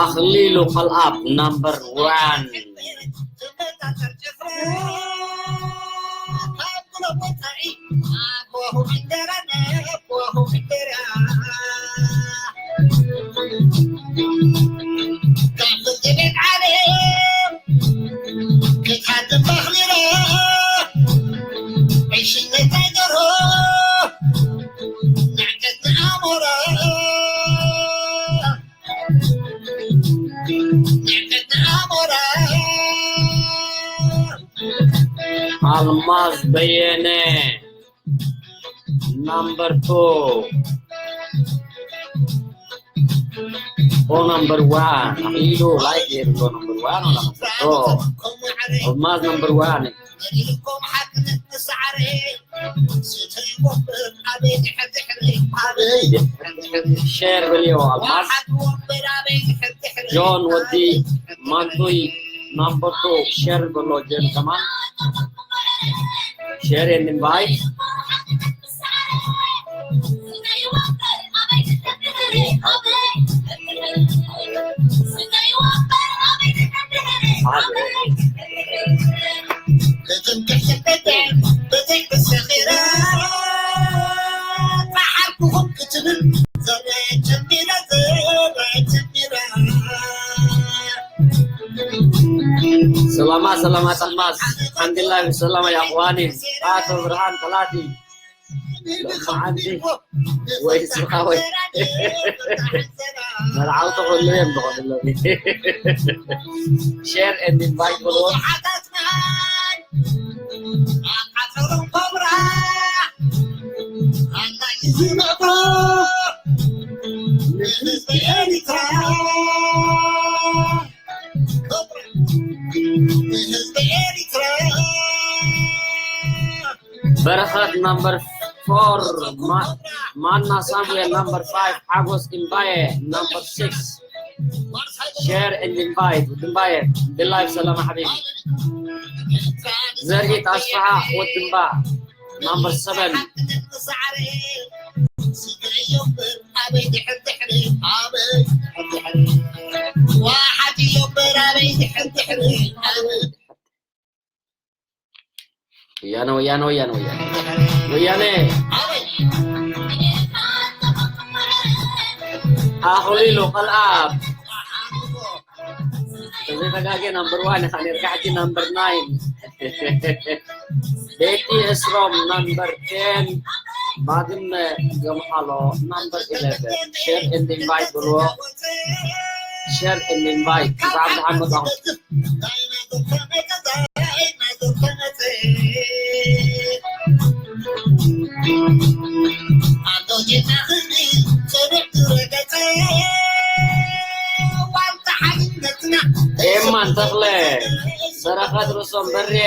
ኣኽሊሉ ካልኣብ ናምበር ዋን። ኣልማዝ በየነ ናምበር ቱ። ኦ ናምበር ዋን ኢሉ ላይክ የብሎ ናምበር ዋን ወላ ናምበር ቱ። ኣልማዝ ናምበር ዋን። ሸር በልዮ ኣልማዝ። ጆን ወዲ ማንቱይ ናምበር ቱ ሸር በሎ ጀን ከማን። Share and invite. ሰላማ ሰላማ ጠልማስ ሓምድላ ብሰላማ ያቕዋኒ ኣቶ ብርሃን ጠላቲ ሎማዓንቲ ወይ ስኻ ወይ መርዓውቲ ኩሉ እዮም ዝኾኑ ኣለዉ። Share and invite ብሎ በረኸት ናምበር ፎር፣ ማና ሳሙኤል ናምበር ፋይቭ፣ ሓጎስ ድምባየ ናምበር ሲክስ። Share and invite ድምባየ ብላይቭ ሰላም ሓቢቢ። ዘርኢት ኣስፍሓ ወድምባ ናምበር ሰቨን። ወያነ ወያነ ወያነ ወያነ ወያነ ኣኽሊሉ ቀልኣብ ተዘተጋገ ናምበር ዋን ኢኻ ነርካ ሕጂ ናምበር ናይን። ቤቲ እስሮም ናምበር ቴን። ባድመ ገምሓሎ ናምበር ኢለቨን። Share and invite ብልዎ። Share and invite ብዛዕባ ዝሓመጣኹም ኤማን ተኽለ በረኸት ርእሶም በርየ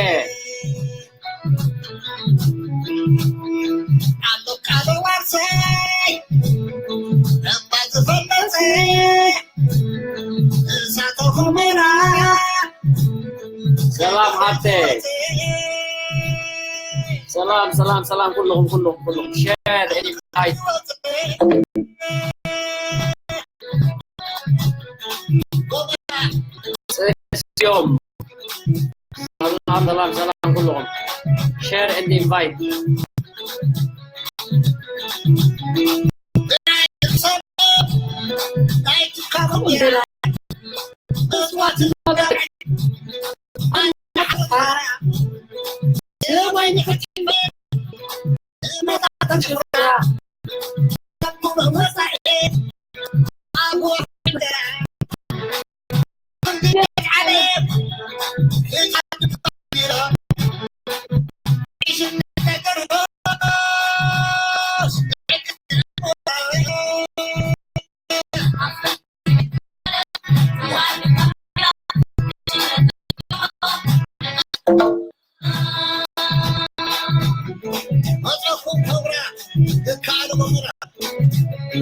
ሰላም ሃብተ ሰላም ሰላም ሰላም ኩልኹም ኩልኹም ኩልኹም ሸር እዮም ሰላም ሰላም ሰላም ኩልኹም share and invite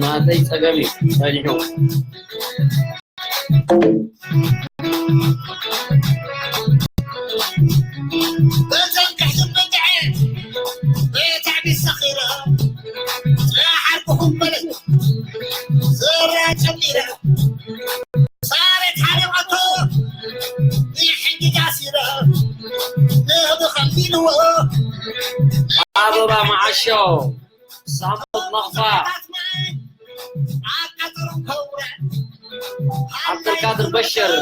ናተይ ጸገም እዩ ጸኒሑ። በዛም ክሕዝን በጃዐ በታዕቢ ሰኺረ ጸሓርኩኹም በለት ዘራ ጨሚረ ሳሬት ሓደ ቀቶ ንሕጂ ዳሲረ ንህቢ ከምዚ ኢልዎ ኣበባ መዓሾ ሳሙት ናቕፋ ዓብደልቃድር በሽር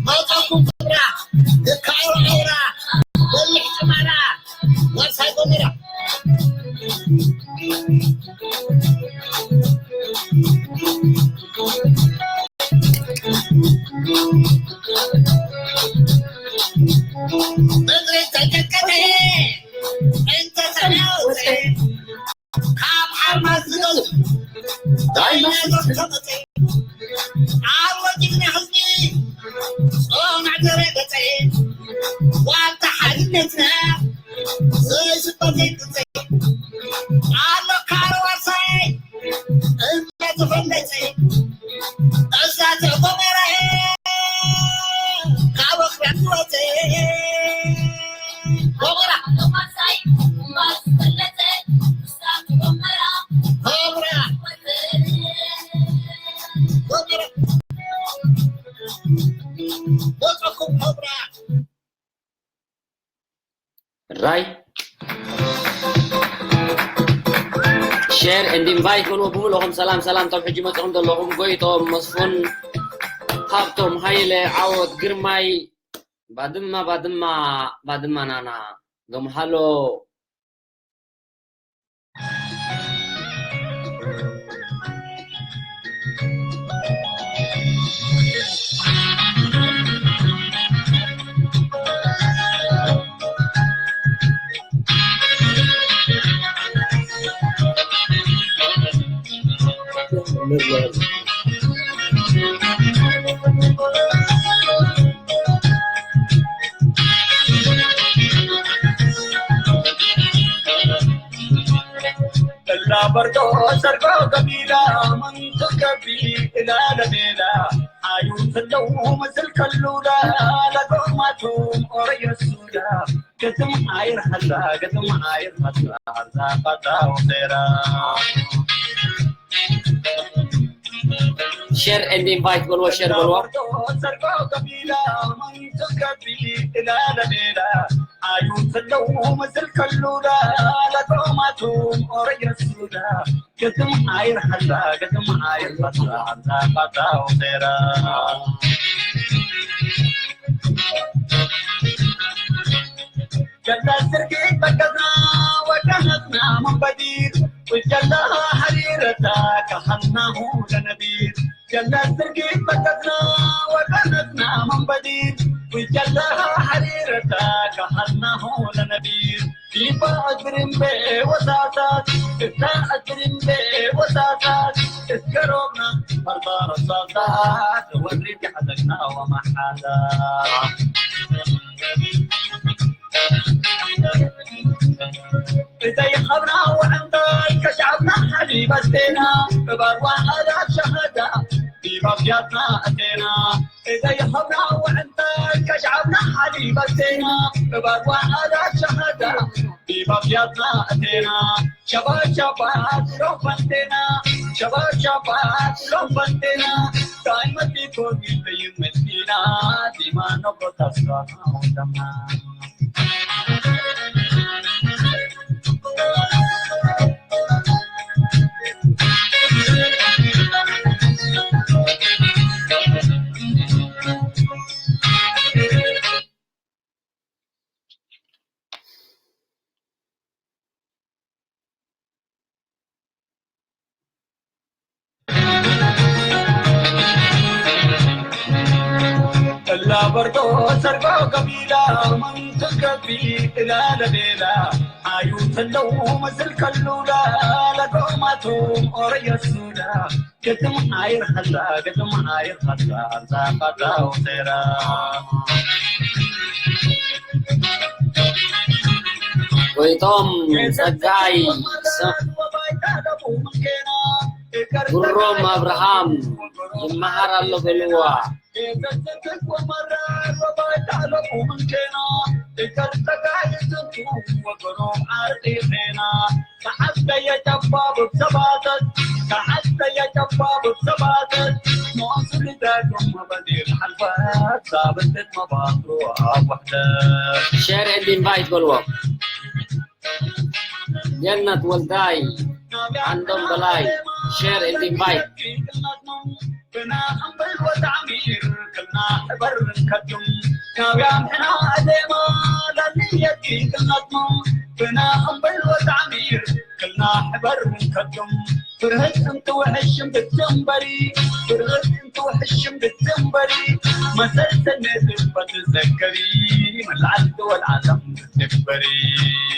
መጻኩም ክብራ የካሮ ዒራ በልሕ ጭማራ ወርሳይ ጎመራ ራይ ሸር and invite በልዎ ብምልኦም። ሰላም ሰላም፣ ካብ ሕጂ መፅኹም ዘለኹም ጎይቶም መስፉን፣ ሃብቶም ሃይለ፣ ዓወት ግርማይ፣ ባድማ ባድማ ባድማ ናና ገምሃሎ። እላ በርዶ ሰርጎ ገቢላ መንቱ ገቢ እላ ለቤላ ሓዩ ዘለዉ ምስል ከሉላ ለጎማቱም ኦረየሱዳ ግጥም ኣይርሃላ ግጥም ኣይርሃላ ሓዛ ባታ ወፌራ ሸር and invite በልዎ ሸር በልዎ ሰርጎ ገቢላ መንቱ ገቢ እላ ለቤላ ሓዩ ዘለዉ ምስል ከሉላ ለጎማቱም ኦረየሱዳ ግጥም ኣይርሃላ ግጥም ኣይርሃላ ሓዛ ባታ ወፌራ جلى السرقيت بكتنا وكهتنا من بديل والجلى حريرتا كهناه لنبيل جلى السرقيت بكتنا وكهتنا من بديل والجلى حريرتا كهناه لنبيل ዲባ እግርምበ ወሳሳት እታ እግርምበ ወሳሳት እስከሮብና መርባ ረሳሳት ወድሪ ከዓዘግና ወመሓዛ እተይ ኸብና ወዕንታ ከሻብና ሓሊብ ኣስቴና እባርዋ ኣላት ሸሃዳ ዲባ ብያትና ኣቴና إذا يهبنا وأنت كشعبنا حبيب الزينة بابا على شهادة بيبا بيضنا أتينا شباب شباب لو فنتنا شباب شباب لو فنتنا دائما بيكون يبين مسكينا ديما نبض أسرارنا ودمنا ሰርጎ ሰርጎ ገቢላ መንቱ ገቢ እላለቤላ ኣዩ ተለው መስል ከሉላ ለጎማቱ ኦረየሱላ ግጥም ኣይርኸላ ግጥም ኣይርኸላ ዛፋታው ሴራ ጎይቶም ጸጋይ፣ ጉሮም ኣብርሃም ይመሃር ኣሎ በልዋ። ሸር ኤንድ ኢንቫይት በልዎ። ገነት ወልዳይ፣ ዓንዶም በላይ፣ ሸር ኤንድ ኢንቫይት።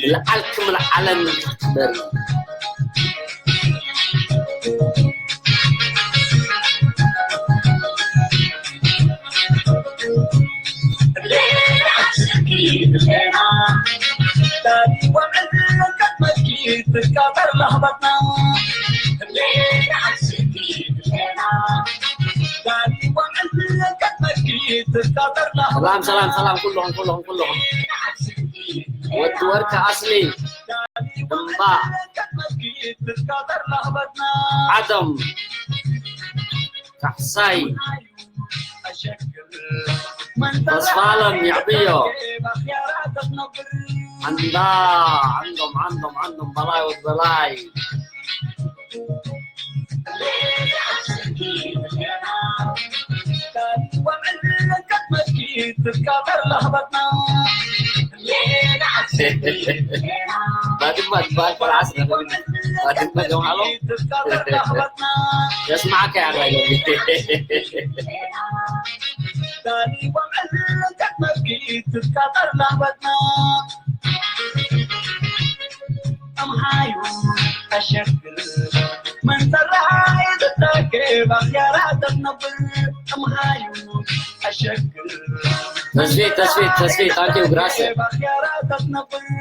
ንልዓልክም ንዓለም ትበሪ። ሰላም ሰላም ሰላም ኩልኹም ኩልኹም ኩልኹም። ወዲ ወርቂ ኣስሊ እምባ ዓዶም ካሕሳይ ተስፋለም የዕብዮ ዓንዳ ዓንዶም ዓንዶም ዓንዶም በላይ ወድ በላይ ባድማ ዝበሃል ቆልዓ ስለ ባድማ ጀምዓሎ የስማዓካ ያላ ተስፊት ተስፊት ተስፊት ታንኪዩ ግራስ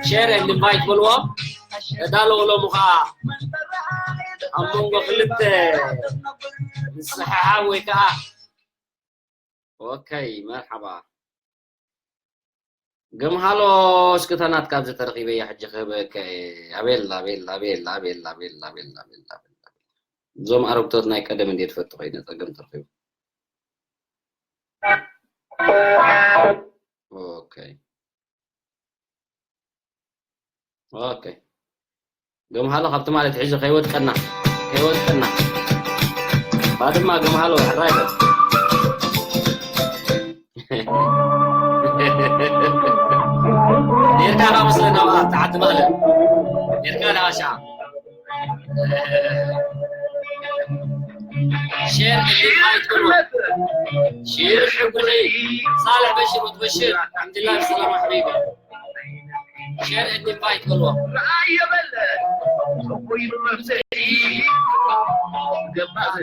ሼር ኤንድ ኢንቫይት በልዎ ተዳለውሎም ከዓ ኣብ መንጎ ክልተ ንስሓሓብ ወይ ከዓ ኦከይ መርሓባ ገምሃሎ እስክተናት ካብዚ ተረኺበያ ሕጂ ክህበከ ኣቤል ኣቤል ኣቤል ኣቤል ኣቤል ኣቤል ኣቤል ኣቤል እዞም ኣረግቶት ናይ ቀደም እንዴ ትፈቱ ኮይነ ጸገም ተረኺቡ ኦከይ ኦከይ ገምሃሎ ካብቲ ማለት ሕዚ ከይወድቀና ከይወድቀና ባድማ ገምሃሎ ሕራይ በል ኔርካ ዳ መስለና ተዓቲ ማለት ኔርካ ዳ ሻ ሼር ኢንቫይት በልዎ ሼር ሕጉለይ ሳልሕ በሽር ወትበሽር ሓምድላ ሰላም ኣሕቢቢ ሼር ኢንቫይት በልዎ ርኣየ በለ እኩይ መፍትሒ ገባህ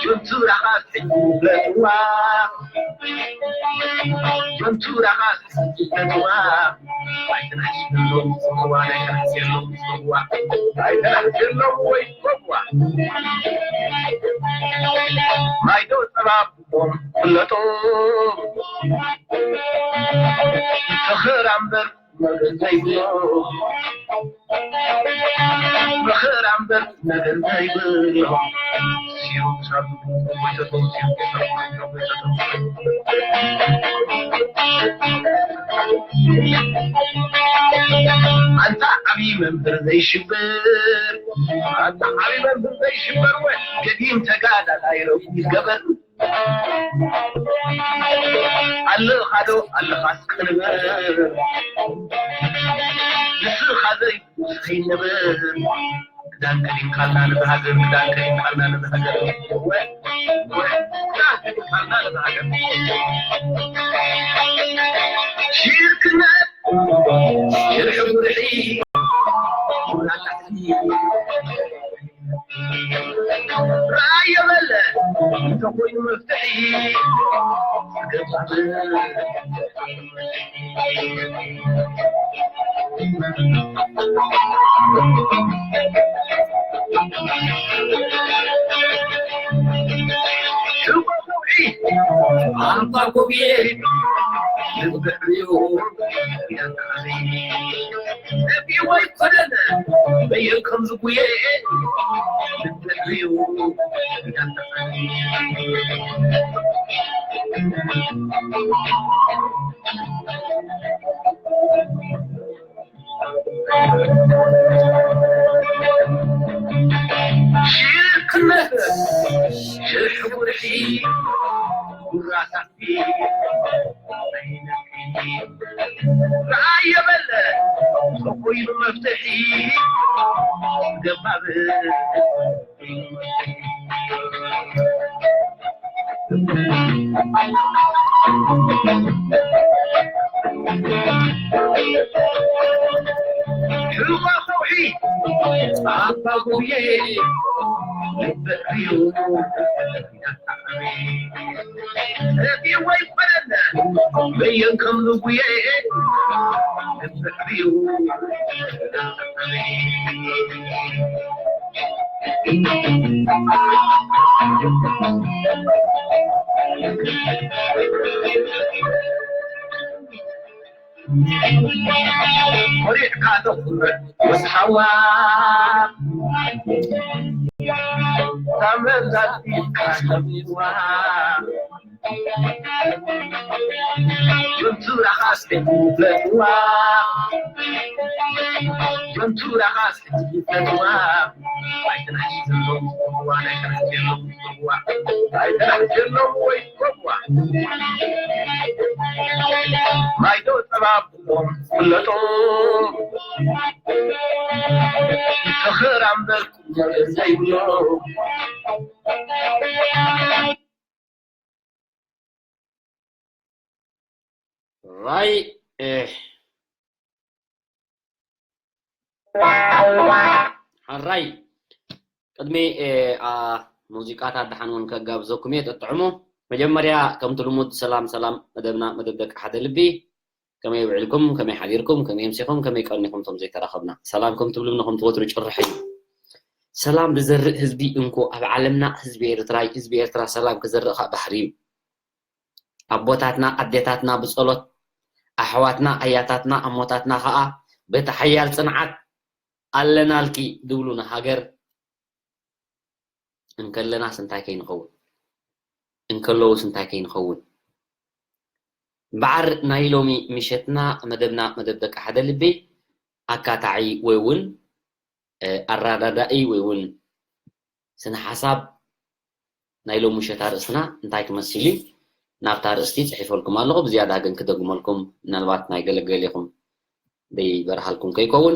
ጆንቱ ራኻስ ሕጂ ፍለጥዋ፣ ጆንቱ ራኻስ ሕጂ ፍለጥዋ፣ ኣይትናሕስ የሎም ጽምዋ፣ ኣይትናሕስ የሎም ጽምዋ፣ ኣይትናሕስ የሎም ወይ ጽምዋ። ማይዶ ጸባብ ፍለጦም። ፈኸራ እምበር መገዛ ይብሎ። ፈኸራ እምበር መገዛ ይብሎ። ሲሩ ሳሉ ወይተቶም ሲሩ ሳሉ ወይተቶም። ኣንታ ዓብዪ መምህር ዘይሽበር፣ ኣንታ ዓብዪ መምህር ዘይሽበር፣ ወ ገዲም ተጋዳላይ ረጉድ ገበር። ኣለኻዶ ኣለኻስ ክንበር፣ ንስኻ ዘይብሉ ስኺ ንበር። ክዳን ከዲንካልና ንብሃገር፣ ክዳን ከዲንካልና ንብሃገር። ወ-፣ ወ-፣ ክዳን ከዲንካልና ንብሃገር። ሽርክነት፣ ሽርሒ ጉርሒ፣ ራእየ በለ እንተኾይኑ መፍትሒ። ሽጎ ሰውዒ ኣንታ ኮብየ ልብሕዮ ነቢዎ ይኮነን በየን ከም ዝጉየ። ሽርክነት ሽርሒ ጉርሒ ጉራሳት ራእየ በለ ተኾይኑ መፍትሒ ገባብ። ሽዋ ከውሒ ኣባ ጉብየ ልበ እዩ። እቲ ወይ ኮነነ በየን ከም ዝጉየ ልበ እዩ። ኮሪዕካ ተኹርዕ ምስ ሓዋ ካብ መብዛሕትኡ ኢድካ ሰሚዋ። ጆንቱ ራኻስ ሕጂ ፍለጥዋ፣ ጆንቱ ራኻስ ሕጂ ፍለጥዋ። ኣይትናሕስ የሎም ጽምዋ፣ ኣይትናሕስ የሎም ጽምዋ፣ ኣይትናሕስ የሎም ወይ ጽምዋ። ማይዶ ጸባብ ፍለጦም፣ ፍለጦም። ፈኸራ እምበር ቁም ነገር ዘይብሎም። ራይ፣ እ፣ ሓራይ። ቅድሚ፣ እ፣ ኣ፣ ሙዚቃታት ደሓን እውን ከጋብዘኩም እየ፣ ጥጥዕሙ። መጀመርያ፣ ከምቲ ልሙድ፣ ሰላም፣ ሰላም፣ መደብና፣ መደብ ደቂ ሓደ ልቢ። ከመይ ውዒልኩም? ከመይ ሓዲርኩም? ከመይ ኣምሲኹም? ከመይ ቀኒኹም? እቶም ዘይተራኸብና፣ ሰላም ከም ትብሉኒ፣ ከም ትወትሩ ጭርሕ እዩ። ሰላም ዝዘርእ ህዝቢ እንኮ ኣብ ዓለምና ህዝቢ ኤርትራ እዩ። ህዝቢ ኤርትራ ሰላም ክዘርእ ኸኣ ባህሪ እዩ። ኣቦታትና፣ ኣዴታትና ብጸሎት፣ ኣሕዋትና፣ ኣያታትና፣ ኣሞታትና ኸኣ በቲ ሓያል ጽንዓት ኣለናልኪ ዝብሉ ንሃገር እንከለናስ እንታይ ከይንኸውን? እንከለዉስ እንታይ ከይንኸውን? እምበኣር ናይ ሎሚ ምሸትና መደብና፣ መደብ ደቂ ሓደ ልቢ፣ ኣካታዒ ወይ እውን፣ እ፣ ኣረዳዳኢ ወይ እውን ስነ ሓሳብ ናይ ሎሚ ምሸት ኣርእስትና እንታይ ክመስል እዩ? ናብታ ኣርእስቲ ጽሒፈልኩም ኣለኹ። ብዝያዳ ግን ክደግመልኩም፣ ምናልባት ናይ ገለገሌኹም ደይበርሃልኩም ከይከውን።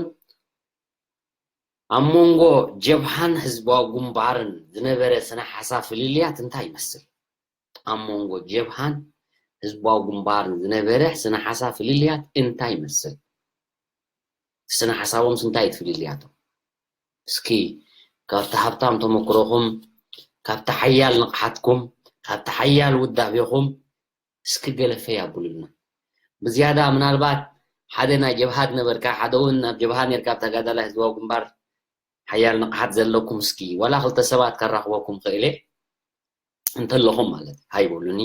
ኣብ መንጎ ጀብሃን ህዝባዊ ግንባርን ዝነበረ ስነ ሓሳብ ፍልልያት እንታይ ይመስል? ኣብ መንጎ ጀብሃን ህዝባዊ ግንባርን ዝነበረ ስነ ሓሳብ ፍልልያት እንታይ ይመስል? ስነ ሓሳቦምስ እንታይ እዩ ፍልልያቶም? እስኪ ካብቲ ሃብታም ተመክሮኹም፣ ካብቲ ሓያል ንቕሓትኩም፣ ካብቲ ሓያል ውዳቤኹም እስኪ ገለ ፈይ ኣብሉልና። ብዝያዳ ምናልባት ሓደ ናይ ጀብሃ ዝነበርካ፣ ሓደ እውን ናብ ጀብሃ ነርካ፣ ኣብ ተጋዳላይ ህዝባዊ ግንባር ሓያል ንቕሓት ዘለኩም፣ እስኪ ዋላ ክልተ ሰባት ከራኽበኩም ክእል እየ እንተለኹም ማለት እዩ። ሃይ በሉኒ።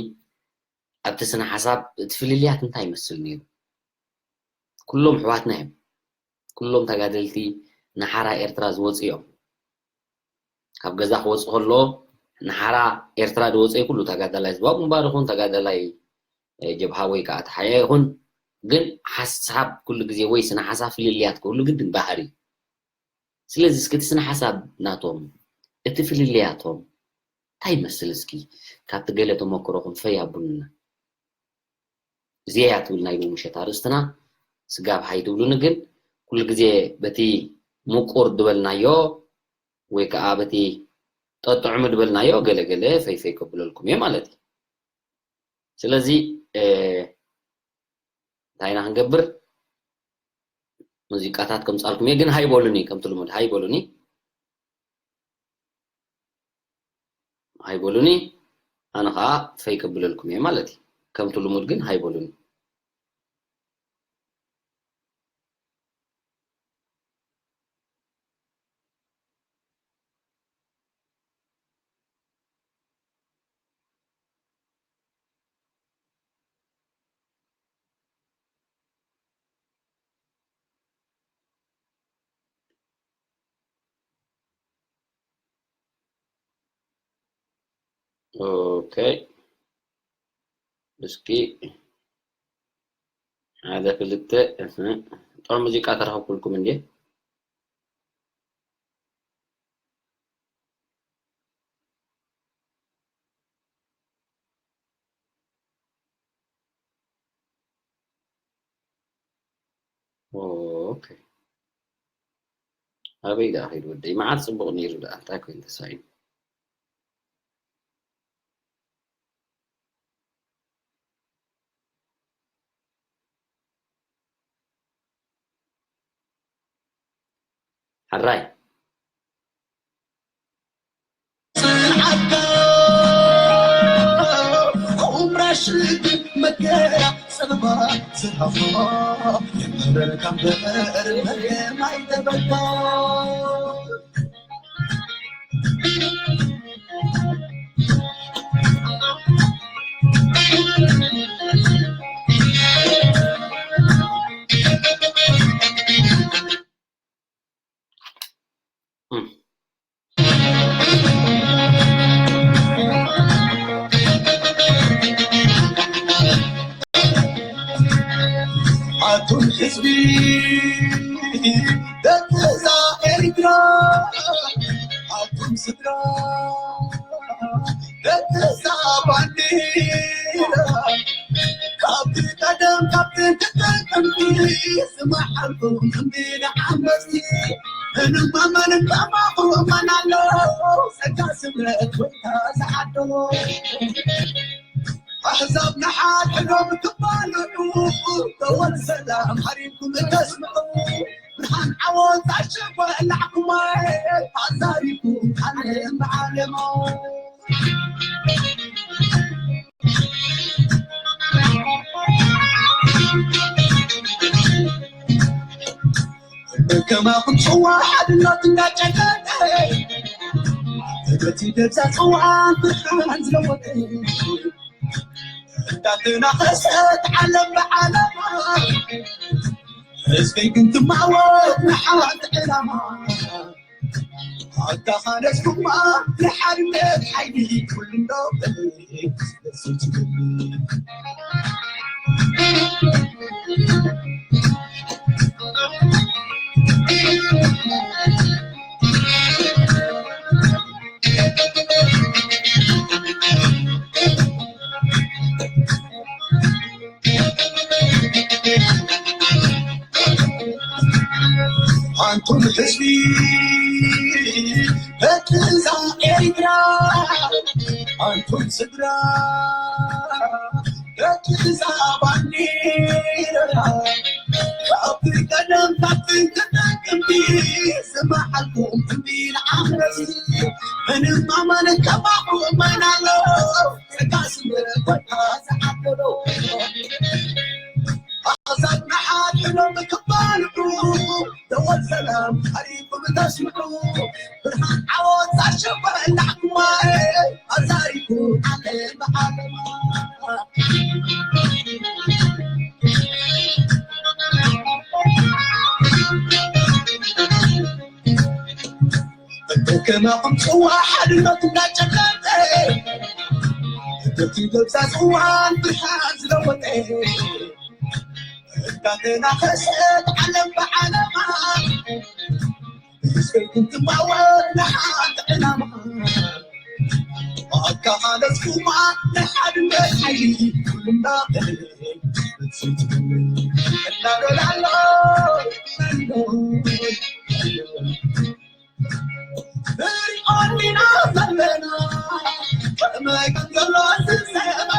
ኣብቲ ስነ ሓሳብ እቲ ፍልልያት እንታይ ይመስል ነይሩ? ኩሎም ኣሕዋትና እዮም። ኩሎም ተጋደልቲ ንሓራ ኤርትራ ዝወፁ እዮም። ካብ ገዛ ክወፁ ከሎ ንሓራ ኤርትራ ዝወፀ ኩሉ ተጋዳላይ ህዝባዊ ግንባር ይኹን ተጋዳላይ፣ እ፣ ጀብሃ ወይ ከዓ ተሓያ ይኹን፣ ግን ሓሳብ ኩሉ ግዜ ወይ ስነ ሓሳብ ፍልልያት ክህሉ ግድን ባህሪ እዩ። ስለዚ እስኪ እቲ ስነ ሓሳብ ናቶም፣ እቲ ፍልልያቶም እንታይ ይመስል? እስኪ ካብቲ ገለ ተመክሮኹም ፈይ ኣብሉና። እዚኣ እያ ትብል ናይ ሎሚ ምሸት ኣርእስትና። ስጋብ ሃይ ትብሉኒ ግን ኩሉ ግዜ በቲ ምቁር ዝበልናዮ ወይ ከዓ በቲ ጠጥዕሙ ዝበልናዮ ገለ ገለ ፈይ ፈይ ከብለልኩም እየ ማለት እዩ። ስለዚ፣ እ፣ እንታይ ኢና ክንገብር? ሙዚቃታት ከምጻልኩም እየ፣ ግን ሃይ በሉኒ፣ ከምቲ ልሙድ ሃይ በሉኒ። ሃይ በሉኒ፣ ኣነ ኸኣ ፈይ ከብለልኩም እየ ማለት እዩ። ከምቲ ልሙድ ግን ሃይ በሉኒ። ኦኬ፣ እስኪ ሓደ ክልተ፣ እህ፣ ጥዑም ሙዚቃ ተረኸብኩልኩም እንዴ? ኦኬ። ኣበይ ደኣ ኸይዱ ወደይ? መዓት ጽቡቕ ነይሩ ደኣ፣ እንታይ ኮይኑ ተሳኢኑ? ሕራይ። ኣቱም ህዝቢ ደቂ እዛ ኤርትራ፣ ኣቱም ስድራ ደቂ እዛ ባንዲራ፣ ካብቲ ቀደም ካብቲ ጥንቲ ዝመሓልኩም ክንዲ ንዓመፅቲ እንመመን እንጠማኹ እመን ኣሎ ጸጋ ስምረት ወይታ ዝዓደሎ ኣሕዛብ ንሓድሕዶም ክባልዑ ተወል ሰላም ሃሪምኩም እተስምዑ ብርሃን ዓወት ኣሸበላዕኩማ ኣዛሪኩም ዓለም ብዓለሞ ከማኹም ጽዋ ሓድነት እንዳጨቀጠ በቲ ገዛ ጽዋ ብርሃን ዝለወጠ እንዳተናኸሰት ዓለም ብዓለማ ህዝበይ ግን ትማወት ንሓንቲ ዕላማ ኣተኻነስኩማ ንሓድነት ሓይሊ ኩሉ እንዶ ኣንቱም ህዝቢ በትዛ ኤርትራ ኣንቱም ስድራ በትዛ ባንዲራ ካብቲ ቀደም ካብቲ ተጠቅም ዝመዓልኩም ትንቢት ዓመት ምንም ኣመን ከባኹ መን ኣሎ ጸጋ ስምረ ኮታ ዝዓደሎ ኣኽሳብ ንሓድሎም ክባልዑ ደወል ሰላም ቀሪቡ ብተስምዑ ብርሃን ዓወት ዛሸበ ላዕኩማኤ ኣዛሪቡ ዓለም ብዓለማ ከማኹም ጽዋ ሓድነት እንዳጨለጠ በቲ ገብዛ ጽዋን ብርሃን ዝለወጠ እንዳተናኸሰት ዓለም ብዓለማ ብሕዝበይኩም ትማወር ንሓንቲ ዕላማ ኣካኻለስኩማ ንሓድነት ሓይሊ ኩልና እናበላሎ ሪኦኒና ዘለና ከመይ ከም ዘሎ ዝሰበ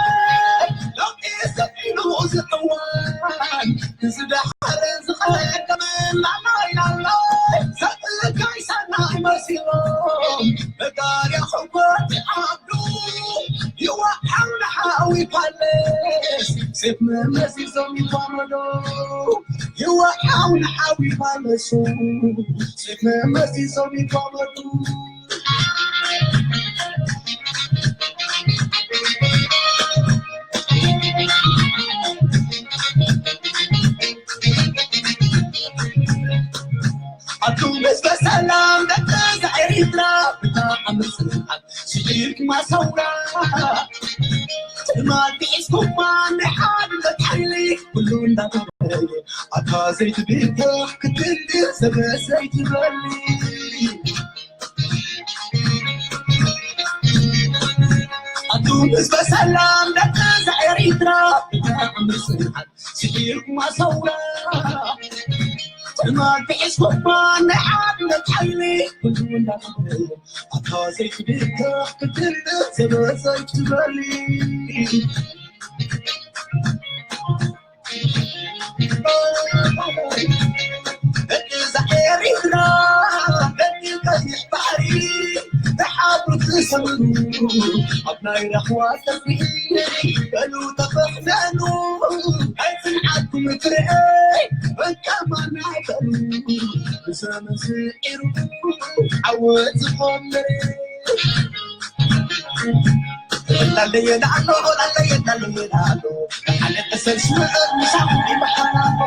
ለውጢ ሰፊኑ ዝጥዋን ዝደሓረ ዝቐደመ ላላይ ላላይ ዘብልካይ ሰናይ መሲሎም ነጋርያ ሕጎት ዓብዱ ይወሓው ንሓዊ ፓለስ ሴፍ መመሲሶም ይፋመዶ ይወሓው ንሓዊ ፓለሱ ሴፍ መመሲሶም ይፋመዱ ኣቱም ህዝበ ሰላም ደቂ ኤሪትራ ብጣዕሚ ጽንዓት ስዒርኩማ ሰውራ ትማል ሒዝኩማ ናይ ሓድነት ሓይሊ ኩሉ እንዳተበለ ኣታ ዘይትብተኽ ክትልእ ሰበ ዘይትበሊ ኣቱም ህዝበ ሰላም ደቂ ኤሪትራ ብጣዕሚ ጽንዓት ስዒርኩማ ሰውራ ትማል ሒዝኩማ ናይ ሓድነት ሓይሊ ኩሉ እንዳተበለ ኣታ ዘይትብተኽ ክትልእ ሰበ ዘይትበሊ እዛ ኤሪትራ ደቂ ቀይሕ ባሕሪ ብሓብሩ ትሰምሩ ኣብ ናይ ራህዋ ሰፍሪ በሉ ተፈሕነኑ ናይ ጽንዓትኩም ፍረ በቃ ማና በሉ ብዘመን ስዒሩ ዓወት ዝኾን መሬት ላለየ ላሎ ላለየ ላለየ ላሎ ሓደ ተሰልስለ ምሳኹም ይበሃል ኣሎ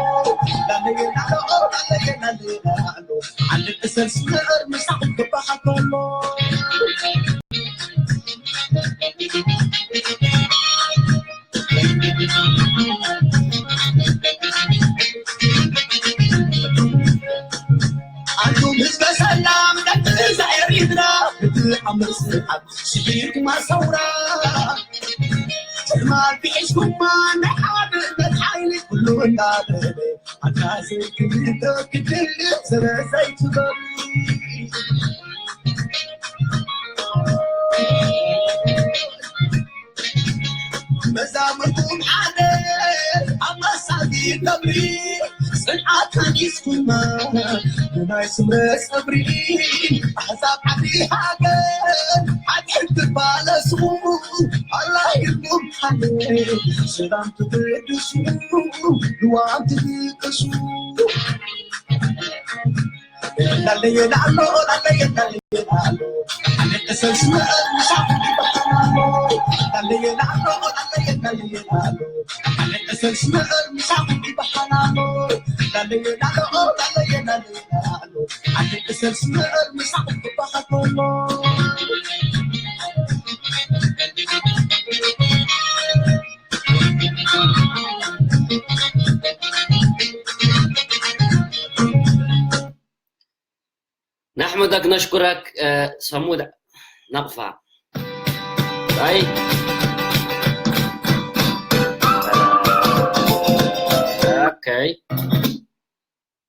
ላለየ ላሎ ላለየ ላለየ ላሎ ሓደ ተሰልስለ ምሳኹም ክበሃል ከሎ ኣንቱም ህዝበ ሰላም ደቂ ኤሪትራ ብትዓምር ስርዓት ስዒርኩማ ሰውራ ትማል ሒዝኩማ ናይ ሓድነት ሓይሊ ኩሉ እንዳበለ ኣታ ዘይክብቶ ክትልእ ስለ ዘይትበሉ መዛሙርኩም ሓደ ኣብ መሳጊ ነብሪ ጽንዓት ሃኒጽኩማ ብናይ ስምረ ጸብሪ ኣሕዛብ ዓዲ ሃገር ሓድሕድ ትባለሱ ኣላሂልኩም ሓደ ሰላም ትብድሱ ልዋም ትብቅሱ ላለየ ላሎ ላለየ ላለየ ላሎ ኣነ ተሰልስመ ምሳኹም ይበሃሎ ላለየ ላሎ ላለየ ላለየ ላሎ ኣነ ተሰልስመ ምሳኹም ይበሃሎ ላለየ ላሎ ላለየ ላለየ ላሎ ኣነ ተሰልስመ ምሳኹም ይበሃሎ نحمدك نشكرك صمود نقفة. طيب. ኦኬ።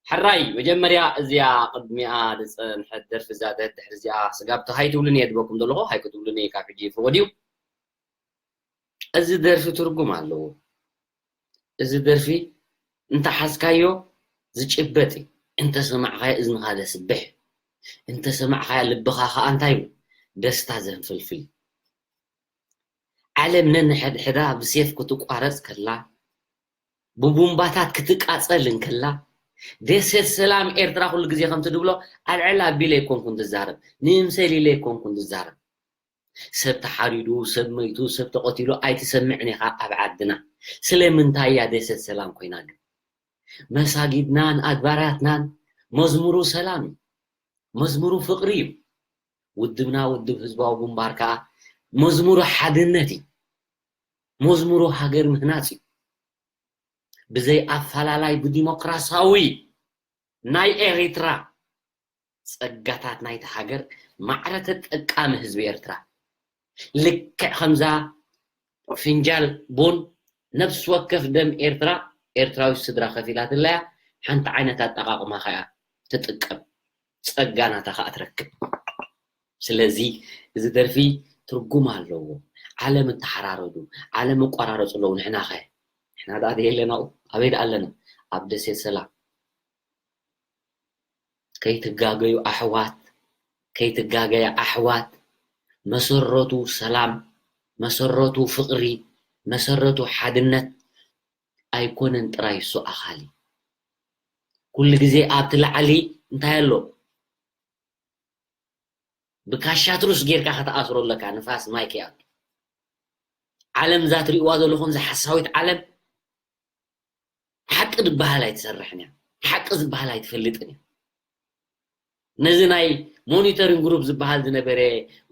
ሕራይ መጀመርያ እዚኣ ቅድሚኣ ዝፀንሐት ደርፊ እዛ ድሕሪ እዚኣ ስጋብ ሃይ ትብሉኒ እየ ድበኩም ዘለኹ ሃይ ክትብሉኒ ካብ ሕጂ ይፍቐድ እዩ። እዚ ደርፊ ትርጉም ኣለዎ። እዚ ደርፊ እንተሓዝካዮ ዝጭበጥ እዩ። እንተሰማዕኻዮ እዝንኻ ዘስብሕ፣ እንተሰማዕኻዮ ልብኻ ኸኣ እንታይ እዩ? ደስታ ዘንፈልፍል። ዓለም ነንሕድሕዳ ብሴፍ ክትቋረጽ ከላ፣ ብቡምባታት ክትቃጸል እንከላ፣ ደሴት ሰላም ኤርትራ ኩሉ ግዜ ከምቲ ድብሎ ኣልዕል ኣቢለ ኣይኮንኩን ዝዛረብ፣ ንምምሰል ኢለ ኣይኮንኩን ዝዛረብ። ሰብ ተሓሪዱ፣ ሰብ መይቱ፣ ሰብ ተቐቲሉ ኣይትሰምዕን ኢኻ ኣብ ዓድና። ስለምንታይ እያ ደሴት ሰላም ኮይና ግን? መሳጊድናን ኣድባራትናን መዝሙሩ ሰላም እዩ። መዝሙሩ ፍቕሪ እዩ። ውድብና ውድብ ህዝባዊ ግንባር ከኣ መዝሙሩ ሓድነት እዩ። መዝሙሩ ሃገር ምህናጽ እዩ። ብዘይ ኣፈላላይ ብዲሞክራሲያዊ ናይ ኤሪትራ ጸጋታት ናይቲ ሃገር ማዕረ ተጠቃሚ ህዝቢ ኤርትራ። ልክዕ ከምዛ ፍንጃል ቡን ነፍሲ ወከፍ ደም ኤርትራ፣ ኤርትራዊ ስድራ ከፊላትላ እያ። ሓንቲ ዓይነት ኣጠቓቕማ ከኣ ትጥቀም። ጸጋ ናታ ከኣ ትረክብ። ስለዚ እዚ ደርፊ ትርጉም ኣለዎ። ዓለም እተሓራረዱ፣ ዓለም እቆራረጹ ኣለዉ። ንሕናኸ? ንሕና ደኣ ደየለና ኣብኡ? ኣበይ ደኣ ኣለና? ኣብ ደሴት ሰላም። ከይትጋገዩ ኣሕዋት፣ ከይትጋገያ ኣሕዋት፣ መሰረቱ ሰላም፣ መሰረቱ ፍቕሪ፣ መሰረቱ ሓድነት ኣይኮነን ጥራይ እሱ ኣኻሊ። ኩሉ ግዜ ኣብቲ ላዕሊ እንታይ ኣሎ? ብካሻትሩስ ጌርካ ከተኣስሮ ኣለካ፣ ንፋስ ማይ ከይኣቱ። ዓለም እዛ ትርእይዋ ዘለኹም፣ እዛ ሓሳዊት ዓለም፣ ሓቂ ዝበሃል ኣይትሰርሕን እያ። ሓቂ ዝበሃል ኣይትፈልጥን እያ። ነዚ ናይ ሞኒተሪንግ ግሩፕ ዝበሃል ዝነበረ፣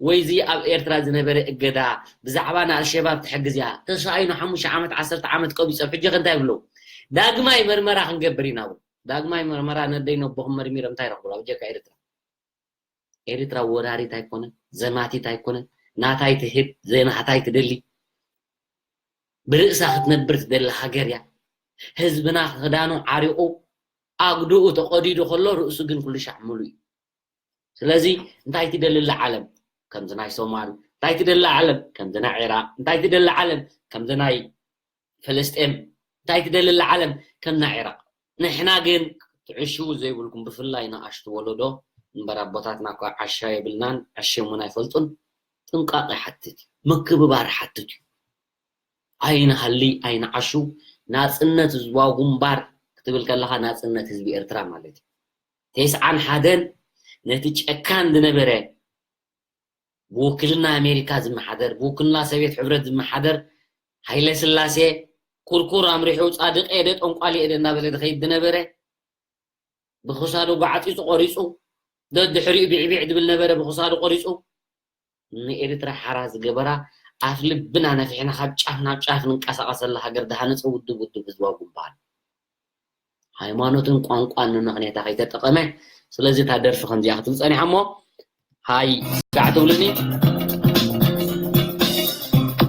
ወይ እዚ ኣብ ኤርትራ ዝነበረ እገዳ፣ ብዛዕባ ንኣልሸባብ ትሕግዝ እያ። ተሳኢኑ ሓሙሽተ ዓመት፣ ዓሰርተ ዓመት ቀቢጾም፣ ሕጂ ከ እንታይ ይብሉ? ዳግማይ መርመራ ክንገብር ኢና ብሉ። ዳግማይ መርመራ ነደይ ነቦኹም መርሚሮም እንታይ ይረኽቡ? ኣብ ጀካ ኤርትራ። ኤርትራ ወራሪት ኣይኮነን፣ ዘማቲት ኣይኮነን። ናታይ ትህብ፣ ዘይናታይ ትደሊ። ብርእሳ ክትነብር ትደሊ ሃገር እያ። ህዝብና ክዳኑ ዓሪቑ፣ ኣግድኡ ተቐዲዱ ከሎ፣ ርእሱ ግን ኩሉ ሻዕ ሙሉ እዩ። ስለዚ እንታይ ትደሊ ኣላ ዓለም? ከምዚ ናይ ሶማል። እንታይ ትደሊ ኣላ ዓለም? ከምዚ ናይ ዒራቕ። እንታይ ትደሊ ኣላ ዓለም? ከምዚ ናይ ፍልስጤም። እንታይ ትደሊ ኣላ ዓለም? ከም ናይ ዒራቕ። ንሕና ግን ትዕሽዉ ዘይብልኩም፣ ብፍላይ ንኣሽቱ ወለዶ፣ እምበር ኣቦታትና እኳ ዓሻ የብልናን፣ ዓሽዮም እውን ኣይፈልጡን። ጥንቃቐ ይሓትት እዩ፣ ምክብባር ይሓትት እዩ። ኣይንሃሊ ኣይንዓሹ። ናጽነት ህዝባዊ ግንባር ክትብል ከለኻ ናጽነት ህዝቢ ኤርትራ ማለት እዩ። ተስዓን ሓደን ነቲ ጨካን ዝነበረ ብውክልና ኣሜሪካ ዝመሓደር፣ ብውክልና ሰብየት ሕብረት ዝመሓደር ሃይለ ስላሴ ኩርኩር ኣምሪሑ ጻድቕ ኤደ ጠንቋሊ ኤደ እናበለ ዝኸይድ ዝነበረ፣ ብኽሳዱ ጓዕጺጹ ቆሪጹ፣ ደድሕሪኡ ቢዕቢዕ ዝብል ነበረ ብኽሳዱ ቆሪጹ፣ ንኤርትራ ሓራ ዝገበራ፣ ኣፍ ልብና ነፊሕና ካብ ጫፍ ናብ ጫፍ ንንቀሳቐሰላ ሃገር ዝሃነጸ ውድብ፣ ውድብ ህዝባዊ ግንባር። ሃይማኖትን ቋንቋን ንመኽኔታ ከይተጠቐመ። ስለዚ እታ ደርፊ ከምዚኣ ክትብል ጸኒሓ እሞ፣ ሃይ፣ ጋዕ ትብሉኒ።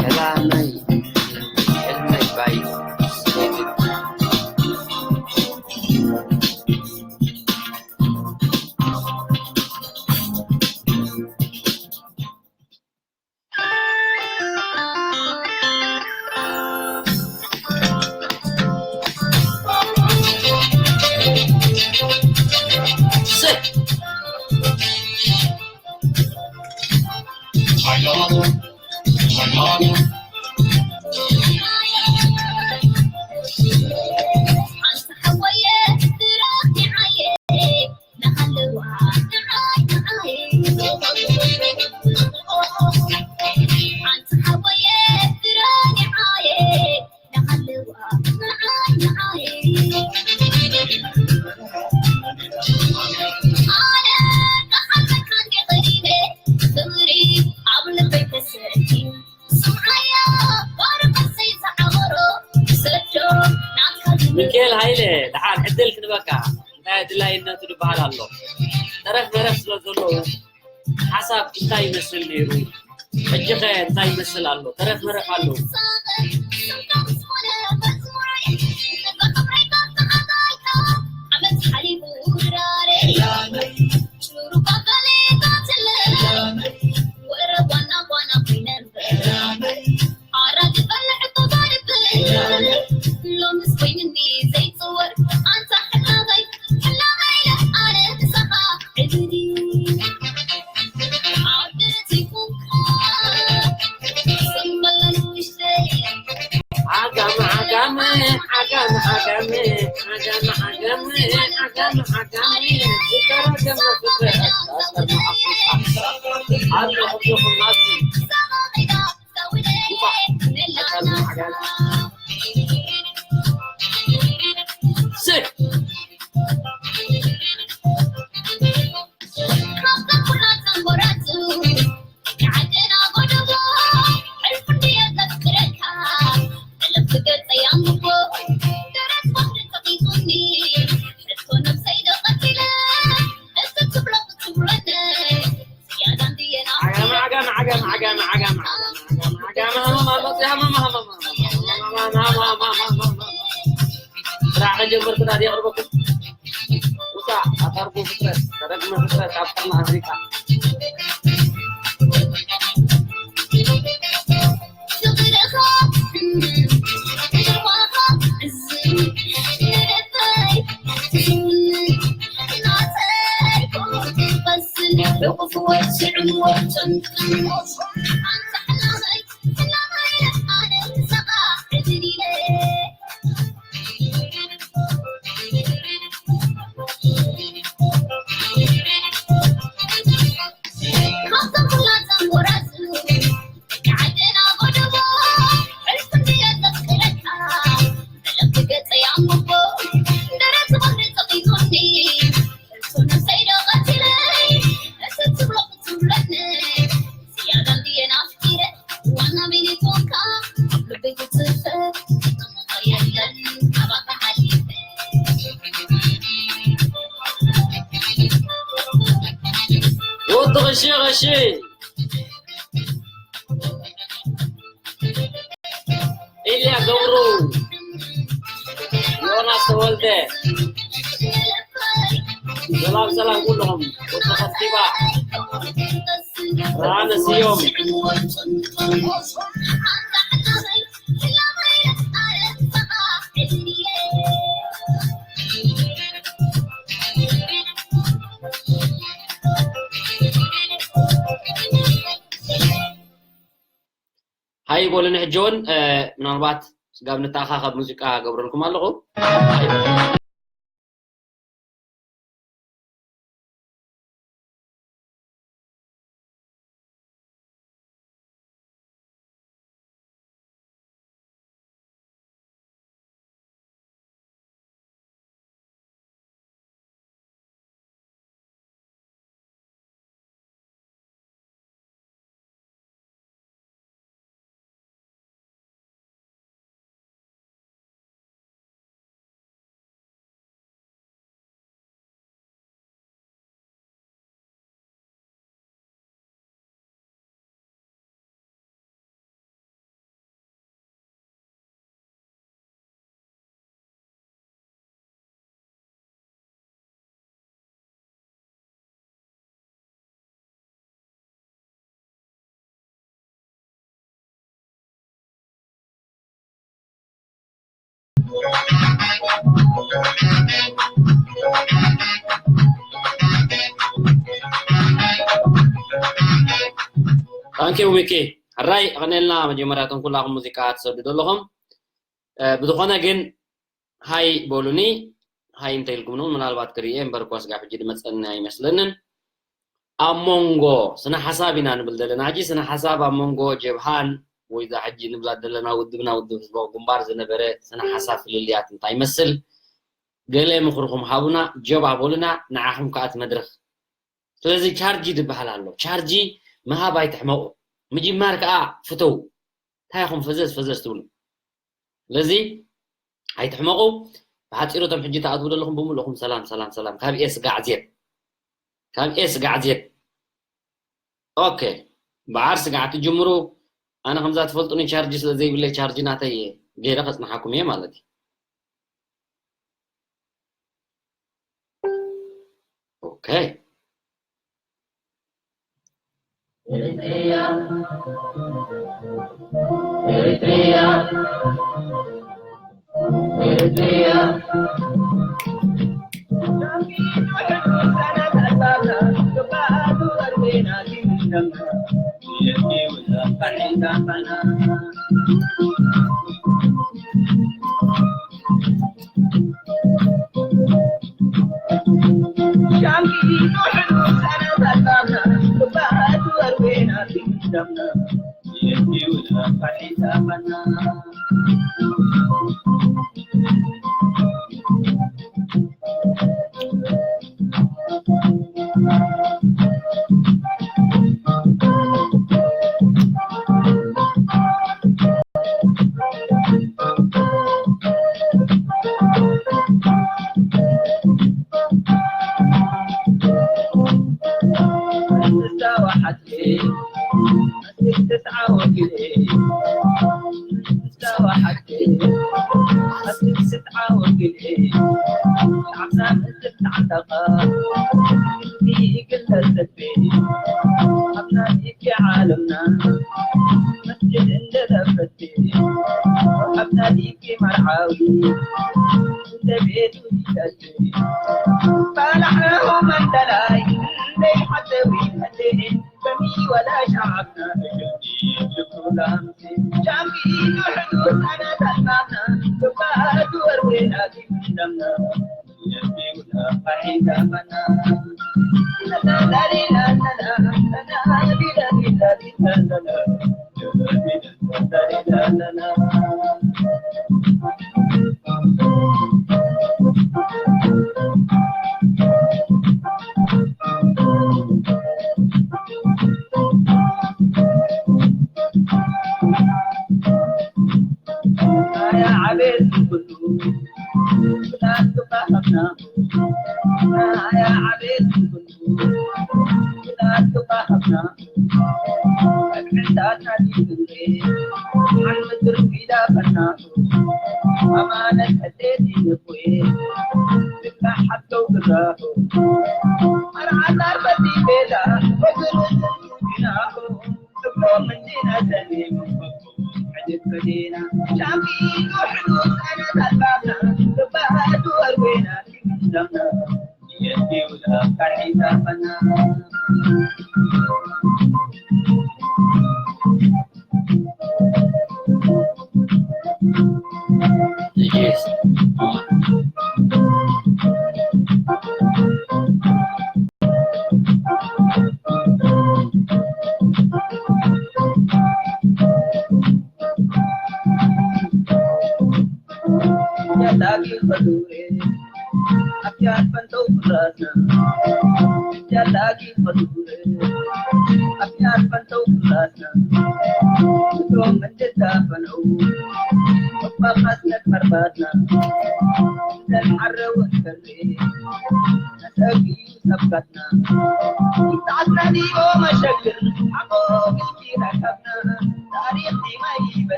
ሕላመይ፣ ሕልመይ ባይ። ሚካኤል ሃይለ፣ ደሓር ዕድል ክንበካ። እንታይ ድላይነቱ ዝበሃል ኣሎ። ተረፍ መረፍ ስለ ዘለዉ፣ ሓሳብ እንታይ ይመስል ነይሩ? ሕጂ ኸ እንታይ ይመስል ኣሎ? ተረፍ መረፍ ኣለዉ። ዓጋመ ዝተረገመ ፍጥረት ኣብ ቀርኒ ኣፍሪቃ ኣሎ። ከምዚኹም ናዚ ውፃእ። ዓጋመ ዓጋመ። ስቅ። ዓጋመ ዓጋመ ዓጋመ ዓጋመ ዓጋመ ዓጋመ ዓጋመ ሃመማ መፅእ ሃመማ ሃመማ ስራሕ ከጀመርኩ ናዲ የቕርበኩም። ውፃእ ኣታርጉ ፍጥረት ተረግመ ፍጥረት ኣብ ቀርኒ ኣፍሪቃ። ወዲ ቐሺ ቐሺ ኢልያ ገብሩ፣ ዮናስ ተወልደ፣ ሰላም ሰላም ኩልኹም። ወዲ ከቲባ፣ ብርሃነ ስዮም። ሃይ በሉኒ ሕጂ እውን፣ እ፣ ምናልባት ስጋብ ንተኣኻኸብ ሙዚቃ ገብረልኩም ኣለኹ። ታንኪዩ ሚኪ። ሕራይ ኣቐኔልና። መጀመርያቶም ኩላኹም ሙዚቃ ትሰዱ ዘለኹም፣ እ፣ ብዝኾነ ግን ሃይ በሉኒ። ሃይ እንተኢልኩም ምናልባት ክርእየ እምበር እኳ ስጋብ ሕጂ ዝመፀኒ ኣይመስለንን። ኣብ መንጎ ስነ ሓሳብ ኢና ንብል ዘለና። ሕጂ ስነ ሓሳብ ኣብ መንጎ ጀብሃን ወይ እዛ ሕጂ ንብላ ዘለና ውድብና ውድብ ህዝባዊ ግንባር ዝነበረ ስነ ሓሳብ ፍልልያት እንታይ ይመስል? ገለ ምኽርኹም ሃቡና፣ ጀባ በሉና፣ ንዓኹም ከኣ እቲ መድረኽ። ስለዚ ቻርጂ ዝበሃል ኣሎ። ቻርጂ ምሃብ ኣይትሕመቑ። ምጅማር ከኣ ፍተው። እንታይ ኢኹም ፈዘዝ ፈዘዝ ትብሉ? ስለዚ ኣይትሕመቑ። ብሓጺሩ እቶም ሕጂ ትኣትዉ ዘለኹም ብምልእኹም ሰላም፣ ሰላም፣ ሰላም። ካብ ኤ ስጋዕ ዜድ። ካብ ኤ ስጋዕ ዜድ። ኦኬ። በዓል ስጋዕ ትጅምሩ። ኣነ ከምዛ ትፈልጡኒ ቻርጅ ስለ ዘይብለይ ቻርጅ ናተይ እየ። ገይረ ከጽንሓኩም እየ ማለት እዩ። ኦኬ። ይጠፋና። ዓለምና መስጊድ እንደተፈቲ፣ ኣብ ናዲኪ መርዓዊ እንደ ቤቱ ይሰቲ። ባላሕረሁ መንደላይ እንደይ ሓተዊ መድህን በሚ ወላ ሻዓብና እሽቲ ሽኩላም ሻምቢ ዱሕዱ ተነተልማና ክባዱ ወርዌና ኪምደምና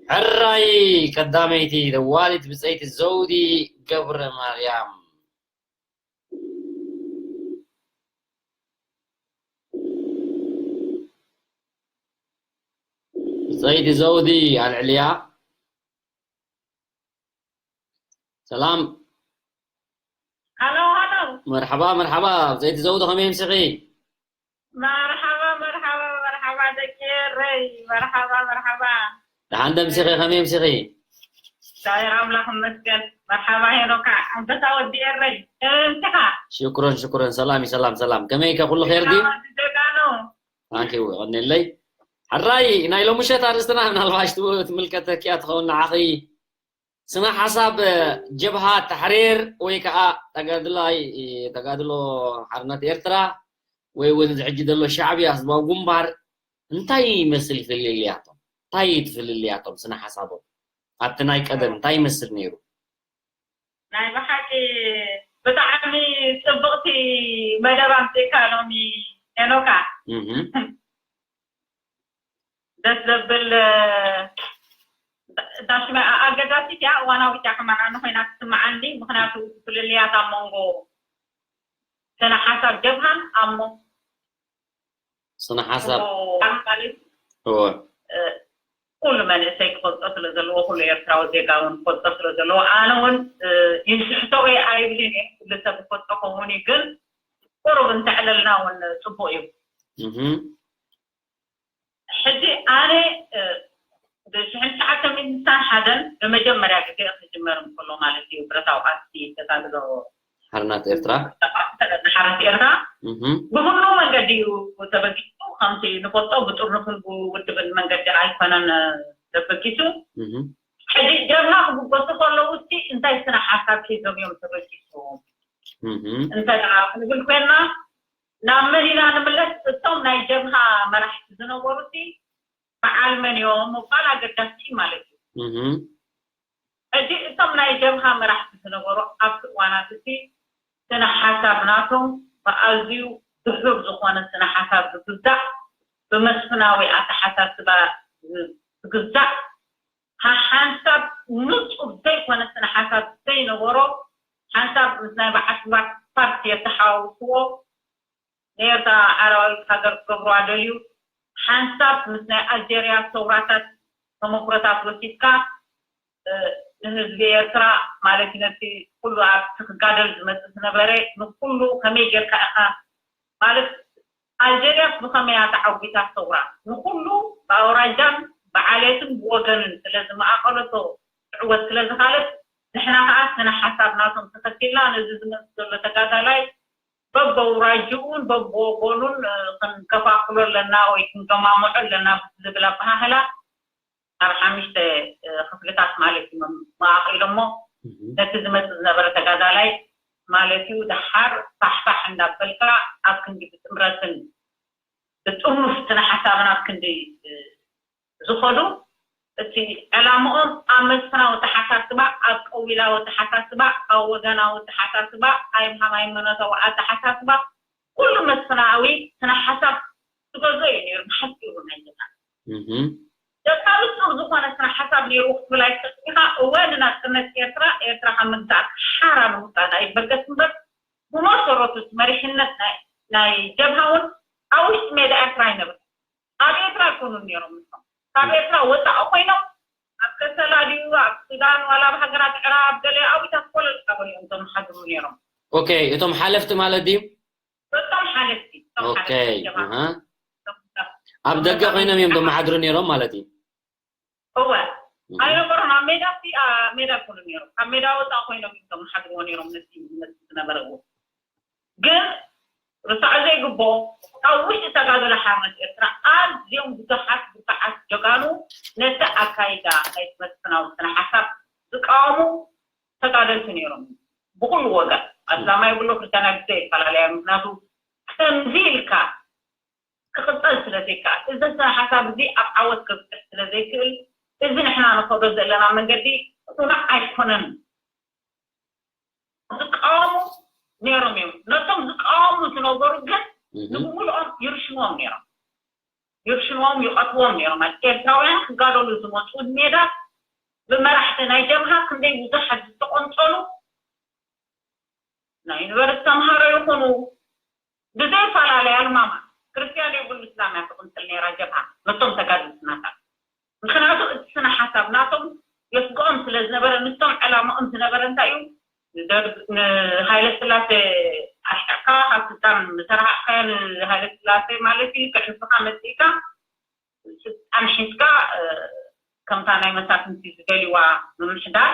ሕራይ ቀዳመይቲ ደዋሊት ብጸይቲ ዘውዲ ገብረ ማርያም። ብጸይቲ ዘውዲ ኣልዕልያ። ሰላም። ሃሎ፣ ሃሎ። መርሓባ፣ መርሓባ። ብጸይቲ ዘውዲ ከመይ ኣምሲኺ? መርሓባ፣ መርሓባ፣ መርሓባ ደቂ ኤረይ። መርሓባ፣ መርሓባ። ደሓን ደምሲኺ፣ ከመይ ኣምሲኺ? እግዚኣብሔር ኣምላኽ ይመስገን። መርሓባ ሄኖካ፣ ኣንበሳ ወዲ ኤረይ። ከመይ ኣምሲኻ? ሽኩረን፣ ሽኩረን። ሰላም እዩ፣ ሰላም፣ ሰላም። ከመይ ከ፣ ኩሉ ኸይር ድዩ? ጀጋኑ። ታንኪ ዩ፣ የቐንየለይ። ሕራይ፣ ናይ ሎምሸት ኣርእስትና ምናልባሽ ትው-፣ ትምልከተኪ እያ ትኸውን ንዓኺ። ስነ ሓሳብ ጀብሃ ታሕሪር ወይ ከዓ ተጋድላይ፣ ተጋድሎ ሓርነት ኤርትራ ወይ እውን እዚ ሕጂ ዘሎ ሻዕብያ ህዝባዊ ግንባር እንታይ ይመስል ፍልልያቶም? እንታይ እዩ እቲ ፍልልያቶም ስነ ሓሳቦም? ኣብቲ ናይ ቀደም እንታይ ይመስል ነይሩ? ናይ ብሓቂ ብጣዕሚ ጽብቕቲ መደብ ኣምጺእካ ሎሚ ሄኖካ። እህ። ደስ ዘብል፣ እ፣ እታ ሽመ-፣ ኣ-፣ ኣገዳሲት እያ፣ እዋናዊት እያ ከማን ኣነ ኮይና ትስምዓኒ፣ ምኽንያቱ ፍልልያት ኣብ መንጎ ስነ ሓሳብ ጀብሃን ኣብ መንጎ ስነ ሓሳብ ማለት እወ ኩሉ መንእሰይ ክፈልጦ ስለ ዘለዎ፣ ኩሉ ኤርትራዊ ዜጋ እውን ክፈልጦ ስለ ዘለዎ፣ ኣነ እውን ይስሕቶ ወይ ኣይብልን እየ። ኩሉ ሰብ ክፈልጦ ከውን እዩ፣ ግን ቁሩብ እንተዕለልና እውን ፅቡቅ እዩ። እህም ሕጂ ኣነ ብሽሕን ትሽዓተ ሚእትን ሓደን ብመጀመርያ ግዜ ክጅመር እንከሎ ማለት እዩ፣ ብረታዊ ቃልሲ ተጋድሎ ሓርነት ኤርትራ ሓርነት ኤርትራ እህም ብኩሉ መንገዲ እዩ ተበጊሱ። ከምቲ ንፈልጦ ብጥርንፍን ብውድብን መንገዲ ኣይኮነን ተበጊሱ። እህም ሕጂ ጀብሃ ክብገሱ ከለዉ እስቲ እንታይ ስነ ሓሳብ ሒዞም እዮም ተበጊሱ እህም እንተ ደኣ ክንብል ኮይንና፣ ናብ መን ኢና ንምለስ? እቶም ናይ ጀብሃ መራሕቲ ዝነበሩ እቲ በዓል መን እዮም ምባል ኣገዳሲ እዩ ማለት እዩ። እህም ሕጂ እቶም ናይ ጀብሃ መራሕቲ ዝነበሩ ኣብቲ እዋናት እቲ ስነ ሓሳብ ናቶም ብኣዝዩ ድሑር ዝኾነ ስነ ሓሳብ ዝግዛእ፣ ብመስፍናዊ ኣተሓሳስባ ዝግዛእ፣ ሓንሳብ ንጹር ዘይኮነ ስነ ሓሳብ ዘይነበሮ፣ ሓንሳብ ምስ ናይ በዓል ስብሓት ፓርቲ የተሓዋውስዎ፣ ንኤርትራ ኣራዊት ሃገር ክገብርዋ ደልዩ፣ ሓንሳብ ምስ ናይ ኣልጀርያ ሰውራታት ተመኩሮታት ወሲድካ ንህዝቢ ኤርትራ ማለት እዩ፣ ነቲ ኩሉ ኣብቲ ክጋደል ዝመጽእ ዝነበረ ንኩሉ ከመይ ጌርካ ኢኻ ማለት ኣልጀርያስ ብኸመይ እያ ተዓዊታ ሰውራ ንኩሉ ብኣውራጃን ብዓሌትን ብወገንን ስለ ዝመኣቐለቶ ትዕወት ስለ ዝኻለት ንሕና ከዓ ስነ ሓሳብ ናቶም ተኸቲልና ነዚ ዝመጽእ ዘሎ ተጋዳላይ በበውራጅኡን በብወገኑን ክንከፋፍሎ ኣለና ወይ ክንገማምዖ ኣለና ዝብል ኣበሃህላ ኣብ ሓሙሽተ ክፍልታት ማለት እዩ መኣቒሎሞ ነቲ ዝመፅእ ዝነበረ ተጋዳላይ ማለት እዩ ደሓር ፋሕፋሕ እንዳበልካ ኣብ ክንዲ ብጥምረትን ብጥሙፍ ስነ ሓሳብን ኣብ ክንዲ ዝኸዱ እቲ ዕላምኦም ኣብ መስፍናዊ ተሓሳስባ ኣብ ቀቢላዊ ተሓሳስባ ኣብ ወገናዊ ተሓሳስባ ኣብ ሃይማኖታዊ ኣተሓሳስባ ኩሉ መስፍናዊ ስነ ሓሳብ ትገዝኦ እዩ ነይሩ ብሓፂሩ ናይ ጀብሃ እህም ጀብሃ ብፁር ዝኾነ ስነ ሓሳብ ነይሩ ክትብል ኣይትኽእልን ኢኻ። እወ ንናፅነት ኤርትራ ኤርትራ ካብ ምግዛእቲ ሓራ ንምውፃእ ደኣ ይበገስ እምበር ብመሰረቱ እቲ መሪሕነት ናይ ናይ ጀብሃ እውን ኣብ ውሽጢ ሜዳ ኤርትራ ኣይነበረን። ኣብ ኤርትራ ኣይኮኑን ነይሮም ንሶም ካብ ኤርትራ ወፃኢ ኮይኖም ኣብ ከሰላ ድዩ ኣብ ሱዳን ዋላ ኣብ ሃገራት ዕራብ ገለ ኣብታት ኮለል ዝበሉ እዮም እቶም ሓድሩ ነይሮም። ኦኬ እቶም ሓለፍቲ ማለት ድዩ እቶም ሓለፍቲ እቶም ኦኬ ሓለፍቲ ጀብሃ ኣሃ ኣብ ደገ ኮይኖም እዮም ዶም ሓድሩ ነይሮም ማለት እዩ እወ ኣይነበሩን ኣብ ሜዳ ሲ ሜዳ ይኮኑ ነይሮም ካብ ሜዳ ወፃኢ ኮይኖም እዮም ቶም ሓድርዎ ነይሮም ነቲ ዝመፅእ ዝነበረ እዎ ግን ርሳዕ ዘይግቦ ካብ ውሽጢ ተጋደሎ ሓርነት ኤርትራ ኣዝዮም ብዙሓት ብርቱዓት ጀጋኑ ነቲ ኣካይዳ ናይ መስፍናዊ ስነ ሓሳብ ዝቃወሙ ተጋደልቲ ነይሮም ብኩሉ ወገን ኣስላማይ ብሎ ክርስቲያናይ ብዘይፈላለያ ምክንያቱ ከምዚ ኢልካ ክቕፀል ስለ ዘይከኣል እዚ ስነ ሓሳብ እዚ ኣብ ዓወት ከብፅሕ ስለ ዘይክእል እዚ ንሕና ንኸዶ ዘለና መንገዲ ቅኑዕ ኣይኮነን። ዝቃወሙ ነይሮም እዮም። ነቶም ዝቃወሙ ዝነበሩ ግን ንብሙሉኦም ይርሽንዎም ነይሮም። ይርሽንዎም ይቐትዎም ነይሮም። ማለት ኤርትራውያን ክጋደሉ ዝመፁ ሜዳ ብመራሕቲ ናይ ጀብሃ ክንደይ ብዙሓት ዝተቆንፀሉ ናይ ዩኒቨርስቲ ተምሃሮ ይኹኑ ብዘይፈላለያ ልማማ ክርስትያን የብሉ እስላም እያ ትቕንፅል ነይራ ጀብሃ ነቶም ተጋደልትናታት ምክንያቱ እቲ ስነ ሓሳብ ናቶም የስግኦም ስለ ዝነበረ ንሶም ዕላማኦም ዝነበረ እንታይ እዩ ንደርግ ንሃይለ ስላሴ ኣርሒቕካ ካብ ስልጣን ምተረሓቕካዮ ንሃይለ ስላሴ ማለት እዩ ልክዕ ንስኻ መፂእካ ስልጣን ሒዝካ ከምታ ናይ መሳፍንቲ ዝደልይዋ ምምሕዳር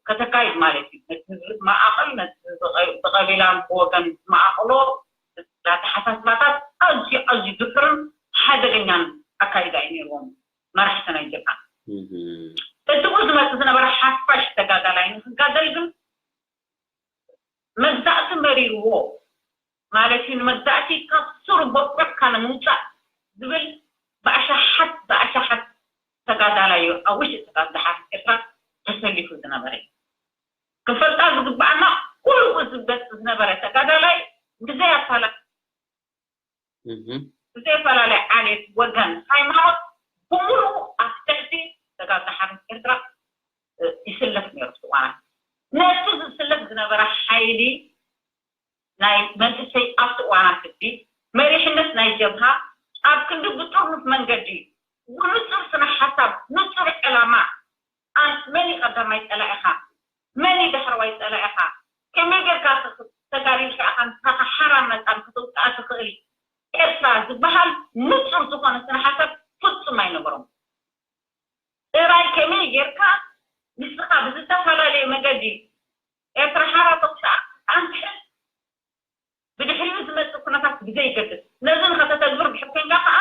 ከተካይድ ማለት እዩ። ነቲ ህዝቢ ዝመቓቕል፣ ነቲ ህዝቢ ብቐቢላን ብወገን ዝመቓቕሎ ኣተሓሳስባታት ኣዝዩ ኣዝዩ ድሑርን ሓደገኛን ኣካይዳ እዩ ነይርዎም መራሕቲ ናይ ጀብሃ። እቲ ብኡ ዝመፅእ ዝነበረ ሓፋሽ ተጋዳላይ ንክጋደል ግን መግዛእቲ መሪርዎ ማለት እዩ ንመግዛእቲ ካብ ሱር ቦቅቦቅካ ንምውፃእ ዝብል ብኣሻሓት ብኣሻሓት ተጋዳላይ እዩ ኣብ ውሽጢ ተጋዳሓት ኤርትራ ተሰሊፉ ዝነበረ እዩ። ክፈልጣ ዝግባኣና ኩሉ ዝገፅ ዝነበረ ተጋዳላይ ብዘይ ኣፋላ ብዘይፈላለየ ዓሌት፣ ወገን፣ ሃይማኖት ብምሉኡ ኣብ ትሕቲ ተጋግሓነት ኤርትራ ይስለፍ ነይሩ። እዋናት ነቲ ዝስለፍ ዝነበረ ሓይሊ ናይ መንእሰይ ኣብቲ እዋናት ሕጂ መሪሕነት ናይ ጀብሃ ኣብ ክንዲ ብጥርኑፍ መንገዲ ብንጹር ስነ ሓሳብ፣ ንጹር ዕላማ፣ ኣን መን እዩ ቀዳማይ ጸላኢኻ? መን እዩ ዳሕረዋይ ጸላኢኻ? ከመይ ጌርካ ተጋዲልካ ኢኻ ንስኻ ሓራ መጻን ክትውጣኣ ትኽእል? ኤርትራ ዝበሃል ንጹር ዝኾነ ስነ ሓሳብ ፍጹም ኣይነበሮም። ጥራይ ከመይ ጌርካ ንስኻ ብዝተፈላለየ መገዲ ኤርትራ ሓራ ተውጻኣ ኣንትሕል ብድሕሪኡ ዝመጽእ ኩነታት ብዘይገድስ ነዚ ንኸተተግብር ድሕር ኮንካ ከኣ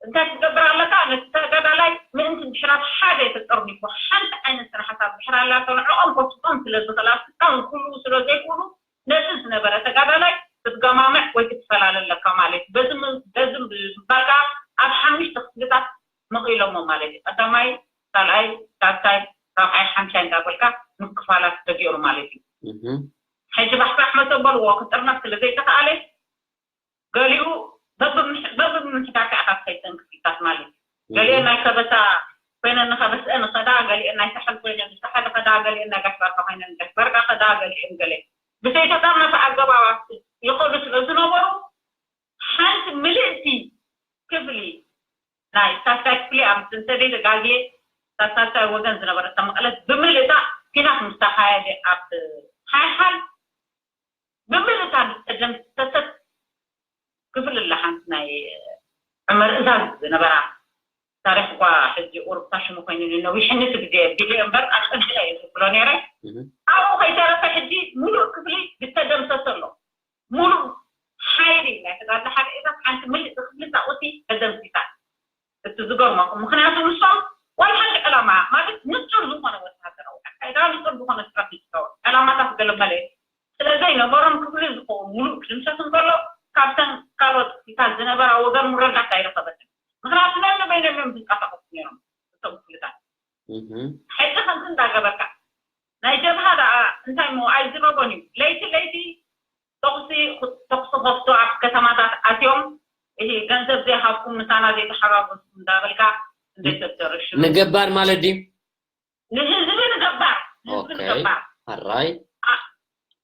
እንታይ ክትገብር ኣለካ? ነቲ ተጋዳላይ ምእንቲ ድሕራት ሓደ ተጠርኒፉ ሓንቲ ዓይነት ስነ ሓሳብ ድሕር ኣላቶ ንዕኦም ኮስቶም ስለ ዝኽእል ኣፍትታውን ኩሉ ስለ ዘይክእሉ ነቲ ዝነበረ ተጋዳላይ ክትገማምዕ ወይ ክትፈላለ ኣለካ ማለት እዩ። በዚ ም- በዚ ምባል ከኣ ኣብ ሓሙሽተ ክፍልታት መቒሎሞ ማለት እዩ። ቀዳማይ፣ ካልኣይ፣ ሳልሳይ፣ ራብዓይ፣ ሓምሻይ እንዳበልካ ምክፋላት ተገይሩ ማለት እዩ። ሕጂ ባሕባሕ መሰ በልዎ ክጥርነፍ ስለ ዘይተኸኣለ ገሊኡ በብምሕዳር ከዓ ካብ ሰይጠን ክፍልታት ማለት እዩ። ገሊአን ናይ ከበሳ ኮይነን ንኸበስአን ኸዳ፣ ገሊአን ናይ ሳሕል ኮይነን ንሳሕል ኸዳ፣ ገሊአን ናይ ጋሽ ባርካ ኮይነን ንጋሽ ባርካ ኸዳ፣ ገሊአን ገለ ብሰይተጠርነፈ ኣገባባት ይኸዱ ስለ ዝነበሩ ሓንቲ ምልእቲ ክፍሊ ናይ ሳልሳይ ክፍሊ ኣብ ስንተደ ተጋግየ ሳልሳይ ወገን ዝነበረ ተመቐለት ብምልእታ ፊናት ምስ ተኻየደ ኣብ ሓይሓል ብምልእታ ዝተደምሰሰት ክፍሊ ኣላ ሓንቲ ናይ ዕመር እዛዝ ዝነበራ ታሪኽ እኳ ሕጂ ቁሩብ ታሽሙ ኮይኑ ነዊሕኒ እቲ ግዜ ቢለ እምበር ኣፀንቂቐ እየ ዝብሎ ነይረ። ኣብኡ ከይተረፈ ሕጂ ሙሉእ ክፍሊ ዝተደምሰሰ ኣሎ። ሙሉእ ሓይሊ ናይ ተጋድሎ ሓደ ኤታት ሓንቲ ምልእቲ ክፍሊ ሳቁቲ ተደምሲሳ። እቲ ዝገርመኩም ምክንያቱ ንሶም ዋላ ሓንቲ ዕላማ ማለት ንጹር ዝኾነ ወታደራዊ ኣካይዳ ንጹር ዝኾነ ስትራቴጂካዊ ዕላማታት ገለመለ ስለ ዘይነበሮም ክፍሊ ዝኸውን ሙሉእ ክድምሰስ እንከሎ ካብተን ካልኦት ክፍልታት ዝነበራ ወገን ምረዳት ኣይረኸበትን። ምክንያቱ ነንበይኖም እዮም ዝንቀሳቀሱ ነይሮም እቶም ክፍልታት። ሕጂ ከምዚ እንዳገበርካ ናይ ጀብሃ ደኣ እንታይ ሞ ኣይዝረቦን እዩ። ለይቲ ለይቲ ተኩሲ ተኩሲ ከፍቱ ኣብ ከተማታት ኣትዮም፣ እሂ ገንዘብ ዘይሃብኩም ምሳና ዘይተሓጋገዝኩም እንዳበልካ እንዴት ተደርሽ ንገባር ማለት ድዩ? ንህዝቢ ንገባር ህዝቢ ንገባር ኣራይ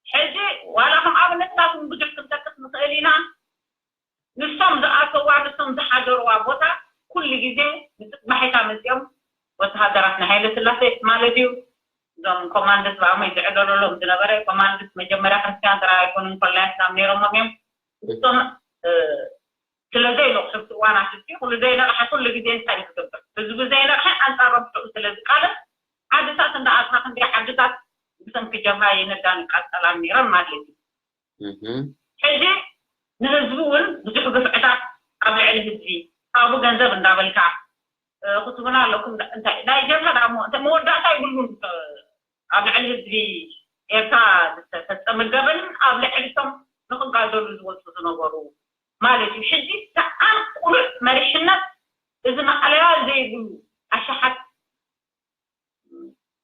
ሕጂ ዋላ ከም ኣብነት ናትኩም ብዙሕ ክንጠቅስ ንኽእል ኢና። ንሶም ዝኣተዋ ንሶም ዝሓደርዋ ቦታ ኩሉ ግዜ ንፅባሒታ መፅኦም ወተሃደራት ናይ ሃይለ ስላሴ ማለት እዩ። እዞም ኮማንድስ ብኣሞይ ዝዕለለሎም ዝነበረ ኮማንድስ መጀመርያ ክርስትያን ጥራይ ኣይኮኑን ኮላይ ስላም ነይሮሞም እዮም። እሶም ስለ ዘይለቑሑ ኣብቲ እዋናት እቲ ኩሉ ዘይነቕሐ ኩሉ ግዜ እንታይ እዩ ዝገብር? ህዝቢ ዘይነቕሐ ኣንፃር ረብሕኡ ስለ ዝቃለስ ዓድታት እንዳኣትኻ ክንደይ ዓድታት ብሰንኪ ጀብሃ የነዳ ንቃፀላን ነይረን ማለት እዩ። ሕጂ ንህዝቢ እውን ብዙሕ ግፍዕታት ኣብ ልዕሊ ህዝቢ ካብኡ ገንዘብ እንዳበልካ ክትብና ኣለኩም። እንታይ ናይ ጀብሃ ዳሞ እንተ መወዳእታ ይብሉን ኣብ ልዕሊ ህዝቢ ኤርትራ ዝተፈጸመ ገበንን ኣብ ልዕሊ እቶም ንክጋደሉ ዝወፁ ዝነበሩ ማለት እዩ። ሕጂ ሰኣን ቁሉዕ መሪሕነት እዚ ማእለያ ዘይብሉ ኣሽሓት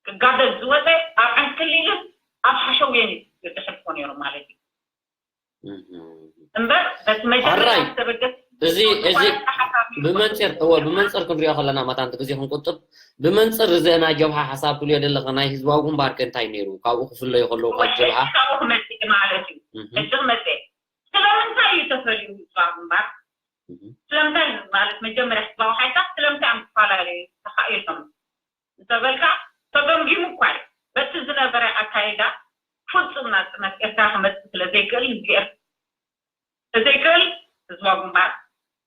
ክጋደል ዝወፀ ኣብ ዕንክሊልን ኣብ ሓሸውየን እዩ ዘሕልፎ ነይሩ ማለት እዩ። እምበር በቲ መጀመርያ ኣራይ። ዝተበገስ እዚ እዚ ብመንፅር እወ ብመንፅር ክንሪኦ ከለና መታን እቲ ግዜ ክንቁጥብ ብመንፅር እዚ ናይ ጀብሃ ሓሳብ ትብልዮ ዘለካ ናይ ህዝባዊ ግንባር ከ እንታይ ነይሩ ካብኡ ክፍለዩ ከለዉ ካብ ጀብሃ ካብኡ ክመፅእ ማለት እዩ። እህ፣ ሕጂ ክመፅእ ስለምንታይ እዩ ተፈልዩ ህዝባዊ ግንባር? እህ። ስለምንታይ ማለት መጀመርያ ህዝባዊ ሓይልታት ስለምንታይ እዮም ክፈላለዩ ተኻኢሎም እንተበልካ ተገምጊሙ እኳ እዩ። በቲ ዝነበረ ኣካይዳ ፍፁም ናፅነት ኤርትራ ክመፅእ ስለ ዘይክእል ህዝቢ ኤርትራ ስለዘይክእል ህዝባዊ ግንባር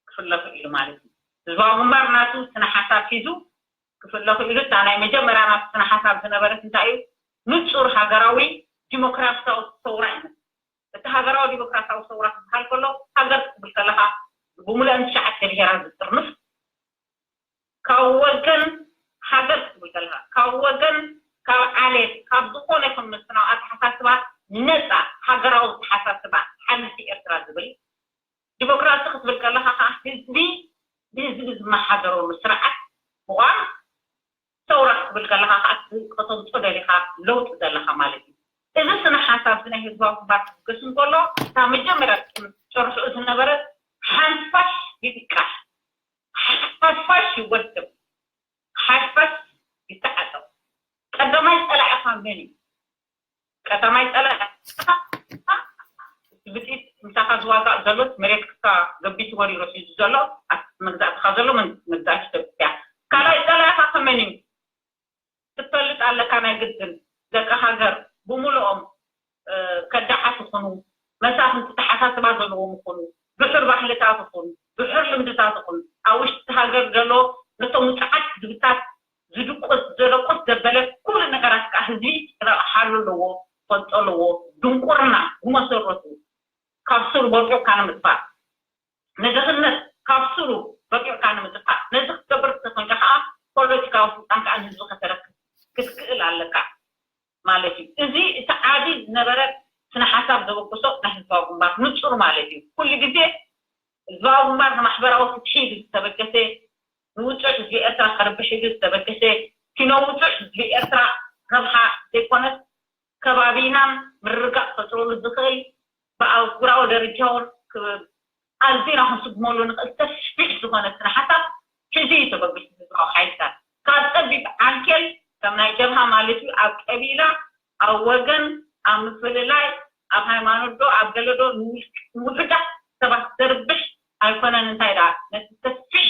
ክፍለ ክኢሉ ማለት እዩ። ህዝባዊ ግንባር ናቱ ስነ ሓሳብ ሒዙ ክፍለ ክኢሉ እታ ናይ መጀመርያ ናቱ ስነ ሓሳብ ዝነበረት እንታይ እዩ? ንፁር ሃገራዊ ዲሞክራሲያዊ ሰውራ እዩ። እቲ ሃገራዊ ዲሞክራሲያዊ ሰውራ ክበሃል ከሎ ሃገር ክትብል ከለካ ብሙሉአን ትሽዓተ ብሄራት ዝጥርንፍ ካብ ወገን ሃገር ክትብል ከለካ ካብ ወገን ካብ ዓሌት ካብ ዝኾነ ይኹን መስፍናዊ ኣተሓሳስባ ነፃ ሃገራዊ ኣተሓሳስባ ሓንቲ ኤርትራ ዝብል ዲሞክራሲ ክትብል ከለካ ከዓ ህዝቢ ብህዝቢ ዝመሓደረሉ ስርዓት ምኳን ሰውራ ክትብል ከለካ ከዓ ከተምፅኦ ደሊካ ለውጢ ዘለካ ማለት እዩ። እዚ ስነ ሓሳብ እዚ ናይ ህዝባዊ ግንባር ክብገስ እንከሎ እታ መጀመርያ ጨርሽኡ ዝነበረት ሓንፋሽ ይብቃሕ ሓፋሽ ይወድም ሓፋሽ ይተዓጠቕ ቀዳማይ ፀላኢኻ መን እዩ? ቀዳማይ ፀላኢኻ ዘሎስ መሬትካ ገቢቱ ወሪሩ ሒዙ ዘሎ ኣብቲ መግዛእትኻ ዘሎ መን- መግዛእቲ ኢትዮጵያ። ካልኣይ ጸላኢኻ ከመን እዩ? ክትፈልጥ ኣለካ ናይ ግድን። ደቂ ሃገር ብምሉኦም እ፣ ከዳዓት ይኹኑ፣ መሳፍንቲ ተሓሳስባ ዘለዎም ይኹኑ፣ ድሑር ባህልታት ይኹን፣ ድሑር ልምድታት ይኹን፣ ኣብ ውሽጢ ሃገር ዘሎ ነቶም ውፅዓት ህዝብታት ዝድቁስ ዘደቁስ ዘበለ ኩሉ ነገራት ከዓ ህዝቢ ክነቕሓሉ ኣለዎ፣ ክፈልጦ ኣለዎ። ድንቁርና ብመሰረቱ ካብ ስሩ በቂዕካ ንምጥፋእ፣ ንድኽነት ካብ ስሩ በቂዕካ ንምጥፋእ፣ ነዚ ክትገብር እንተኾይንካ ከዓ ፖለቲካዊ ስልጣን ከዓ ንህዝቢ ከተረክብ ክትክእል ኣለካ ማለት እዩ። እዚ እቲ ዓቢ ዝነበረ ስነ ሓሳብ ዘበገሶ ናይ ህዝባዊ ግንባር ንጹር ማለት እዩ። ኩሉ ግዜ ህዝባዊ ግንባር ንማሕበራዊ ፍትሒ ኢሉ ዝተበገሰ፣ ንውጹዕ ህዝቢ ኤርትራ ከርብሕ ኢሉ ዝተበገሰ፣ ኪኖ ውጹዕ ህዝቢ ኤርትራ ረብሓ ዘይኮነስ ከባቢናን ምርግጋእ ክፈጥረሉ ዝኽእል ብኣህጉራዊ ደረጃ እውን ክ- ኣዚና ክንስጉመሉ ንኽእል ሰፊሕ ዝኾነ ስነ ሓሳብ ሒዙ እዩ ተበጊሱ ህዝባዊ ሓይልታት። ካብ ጸቢብ ዓንኬል ከም ናይ ጀብሃ ማለት እዩ ኣብ ቀቢላ፣ ኣብ ወገን፣ ኣብ ምፍልላይ፣ ኣብ ሃይማኖት ዶ ኣብ ገለ ዶ ንውልቅ- ንውሑዳት ሰባት ዘርብሕ ኣይኮነን። እንታይ ደኣ ነቲ ሰፊሕ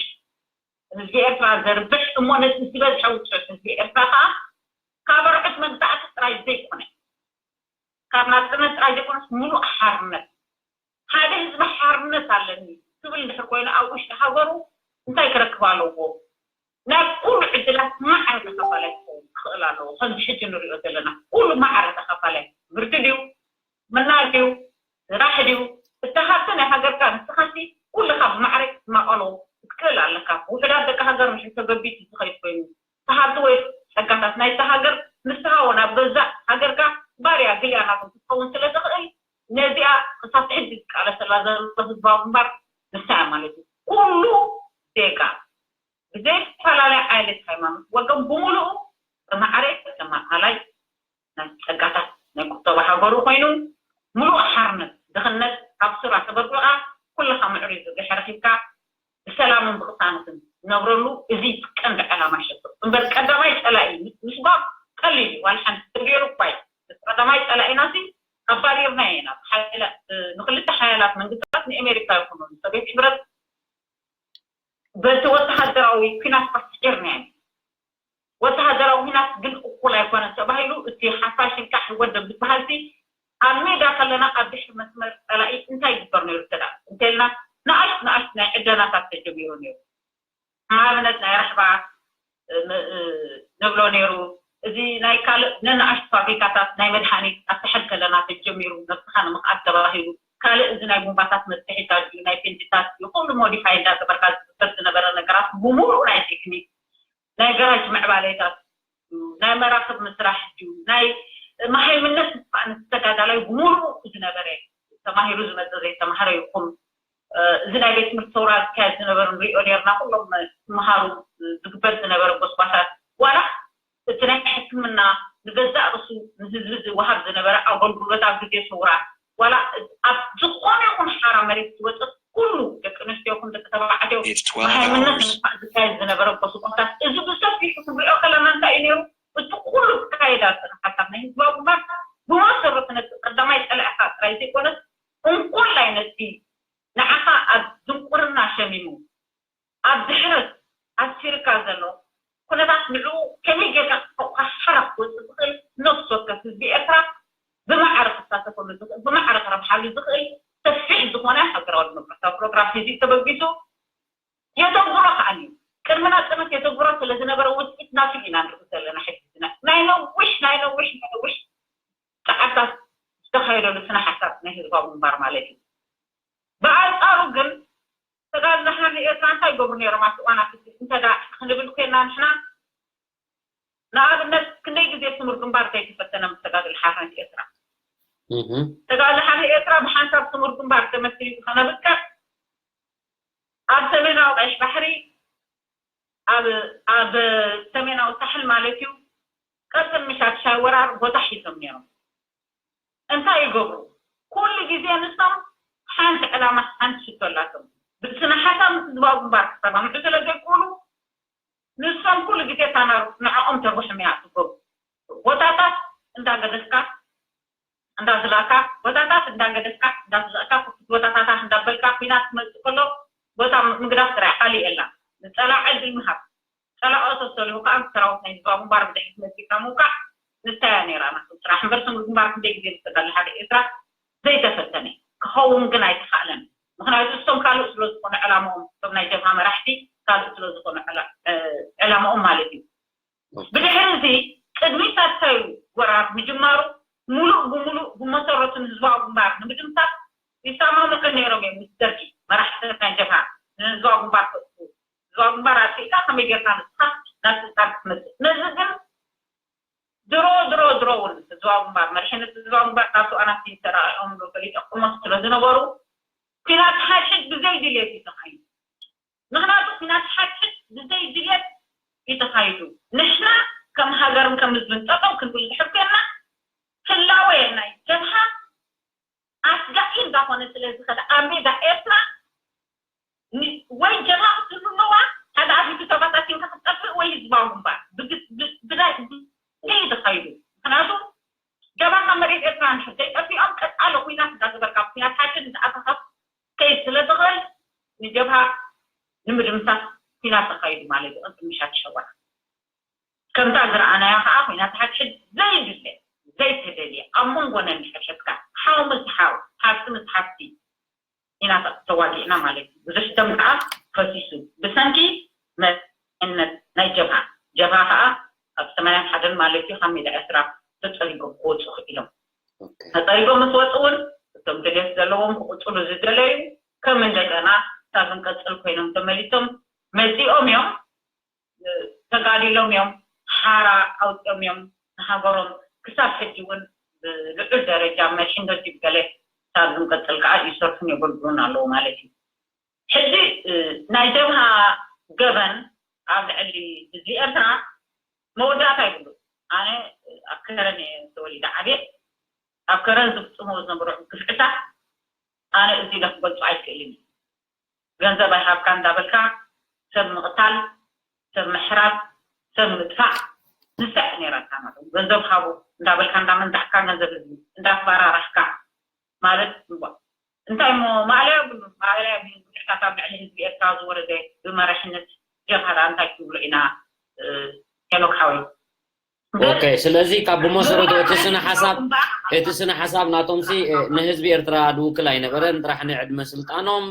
ህዝቢ ኤርትራ ዘርብሕ እሞ ነቲ ዝበዝሐ ውፅዕ ህዝቢ ኤርትራ ከዓ ካብ ኣርዑት መግዛእቲ ጥራይ ዘይኮነ ካብ ናፅነት ጥራይ ዘይኮነስ ሙሉእ ሓርነት ሓደ ህዝቢ ሓርነት ኣለኒ ትብል እንድሕር ኮይኑ ኣብ ውሽጢ ሃገሩ እንታይ ክረክብ ኣለዎ? ናይ ኩሉ ዕድላት ማዕረ ተኻፋላይ ክኸውን ክኽእል ኣለዎ። ከምዚ ሕጂ ንሪኦ ዘለና ኩሉ ማዕረ ተኻፋላይ ትምህርቲ ድዩ ምናይ ድዩ ስራሕ ድዩ እቲ ሃብቲ ናይ ሃገርካ ንስኻሲ ኩልኻ ብማዕረ ክትማቐሎ ክትክእል ኣለካ። ውሑዳት ደቂ ሃገር ምሽ ተገቢቱ ዝኸይድ ኮይኑ እቲ ሃብቲ ወይ ጸጋታት ናይታ ሃገር ንስኻ እውን ኣብ ገዛእ ሃገርካ ባርያ ግልያ ናቶም ክትኸውን ስለ ትኽእል ነዚኣ ክሳብ ሕጂ ዝቃለሰላ ዘሎ ህዝባዊ ግንባር ንሳ እያ ማለት እዩ። ኩሉ ዜጋ ብዘይፈላለየ ዓይነት ሃይማኖት ወገን ብምሉኡ ብማዕረ ተማቓላይ ናይ ጸጋታት ናይ ቁጠባ ሃገሩ ኮይኑ ምሉእ ሓርነት ድኽነት ካብ ስራ ተበርብርኣ ኩልኻ ምዕሩይ ዝርግሐ ረኺብካ ብሰላምን ብቕሳነትን ዝነብረሉ እዚ ቀንዲ ዕላማ ሸቶ እምበር ቀዳማይ ጸላኢ ምስጓም ቀሊል እዩ። ዋላ ሓንቲ ተገይሩ እኳ እዩ። እቲ ቀዳማይ ጸላኢና ሲ ኣባሪርና ኢና። ንክልተ ሓያላት መንግስታት ንኤሜሪካ ይኹኑ ንሶቤት ሕብረት በቲ ወተሃደራዊ ኲናት ኣስዒርናዮ። ወተሃደራዊ ኲናት ግን እኩል ኣይኮነን ተባሂሉ እቲ ሓፋሽ ኢልካ ሕወደብ ዝበሃልሲ ኣብ ሜዳ ከለና ኣብ ድሕሪ መስመር ጸላኢ እንታይ ይግበር ነይሩ ተዳ እንተልና ንኣሽቱ ንኣሽቱ ናይ ዕደናታት ተጀሚሩ ነይሩ። ንኣብነት ናይ ራሕባ ንብሎ ነይሩ። እዚ ናይ ካልእ ነንኣሽቱ ፋብሪካታት ናይ መድሃኒት ኣብ ትሕል ከለና ተጀሚሩ ነብስኻ ንምኽኣት ተባሂሉ ካልእ እዚ ናይ ቡምባታት መስርሒታት ድዩ ናይ ፔንድታት ድዩ ኩሉ ሞዲፋይ እንዳገበርካ ዝግበር ዝነበረ ነገራት ብምሉኡ ናይ ቴክኒክ ናይ ገራጅ ምዕባለታት ናይ መራኽብ ምስራሕ ድዩ ናይ መሃይምነት ምስፋእ ንተጋዳላይ ብምሉኡ ዝነበረ ተማሂሩ ዝመፀ ዘይተማህረ ይኹን እዚ ናይ ቤት ትምህርቲ ሰውራ ዝካየድ ዝነበረ ንሪኦ ነርና ኩሎም ዝመሃሩ ዝግበር ዝነበረ ጎስጓሳት ዋላ እቲ ናይ ሕክምና ንገዛእ ርእሱ ንህዝቢ ዝወሃብ ዝነበረ ኣገልግሎት ኣብ ግዜ ሰውራ ዋላ ኣብ ዝኾነ ይኹን ሓራ መሬት ዝወፅእ ኩሉ ደቂ ኣንስትዮ ይኹን ደቂ ተባዕትዮ መሃይምነት ንምጥፋእ ዝካየድ ዝነበረ ጎስጓሳት እዚ ብሰፊሑ ክንሪኦ ከለና እንታይ እዩ ነይሩ እቲ ኩሉ ዝካየድ ኣልተና ሓሳብ ናይ ህዝባዊ ግንባር ብመሰረቱ ነቲ ቀዳማይ ፀላኢኻ ጥራይ ዘይኮነስ እንኮላይ ነቲ ንዓኻ ኣብ ድንቁርና ሸሚሙ ኣብ ድሕረት ኣስፊርካ ዘሎ ኩነታት ንዕኡ ከመይ ጌርካ ክትፈቑካ ሓራ ክትወፅእ ትኽእል ነፍሲ ወከፍ ህዝቢ ኤርትራ ብማዕረ ክሳተፈሉ ዝኽእል ብማዕረ ክረብሓሉ ዝኽእል ሰፊሕ ዝኾነ ሃገራዊ ዲሞክራሲያዊ ፕሮግራም ሒዙ ተበጊሱ የተግብሮ ከዓ እዩ ቅድሚ ናፅነት የተግብሮ ስለዝነበረ ውፅኢት ናቱ ኢና ንርኢ ዘለና ሕጂ ናይ ነዊሕ ናይ ነዊሕ ናይ ነዊሕ ፃዕርታት ዝተኻየደሉ ስነ ሓሳብ ናይ ህዝባዊ ግንባር ማለት እዩ ብኣንፃሩ ግን ተጋድሎ ሓርነት ኤርትራ እንታይ ይገብሩ ነይሮም ኣብቲ እዋን ኣብቲ እንተ ክንብል ኮይና ንሕና ንኣብነት ክንደይ ግዜ ስሙር ግንባር ዘይተፈተነ ምስ ተጋድሎ ሓርነት ኤርትራ ተጋድሎ ሓርነት ኤርትራ ብሓንሳብ ስሙር ግንባር ተመሲሉ ከነብቅዕ ኣብ ሰሜናዊ ቀይሕ ባሕሪ ኣብ ኣብ ሰሜናዊ ሳሕል ማለት እዩ ቀጥን ምሻት ሻይ ወራር ቦታ ሒዞም ነይሮም እንታይ ይገብሩ ኩሉ ግዜ ንሶም ሓንቲ ዕላማ ሓንቲ ሽቶ ኣላቶም ብስነ ሓሳብ ምስ ህዝባዊ ግንባር ክሰማምዑ ስለ ዘይክእሉ ንሶም ኩሉ ግዜ ታና ንዕኦም ተርብሖም እያ ትገብሩ ቦታታት እንዳገደፍካ እንዳስላካ፣ ቦታታት እንዳገደፍካ፣ እንዳስላካ፣ ቦታታታት እንዳበልካ፣ ኲናት ክመጽእ ከሎ ቦታ ምግዳፍ ጥራይ፣ ካሊእ የላ። ንጸላኢ ዕድል ምሃብ። ጸላኦ ተሰሊኹ ከኣ ሰራዊት ናይ ህዝባዊ ግንባር ብድሕሪት መጺእካ ምውቃዕ፣ ንሳ እያ ነይራ ናቱ ስራሕ። እምበር ስሙር ግንባር ክንደይ ግዜ ዝተጋለ ሓደ ኤርትራ ዘይተፈተነ። ክኸውን ግን ኣይተኻእለን። ምኽንያቱ እሶም ካልእ ስለ ዝኾነ ዕላማኦም፣ እቶም ናይ ጀብሃ መራሕቲ ካልእ ስለ ዝኾነ ዕላ-፣ እ፣ ዕላማኦም ማለት እዩ። ብድሕሪ እዚ ቅድሚ ሳልሳዩ ወራር ምጅማሩ፣ ሙሉእ ብሙሉእ ብመሰረቱ ንህዝባዊ ግንባር ንምድምሳስ ይሰማምዑ ነይሮም እዮም። ምስ ደርጊ መራሕቲ ናይ ጀብሃ ንህዝባዊ ግንባር ከጥፍኡ፣ ህዝባዊ ግንባር ኣጥፊእካ ከመይ ጌርካ ንስኻ ናብ ስልጣን ክትመጽእ? ነዚ ግን ድሮ ድሮ ድሮ እውን ህዝባዊ ግንባር፣ መሪሕነት ህዝባዊ ግንባር ካብቲ ኣናፍቲ ተራቂቖም ዶ ፈሊጦም ስለ ዝነበሩ፣ ኲናት ሓድሕድ ብዘይ ድልየት እዩ ተኻይዱ። ምኽንያቱ ኲናት ሓድሕድ ብዘይ ድልየት እዩ ተኻይዱ። ንሕና ከም ሃገርን ከም ህዝብን ጠጠው ክንብል ዝሕር ኮይንና፣ ህላወ ናይ ጀብሃ ኣስጋኢ እንዳኾነ ስለ ዝኸደ፣ ኣብ ሜዳ ኤርትራ ን-፣ ወይ ጀብሃ ክትህሉ ኣለዋ፣ ሓደ ኣቢቱ ተባታቲንካ ክትጠፍእ፣ ወይ ህዝባዊ ግንባር። ብግ-፣ ብ-፣ ብናይ፣ ብዘይ ተኻይዱ። ምኽንያቱ ጀብሃ ካብ መሬት ኤርትራ እንድሕር ዘይጠፊኦም፣ ቀጻሊ ኲናት እንዳገበርካ፣ ኲናት ሓድሕድ እንዳኣተኻ ከይድ ስለ ትኽእል፣ ንጀብሃ ንምድምሳስ ኲናት ተኻይዱ ማለት እዩ፣ ቅድሚ ሻድሻይ ወርሒ። ከምታ ዝረኣናዮ ከዓ ኲናት ሓድሕድ ዘይድለ፣ ዘይተደልየ፣ ኣብ መንጎ ነንሕድሕድካ፣ ሓው ምስ ሓው፣ ሓፍቲ ምስ ሓፍቲ ኢና ተዋጊእና ማለት እዩ። ብዙሕ ደም ከዓ ፈሲሱ ብሰንኪ መንነት ናይ ጀብሃ። ጀብሃ ከዓ ኣብ ሰማንያን ሓደን ማለት እዩ ካብ ሜዳ ኤርትራ ተፀሪጎም ክወፁ ክኢሎም። ኦኬ። ተፀሪጎም ምስ ወፁ እውን እቶም ድሌት ዘለዎም ክቕፅሉ ዝደለዩ ከም እንደገና ክሳብ እንቀፅል ኮይኖም ተመሊሶም መፂኦም እዮም። ተጋዲሎም እዮም፣ ሓራ ኣውፂኦም እዮም ንሃገሮም። ክሳብ ሕጂ እውን ብልዑል ደረጃ መሪሕነት ድዩ ገለ ክሳብ ዝንቀፅል ከዓ ይሰርሑን የገልግሉን ኣለዉ ማለት እዩ። ሕጂ፣ እ፣ ናይ ጀብሃ ገበን ኣብ ልዕሊ ህዝቢ ኤርትራ መወዳእታ ይብሉ። ኣነ ኣብ ከረን እየ ተወሊደ ዓብየ። ኣብ ከረን ዝፍፅሞ ዝነበሩ ግፍዕታት ኣነ እዚ ኢለ ክገልፆ ኣይክእልን እዩ። ገንዘብ ኣይሃብካ እንዳበልካ ሰብ ምቕታል፣ ሰብ ምሕራድ፣ ሰብ ምጥፋእ፣ ንሳ እያ ነይራታ ማለት እዩ። ገንዘብ ሃቡ እንዳበልካ እንዳመንዛዕካ ገንዘብ ህዝቢ እንዳፈራራሕካ ማለት እምቧ። እንታይ እሞ ማእለያ የብሉን። ማእለያ የብሉን። ጉድኣታት ኣብ ልዕሊ ህዝቢ ኤርትራ ዝወረደ ብመራሕነት ጀብሃ ደኣ እንታይ ክብሎ ኢና፣ እ፣ ሄኖክ ሓወይ? ኦኬ፣ ስለዚ ካብ ብመሰረቱ እቲ ስነ ሓሳብ፣ እቲ ስነ ሓሳብ ናቶም ሲ፣ እ፣ ንህዝቢ ኤርትራ ዝውክል ኣይነበረን። ጥራሕ ንዕድመ ስልጣኖም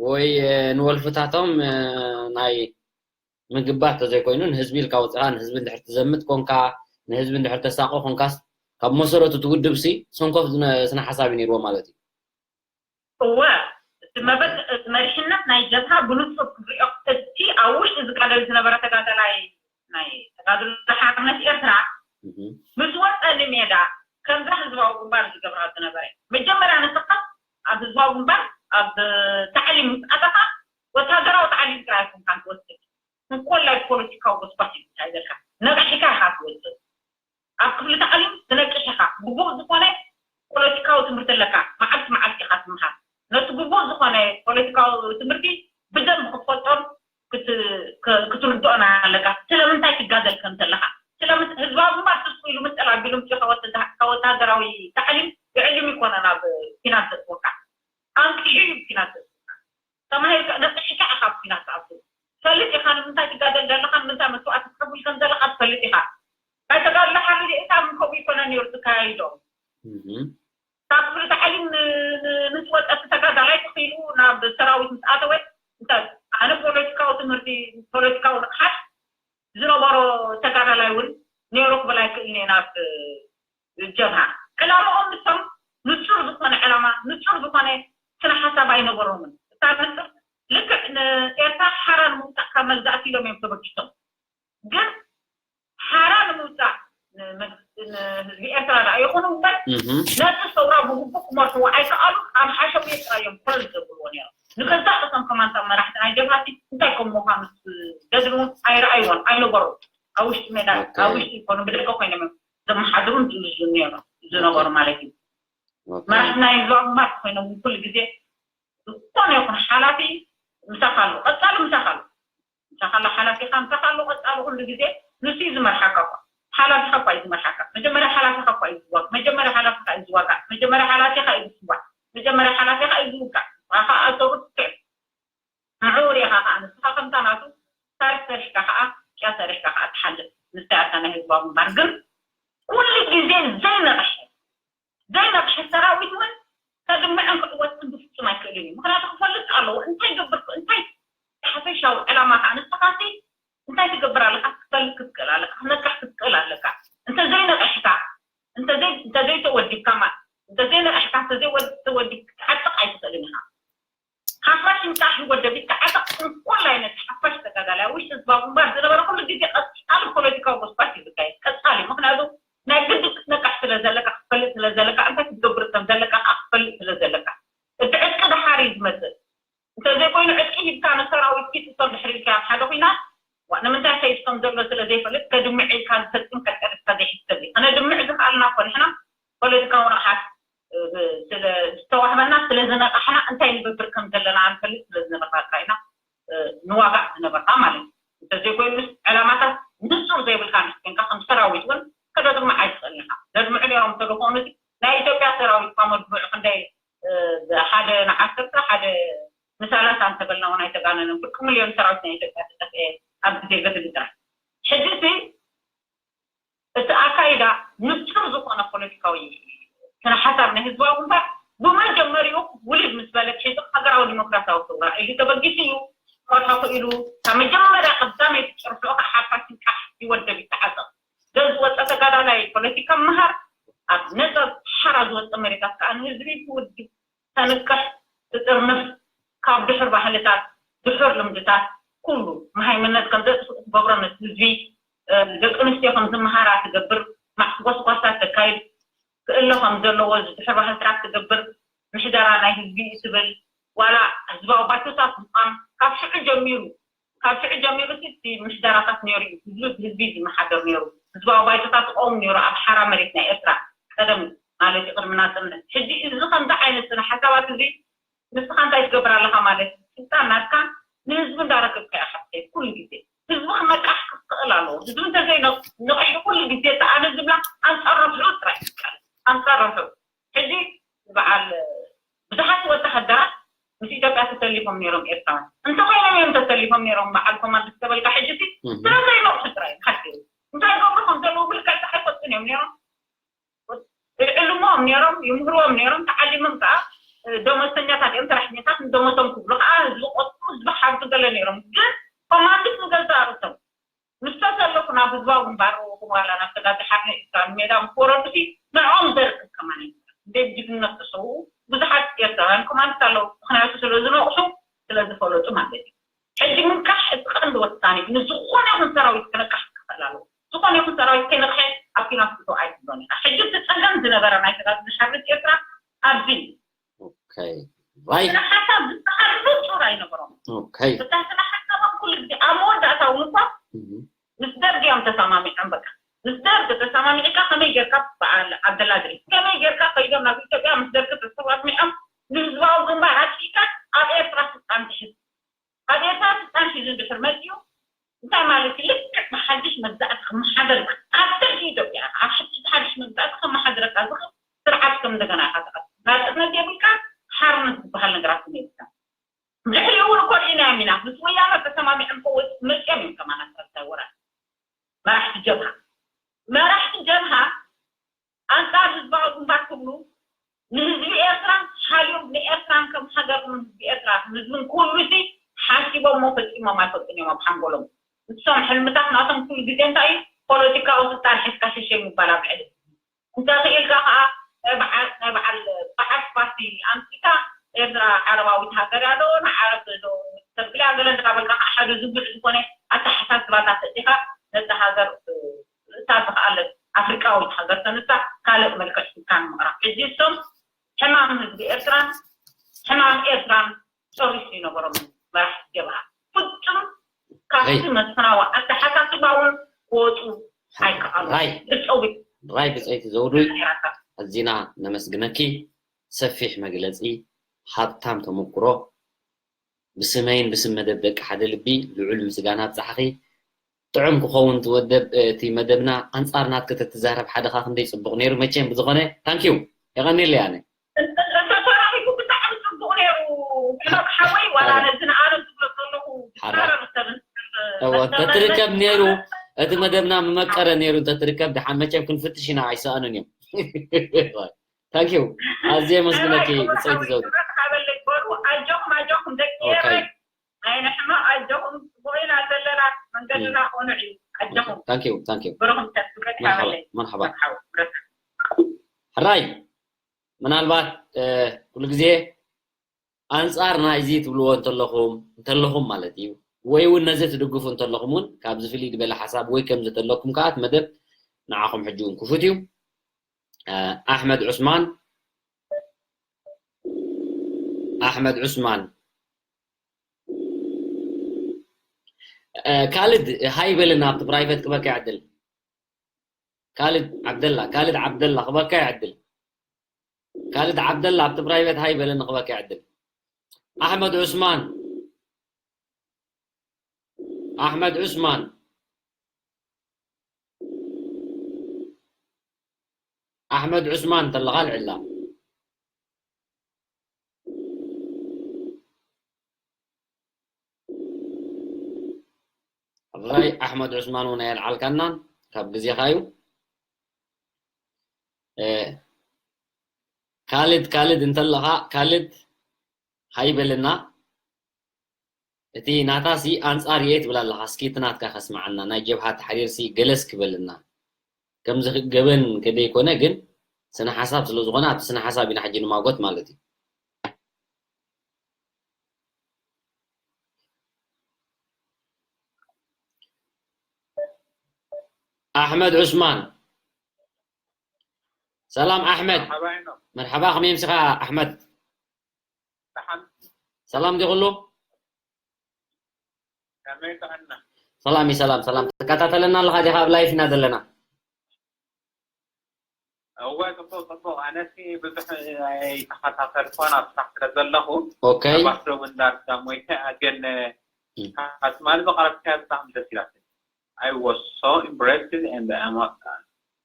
ወይ፣ እ፣ ንወልፍታቶም፣ እ፣ ናይ ምግባት ተዘይኮይኑ ንህዝቢ ኢልካ ወፂኻ ንህዝቢ እንድሕር ትዘምት ኮንካ፣ ንህዝቢ እንድሕር ተሳቆ ኮንካስ ካብ መሰረቱ እቲ ውድብ ሲ ሰንኮፍ ዝነ-፣ ስነ ሓሳብ እዩ ነይርዎ ማለት እዩ። እወ፣ እቲ መበል-፣ እቲ መሪሕነት ናይ ጀብሃ ብንጹር ክንሪኦ፣ እቲ ኣብ ውሽጢ ዝጋደል ዝነበረ ተጋዳላይ፣ ናይ ተጋድሎ ሓርነት ኤርትራ እህ። ምስ ወጸ ንሜዳ ከምዛ ህዝባዊ ግንባር ዝገብራ ዝነበረ፣ መጀመርያ ንስኻ ኣብ ህዝባዊ ግንባር ኣብ ታዕሊም ምስ ኣተኻ ወታደራዊ ታዕሊም ጥራይ ኣይኮንካን ትወስድ። እንኮላይ ፖለቲካዊ ጎስጓስ እዩ ዝካየደልካ። ነቒሕካ ኢኻ ትወጽእ። ኣብ ክፍሊ ታዕሊም ትነቅሕ ኢኻ። ግቡእ ዝኾነ ፖለቲካዊ ትምህርቲ ኣለካ። መዓልቲ መዓልቲ ኢኻ ትምሃር። ነቲ ግቡእ ዝኾነ ፖለቲካዊ ትምህርቲ ብደንቢ ክትፈልጦን ክት-፣ ክ-፣ ክትርድኦን ኣለካ። ስለምንታይ ትጋደል ከም ዘለኻ። ስለምንታይ ህዝባዊ ግንባር ስሱ ኢሉ ምጥል ኣቢሉ ምፅኡ ካብ ወተዳ-፣ ካብ ወታደራዊ ታዕሊም ብዕልም ይኮነ ናብ ኲናት ዘእትወካ። ኣንቂሑ እዩ ኲናት ዘእትወካ። ተማሂርካ ነቒሕካ ኢኻ ኣብ ኲናት ትኣቱ። ትፈልጥ ኢኻ ንምንታይ ትጋደል ዘለኻ፣ ንምንታይ መስዋእቲ ትኽፍል ከም ዘለኻ ትፈልጥ ኢኻ። ናይ ተጋድሎ ሓርነት ኤርትራ እውን ከምኡ ይኮነ ነይሩ ዝካየዶ። እህ። ካብ ክፍሊ ታዕሊም ን-፣ ን-፣ ንዝወጸ ተጋዳላይ ተኺሉ ናብ ሰራዊት ምስ ኣተወ፣ እንታይ ኣነ ፖለቲካዊ ትምህርቲ፣ ፖለቲካዊ ንቕሓት ዝነበሮ ተጋዳላይ እውን ነይሩ ክብል ኣይክእልን እየ። ናብ ጀብሃ ዕላማኦም ንሶም ንጹር ዝኾነ ዕላማ፣ ንጹር ዝኾነ ስነ ሓሳብ ኣይነበሮምን። እታ ንጹር ልክዕ ንኤርትራ ሓራ ንምውጻእ ካብ መግዛእቲ ኢሎም እዮም ተበጊሶም። ግን ሓራ ንምውጻእ ንመንግስቲ፣ ንህዝቢ ኤርትራ ደኣ ይኹን እምበር እህ። ነቲ ሰውራ ብግቡእ ክመርሕዎ ኣይከኣሉ። ኣብ ሓሸውየ ጥራይ እዮም ኮለል ዘብልዎ ነይሮም። ንገዛእ ርእሶም ከማን እቶም መራሕቲ ናይ ጀብሃቲ እንታይ ከም ምዃኑ ዘድልዎም ኣይረኣይዎን፣ ኣይነበሩን። ኣብ ውሽጢ ሜዳ፣ ኦኬ። ኣብ ውሽጢ ይኮኑ ብደገ ኮይኖም እዮም ዘመሓድሩን ዝምዙን ነይሮም፣ ዝነበሩ ማለት እዩ። ኦኬ። መራሕቲ ናይ ህዝባዊ ግንባር ኮይኖም ኩሉ ግዜ ዝኾነ ይኹን ሓላፊ ምሳኻ ኣሎ፣ ቀጻሊ ምሳኻ ኣሎ። ምሳኻ ኣሎ፣ ሓላፊኻ ምሳኻ ኣሎ፣ ቀጻሊ ኩሉ ግዜ ንሱ እዩ ዝመርሓካ እኳ። ሓላፊኻ እኳ እዩ ዝመርሓካ። መጀመርያ ሓላፊኻ እኳ እዩ ዝዋጋእ። መጀመርያ ሓላፊኻ እዩ ዝዋጋእ። መጀመርያ ሓላፊኻ እዩ ዝስዋዕ። መጀመርያ ሓላፊኻ እዩ ዝውጋእ። ንስኻ ከዓ ኣሰሩ ትስዕብ። ንዑ ሪኢኻ ከዓ ንስኻ ከምታ ናቱ ታሪክ ሰሪሕካ ከዓ ቅያ ሰሪሕካ ከዓ ትሓልፍ። ንስኻ እያ ናይ ህዝባዊ ግንባር። ግን ኩሉ ግዜ ዘይነቕሐ ዘይነቕሐ ሰራዊት እውን ከድምዕን ክዕወትን ብፍጹም ኣይክእልን እዩ። ምክንያቱ ክፈልጥ ኣለዎ እንታይ ገብር እንታይ ሓፈሻዊ ዕላማ ከዓ ንስኻሲ እንታይ ትገብር ኣለካ ክትፈልጥ ክትክእል ኣለካ ክነቅሕ ክትክእል ኣለካ። እንተዘይነቕሕካ እንተዘይተወዲብካ ማለት እንተዘይነቕሕካ እንተዘይተወዲብ ክትዓጥቕ ኣይትኽእልን ኢኻ። ሓፋሽ እንቃሕ ወደቢት ክዓጥቕ እንኮላይ ነቲ ሓፋሽ ተጋዳላይ ውሽጢ ህዝባዊ ግንባር ዝነበረ ኩሉ ግዜ ቀጻሊ ፖለቲካዊ ጎስጓስ እዩ ዝካየድ። ቀጻሊ ምክንያቱ ናይ ግዲ ክትነቅሕ ስለ ዘለካ ክትፈልጥ ስለ ዘለካ እንታይ ክትገብር ከም ዘለካ ከዓ ክትፈልጥ ስለ ዘለካ እቲ ዕጥቂ ደሓር እዩ ዝመፅእ። እንተዘይኮይኑ ዕጥቂ ሂብካ ንሰራዊት ኪትእቶ ድሕሪ ኢልካ ኣብ ሓደ ኩናት ዋ ንምንታይ ከይድ ከም ዘሎ ስለ ዘይፈልጥ ከድምዕ ኢልካ ዝፈጽም ከይቀደስካ ዘይሕሰብ እዩ። ከነድምዕ ዝኽኣልና እኮ ንሕና ፖለቲካዊ ንቕሓት ዝተዋህበና ስለ ዝነቃሕና እንታይ ንገብር ከም ዘለና ኣንፈልጥ ስለ ዝነበርና ጥራይ ኢና ንዋጋእ ዝነበርና ማለት እዩ። እንተዘይኮይኑስ ዕላማታት ንጹር ዘይብልካ ንሕኮንካ ከም ሰራዊት እውን ከደድምዕ ኣይትኽእልን ኢኻ። ዘድምዑ ነይሮም እንተደኾኑ ናይ ኢትዮጵያ ሰራዊት እኳ መድምዑ ክንደይ ሓደ ንዓሰርተ ሓደ ንሳላሳ እንተበልና እውን ኣይተጋነንን። ብርቂ ሚልዮን ሰራዊት ናይ ኢትዮጵያ ተጠፍኤ ኣብ ግዜ ገድሊ ጥራሕ። ሕጂ እቲ እቲ ኣካይዳ ንጹር ዝኾነ ፖለቲካዊ ስነ ሓሳብ ናይ ህዝባዊ ግንባር ብመጀመሪኡ ውልድ ምስ በለ ኣትሒዙ ሃገራዊ ዲሞክራሲያዊ ሰውራ ኢሉ ተበጊሱ እዩ። መርሖ ክኢሉ ካብ መጀመርያ ቀዳመይቲ ጭርሖ ከዓ ሓፋሽን ቃሕ ይወደብ ይተዓጸቕ። ገዝ ዝወፀ ተጋዳላይ ፖለቲካ ምሃር ኣብ ነፀብ ሓራ ዝወፀ መሬታት ከዓ ንህዝቢ ትውድብ ተንቅሕ ትጥርንፍ ካብ ድሑር ባህልታት ድሑር ልምድታት ኩሉ መሃይምነት ከም ዘጥፍእ ትገብሮ ነቲ ህዝቢ ደቂ ኣንስትዮ ከም ዝመሃራ ትገብር ማዕጎስጓሳት ተካይድ ክእለ ከም ዘለዎ ዝድሕር ባህልታት ትገብር ምሕደራ ናይ ህዝቢ እዩ ትብል ዋላ ህዝባዊ ባይቶታት ምዃን ካብ ሽዑ ጀሚሩ ካብ ሽዑ ጀሚሩ እቲ ምሕደራታት ነይሩ እዩ ህዝቢ ብህዝቢ ዝመሓደር ነይሩ ህዝባዊ ባይቶታት ይቀውም ነይሩ ኣብ ሓራ መሬት ናይ ኤርትራ ቀደም ማለት እዩ ቅድሚ ናፅነት ሕጂ እዚ ከምዚ ዓይነት ስነ ሓሳባት እዚ ንስኻ እንታይ ትገብር ኣለኻ ማለት እዩ ስልጣን ናትካ ንህዝቢ እንዳረከብካ ኢኻ ትኸይድ ኩሉ ግዜ ህዝቢ ክነቃሕ ክኽእል ኣለዎ ህዝቢ እንተዘይነቒሑ ኩሉ ግዜ እቲ ኣነ ዝብላ ኣንፃር ረብሕኡ ጥራይ ይቃለስ ኣንፃር ረብሕኡ ሕጂ በዓል ብዙሓት ወተሃደራት ምስ ኢትዮጵያ ተሰሊፎም ነይሮም ኤርትራውያን እንተኾይኖም እዮም ተሰሊፎም ነይሮም በዓል ኮማንድ ዝተበልካ ሕጂ እቲ ስለዘይነቕሑ ጥራይ ሓቂ እንታይ ገብሩ ከም ዘለዉ ብልክዕ ፀሓይ ይፈልጡን እዮም ነይሮም ይዕልሞም ነይሮም ይምህርዎም ነይሮም ተዓሊሞም ከዓ ደሞዝተኛታት እዮም ሰራሕተኛታት ንደሞዞም ክብሉ ከዓ ህዝቢ ቆፅሩ ህዝቢ ሓብቱ ገለ ነይሮም ግን ኮማንድስ ንገዛእ ርእሶም ምስ ተሰለፉ ናብ ህዝባዊ ግንባር ዋላ ናብ ተጋድሎ ሓርነት ኤርትራ ንሜዳ ምስ ወረዱሲ ንዕኦም ዘርክብ ከማን ኣይነበረን። እንዴት ጅግንነት ተሰውኡ ብዙሓት ኤርትራውያን ኮማንድስ ኣለዉ። ምኽንያቱ ስለ ዝነቕሑ ስለ ዝፈለጡ ማለት እዩ። ሕጂ ምንቃሕ እቲ ቀንዲ ወሳኒ እዩ። ንዝኾነ ይኹን ሰራዊት ክነቅሕ ክኽእል ኣለዎ። ዝኾነ ይኹን ሰራዊት ከይነቕሐ ኣብ ኲናት ክትእቶ ኣይትብሎን ኢኻ። ሕጂ እቲ ጸገም ዝነበረ ናይ ተጋድሎ ሓርነት ኤርትራ ኣብዚ እዩ። ራይ ስነ ሓሳብ ዝበሃል ንጹር ኣይነበሮም። ኦኬይ። እታ ስነ ሓሳቦም ኩሉ ግዜ ኣብ መወዳእታ እውን እኳ ምስ ደርጊ እዮም ተሰማሚዖም። በቃ ምስ ደርጊ ተሰማሚዕካ ከመይ ጌርካ በዓል ዓብደላ ድሪስ ከመይ ጌርካ ከይዶም ናብ ኢትዮጵያ ምስ ደርጊ ተሰማሚዖም ንህዝባዊ ግንባር ኣጥፊእካ ኣብ ኤርትራ ስልጣን ትሕዝ ኣብ ኤርትራ ስልጣን ሒዙ እንድሕር መፂኡ እንታይ ማለት እዩ? ልክዕ ብሓድሽ መግዛእቲ ክመሓደር ኢኻ። ኣብ ትሕቲ ኢትዮጵያ ኢኻ። ኣብ ትሕቲ ሓድሽ መግዛእቲ ከመሓድረካ ዝኽእል ስርዓት ከም እንደገና ኢኻ ትኣቱ። ናፅነት የብልካ፣ ሓርነት ዝበሃል ነገራት እውን የብልካ። ድሕሪኡ እውን እኮ ርኢናዮም ኢና። ምስ ወያነ ተሰማሚዖም እኮ ወፅ- መፂኦም እዮም ከማና ሳልሳይ ወራር መራሕቲ ጀብሃ። መራሕቲ ጀብሃ ኣንጻር ህዝባዊ ግንባር ክብሉ ንህዝቢ ኤርትራን ሓልዮም ንኤርትራን ከም ሃገር ንህዝቢ ኤርትራ ህዝብን ኩሉሲ ሓሲቦሞ ፈጺሞም ኣይፈልጡን እዮም ኣብ ሓንጎሎም እሶም ሕልምታት ናቶም ኩሉ ግዜ እንታይ እዩ ፖለቲካዊ ስልጣን ሒዝካ ሸሸይ ምባል ኣብ ልዕሊ ህዝቢ እንተ ክኢልካ ከዓ ናይ በዓል ናይ በዓል በዓል ፓርቲ ኣምጺካ ኤርትራ ዓረባዊት ሃገር እያ ዶ ንዓረብ ዶ ተብልያ ገለ እንዳበልካ ከዓ ሓደ ዝጉዕ ዝኾነ ኣተሓሳስባታት እዚኻ ነቲ ሃገር ርእሳ ዝኸኣለት ኣፍሪቃዊት ሃገር ተንሳ ካልእ መልክዕ ሒዝካ ንምቕራብ። ሕጂ እሶም ሕማም ህዝቢ ኤርትራን ሕማም ኤርትራን ጨሪሱ ይነበሮም መራሕቲ ጀብሃ። ፍጹም ካብቲ መስፍናዊ ኣተሓሳስባ እውን ክወፁ ኣይከኣሉ። ራይ ብፀዊት ራይ ብፀይቲ ዘውዱይ ኣዚና ነመስግነኪ። ሰፊሕ መግለፂ፣ ሃብታም ተመኩሮ። ብስመይን ብስም መደብ ደቂ ሓደ ልቢ ልዑል ምስጋና ኣብፀሓኺ። ጥዑም ክኸውን ትወደብ እቲ መደብና ኣንጻር ናትክ ተትዛረብ ሓደኻ ክንደይ ጽቡቕ ነይሩ። መቸም ብዝኾነ ታንኪዩ የቐንየለይ ኣነ። እንተተራኺቡ ብጣዕሚ ጽቡቕ ነይሩ። ሄኖክ ሓወይ ዋላ ነዚ ንኣነ ዝብሎ ዘለኹ ሓራ። ዝዛረብ ሰብ እወ እንተትርከብ ነይሩ እቲ መደብና ምመቀረ ነይሩ እንተትርከብ ደሓን መቸም ክንፍትሽ ኢና ኣይሰኣኑን እዮም። ታንኪዩ ኣዝየ የመስግነኪ ብጸይቲ ዘውዲ። ሓበለይ በሉ ኣጆኹም ኣጆኹም ደቂ ኦኬ። ኤረይ ኣይንሕመቕ ኣጆኹም ጽቡቕ ኢና ዘለና መንገድና ቅኑዕ እዩ ኣጆኹም ታንኪዩ ታንኪዩ ብሩኹም ተስብረት ሓበለይ መርሓባ ሓው ብረካ ሕራይ ምናልባት ኩሉ ግዜ ኣንጻር ናይዚ ትብልዎ እንተለኹም እንተለኹም ማለት እዩ ወይ እውን ነዚ ትድግፉ እንተለኹም እውን ካብዚ ፍልይ ዝበለ ሓሳብ ወይ ከምዚ ተለኩም ከዓ እቲ መደብ ንዓኹም ሕጂ እውን ክፉት እዩ። ኣሕመድ ዑስማን ኣሕመድ ዑስማን ካልድ ሃይ በልና ኣብቲ ፕራይቨት ክበካ ይዕድል ካልድ ዓብደላ ካልድ ዓብደላ ክበካ ይዕድል ካልድ ዓብደላ ኣብቲ ፕራይቨት ሃይ በለኒ ክበካ ይዕድል ኣሕመድ ዑስማን ኣሕመድ ዑስማን ኣሕመድ ዑስማን ተለኻ ልዕላ ሕራይ ኣሕመድ ዑስማን እውን ኣየልዓልካናን ካብ ግዜኻ እዩ ካልድ ካልድ እንተለኻ ካልድ ሃይበልና እቲ ናታሲ ኣንጻር እየ ትብል ኣለኻ እስኪ እቲ ናትካ ከስምዓና ናይ ጀብሃ ተሓሪርሲ ገለስ ክበልና ከምዚ ገበን ከደይኮነ ግን ስነ ሓሳብ ስለ ዝኾነ ኣብቲ ስነ ሓሳብ ኢና ሕጂ ንማጎት ማለት እዩ ኣሕመድ ዑስማን ሰላም ኣሕመድ መርሓባ ከመይ ምሲኻ ኣሕመድ ሰላም ዲ ኩሉ ሰላም እዩ ሰላም ሰላም ትከታተለና ኣለኻ ዲኻ ኣብ ላይፍ ኢና ዘለና እወ ጽቡቅ ጽቡቅ ኣነሲ ብዙሕ ኣይተኸታተልኮን ኣብ ስራሕ ስለ ዘለኹ ኦኬ ኣባስሮ እውን ዳርጋ ሞይተ ግን ካትማል በቃ ብጣዕሚ ደስ ኢላትኒ I was so impressed and I'm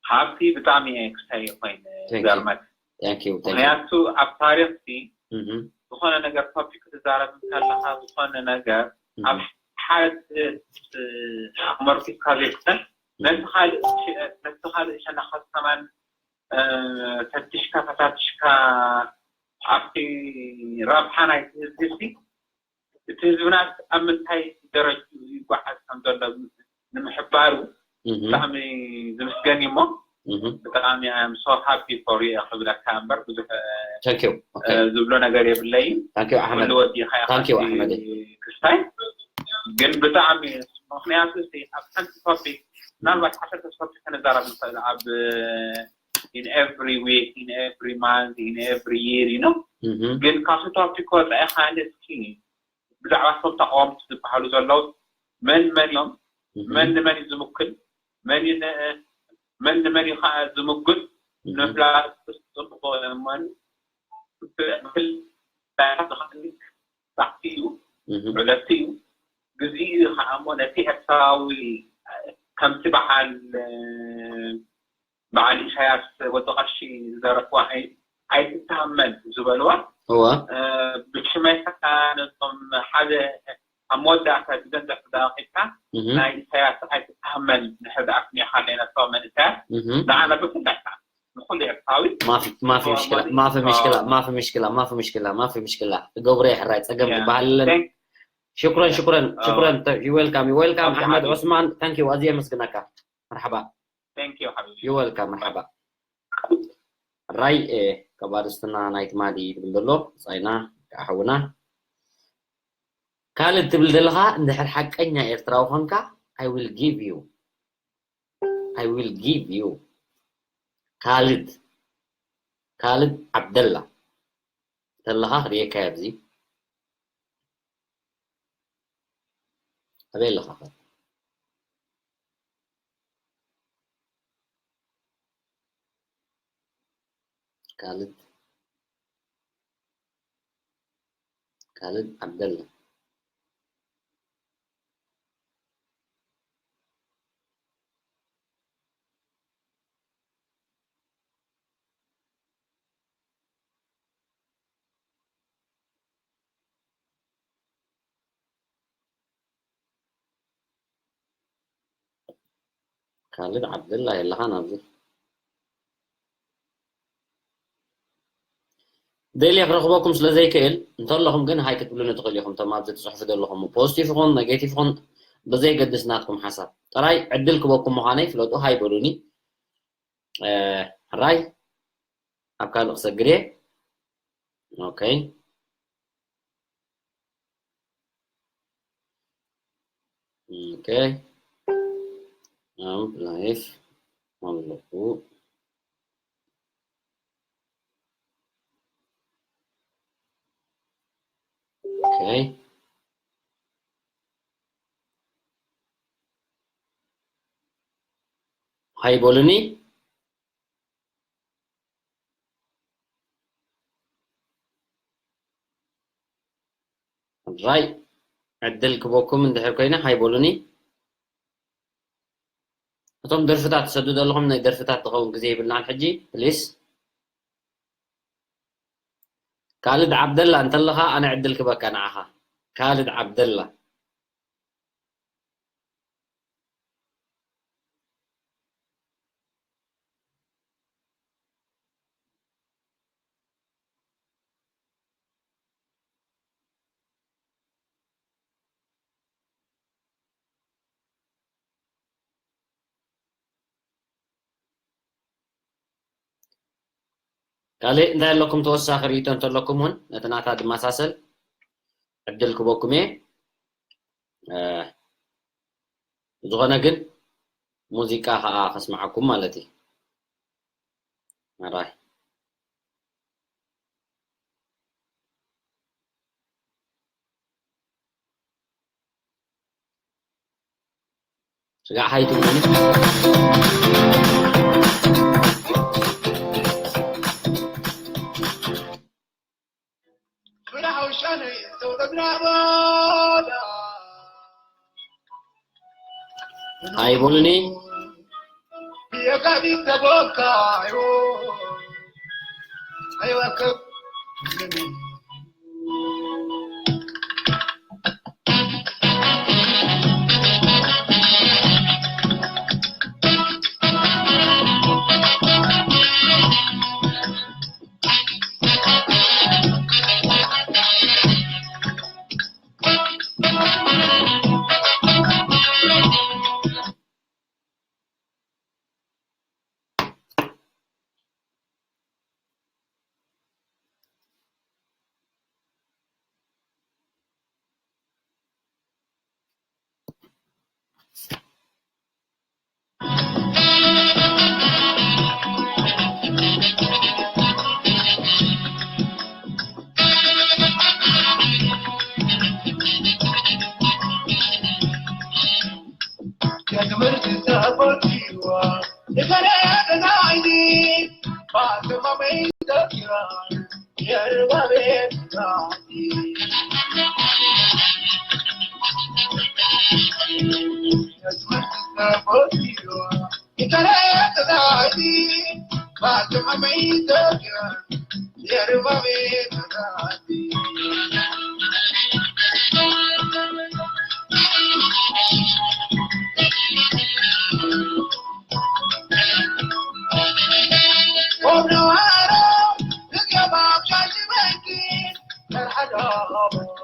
happy ብጣዕሚ እየ ክሳይ ኮይነ Thank you. ገርመት Thank you. Thank you. ምክንያቱ ኣብ ታሪክ ሲ Mhm. ዝኾነ ነገር ቶፒክ ክትዛረብ ከለካ ዝኾነ ነገር ኣብ ሓደ ኣመርኪስካ ዘይኮነ ነቲ ካልእ ነቲ ካልእ ሸነኻት ከማን ፈትሽካ ፈታትሽካ ኣብቲ ረብሓ ናይቲ ህዝቢ ሲ እቲ ህዝብና ኣብ ምንታይ ደረጅኡ ይጓዓዝ ከም ዘሎ ንምሕባሩ ብጣዕሚ ዝምስገን እዩ እሞ ብጣዕሚ I am so happy for you ክብለካ እምበር ብዙሕ Thank you. Okay. ዝብሎ ነገር የብለይን። Thank you ኣሕመድ። ኩሉ ወዲኻ ኢኻ Thank you ኣሕመድ። ክስታይ ግን ብጣዕሚ ምክንያቱ እስቲ ኣብ ሓንቲ ቶፒክ ምናልባት ዓሰርተ ቶፒክ ክንዛረብ ንኽእል ኣብ in every week in every month in every year you know Mhm. ግን ካብቲ ቶፒክ ወፃኢ ካን እስኪ ብዛዕባ እቶም ተቃወምቲ ዝበሃሉ ዘለዉ መን መን እዮም Mhm. መን ንመን እዩ ዝምክል መን እዩ ን- መን ንመን እዩ ከዓ ዝምጉት ንምፍላጥ ጽቡቅ እሞን ጻዕቲ እዩ Mhm. ዕለቲ እዩ ግዜኡ እዩ ከዓ እሞ ነቲ ኤርትራዊ ከምቲ በዓል በዓል ኢሳያስ ወዲ ቀሺ ዝደረፍዋ ኣይ- ኣይትተሃመል ዝበልዋ እወ ብሽመይ ከዓ ነቶም ሓደ ኣብ መወዳእታ ግዘን ዘሕዳቂካ Mhm. ናይ ኢሳያስ ኣይትተሃመል ንሕዚ ኣስሚዕካ ኣለና ሰው መንእሰያት Mhm. ንዓና ብፍላይ ከዓ ንኩሉ ኤርትራዊ ማፊ ማፊ ምሽክላ ማፊ ምሽክላ ማፊ ምሽክላ ማፊ ምሽክላ ማፊ ምሽክላ ትገብሮ የሕራይ ጸገም Yeah. ዝበሃል የለን Thank- ሽኩረን ሽኩረን Oh. ሽኩረን you welcome you welcome Okay, ኣሕመድ ሓቢቢ። ዑስማን thank you ኣዝየ የመስግነካ መርሓባ Thank you ሓቢቢ you welcome መርሓባ ራይ ካብ ኣርስትና ናይ ትማሊ ትብል ዘሎ ጻይና ሓውና ካልድ ትብል ዘለኻ እንድሕር ሓቀኛ ኤርትራዊ ኮንካ I will give you I will give you ካልድ ካልድ ዓብደላ ተለኻ ክርእየካ ኣብዚ ኣበይ ኣለኻ ካልድ ካልድ ዓብደላ ካልድ ዓብደላ የለኻን ኣብዚ። ደልየ ክረኽበኩም ስለ ዘይክእል፣ እንተለኹም ግን ሃይ ክትብሉኒ ትኽእሉ ኢኹም። እቶም ኣብዚ ትጽሕፉ ዘለኹም፣ ፖዚቲቭ ይኹን ኔጌቲቭ ይኹን፣ ብዘየገድስ ናትኩም ሓሳብ። ጥራይ ዕድል ክበኩም ምዃነይ ፍለጡ፣ ሃይ በሉኒ። እ፣ ሕራይ፣ ኣብ ካልእ ክሰግር እየ። ኦኬ። ኦኬ። ኣብ ላይፍ ኣለኹ። ኦኬ። ሃይ በሉኒ። ራይ ዕድል ክበኩም እንድሕር ኮይነ ሃይ በሉኒ። እቶም ደርፍታት ትሰዱ ዘለኹም ናይ ደርፍታት ትኸውን ግዜ ይብልናን ሕጂ ፕሊስ። ካልድ ዓብደላ እንተለኻ ኣነ ዕድል ክበካ ንዓኻ። ካልድ ዓብደላ። ካልእ እንታይ ኣለኩም ተወሳኺ ርእይቶ እንተለኩም እውን ነቲ ናታ ድመሳሰል ዕድል ክበኩም እየ። እ፣ ዝኾነ ግን ሙዚቃ ኸዓ ከስምዓኩም ማለት እዩ። ኣራይ። ስጋዕ ሃይ ትብሉኒ። ሃይ በሉኒ።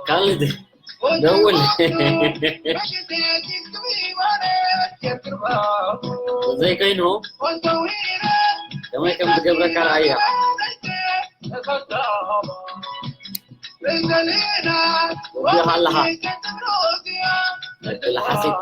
ካልድ ደውል። ዘይኮይኑ ከመይ ከም ዝገብረካ ረኣያ። ወዲኻ ኣለኻ። መበል ሓሲት።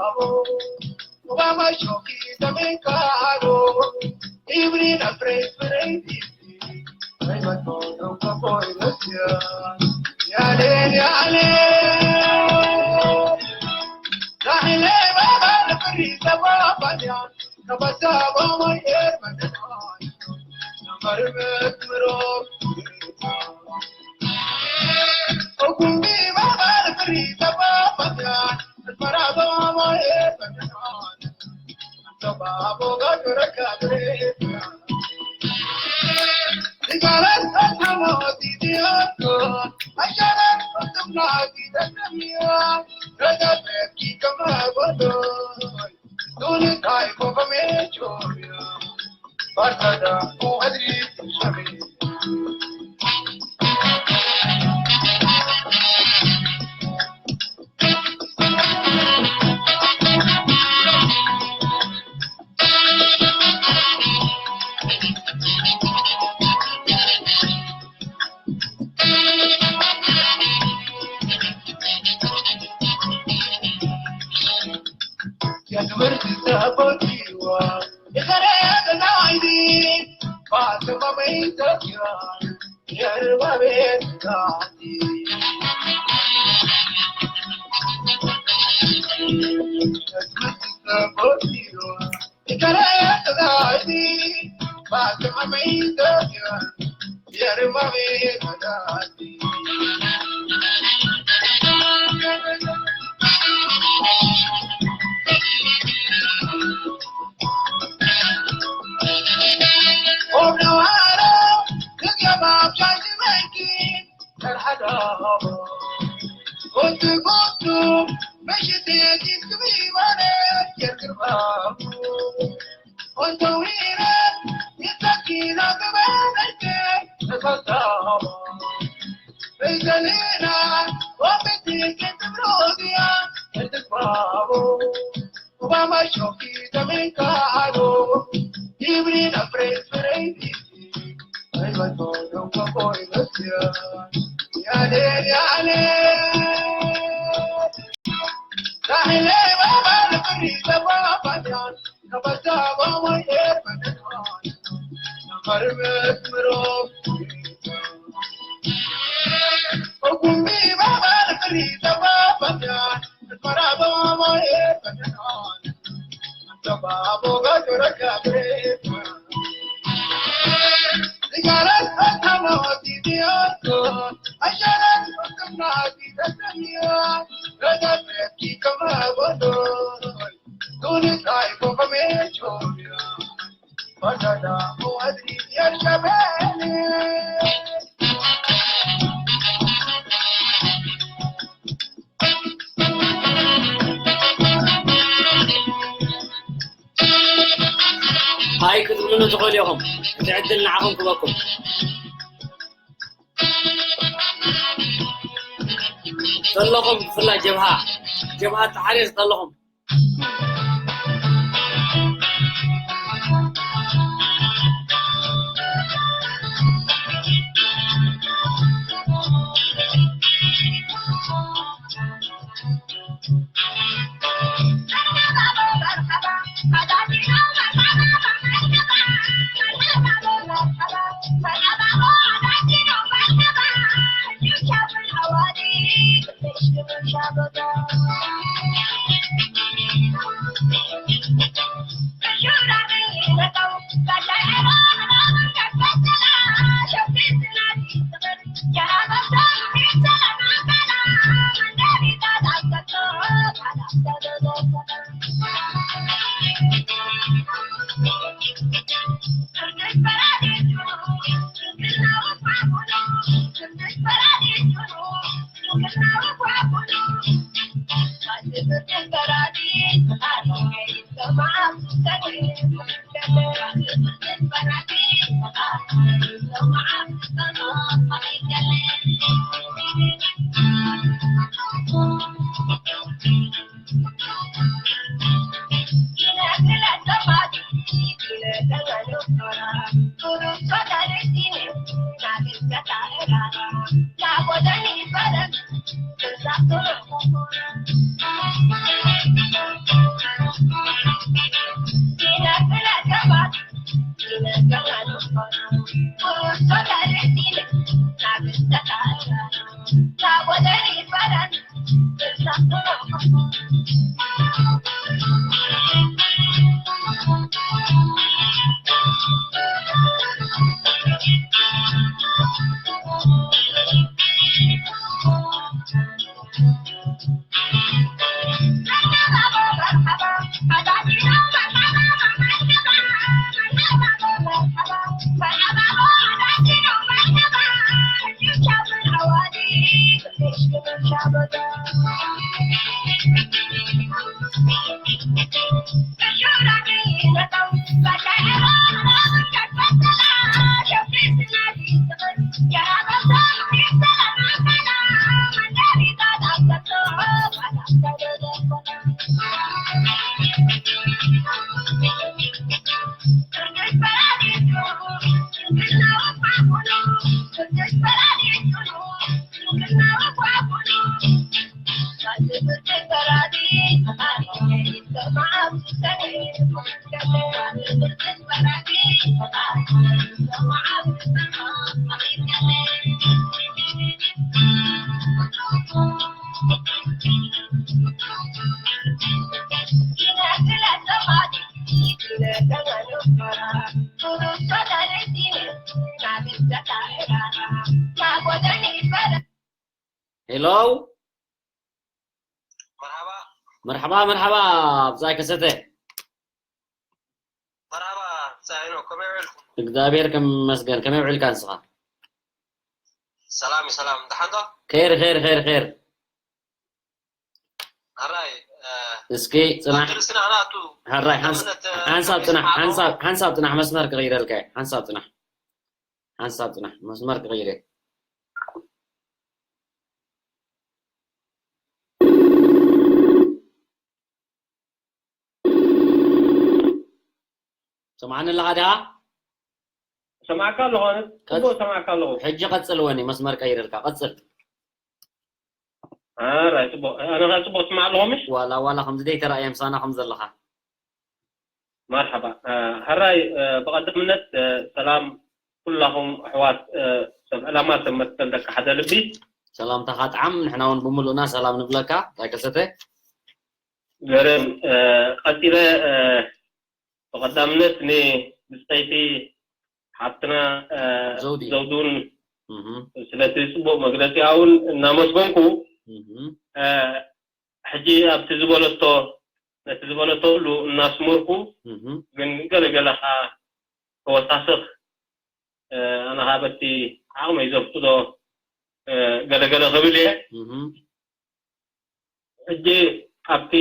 Duni kai ko kame choriya. Bartada ko adri tusami. ሃይ ክትብሉኒ ትኽእሉ ኢኹም። እቲ ዕድል ንዓኹም ክበኩም። ዘለኹም ብፍላይ ጀብሃ፣ ጀብሃ ተሓሪር ዘለኹም። ሄሎ፣ መርሓባ። መርሓባ፣ መርሓባ። ብጻይ ከሰተ። መርሓባ፣ ብጻይ ሄኖክ፣ ከመይ ውዒልኩም? እግዚኣብሔር ከም ይመስገን። ከመይ ውዒልካ ንስኻ? ሰላም፣ ሰላም። ደሓን ዶ? ኸይር፣ ኸይር፣ ኸይር፣ ኸይር። ሕራይ፣ እ፣ እስኪ ጽናሕ። ኣርእስትና ናቱ ሕራይ፣ ሓንስ-፣ ቀዳምነት፣ እ፣ ሓንሳብ ጽናሕ፣ ሓንሳብ፣ ሓንሳብ ጽናሕ፣ መስመር ክቕይረልካ እየ። ሓንሳብ ጽናሕ። ሓንሳብ ጽናሕ፣ መስመር ክቕይር እየ። ሰማዕኒ ኣለኻ ድኻ? ሰማዕካ ኣለኹ፣ ኣነ ቀጽ-፣ ጽቡቕ ሰማዕካ ኣለኹ። ሕጂ ቀጽል ወኒ፣ መስመር ቀይርልካ፣ ቀጽል። ኣራይ፣ ጽቡቕ። ኣነ ኸኣ ጽቡቕ ስማዕ ኣለኹ፣ ምሽ? ዋላ፣ ዋላ ከምዚ ደይተራእየ ምሳና ከም ዘለኻ። መርሓባ። እ፣ ሕራይ፣ እ፣ ብቐዳምነት፣ እ፣ ሰላም ኩላኹም ኣሕዋት፣ እ፣ ሰብ ዕላማ፣ ሰብ መትከል ደቂ ሓደ ልቢ። ሰላምታኻ ጥዓም፣ ንሕና እውን ብምሉእና ሰላም ንብለካ። እንታይ ከሰተ? ገርም፣ እ፣ ቀጺለ፣ እ፣ ብቐዳምነት ንብጻይቲ ሓብትና፣ እ፣ ዘውዲ። ዘውዱን እህ። ስለቲ ጽቡቕ መግለጺኣ እውን እናመስገንኩ፣ እህ። እ፣ ሕጂ ኣብቲ ዝበለቶ፣ ነቲ ዝበለቶ ሁሉ እናስመርኩ፣ እህ። ግን ገለ ገለ ኸኣ ከወሳስኽ፣ እ፣ ኣነ ኸኣ በቲ ዓቕመይ ዘፍቅዶ፣ እ፣ ገለ ገለ ክብል እየ። እህ። ሕጂ ኣብቲ፣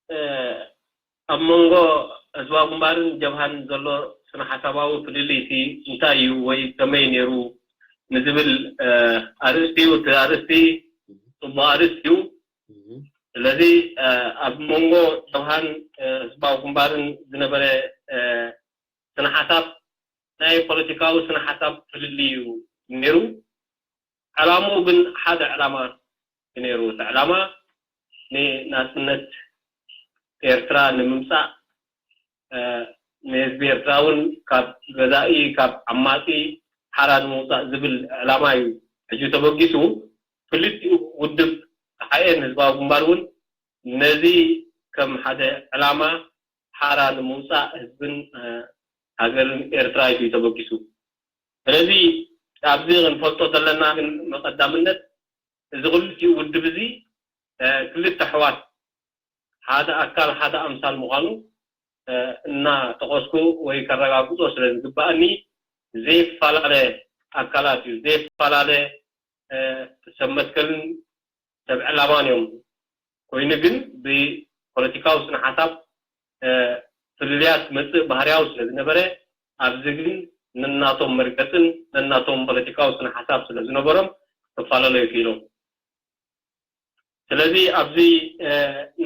እ፣ ኣብ መንጎ ህዝባዊ ግንባርን ጀብሃን ዘሎ ስነ ሓሳባዊ ፍልልይቲ እንታይ እዩ ወይ ከመይ ነይሩ ንዝብል፣ እ፣ ኣርእስቲ እዩ። እቲ ኣርእስቲ ጽቡቕ ኣርእስቲ እዩ። እህ። ስለዚ፣ እ፣ ኣብ መንጎ ጀብሃን፣ እ፣ ህዝባዊ ግንባርን ዝነበረ፣ እ፣ ስነ ሓሳብ ናይ ፖለቲካዊ ስነ ሓሳብ ፍልልይ እዩ ነይሩ። ዕላምኡ ግን ሓደ ዕላማ እዩ ነይሩ። እቲ ዕላማ ንናጽነት ኤርትራ ንምምጻእ፣ እ፣ ንህዝቢ ኤርትራ እውን ካብ ገዛኢ፣ ካብ ዓማጺ ሓራ ንምውጻእ ዝብል ዕላማ እዩ ሕጂ ተበጊሱ። ክልቲኡ ውድብ፣ ተሓኤን ህዝባዊ ግንባር እውን ነዚ ከም ሓደ ዕላማ ሓራ ንምውጻእ ህዝብን፣ እ፣ ሃገርን ኤርትራ እዩ ተበጊሱ። ስለዚ ኣብዚ ክንፈልጦ ዘለና ግን መቐዳምነት እዚ ክልቲኡ ውድብ እዚ፣ እ፣ ክልተ ኣሕዋት ሓደ ኣካል ሓደ ኣምሳል ምዃኑ፣ እ፣ እናጠቐስኩ ወይ ከረጋግጾ ስለ ዝግባኣኒ ዘይፈላለ ኣካላት እዩ፣ ዘይፈላለ፣ እ፣ ሰብ መትከልን ሰብ ዕላማን እዮም። ኮይኑ ግን ብፖለቲካዊ ስነ ሓሳብ፣ እ፣ ፍልልያት መጽእ ባህርያዊ ስለ ዝነበረ፣ ኣብዚ ግን ነናቶም መርገጽን ነናቶም ፖለቲካዊ ስነ ሓሳብ ስለ ዝነበሮም ክፈላለዩ ክኢሎም። ስለዚ ኣብዚ፣ እ፣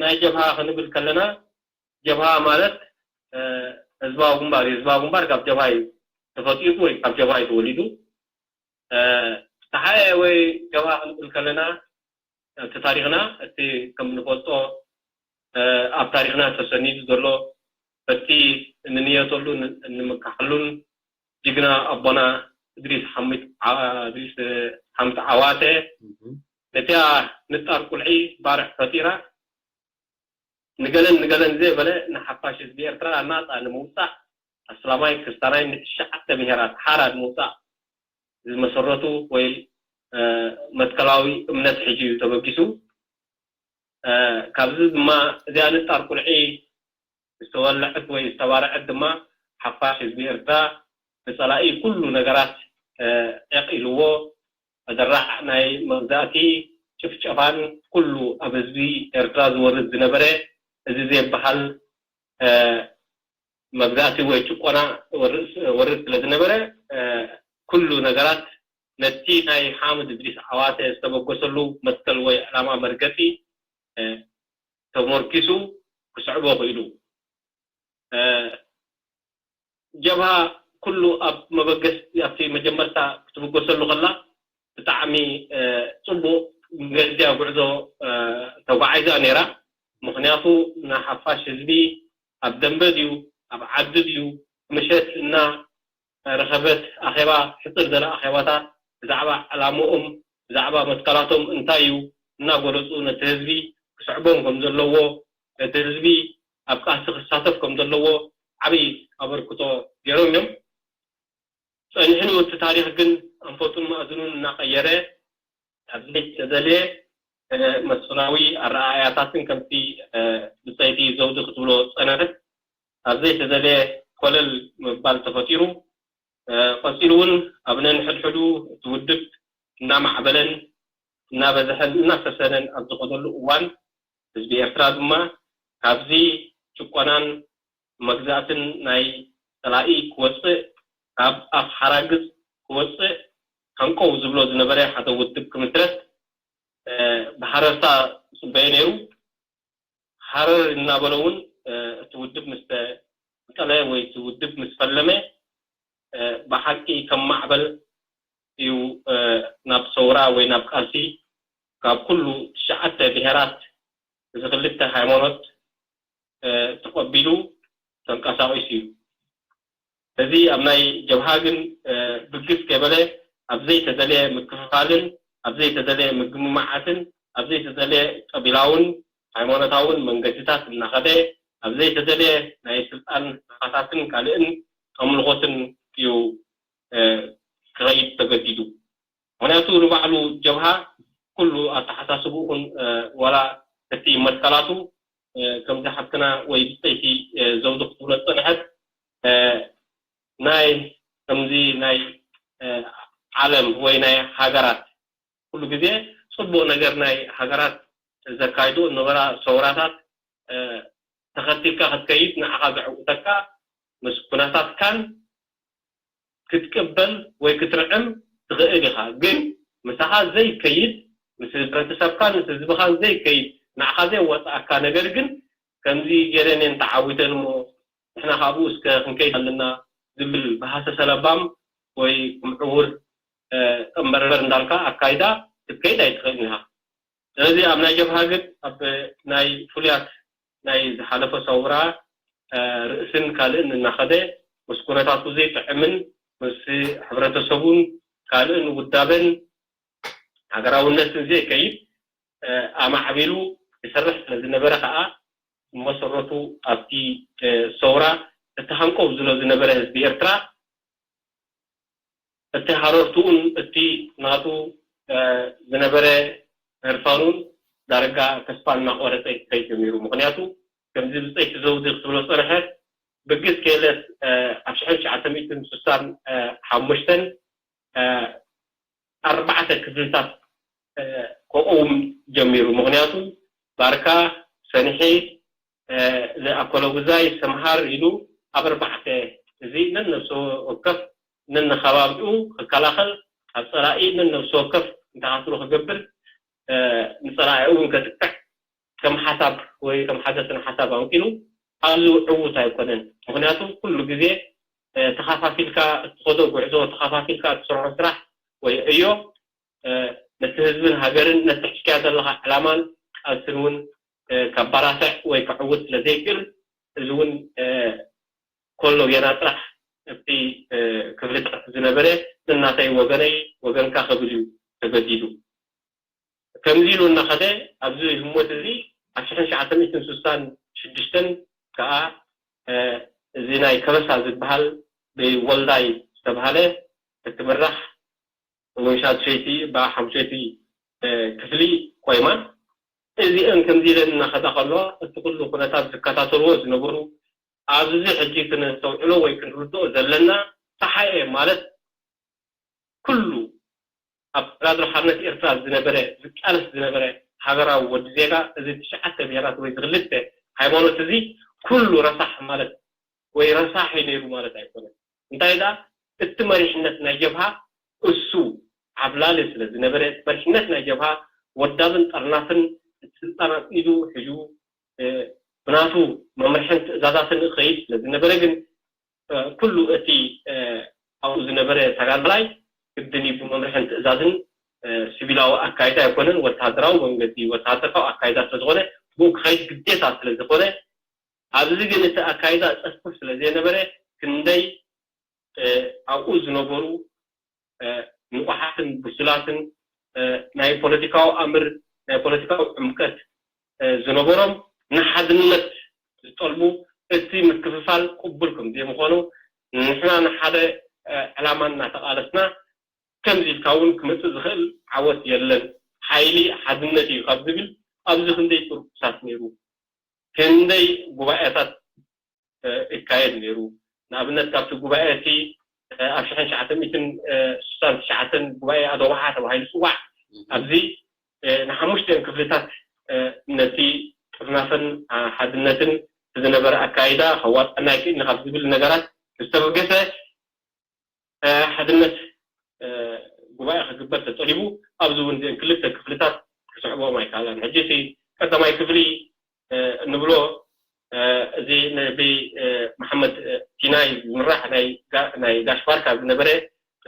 ናይ ጀብሃ ክንብል ከለና፣ ጀብሃ ማለት፣ እ፣ ህዝባዊ ግንባር እዩ። ህዝባዊ ግንባር ካብ ጀብሃ እዩ ተፈጢሩ ወይ ካብ ጀብሃ እዩ ተወሊዱ። እ፣ ተሓኤ ወይ ጀብሃ ክንብል ከለና፣ እቲ ታሪኽና፣ እቲ ከም ንፈልጦ፣ እ፣ ኣብ ታሪኽና ተሰኒዱ ዘሎ፣ በቲ እንንየተሉ፣ ን-፣ እንምካሓሉን ጅግና ኣቦና እድሪስ ሓሚድ ዓ-፣ እድሪስ ሓምድ ዓዋተ፣ እህ። ነቲኣ ንጣር ቁልዒ ባርዕ ፈጢራ፣ ንገለን ንገለን ዘይበለ ንሓፋሽ ህዝቢ ኤርትራ ናጻ ንምውጻእ፣ ኣስላማይ ክርስታናይ ንትሽዓተ ብሄራት ሓራ ንምውጻእ ዝመሰረቱ ወይ፣ እ፣ መትከላዊ እምነት ሕጂ እዩ ተበጊሱ። እ፣ ካብዚ ድማ እዚኣ ንጣር ቁልዒ ዝተወለዐት ወይ ዝተባርዐት ድማ ሓፋሽ ህዝቢ ኤርትራ ንጸላኢ ኩሉ ነገራት፣ እ፣ ዒቕ ኢልዎ፣ ኣደራዕ ናይ መግዛእቲ ጭፍጨፋን ኩሉ ኣብ ህዝቢ ኤርትራ ዝወርድ ዝነበረ እዚ ዘይበሃል መግዛእቲ ወይ ጭቆና ወርድ ስለ ዝነበረ ኩሉ ነገራት ነቲ ናይ ሓምድ እድሪስ ዓዋተ ዝተበገሰሉ መትከል ወይ ዕላማ መርገጺ ተመርኪሱ ክስዕቦ ክኢሉ። ጀብሃ ኩሉ ኣብ መበገስ ኣብቲ መጀመርታ ክትብገሰሉ ከላ ብጣዕሚ ጽቡቕ መገዲ ጉዕዞ ተጓዒዛ ነይራ። ምኽንያቱ ንሓፋሽ ህዝቢ ኣብ ደንበ ድዩ ኣብ ዓዲ ድዩ ምሸት እና ረኸበት ኣኼባ ሕፅር ዘለ ኣኼባታት ብዛዕባ ዕላምኦም ብዛዕባ መትከላቶም እንታይ እዩ እናገለፁ ነቲ ህዝቢ ክስዕቦም ከም ዘለዎ ነቲ ህዝቢ ኣብ ቃልሲ ክሳተፍ ከም ዘለዎ ዓብይ ኣበርክቶ ገይሮም እዮም። ፀኒሕኑ እቲ ታሪክ ግን ኣንፈቱን ማእዝኑን እናቀየረ ኣብ ዘይተደልየ መስፍናዊ ኣረኣእያታትን ከምቲ ብፀይቲ ዘውዲ ክትብሎ ዝፀነሐት ኣብ ዘይተደልየ ኮለል ምባል ተፈጢሩ። ቀፂሉ እውን ኣብ ነንሕድሕዱ እቲ ውድብ እናማዕበለን እናበዝሐን እናሰሰነን ኣብ ዝኸደሉ እዋን ህዝቢ ኤርትራ ድማ ካብዚ ጭቆናን መግዛእትን ናይ ፀላኢ ክወፅእ ካብ ኣፍ ሓራግፅ ክወፅእ ሃንቀው ዝብሎ ዝነበረ ሓደ ውድብ ክምስረት ብሃረርታ ዝፅበዮ ነይሩ። ሃረር እናበለ እውን እቲ ውድብ ምስ ተንቀለ ወይ እቲ ውድብ ምስ ፈለመ ብሓቂ ከም ማዕበል እዩ ናብ ሰውራ ወይ ናብ ቃልሲ ካብ ኩሉ ትሽዓተ ብሄራት እዚ ክልተ ሃይማኖት ተቐቢሉ ተንቀሳቒሱ እዩ። እዚ ኣብ ናይ ጀብሃ ግን ብግስ ከይበለ ኣብ ዘይተደለየ ምክፍፋልን ኣብ ዘይተደለየ ምግምማዓትን ኣብ ዘይተደለየ ቀቢላውን ሃይማኖታውን መንገድታት እናኸደ ኣብ ዘይተደለየ ናይ ስልጣን ርኻታትን ካልእን ኣምልኾትን እዩ ክኸይድ ተገዲዱ። ምክንያቱ ንባዕሉ ጀብሃ ኩሉ ኣተሓሳስብኡ ኹን ዋላ እቲ መትከላቱ ከምዚ ሓፍትና ወይ ብፀይቲ ዘውዲ ክትብሎ ዝፀንሐት ናይ ከምዚ ናይ ዓለም ወይ ናይ ሃገራት ኩሉ ግዜ ፅቡቕ ነገር ናይ ሃገራት ዘካይድኦ ዝነበራ ሰውራታት ተኸቲልካ ክትከይድ ንዓኻ ዘዕውተካ ምስ ኩነታትካን ክትቅበል ወይ ክትርዕም ትኽእል ኢኻ። ግን ምሳኻ ዘይከይድ ምስ ህብረተሰብካን ምስ ህዝብኻን ዘይከይድ ንዓኻ ዘየዋፅኣካ ነገር ግን ከምዚ ገይረን እየን ተዓዊተን እሞ ንሕና ካብኡ እስከ ክንከይድ ኣለና ዝብል ብሃሰሰ ለባም ወይ ምዕውር ጠንበርበር እንዳልካ ኣካይዳ ክትከይድ ኣይትኽእልን ኢኻ። ስለዚ ኣብ ናይ ጀብሃ ግን ኣብ ናይ ፍሉያት ናይ ዝሓለፈ ሰውራ ርእስን ካልእን እናኸደ ምስ ኩነታቱ ዘይጥዕምን ምስ ሕብረተሰቡን ካልእን ውዳበን ሃገራውነትን ዘይከይድ ኣማዕቢሉ ይሰርሕ ስለ ዝነበረ ከዓ መሰረቱ ኣብቲ ሰውራ እቲ ሃንቀው ዝሎ ዝነበረ ህዝቢ ኤርትራ እቲ ሃረርትኡን እቲ ናቱ ዝነበረ ህርፋኑን ዳርጋ ተስፋ እናቆረፀ ክኸይድ ጀሚሩ። ምክንያቱ ከምዚ ብፀይቲ ዘውዲ ክትብሎ ዝፀንሐት ብግስ ከይለስ ኣብ ሽሕን ትሽዓተ ሚእትን ስሳን ሓሙሽተን ኣርባዕተ ክፍልታት ከቐውም ጀሚሩ። ምክንያቱ ባርካ፣ ሰንሒ፣ ዘኣከለጉዛይ፣ ሰምሃር ኢሉ ኣብ ኣርባዕተ እዚ ነን ነብሰ ወከፍ ነን ንከባቢኡ ክከላኸል ኣብ ፀላኢ ነን ነብሰ ወከፍ እንተሃስሩ ክገብር ንፀላኢ እውን ከጥቅዕ ከም ሓሳብ ወይ ከም ሓደ ስነ ሓሳብ ኣንቂሉ ኣዝዩ ዕዉት ኣይኮነን። ምክንያቱ ኩሉ ግዜ ተኻፋፊልካ እትኸዶ ጉዕዞ፣ ተኻፋፊልካ እትሰርሖ ስራሕ ወይ ዕዮ ነቲ ህዝብን ሃገርን ነቲ ሒዝካዮ ዘለኻ ዕላማን ቃልስን እውን ከባራስዕ ወይ ከዕውት ስለ ዘይክእል እዚ እውን ከሎ ጌና ጥራሕ እቲ ክፍልታት ዝነበረ ንናተይ ወገነይ ወገንካ ክብል እዩ ተገዲዱ። ከምዚ ኢሉ እናኸደ ኣብዚ ህሞት እዚ ኣብ ሽሕን ትሽዓተ ሚእትን ስሳን ሽዱሽተን ከዓ እዚ ናይ ከበሳ ዝበሃል ብወልዳይ ዝተባሃለ እትምራሕ ወይ ሻድሸይቲ ብሓሙሸይቲ ክፍሊ ቆይማ እዚአን ከምዚ ኢለን እናኸዳ ከለዋ እቲ ኩሉ ኩነታት ዝከታተልዎ ዝነበሩ ኣብዚ ሕጂ ክነስተውዕሎ ወይ ክንርድኦ ዘለና ተሓኤ ማለት ኩሉ ኣብ ተጋድሎ ሓርነት ኤርትራ ዝነበረ ዝቃለስ ዝነበረ ሃገራዊ ወዲ ዜጋ እዚ ትሽዓተ ብሄራት ወይ ዝክልተ ሃይማኖት እዚ ኩሉ ረሳሕ ማለት ወይ ረሳሕ እዩ ነይሩ ማለት ኣይኮነን። እንታይ ደኣ እቲ መሪሕነት ናይ ጀብሃ እሱ ዓብላሊ ስለ ዝነበረ እቲ መሪሕነት ናይ ጀብሃ ወዳብን ጠርናፍን እቲ ስልጣን ኣብ ኢዱ ሕዩ ብናቱ መምርሕን ትእዛዛትን እኸይድ ስለ ዝነበረ ግን ኩሉ እቲ ኣብኡ ዝነበረ ተጋዳላይ ግድን እዩ ብመምርሕን ትእዛዝን ሲቪላዊ ኣካይዳ ኣይኮነን፣ ወተሃደራዊ መንገዲ ወተሃደራዊ ኣካይዳ ስለዝኾነ ብኡ ክኸይድ ግዴታ ስለዝኾነ ኣብዚ ግን እቲ ኣካይዳ ጸፍፍ ስለዘይነበረ ክንደይ ኣብኡ ዝነበሩ ንቑሓትን ብሱላትን ናይ ፖለቲካዊ ኣምር ናይ ፖለቲካዊ ዕምቀት ዝነበሮም ንሓድነት ዝጠልቡ እቲ ምክፍፋል ቅቡል ከም ዘይምዃኑ ንሕና ንሓደ ዕላማ እናተቓለስና ከምዚ ኢልካ እውን ክመፅእ ዝኽእል ዓወት የለን፣ ሓይሊ ሓድነት እዩ ካብ ዝብል ኣብዚ ክንደይ ጥርቁሳት ነይሩ፣ ክንደይ ጉባኤታት ይካየድ ነይሩ። ንኣብነት ካብቲ ጉባኤ እቲ ኣብ ሽሕን ትሽዓተ ሚእትን ስሳን ትሽዓተን ጉባኤ ኣዶባሓ ተባሂሉ ዝፅዋዕ ኣብዚ ንሓሙሽተን ክፍልታት ነቲ ጥርናፈን ሓድነትን ዝነበረ ኣካይዳ ከዋጣና ይክእል ካብ ዝብል ነገራት ዝተበገሰ ሓድነት ጉባኤ ክግበር ተጠሊቡ ኣብዚ እውን እዚአን ክልተ ክፍልታት ክስዕቦም ኣይከኣላን። ሕጂ እቲ ቀዳማይ ክፍሊ እንብሎ እዚ ብመሓመድ ቲናይ ዝምራሕ ናይ ጋሽ ባርካ ዝነበረ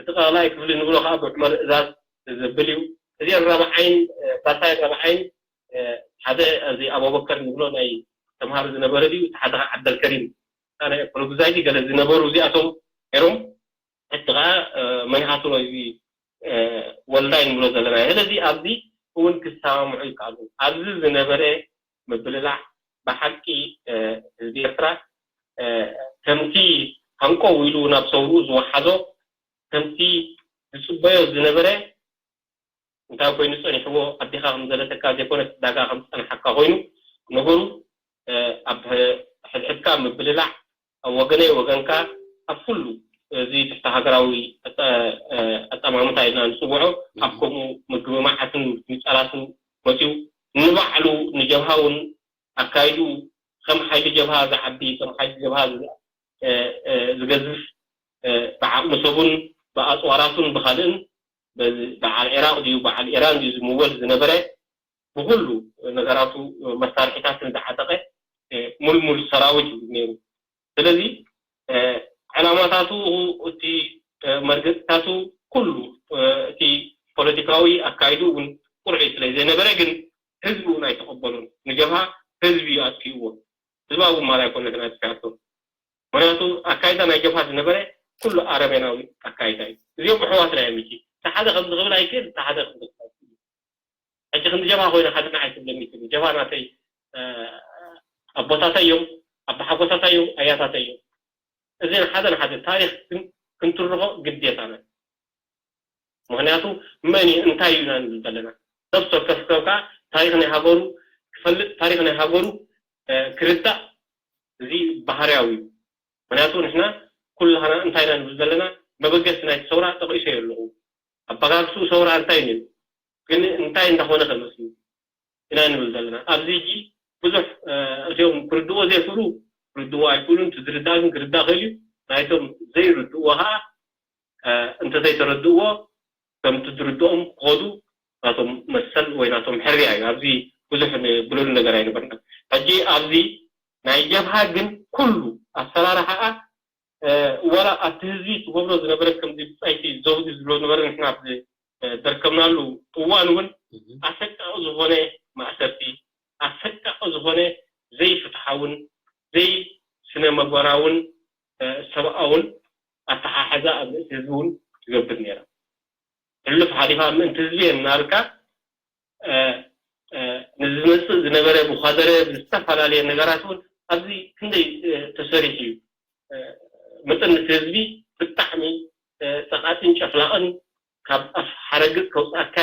እቲ ቀላላይ ክፍሊ ንብሎ ከዓ ብዑመር እዛዝ ዘብል እዩ። እዚአን ራብዓይን ሳልሳይን ራብዓይን ሓደ እዚ ኣቡበከር ንብሎ ናይ ተምሃሮ ዝነበረ ድዩ እቲ ሓደ ከዓ ዓብደልከሪም ናይ ኦክሎጉዛይ ገለ ዝነበሩ እዚኣቶም ነይሮም። ሕጂ ከዓ መን ይሃትሎ እዚ ወልዳይ ንብሎ ዘለና። ስለዚ ኣብዚ እውን ክሰማምዑ ይከኣሉ። ኣብዚ ዝነበረ ምብልላዕ ብሓቂ ህዝቢ ኤርትራ ከምቲ ሃንቆው ኢሉ ናብ ሰውርኡ ዝወሓዞ ከምቲ ዝፅበዮ ዝነበረ እንታይ ኮይኑ ጸኒሕዎ ኣዴኻ ከም ዘለተካ ዘይኮነስ ዕዳጋ ከም ዝጸንሓካ ኮይኑ ነገሩ ኣብ ሕድሕድካ ምብልላዕ ኣብ ወገነይ ወገንካ ኣብ ኩሉ እዚ ትሕቲ ሃገራዊ ኣጠማምታ ኢልና ንፅውዖ ኣብ ከምኡ ምግብማዓትን ምጫላትን መፅዩ ንባዕሉ ንጀብሃ እውን ኣካይዱ ከም ሓይሊ ጀብሃ ዝዓቢ ከም ሓይሊ ጀብሃ ዝገዝፍ ብዓቕሚ ሰቡን ብኣፅዋራቱን ብካልእን በዓል ዒራቕ ድዩ በዓል ኢራን ድዩ ዝምወል ዝነበረ ብኩሉ ነገራቱ መሳርሒታትን ዝዓጠቐ ሙልሙል ሰራዊት እዩ ነይሩ። ስለዚ ዕላማታቱ እቲ መርገፂታቱ ኩሉ እቲ ፖለቲካዊ ኣካይዱ እውን ቁርዒ ስለ ዘይነበረ ግን ህዝቢ እውን ኣይተቐበሉን። ንጀብሃ ህዝቢ እዩ ኣጥፊእዎ። ህዝባዊ ማል ኣይኮነትን ኣጥፊኣቶ። ምክንያቱ ኣካይዳ ናይ ጀብሃ ዝነበረ ኩሉ ኣረሜናዊ ኣካይዳ እዩ። እዚኦም ኣሕዋትና እዮም። እቲ ሓደ ከምዚ ክብል ኣይክእል፣ እቲ ሓደ ከምዚ ክብል ኣይክእል። ሕጂ ክንዲ ጀብሃ ኮይነ ሓድና ኣይትብለኒ ትብል። ጀብሃ ናተይ ኣቦታተይ እዮም፣ ኣባሓጎታተይ እዮም፣ ኣያታተይ እዮም። እዚ ንሓደ ንሓደ ታሪክ ክንትርኾ ግዴታና። ምክንያቱ መን እዩ እንታይ እዩ ኢና ንብል ዘለና። ነብሲ ወከፍ ሰብ ከዓ ታሪክ ናይ ሃገሩ ክፈልጥ ታሪክ ናይ ሃገሩ ክርዳእ እዚ ባህርያዊ እዩ። ምክንያቱ ንሕና ኩላህና እንታይ ኢና ንብል ዘለና መበገሲ ናይቲ ሰውራ ጠቂሰ ኣለኹ። ኣበጋግስኡ ሰውራ እንታይ ነይሩ ግን እንታይ እንዳኾነ ከመስሉ ኢና ንብል ዘለና። ኣብዚ ሕጂ ብዙሕ እዚኦም ክርድዎ ዘይክእሉ ክርድዎ ኣይክእሉን፣ ዝርዳእ ግን ክርዳእ ክእል እዩ። ናይቶም ዘይርድዎ ከዓ እንተዘይተረድእዎ ከምቲ ዝርድኦም ክኸዱ ናቶም መሰል ወይ ናቶም ሕርያ እዩ። ኣብዚ ብዙሕ ንብለሉ ነገር ኣይነበርና። ሕጂ ኣብዚ ናይ ጀብሃ ግን ኩሉ ኣሰራርሓኣ ዋላ ኣብቲ ህዝቢ ትገብሮ ዝነበረ ከምዚ ብፃይቲ ዘውዲ ዝብሎ ነበረ ንሕና ኣብዚ ደርከምናሉ እዋን እውን ኣሰቃቂ ዝኾነ ማእሰርቲ ኣሰቃቂ ዝኾነ ዘይፍትሓውን ዘይስነ መግበራውን ሰብኣውን ኣተሓሕዛ ኣብ ርእሲ ህዝቢ እውን ትገብር ነይራ። ሕሉፍ ሓሊፋ ምእንቲ ህዝቢ እየ እናበልካ ንዝመፅእ ዝነበረ ብኳደረ ብዝተፈላለየ ነገራት እውን ኣብዚ ክንደይ ተሰሪሑ እዩ። መጠን እቲ ህዝቢ ብጣዕሚ ፀቃጢን ጨፍላቅን ካብ ኣፍ ሓረግፅ ከውፅኣካ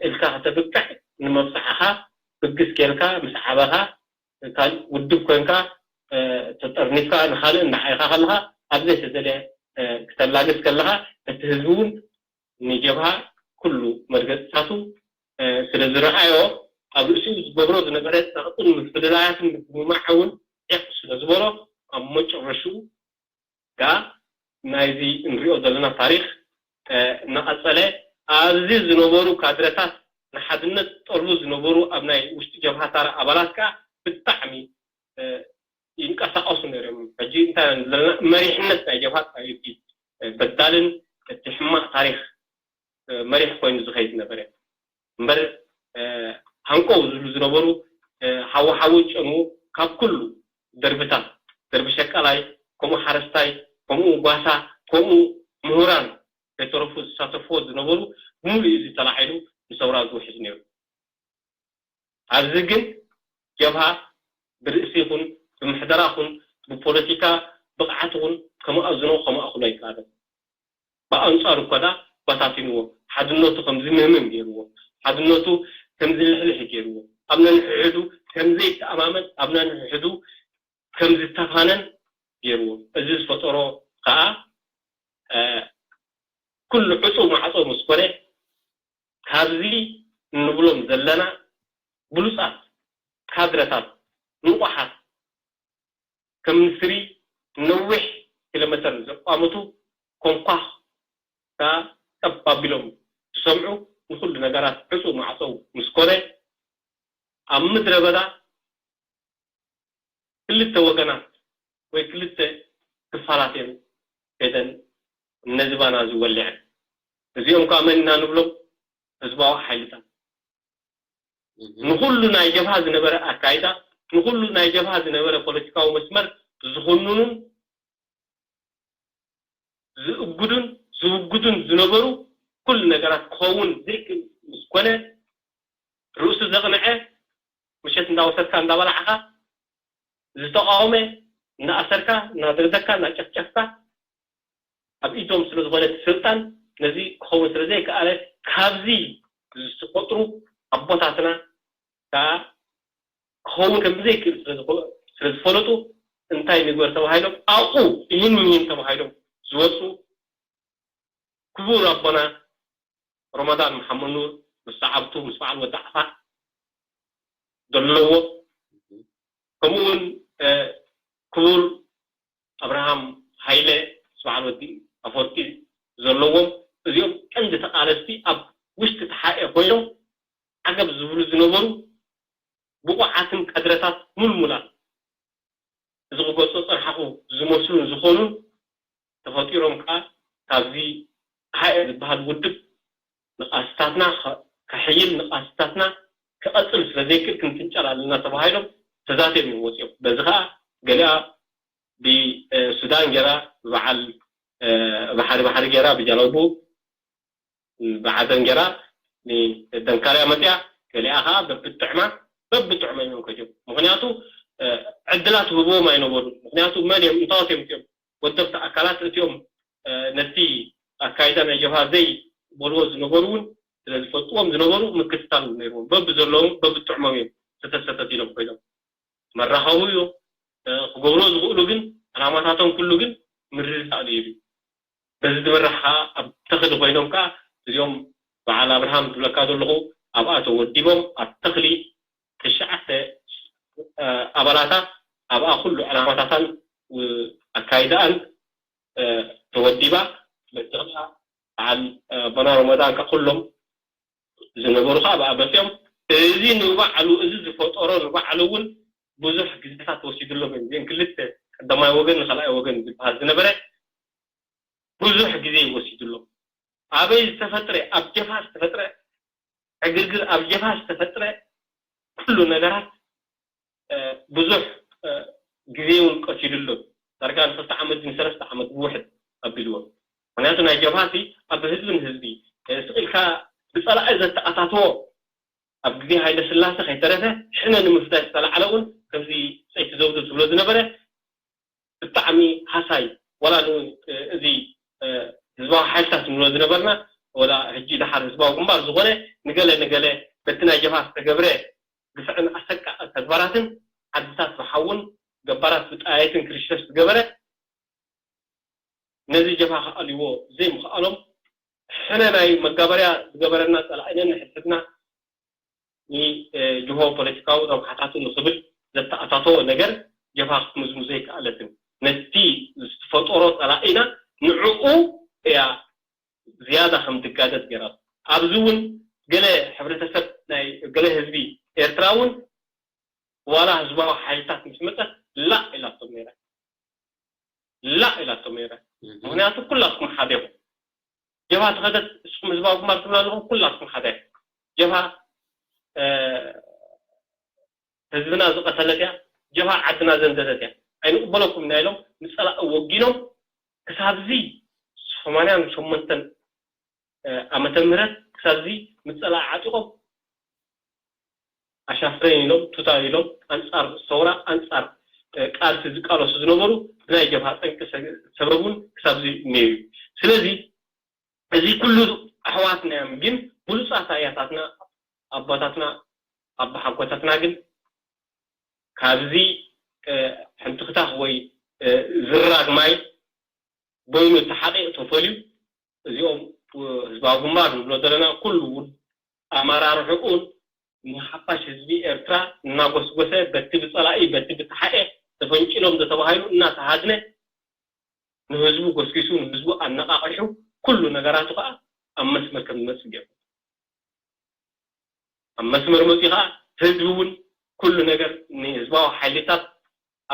ኢልካ ከተብቅዕ ንመብፅዓኻ ብግስ ጌርካ ምስ ዓበኻ ካልእ ውድብ ኮንካ ተጠርኒፍካ ንካልእ እንዳዓይኻ ከለኻ ኣብ ዘይተደልየ ክተላግስ ከለኻ እቲ ህዝቢ እውን ንጀብሃ ኩሉ መርገፅታቱ ስለ ዝረኣዮ ኣብ ርእሲኡ ዝገብሮ ዝነበረ ፀቕጥን ምፍልላያትን ምግምማዕ እውን ዒቕ ስለ ዝበሎ ኣብ መጨረሽኡ ከኣ ናይዚ እንሪኦ ዘለና ታሪኽ እናቐፀለ ኣብዚ ዝነበሩ ካድረታት ንሓድነት ጠልቡ ዝነበሩ ኣብ ናይ ውሽጢ ጀብሃ ታራ ኣባላት ከኣ ብጣዕሚ ይንቀሳቐሱ ነይሮም። ሕጂ እንታይ ዘለና መሪሕነት ናይ ጀብሃ እቲ በዳልን እቲ ሕማቕ ታሪኽ መሪሕ ኮይኑ ዝኸይድ ነበረ እምበር ሃንቆው ዝብሉ ዝነበሩ ሓዊ ሓዊ ጨኑ ካብ ኩሉ ደርብታት ደርቢ ሸቃላይ ከምኡ ሓረስታይ ከምኡ ጓሳ ከምኡ ምሁራን ከይተረፉ ዝሳተፍዎ ዝነበሩ ብምሉእ እዚ ተላዒሉ ንሰውራ ዝውሕዝ ነይሩ። ኣብዚ ግን ጀብሃ ብርእሲ ይኹን ብምሕደራ ኹን ብፖለቲካ ብቕዓት ኹን ከመኣዝኖ ከመኣኽሎ ኣይከኣለን። ብኣንጻሩ እኳ ደኣ በታቲንዎ፣ ሓድነቱ ከም ዝምህምም ገይርዎ፣ ሓድነቱ ከም ዝልሕልሕ ገይርዎ፣ ኣብ ነንሕሕዱ ከም ዘይተኣማመን፣ ኣብ ነንሕሕዱ ከም ዝተፋነን ገይርዎ። እዚ ዝፈጠሮ ከኣ ኩሉ ዕጹው ማዕጾ ምስ ኮነ ካብዚ እንብሎም ዘለና ብሉጻት ካድረታት ንቑሓት ከም ንስሪ ነዊሕ ኪሎ ሜተር ዘቋምቱ ኮንኳ ከኣ ጠብ ኣቢሎም ዝሰምዑ ንኹሉ ነገራት ዕጹው ማዕጾው ምስ ኮነ ኣብ ምድረ በዳ ክልተ ወገናት ወይ ክልተ ክፋላት እየን ከይደን ነዚ ባና እዚ ወሊዐን። እዚኦም ከዓ መን ኢና ንብሎም? ህዝባዊ ሓይልታት። ንኹሉ ናይ ጀብሃ ዝነበረ ኣካይዳ፣ ንኹሉ ናይ ጀብሃ ዝነበረ ፖለቲካዊ መስመር ዝኹንኑን ዝእጉዱን ዝውግዱን ዝነበሩ ኩሉ ነገራት ክኸውን ዘይክእል ምስ ኮነ ርእሱ ዘቕንዐ ምሸት እንዳወሰድካ እንዳበላዕኻ ዝተቃወመ እናኣሰርካ እናደብደብካ እናጨፍጨፍካ ኣብ ኢዶም ስለ ዝኾነ እቲ ስልጣን ነዚ ክኸውን ስለ ዘይከኣለ ካብዚ ዝተፈጥሩ ኣቦታትና ከዓ ክኸውን ከም ዘይክእል ስለ ዝፈለጡ እንታይ ንግበር ተባሂሎም ኣብኡ ይህን ይህን ተባሂሎም ዝወፁ ክቡር ኣቦና ረመዳን መሓመድ ኑር ምስ ሰዓብቱ ምስ በዓል ወዲ ዓፋ ዘለዎ ከምኡ እውን ክቡር ኣብርሃም ሃይለ ምስ በዓል ወዲ ኣፈወርቂ ዘለዎም እዚኦም ቀንዲ ተቃለስቲ ኣብ ውሽጢ ተሓኤ ኮይኖም ዓገብ ዝብሉ ዝነበሩ ብቑዓትን ካድረታት ሙልሙላት እዚ ክገልጾ ጸንሓኹ ዝመስሉን ዝኾኑን ተፈጢሮም ከኣ ካብዚ ተሓኤ ዝበሃል ውድብ ንቃልስታትና ከሕይል ንቃልስታትና ክቐጽል ስለ ዘይክእል ክንፍንጨል ኣለና ተባሂሎም ተዛትዮም እዮም ወጺኦም። በዚ ከኣ ገሊኣ ብሱዳን ገይራ ብበዓል ባሕሪ ባሕሪ ገይራ ብጃለቡ ብዓደን ገይራ ንደንካርያ መፅያ ገሊኣ ከዓ በብጥዕማ በብጥዕማ እዮም ከድዮም። ምክንያቱ ዕድላት ህብዎም ኣይነበሩ። ምክንያቱ መን እዮም እንታዎት እዮም እትኦም ወደብቲ ኣካላት እትኦም ነቲ ኣካይዳ ናይ ጀብሃ ዘይ በልዎ ዝነበሩ እውን ስለዝፈልጥዎም ዝነበሩ ምክትታል እውን ነይርዎም። በብዘለዎም በብጥዕሞም እዮም ሰተት ሰተት ኢሎም ኮይኖም መራኸቡ እዮም ክገብርዎ ዝኽእሉ ግን ዕላማታቶም ኩሉ ግን ምርድዳእ ነይሩ እዩ። በዚ ዝምራሕ ከዓ ኣብ ተኽሊ ኮይኖም ከዓ እዚኦም በዓል ኣብርሃም ዝብለካ ዘለኹ ኣብኣ ተወዲቦም ኣብ ተኽሊ ትሽዓተ ኣባላታ ኣብኣ ኩሉ ዕላማታታን ኣካይዳኣን ተወዲባ በዚ ከዓ በዓል ኣቦና ረመዳን ከዓ ኩሎም ዝነበሩ ከዓ ብኣ መፅኦም እዚ ንባዕሉ እዚ ዝፈጠሮ ንባዕሉ እውን ብዙሕ ግዜታት ወሲድሎም እዮም። እዚአን ክልተ ቀዳማይ ወገን ንካልኣይ ወገን ዝበሃል ዝነበረ ብዙሕ ግዜ ወሲድሎም። ኣበይ ዝተፈጥረ ኣብ ጀብሃ ዝተፈጥረ ዕግርግር ኣብ ጀብሃ ዝተፈጥረ ኩሉ ነገራት ብዙሕ ግዜ እውን ቀሲዱ ኣሎ። ዳርጋ ንክልተ ዓመት ንሰለስተ ዓመት ብውሕድ ኣቢልዎ። ምክንያቱ ናይ ጀብሃ ሲ ኣብ ህዝቢ ንህዝቢ ስቕ ኢልካ ብፀላኢ ዘተኣታትዎ ኣብ ግዜ ሃይለ ስላሴ ከይተረፈ ሕነ ንምፍዳይ ዝተላዕለ እውን ከምዚ ፀይቲ ዘውዱ ዝብሎ ዝነበረ ብጣዕሚ ሃሳይ ወላ እዚ ህዝባዊ ሓይልታት ንብሎ ዝነበርና ወላ ሕጂ ድሓር ህዝባዊ ግንባር ዝኾነ ንገለ ንገለ በቲ ናይ ጀብሃ ዝተገብረ ግፍዕን ኣሰቃቂ ተግባራትን ዓድታት ብሓውን ገባራት ብጣያይትን ክርሸሽ ዝገበረ ነዚ ጀብሃ ክኣልይዎ ዘይምኽኣሎም ሕነ ናይ መጋበርያ ዝገበረና ጸላኢነን ንሕድሕድና ንጅሆ ፖለቲካዊ ረብሓታቱ ንኽብል ዘተኣታተወ ነገር ጀብሃ ክትምዝምዞ ኣይከኣለትን። ነቲ ዝተፈጠሮ ጸላኢና ንዕኡ እያ ዝያዳ ከም ትጋደድ ገይራ። ኣብዚ እውን ገለ ሕብረተሰብ ናይ ገለ ህዝቢ ኤርትራ እውን ዋላ ህዝባዊ ሓይልታት ምስ መጸት ላእ ኢላቶም ነይራ። ላእ ኢላቶም ነይራ። ምክንያቱ ኩላትኩም ሓደ ኢኹም። ጀብሃ ተኸደት እስኹም ህዝባዊ ግንባር ትብሉ ኣለኹም፣ ኩላትኩም ሓደ ኢኹም። ጀብሃ ህዝብና ዝቐተለት እያ፣ ጀብሃ ዓድና ዘንደደት እያ። ኣይንቕበለኩም ኢና ኢሎም ንጸላኢ ወጊኖም ክሳብዚ ሰማንያን ሸሞንተን ዓመተ ምህረት ክሳብዚ ምጸላእ ዓጢቖም ኣሻፍረን ኢሎም ቱታ ኢሎም ኣንጻር ሰውራ ኣንጻር ቃልሲ ዝቃለሱ ዝነበሩ ብናይ ጀብሃ ጠንቂ ሰበብ እውን ክሳብዚ እኒኦ እዩ። ስለዚ እዚ ኩሉ ኣሕዋትና እዮም፣ ግን ብሉጻት ኣያታትና ኣቦታትና ኣቦሓጎታትና ግን ካብዚ ሕንትኽታኽ ወይ ዝራግ ማይ በይኑ እቲ ሓቒቕ ተፈልዩ እዚኦም ህዝባዊ ግንባር ንብሎ ዘለና ኩሉ እውን ኣመራርሕኡን ንሓፋሽ ህዝቢ ኤርትራ እናጎስጎሰ በቲ ብጸላኢ በቲ ብተሓኤ ተፈንጭሎም ዝተባሃሉ እናተሃድነ ንህዝቡ ጎስጊሱ ንህዝቡ ኣነቓቒሑ ኩሉ ነገራቱ ከዓ ኣብ መስመር ከም ዝመፅእ ገይሩ ኣብ መስመር መፅኡ ከዓ ህዝቢ እውን ኩሉ ነገር ንህዝባዊ ሓይልታት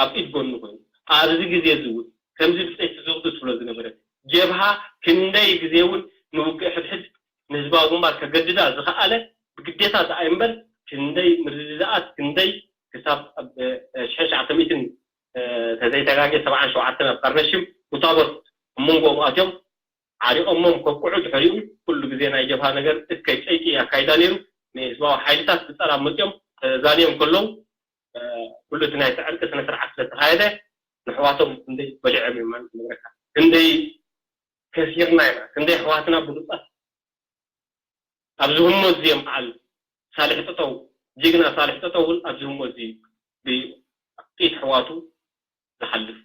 ኣብ ኢድ ጎኑ ኮይኑ ኣብዚ ግዜ እዚ እውን ከምዚ ብፀይቲ ዝቕዱ ትብሎ ዝነበረ ጀብሃ ክንደይ ግዜ እውን ንውግእ ሕድሕድ ንህዝባዊ ግንባር ከገድዳ ዝኸኣለ ብግዴታ ዝኣይ እምበር ክንደይ ምርድዳኣት ክንደይ ክሳብ ኣብ ሽሕን ትሽዓተ ሚእትን ተዘይተጋጌ ሰብዓን ሸውዓተን ኣብ ካርነሽም ጉታቦት ኣብ መንጎኦም ኣትዮም ዓሪቖሞም ከብቅዑ ድሕሪኡ ኩሉ ግዜ ናይ ጀብሃ ነገር እከይ ፀይቂ ኣካይዳ ነይሩ። ንህዝባዊ ሓይልታት ብፀላም መፅኦም ተዛንዮም ከለዉ ኩሉ እቲ ናይ ዕርቂ ስነ ስርዓት ስለተኻየደ ንሕዋቶም ክንደይ በሊዖም እዮም ማለት ንብረካ ክንደይ ከሲርና ኢና ክንደይ ኣሕዋትና ብሉፃት ኣብዚ ህሞት እዚኦም በዓል ሳልሕ ጠጠው ጅግና ሳልሕ ጠጠው እውን ኣብዚ ህሞት እዚ ብጥይት ኣሕዋቱ ዝሓልፍ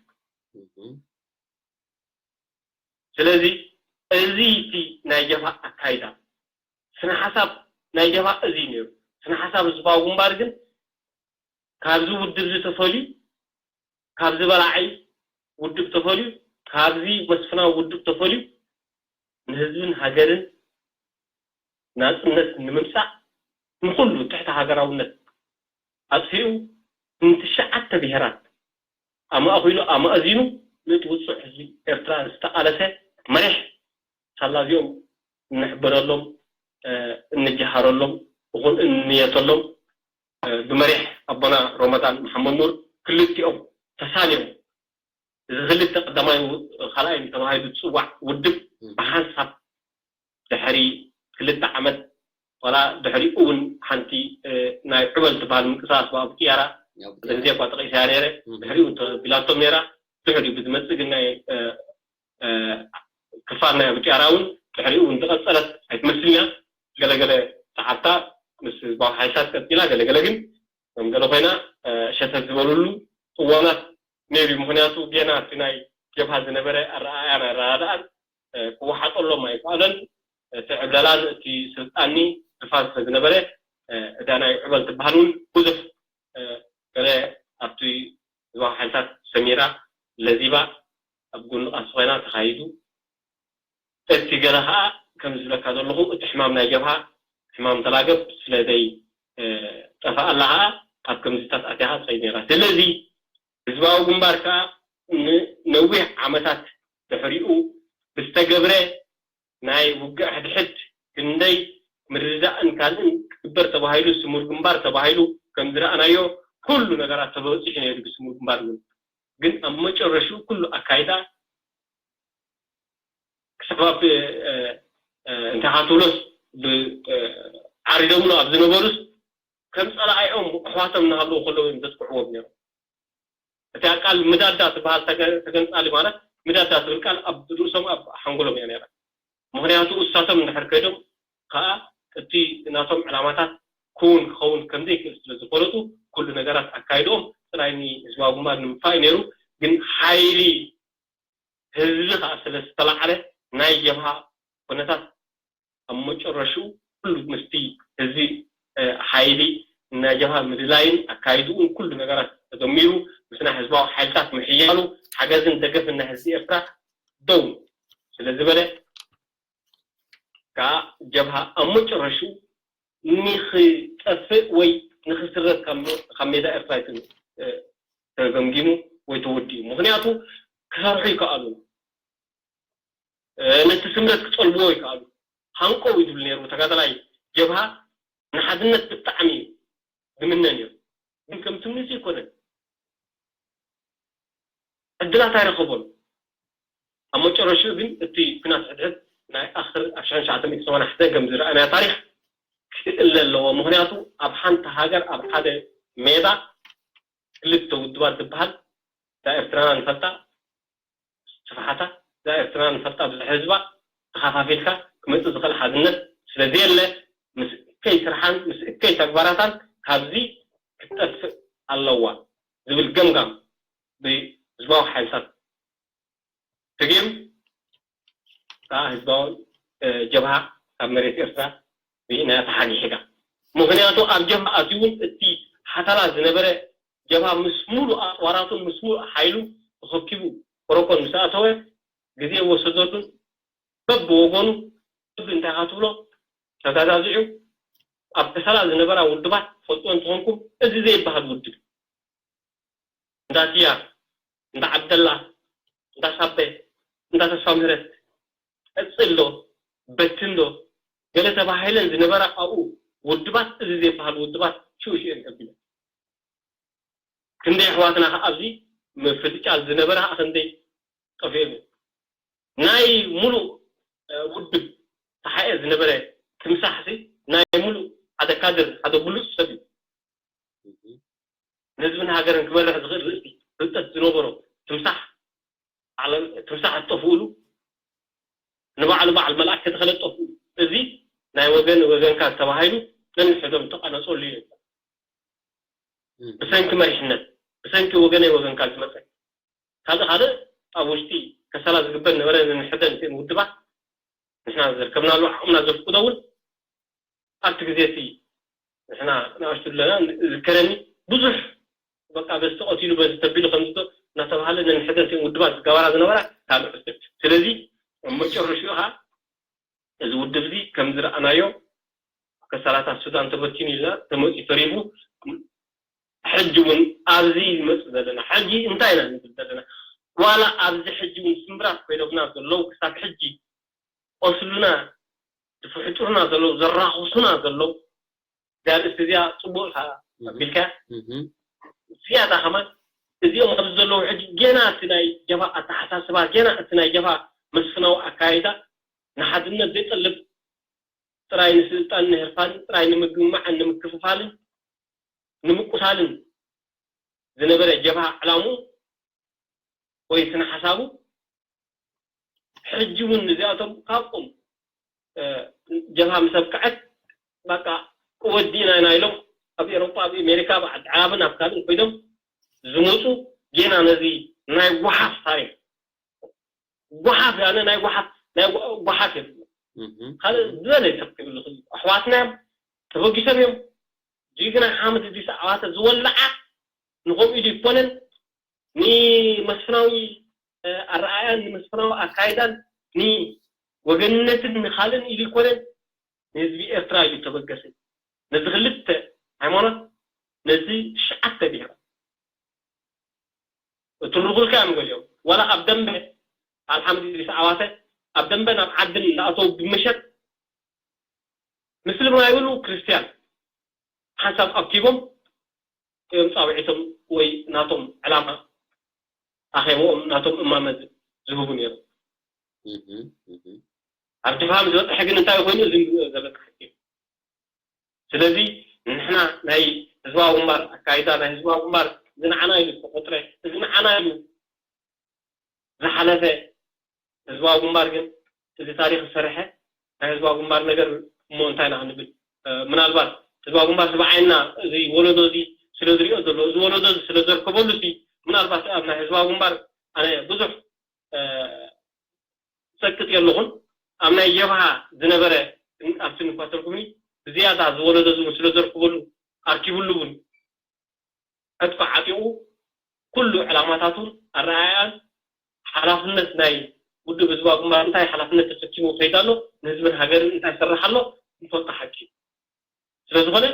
ስለዚ እዚ እቲ ናይ ጀብሃ ኣካይዳ ስነ ሓሳብ ናይ ጀብሃ እዚ ነይሩ ስነ ሓሳብ ህዝባዊ ግንባር ግን ካብዚ ውድብ እዚ ተፈልዩ ካብዚ በላዓይ ውድብ ተፈልዩ ካብዚ መስፍናዊ ውድብ ተፈልዩ ንህዝብን ሃገርን ናፅነት ንምምፃእ ንኩሉ ትሕቲ ሃገራውነት ኣፅፊኡ ንትሽዓተ ብሄራት ኣማእኪሉ ኣማእዚኑ ነቲ ውፁዕ ህዝቢ ኤርትራ ዝተቃለሰ መሪሕ ሳላ እዚኦም እንሕበረሎም እንጀሃረሎም እኹን እንንየተሎም ብመሪሕ ኣቦና ሮመዳን መሓመድ ኑር ክልቲኦም ተሳኒዮም እዚ ክልተ ቀዳማይ ካልኣይ ተባሂሉ ዝፅዋዕ ውድብ ብሓንሳብ ድሕሪ ክልተ ዓመት ዋላ ድሕሪኡ እውን ሓንቲ ናይ ዕበል ትበሃል ምንቅስቃስ ብኣቡ ቅያራ በዚ እኳ ጠቂሰያ ነይረ ድሕሪኡ ተቢላቶም ነይራ ድሕሪኡ ብዝመፅእ ግን ናይ ክፋል ናይ ኣቡ ቅያራ እውን ድሕሪኡ እውን ዝቐፀለት ኣይትመስልኛ ገለገለ ሰዓብታ ምስ ህዝባዊ ሓይልታት ቀፂላ ገለገለ ግን ከም ገለ ኮይና ሸተት ዝበሉሉ እዋናት ነይሩ ምክንያቱ ጌና እቲ ናይ ጀብሃ ዝነበረ ኣረኣያን ኣረዳድኣን ክወሓጠሎም ኣይከኣለን እቲ ዕብለላን እቲ ስልጣኒ ዝፋን ስለ ዝነበረ እዳ ናይ ዕበል ትበሃል እውን ብዙሕ ገለ ኣብቲ ህዝባዊ ሓይልታት ሰሚራ ለዚባ ኣብ ጎኒ ቃልሲ ኮይና ተኻይዱ እቲ ገለ ከዓ ከም ዝብለካ ዘለኹ እቲ ሕማም ናይ ጀብሃ ሕማም ተላገብ ስለዘይ ጠፋኣላ ከዓ ኣብ ከምዚታት ኣትያ ከዓ ትኸይድ ነራ ስለዚ ህዝባዊ ግንባር ከዓ ንነዊሕ ዓመታት ድሕሪኡ ብዝተገብረ ናይ ውግእ ሕድሕድ ክንደይ ምርድዳእን ካልእን ክግበር ተባሂሉ ስሙር ግንባር ተባሂሉ ከም ዝረኣናዮ ኩሉ ነገራት ተበፂሑ ነይሩ ብስሙር ግንባር ግን ግን ኣብ መጨረሽኡ ኩሉ ኣካይዳ ክሳብ እንታይ ትብሎስ ዓሪዶምሉ ኣብ ዝነበሩስ ከም ፀላኢኦም ኣሕዋቶም እናሃለዉ ከለዉ እዮም ዘጥቅዕዎም ነይሮም። እቲኣ ቃል ምዳዳ ትበሃል ተገንፃሊ ማለት ምዳዳ ትብል ቃል ኣብ ርእሶም ኣብ ሓንጎሎም እያ ነይራ። ምክንያቱ እሳቶም እንድሕር ከይዶም ከዓ እቲ ናቶም ዕላማታት ክውን ክኸውን ከምዘይክእል ስለ ዝፈለጡ ኩሉ ነገራት ኣካይድኦም ጥራይ ንህዝባዊ ግንባር ንምጥፋእ እዩ ነይሩ። ግን ሓይሊ ህዝቢ ከዓ ስለ ዝተላዓለ ናይ ጀብሃ ኩነታት ኣብ መጨረሽኡ ኩሉ ምስቲ ህዝቢ ሓይሊ ናይ ጀብሃ ምድላይን ኣካይድኡን ኩሉ ነገራት ተደሚሩ ምስ ናይ ህዝባዊ ሓይልታት ምሕያሉ ሓገዝን ደገፍን ናይ ህዝቢ ኤርትራ ደው ስለ ዝበለ ከዓ ጀብሃ ኣብ መጨረሽኡ ንኽጠፍእ ወይ ንኽስረዝ ካብ ሜዳ ኤርትራ ተገምጊሙ ወይ ተወዲኡ። ምኽንያቱ ክሰርሑ ይከኣሉ፣ ነቲ ስምረት ክጠልብዎ ይከኣሉ። ሃንቀው እዩ ዝብል ነይሩ ተጋዳላይ ጀብሃ። ንሓድነት ብጣዕሚ እዩ ዝምነ ነይሩ፣ ግን ከም ትምኒቱ ኣይኮነን። ዕድላት ኣይረኸቦን። ኣብ መጨረሽኡ ግን እቲ ኲናት ሕድሕድ ናይ ኣኽር ኣብ ሽሕን ትሽዓተ ሚእትን ሰማንያን ሓደን ከም ዝረኣናዮ ታሪኽ ክእለ ኣለዎ። ምኽንያቱ ኣብ ሓንቲ ሃገር ኣብ ሓደ ሜዳ ክልተ ውድባት ዝበሃል እዛ ኤርትራና ንፈልጣ ስፍሓታ፣ እዛ ኤርትራና ንፈልጣ ብዝሒ ህዝባ ተኸፋፊልካ ክመጽእ ዝኽእል ሓድነት ስለ ዘየለ ምስ እከይ ስርሓን ምስ እከይ ተግባራታን ካብዚ ክትጠፍእ ኣለዋ ዝብል ገምጋም ብህዝባዊ ሓይልታት ተገይሩ ከዓ ህዝባዊ ጀብሃ ካብ መሬት ኤርትራ ብኢናያ ተሓጊሒጋ። ምኽንያቱ ኣብ ጀብሃ ኣትዩ እውን እቲ ሓተላ ዝነበረ ጀብሃ ምስ ሙሉእ ኣፅዋራቱን ምስ ሙሉእ ሓይሉ ተኸኪቡ ኮረኮን ምስ ኣተወ ግዜ ወሰደሉን በብወገኑ በብ እንታይ ትብሎ ተጋዛዚዑ ኣብ ከሰላ ዝነበራ ውድባት ፈልጦ እንትኾንኩም እዚ ዘይበሃል ውድብ እንዳ ስያ፣ እንዳ ዓብደላ፣ እንዳ ሳበ፣ እንዳ ተስፋ ምህረት፣ ቀጽል ዶ፣ በትን ዶ፣ ገለ ተባሂለን ዝነበራ ኣብኡ ውድባት፣ እዚ ዘይበሃል ውድባት ሽኡ ሽኡ እየን ከቢለን። ክንደይ ኣሕዋትና ከኣ ኣብዚ ምፍጥጫል ዝነበረ ከኣ ክንደይ ጠፊኦም እዮም። ናይ ሙሉእ ውድብ ተሓኤ ዝነበረ ትምሳሕሲ ናይ ሙሉእ ሓደ ካድር ሓደ ብሉፅ ሰብ እዩ። ንህዝብን ሃገርን ክመርሕ ዝኽእል ርእሲ ፍልጠት ዝነበሮ ትምሳሕ ትምሳሕ እጠፍኡሉ ንባዕሉ በዓል መልኣክ ከተኸለ እጠፍኡ እዚ ናይ ወገን ወገንካ ተባሂሉ ነንሕዶም ተቐነፀሉ እዩ። ብሰንኪ መሪሕነት ብሰንኪ ወገነይ ወገንካ ዝመፀ ካልእ ካልእ ኣብ ውሽጢ ከሰላ ዝግበር ነበረ ነንሕደን እተን ውድባት ንሕና ዘርከብናሉ ዓቕምና ዘፍቅዶ እውን ኣብቲ ግዜ እቲ ንሕና ንኣሽቱ ኣለና ዝከረኒ ብዙሕ በቃ በዚ ተቐቲሉ በዚ ተቢሉ ከምዚ እናተባሃለ ነንሕደን እተን ውድባት ዝገበራ ዝነበራ ካልእ ሕቶ ስለዚ ኣብ መጨረሽኡ ከዓ እዚ ውድብ እዚ ከም ዝረኣናዮ ከሰላታት ሱዳን ተበቲኑ ኢልና ተመፂኡ ተሪፉ ሕጂ እውን ኣብዚ ንመፅእ ዘለና ሕጂ እንታይ ኢና ንብል ዘለና ዋላ ኣብዚ ሕጂ እውን ስምብራት ኮይኖምና ዘለዉ ክሳብ ሕጂ ቆስሉና ዝፍሕጡርና ዘለዉ ዘራኽሱና ዘለዉ እዛ ርእሲ እዚኣ ፅቡቅ ኢኻ ኣቢልካ ዝያዳ ከማን እዚኦም ኣብዚ ዘለዉ ሕጂ ጌና እቲ ናይ ጀፋ ኣተሓሳስባ ጌና እቲ ናይ ጀፋ መስፍናዊ ኣካይዳ ንሓድነት ዘይጠልብ ጥራይ ንስልጣን ንህርፋን ጥራይ ንምግምማዕን ንምክፍፋልን ንምቁሳልን ዝነበረ ጀብሃ ዕላሙ ወይ ስነ ሓሳቡ ሕጂ እውን እዚኣቶም ካብኦም ጀብሃ ምስ ኣብቅዐት በቃ ወዲእና ኢና ኢሎም ኣብ ኤሮጳ ኣብ ኣሜሪካ ኣብ ዓዲ ዓረብን ኣብ ካልእን ኮይኖም ዝመፁ ጌና ነዚ ናይ ጓሓፍ ታሪክ ጓሓፍ ኣነ ናይ ጓሓፍ ናይ ጓሓፍ የብሉ ካልእ ዝበለ ይጠቅም ይኽእል ኣሕዋትና እዮም ተበጊሶም እዮም ጅግና ሓምድ እዲስ ኣባተ ዝወለዓ ንኸምኡ ኢሉ ይኮነን ንመስፍናዊ ኣረኣያን ንመስፍናዊ ኣካይዳን ንወገንነትን ንካልእን ኢሉ ይኮነን ንህዝቢ ኤርትራ ኢሉ ተበገሰ ነዚ ክልተ ሃይማኖት ነዚ ትሽዓተ ብሄራት እትርጉልካ እዮም ገሊኦም ዋላ ኣብ ደንበ ኣልሓምድ ኢድሪስ ዓዋተ ኣብ ደንበ ናብ ዓድን እንዳኣተው ብምሸት ምስልምና ይብሉ ክርስትያን ሓንሳብ ኣኪቦም እዮም ፃውዒቶም ወይ ናቶም ዕላማ ኣኼባኦም ናቶም እማመ ዝህቡ ነይሮም ኣብ ድፋም ዝበፅሐ ግን እንታይ ኮይኑ እዚ ንሪኦ ዘለና ሕጂ እዩ ስለዚ ንሕና ናይ ህዝባዊ ግንባር ኣካይዳ ናይ ህዝባዊ ግንባር እዚ ንዓና ኢሉ ዝተፈጥረ እዚ ንዓና ኢሉ ዝሓለፈ ህዝባዊ ግንባር ግን እዚ ታሪክ ዝሰርሐ ናይ ህዝባዊ ግንባር ነገር እሞ እንታይ ኢና ክንብል ምናልባት ህዝባዊ ግንባር ስብዓይና እዚ ወለዶ እዚ ስለ ዝሪኦ ዘሎ እዚ ወለዶ እዚ ስለ ዘርከበሉ ሲ ምናልባት ኣብ ናይ ህዝባዊ ግንባር ኣነ ብዙሕ ሰቅጥ የለኹን ኣብ ናይ ጀብሃ ዝነበረ ዝወለዶ ዝውን ስለ ዘርክበሉ ኣርኪብሉ እውን ዕጥቁ ዓጢቑ ኩሉ ዕላማታቱን ኣረኣእያን ሓላፍነት ናይ ውድብ ህዝባዊ ግንባር እንታይ ሓላፍነት ተሰኪሙ ይኸይድ ኣሎ፣ ንህዝብን ሃገርን እንታይ ይሰርሕ ኣሎ ንፈልጦ ሓቂ እዩ። ስለ ዝኾነ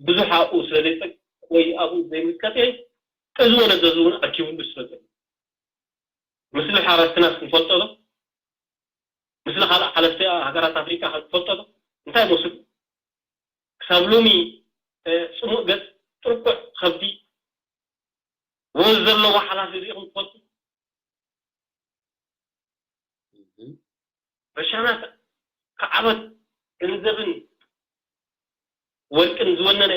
ብዙሕ ኣብኡ ስለ ዘይፀቅ ወይ ኣብኡ ዘይምልከት እየ እዚ ወለዶ እዚ እውን ኣርኪብሉ ስለ ዘሎ። ምስሊ ሓረስትና ክንፈልጦ ዶ? ምስሊ ካልእ ሓለፍቲ ሃገራት ኣፍሪቃ ክንፈልጦ ዶ? እንታይ መስሉ? ክሳብ ሎሚ ጽሙእ ገጽ፣ ጥርቁዕ ከብዲ፣ ወዝ ዘለዎ ሓላፊ ርኢኹም ትፈልጡ? ረሻናት ከዓበት ገንዘብን ወርቅን ዝወነነ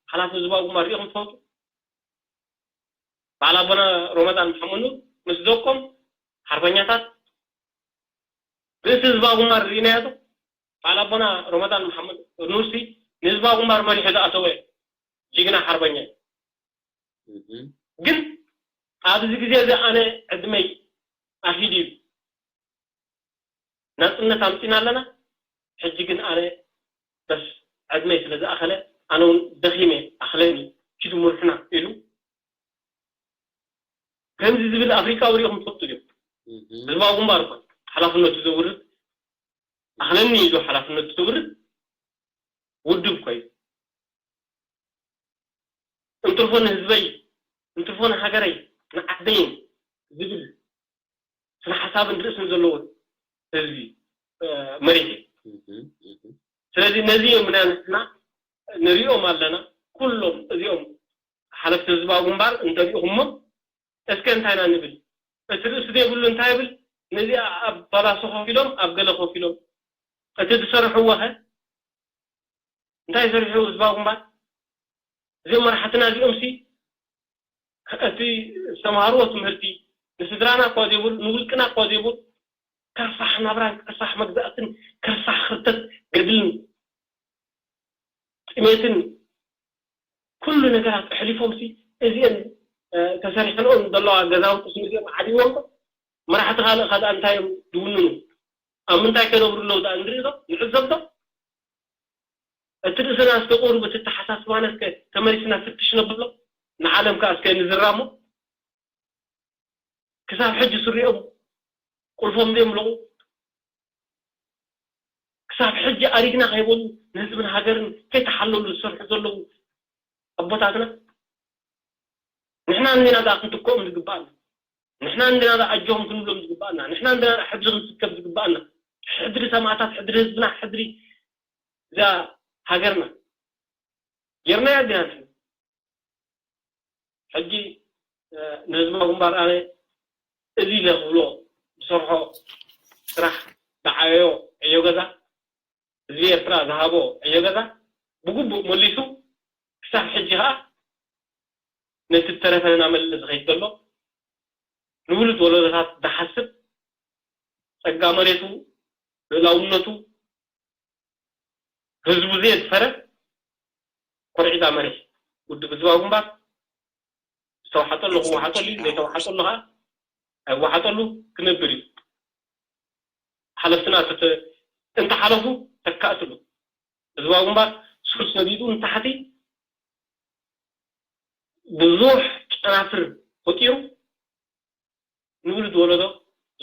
ሓላፊ ህዝባዊ ግንባር ርኢኹም ትፈልጡ? በዓል ኣቦና ሮመዳን መሓመድ ኑር ምስ ደቆም ሓርበኛታት ርእሲ ህዝባዊ ግንባር ርኢናዮ ዶ? በዓል ኣቦና ሮመዳን መሓመድ ኑርሲ ንህዝባዊ ግንባር መሪሑ ዝኣተወ ጅግና ሓርበኛ እዩ። ግን ኣብዚ ግዜ እዚ ኣነ ዕድመይ ኣኺዱ እዩ። ናጽነት ኣምጺና ኣለና። ሕጂ ግን ኣነ በስ ዕድመይ ስለ ዝኣኸለ ኣነ እውን ደኺመ ኣኽለኒ ኪዱ ምርሑና ኢሉ ከምዚ ዝብል ኣፍሪቃዊ ሪኢኹም ትፈልጡ ድዮም? ህዝባዊ ግንባር እኮ ሓላፍነቱ ዘውርድ ኣኽለኒ ኢሉ ሓላፍነቱ ዘውርድ ውድብ እኮ እዩ። እንትርፎ ንህዝበይ፣ እንትርፎ ንሃገረይ፣ ንዓደይን ዝብል ስነ ሓሳብን ርእስን ዘለዎ ህዝቢ መሪሕ እዩ። ስለዚ ነዚ እዮም ኢና ንሕና ንሪኦም ኣለና። ኩሎም እዚኦም ሓለፍቲ ህዝባዊ ግንባር እንተሪእኹሞ እስከ እንታይ ኢና ንብል? እቲ ርእሲ ዘይብሉ እንታይ ይብል? ነዚ ኣብ ባላሶ ኮፍ ኢሎም ኣብ ገለ ኮፍ ኢሎም እቲ ዝሰርሕዎ ኸ እንታይ ሰሪሑ ህዝባዊ ግንባር? እዚኦም መራሕትና እዚኦም ሲ እቲ ዝተምሃርዎ ትምህርቲ ንስድራና እኳ ዘይብሉ ንውልቅና እኳ ዘይብሉ ከርፋሕ ናብራን ከርፋሕ መግዛእትን ከርፋሕ ክርተት ገድልን ጥሜትን ኩሉ ነገራት ኣሕሊፎም ሲ እዚአን ተሰሪሐንኦም ዘለዋ ገዛውቲ ሲ እዚኦም ዓዲዎም መራሕቲ ካልእ ከ እንታይ እዮም ዝውንኑ? ኣብ ምንታይ ከነብሩ ኣለዉ ደኣ ንርኢ ዶ ንዕዘብ ዶ? እቲ ርእስና እስከ ቁሩብ እቲ ኣተሓሳስባና እስከ ተመሊስና ፍትሽ ነብሎ ንዓለም ከኣ እስከ ንዝራሞ ክሳብ ሕጂ ስሪኦም ቁልፎም ዘየምለቑ ክሳብ ሕጂ ኣሪግና ከይበሉ ንህዝብን ሃገርን ከይተሓለሉ ዝሰርሑ ዘለዉ ኣቦታትና ንሕና እንዲና ደኣ ክንትከኦም ዝግባኣና ንሕና እንዲና ደኣ ኣጆኹም ክንብሎም ዝግባኣና ንሕና እንዲና ደኣ ሕድሪ ክንስከብ ዝግባኣና ሕድሪ ሰማእታት ሕድሪ ህዝብና ሕድሪ እዛ ሃገርና ጌርናያ እንዲና ንሕና ሕጂ ንህዝባዊ ግንባር ኣነ እዚ ኢለ ክብሎ ዝሰርሖ ስራሕ ዝዓበዮ ዕዮ ገዛ ህዝቢ ኤርትራ ዝሃቦ ዕዮ ገዛ ብግቡእ መሊሱ ክሳብ ሕጂ ከዓ ነቲ ዝተረፈ እናመለሰ ዝኸይድ ዘሎ ንውሉድ ወለዶታት ዝሓስብ ጸጋ መሬቱ ልእላውነቱ ህዝቡ ዘየድፈረ ኮርዒዳ መሪሕ ውድብ ህዝባዊ ግንባር ዝተዋሓጠሉ ክወሓጠሉ እዩ ዘይተዋሓጠሉ ከዓ ኣይወሓጠሉ ክነብር እዩ ሓለፍትና እንተሓለፉ ተካእትሉ ህዝባዊ ግንባር ሱር ሰዲዱ ንታሕቲ ብዙሕ ጨናፍር ፈጢሩ ንውሉድ ወለዶ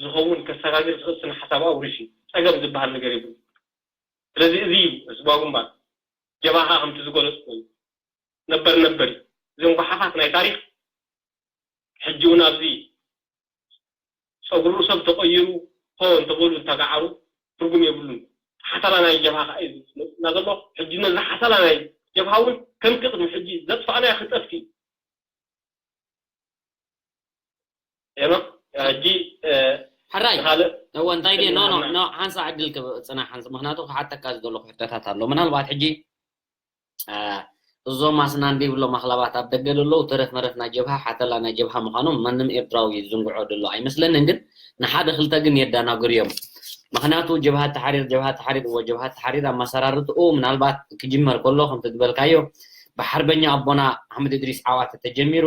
ዝኸውን ከሰጋግር ዝኽእል ስነ ሓሳብ ኣውሪሽ እዩ። ጸገም ዝበሃል ነገር የብሉ። ስለዚ እዚ እዩ ህዝባዊ ግንባር ጀብሃ ከምቲ ዝገለጽኩ እዩ። ነበር ነበር እዩ። እዞም ጓሓፋት ናይ ታሪኽ ሕጂ እውን ኣብዚ ጸጉሪ ርእሶም ተቐይሩ ሆ እንተበሉ እንተገዓሩ ትርጉም የብሉን። ሓተላ ናይ ጀብሃ ከዓ እዩ ዝመፅና ዘሎ። ሕጂ ነዚ ሓተላ ናይ ጀብሃ እውን ከምቲ ቅድሚ ሕጂ ዘጥፋእናዮ ክጠፍእ እዩ። ሄኖክ ሕጂ ሕራይ ካልእ እወ እንታይ ድየ ኖ ኖ ኖ ሓንሳ ዕድል ክብ- ፅናሕ ሓንሳ ምክንያቱ ክሓተካ ዝደለኩ ሕቶታት ኣሎ ምናልባት ሕጂ እዞም ኣስናን ዘይብሎም ኣኽላባት ኣብ ደገ ዘለዉ ተረፍ መረፍ ናይ ጀብሃ ሓተላ ናይ ጀብሃ ምዃኖም ማንም ኤርትራዊ ዝዝንግዖ ዘሎ ኣይመስለንን ግን ንሓደ ክልተ ግን የዳናግሩ እዮም ምክንያቱ ጀብሃ ተሓሪር ጀብሃ ተሓሪር እዎ ጀብሃ ተሓሪር ኣመሰራርትኡ ምናልባት ክጅመር ከሎ ከምቲ ዝበልካዮ ብሓርበኛ ኣቦና ኣሕመድ እድሪስ ዓዋተ ተጀሚሩ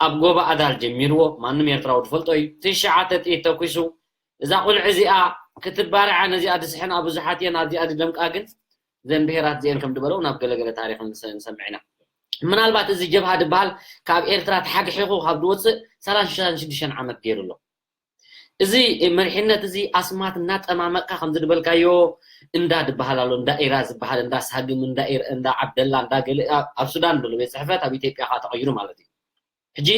ኣብ ጎባ ኣዳል ጀሚርዎ ማንም ኤርትራዊ ዝፈልጦ እዩ ትሽዓተ ጥይት ተኩሱ እዛ ቁልዒ እዚኣ ክትባርዓ ነዚኣ ድስሕና ብዙሓት እየን ኣብዚኣ ድደምቃ ግን ዘን ብሄራት እዚአን ከም ዝበለው ናብ ገለገለ ታሪኽ ንሰምዕ ኢና። ምናልባት እዚ ጀብሃ ዝበሃል ካብ ኤርትራ ተሓግሒኹ ካብ ዝወፅእ ሰላሳን ሽዱሽተን ዓመት ገይሩ ኣሎ። እዚ መሪሕነት እዚ ኣስማት እናጠማመቕካ ከም ዝድበልካዮ እንዳ ዝበሃል ኣሎ፣ እንዳ ኢራ ዝበሃል፣ እንዳ ሳግም፣ እንዳ ኢር-፣ እንዳ ዓብደላ፣ እንዳ ገለ ኣብ፣ ኣብ ሱዳን ዘሎ ቤት ጽሕፈት ኣብ ኢትዮጵያ ከዓ ተቐይሩ ማለት እዩ። ሕጂ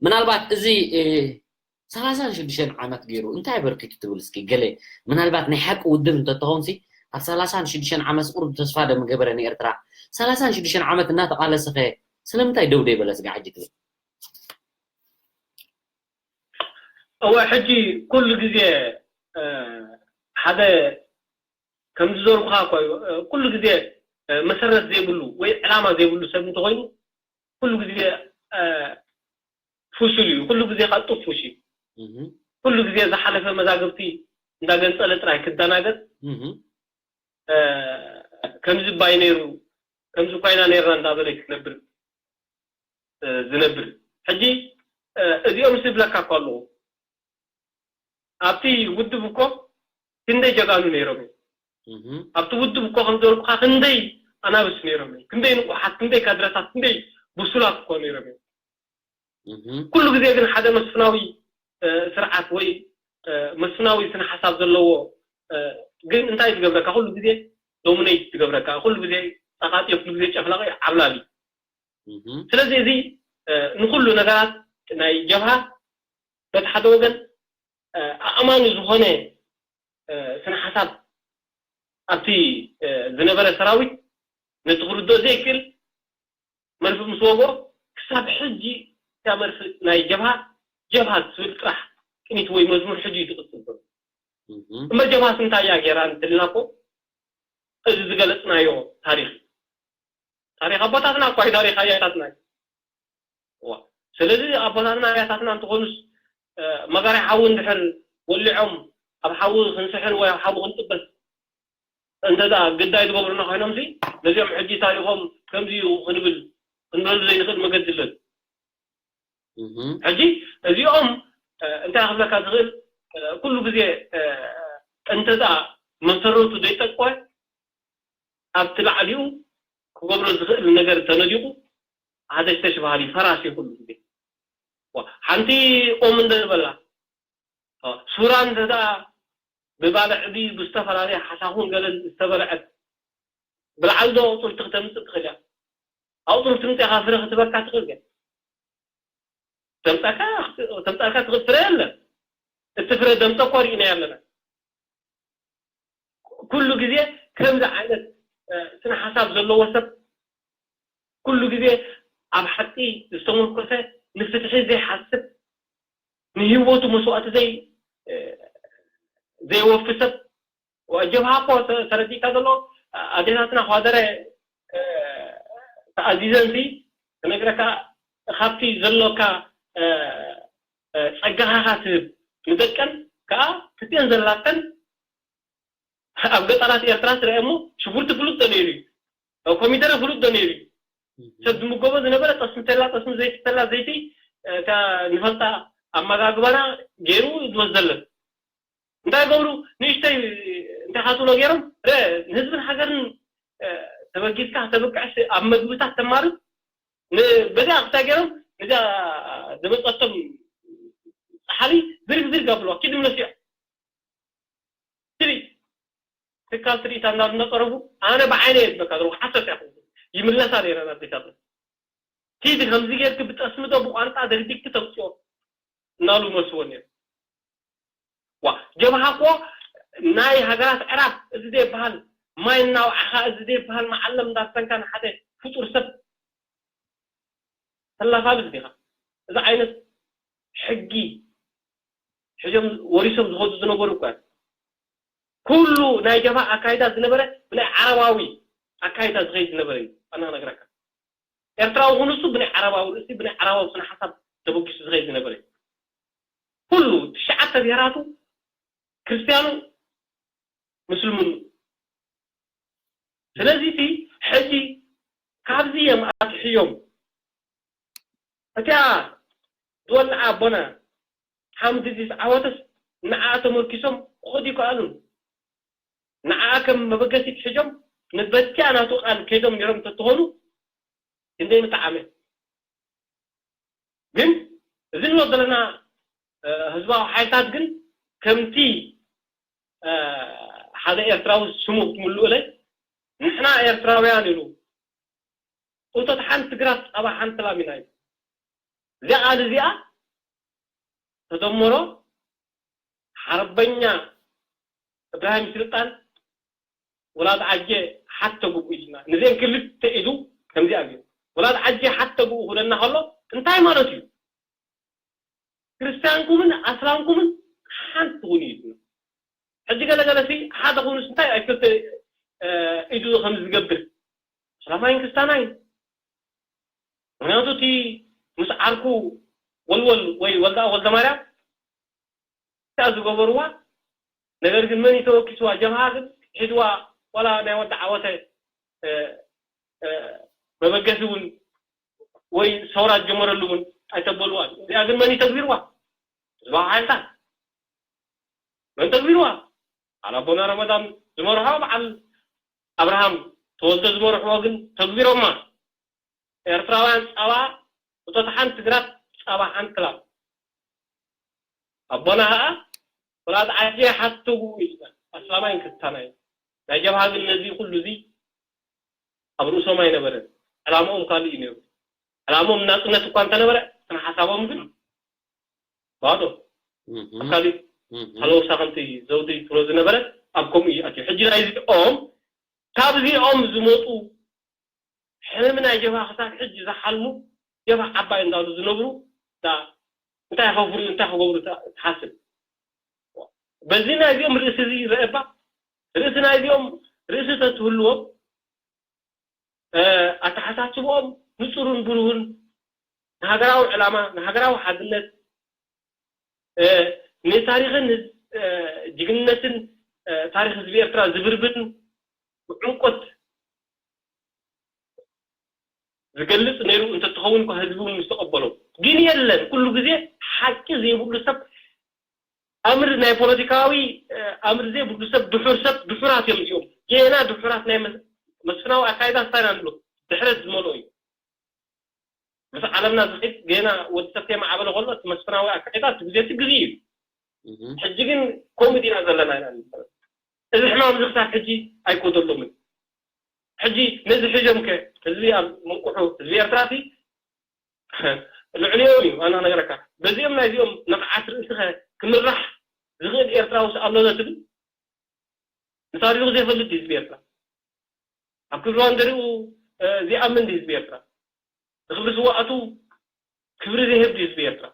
ምናልባት እዚ እ፣ ሰላሳን ሽዱሽተን ዓመት ገይሩ እንታይ ኣበርኪቱ ትብል እስኪ ገለ ምናልባት ናይ ሓቂ ውድብ እንተትኸውን ሲ ኣብ ሰላሳን ሽዱሽተን ዓመት ቁሩብ ተስፋ ዶ ምገበረ ንኤርትራ ሰላሳን ሽዱሽተን ዓመት እናተቓለሰኸ ስለምንታይ ደው ደይበለ ስጋ ሕጂ ትብል? እወ ሕጂ ኩሉ ግዜ እ፣ ሓደ ከምዚ ዘርኩኻ እኮ እዩ እ፣ ኩሉ ግዜ እ፣ መሰረት ዘይብሉ ወይ ዕላማ ዘይብሉ ሰብ እንተኮይኑ ኩሉ ግዜ እ፣ ፍሹል እዩ። ኩሉ ግዜ ከዓ ጥፉሽ እዩ። እህ፣ ኩሉ ግዜ ዝሓለፈ መዛግብቲ እንዳገንጸለ ጥራይ ክደናገር እህ፣ እ፣ ከምዚ ባይ ነይሩ ከምዚ ኮይና ነይርና እንዳበለ ክነብር እ፣ ዝነብር። ሕጂ እ፣ እዚኦም ዝብለካ እኮ ኣለዉ። ኣብቲ ውድብ እኮ ክንደይ ጀጋኑ ነይሮም እዮም። እህ፣ ኣብቲ ውድብ እኮ ከም ዝበልኩኻ ክንደይ ኣናብስ ነይሮም እዮም። ክንደይ ንቑሓት፣ ክንደይ ካድረታት፣ ክንደይ ብሱላት እኮ ነይሮም እዮም። እህ፣ ኩሉ ግዜ ግን ሓደ መስፍናዊ እ፣ ስርዓት ወይ እ፣ መስፍናዊ ስነ ሓሳብ ዘለዎ እ፣ ግን እንታይ ትገብረካ? ኩሉ ግዜ ዶሚኔት ትገብረካ። ኩሉ ግዜ ጸቓጢ፣ ኩሉ ግዜ ጨፍላቂ፣ ዓብላሊ። እህ፣ ስለዚ እዚ እ፣ ንኩሉ ነገራት ናይ ጀብሃ በቲ ሓደ ወገን እ፣ ኣእማኒ ዝኾነ እ፣ ስነ ሓሳብ ኣብቲ እ፣ ዝነበረ ሰራዊት ነቲ ክርድኦ ዘይክእል መርፍእ ምስ ወግኦ ክሳብ ሕጂ እታ መርፍእ ናይ ጀብሃ ጀብሃ ትብል ጥራሕ ቅኒት ወይ መዝሙር ሕጂ እዩ ትቕጽል ዘሎ። እህ፣ እሞ ጀብሃስ እንታይ እያ ገይራ እንትልና እኮ እዚ ዝገለጽናዮ ታሪኽ እዩ። ታሪኽ ኣቦታትና እኳ እዩ፣ ታሪኽ ኣያታትና እዩ። እዋ፣ ስለዚ ኣቦታትና ኣያታትና እንትኾኑስ እ፣ መጋርያ ሓዊ እንድሕር ወሊዖም ኣብ ሓዊ ክንስሕን ወይ ኣብ ሓዊ ክንጥበስ እንተ ደኣ ግዳይ ዝገብሩና ኮይኖም ሲ ነዚኦም ሕጂ ታሪኾም ከምዚ እዩ ክንብል ክንብለሉ ዘይንኽእል መገዲ ኣለና። እህ፣ ሕጂ እዚኦም እ፣ እንታይ ክብለካ ዝኽእል እ፣ ኩሉ ግዜ እ፣ እንተ ደኣ መሰረቱ ዘይጠቆ ኣብቲ ላዕሊኡ ክገብሮ ዝኽእል ነገር ተነዲቑ ሃደሽተሽ በሃሊ ፈራሲ ኩሉ ግዜ ዋ፣ ሓንቲ ኦም እንደ ዝበላ ሱራ እንተ ደኣ ብባልዕ ድዩ ብዝተፈላለየ ሓሳኹን ገለን ዝተበልዐት ብላዕሊ ዶ ኣቑፅልቲ ክተምፅእ ትኽእል እያ። ኣቑፅልቲ ምፅእኻ ፍረ ክትበካ ትኽእል እያ። ተምፃካ ተምፃካ ትኽእል ፍረ የለን። እቲ ፍረ ደምፀ እኮ ርኢናዮ ኣለና። ኩሉ ግዜ ከምዚ ዓይነት እ፣ ስነ ሓሳብ ዘለዎ ሰብ ኩሉ ግዜ ኣብ ሓቂ ዝተመርኮሰ ንፍትሒ ዘይሓስብ ንህይወቱ መስዋእቲ ዘይ እ፣ ዘይወፊ ሰብ ጀብሃ እኮ ተ- ተረዲእካ ዘሎ ኣዴታትና ኳደረ እ፣ ተኣዚዘን ሲ ክነግረካ ካብቲ ዘሎካ እ፣ እ፣ ጸጋኻ ትህብ ንደቀን ከዓ ክትእን ዘላተን ኣብ ገጠራት ኤርትራ ትረአ እሞ ሽጉርቲ ፍሉጥ ዶ ነይሩ እዩ ኮሚደረ ፍሉጥ ዶ ነይሩ እዩ ሰብ ዝምገቦ ዝነበረ ጠስሚ ተላ ጠስሚ ዘይቲ ተላ ዘይቲ እታ ንፈልጣ ኣመጋግባና ገይሩ ዝወዘለን እንታይ ገብሩ ንእሽተይ እንታይ ካትብሎ ገይሮም ረ ንህዝብን ሃገርን ተበጊስካ ተበቅዕስ ኣብ መግብታት ተማርብ በዚኣ ክታይ ገይሮም ነዚኣ ዝመፀቶም ፀሓሊ ዝርግ ዝርግ ኣብልዋ ኪድ ምነስዮ ትርኢት ትካል ትርኢት ኣናሉ እናፀረፉ ኣነ ብዓይነ እየ ዝበካ ዘለኹ ሓሰት እያ ይምለሳ ነይረን ኣዴታትና ኪድ ከምዚ ጌርክ ብጠስሚ ዶ ብቋንጣ ደግዲግኪ ተምፅኦ እናሉ ይመስልዎ ነይሩ ዋ ጀብሃ እኮ ናይ ሃገራት ዕራብ እዚ ዘይበሃል ማይ እናውዓኻ እዚ ዘይበሃል መዓለም እንዳሰንካ ንሓደ ፍጡር ሰብ ተላፋብስ ዲኻ እዚ ዓይነት ሕጊ ሕዞም ወሪሶም ዝኸዱ ዝነበሩ እኳ ኩሉ ናይ ጀብሃ ኣካይዳ ዝነበረ ብናይ ዓረባዊ ኣካይዳ ዝኸይድ ዝነበረ እዩ ኣና ነግረካ ኤርትራዊ ኩኑ እሱ ብናይ ዓረባዊ ርእሲ ብናይ ዓረባዊ ስነ ሓሳብ ተበጊሱ ዝኸይድ ዝነበረ እዩ ኩሉ ትሽዓተ ብሄራቱ ክርስትያኑ ምስልምኑ ስለዚ እቲ ሕጂ ካብዚ እዮም ኣትሕዮም እቲኣ ዝወልዓ ኣቦና ሓምዚ ዝዓወተስ ንዓኣ ተመርኪሶም ክኸዱ ይከኣሉን ንዓኣ ከም መበገሲት ሕጆም ንበቲ ኣናቱ ቃል ከይዶም ነይሮም እንተትኾኑ ክንደይ ምጠዓመ። ግን እዚ ንብሎ ዘለና ህዝባዊ ሓይልታት ግን ከምቲ ሓደ ኤርትራዊ ስሙ ክትምልኡለይ ንሕና ኤርትራውያን ኢሉ እቶት ሓንቲ ግራት ጸባ ሓንቲ ላም ኢና እዩ። እዚኣ ቃል እዚኣ ተደምሮ ሓርበኛ እብራሂም ስልጣን ወላድ ዓጀ ሓተ ግቡእ ኢልና ንዜን ክልተ ኢዱ ከምዚኣ ገይሩ ወላድ ዓጀ ሓተ ግቡእ ክብለና ከሎ እንታይ ማለት እዩ? ክርስቲያንኩምን ኣስላምኩምን ሓንቲ ኩኑ እዩ ዝብል። ሕጂ ገለገለ ሲ ሓደ ኩኑስ እንታይ ኣይክልተ ኢዱ ከም ዝገብር ኣስላማይን ክርስቲያናይን። ምክንያቱ እቲ ምስ ዓርኩ ወልወል ወይ ወልዳ ወልደ ማርያም እታ ዝገበርዋ ነገር ግን መን ተወኪስዋ ጀብሃ ግን ሒድዋ ዋላ ናይ ወዲ ዓወተ መበገሲ እውን ወይ ሰውራ ዝጀመረሉ እውን ኣይተበልዋን። እዚኣ ግን መን ተግቢርዋ? ህዝባዊ ሓይልታት መን ተግቢርዋ? በዓል ኣቦና ረመዳን ዝመርሖ በዓል ኣብርሃም ተወልደ ዝመርሕዎ ግን ተግቢሮማ። ኤርትራውያን ጸባ እቶት ሓንቲ ግራት ጸባ ሓንቲ ላም ኣቦና ኸኣ ወላድ ዓጀ ሓትጉ ኢልና ኣስላማይን ክስታናይን ናይ ጀብሃ ግን ነዚ ኩሉ እዚ ኣብ ርእሶም ኣይነበረን። ዕላምኦም ካልእ እዩ ነይሩ። ዕላምኦም ናጽነት እኳ እንተነበረ ስነ ሓሳቦም ግን ባዶ ኣብ ካልእ ሃለውሳ ከምቲ ዘውዲ ትብሎ ዝነበረ ኣብ ከምኡ እዩ ኣትዩ። ሕጂ ናይዚኦም ካብዚኦም ዝመጡ ሕልሚ ናይ ጀብሃ ክሳብ ሕጂ ዝሓልሙ ጀብሃ ዓባይ እንዳሉ ዝነብሩ እንታይ ከፍርዩ እንታይ ክገብሩ ትሓስብ? በዚ ናይዚኦም ርእሲ እዚ ይረአ እባ ርእሲ ናይዚኦም ርእሲ ተትህልዎም ኣተሓሳስብኦም ንጹርን ብሩህን ንሃገራዊ ዕላማ ንሃገራዊ ሓድነት ንታሪኽን ጅግንነትን ታሪኽ ህዝቢ ኤርትራ ዝብርብርን ብዕምቆት ዝገልጽ ነይሩ እንተትኸውን እኳ ህዝቢ እውን ምስተቐበሎ ግን የለን። ኩሉ ግዜ ሓቂ ዘይብሉ ሰብ ኣምር ናይ ፖለቲካዊ ኣምር ዘይብሉ ሰብ ድሑር ሰብ ድሑራት እዮም እዚኦም። ጌና ድሑራት ናይ መስፍናዊ ኣካይዳ ስታይል ኣሎ ድሕረት ዝመልኦ እዩ። ምስ ዓለምና ዝኺድ ጌና ወዲ ሰብ ከይማዕበለ ከሎ እቲ መስፍናዊ ኣካይዳ እቲ ግዜ እቲ ግዜ እዩ። ሕጂ ግን ከምኡ ዲና ዘለና ኢና ንፈልጥ። እዚ ሕማም እዚ ክሳብ ሕጂ ኣይኮደሎምን። ሕጂ ነዚ ሒዞም ከ ህዝቢ ኣብ መንቁሑ ህዝቢ ኤርትራ ሲ ልዕሊኦም እዩ ኣና ነገረካ። በዚኦም ናይዚኦም ንቕዓት ርእስኸ ክምራሕ ዝኽእል ኤርትራውስ ኣሎ ዶ ትብል? ንታሪኹ ዘይፈልጥ ህዝቢ ኤርትራ ኣብ ክብሪ ባንደሪኡ ዝኣምን ህዝቢ ኤርትራ ንክብሪ ስዋኣቱ ክብሪ ዘይህብ ህዝቢ ኤርትራ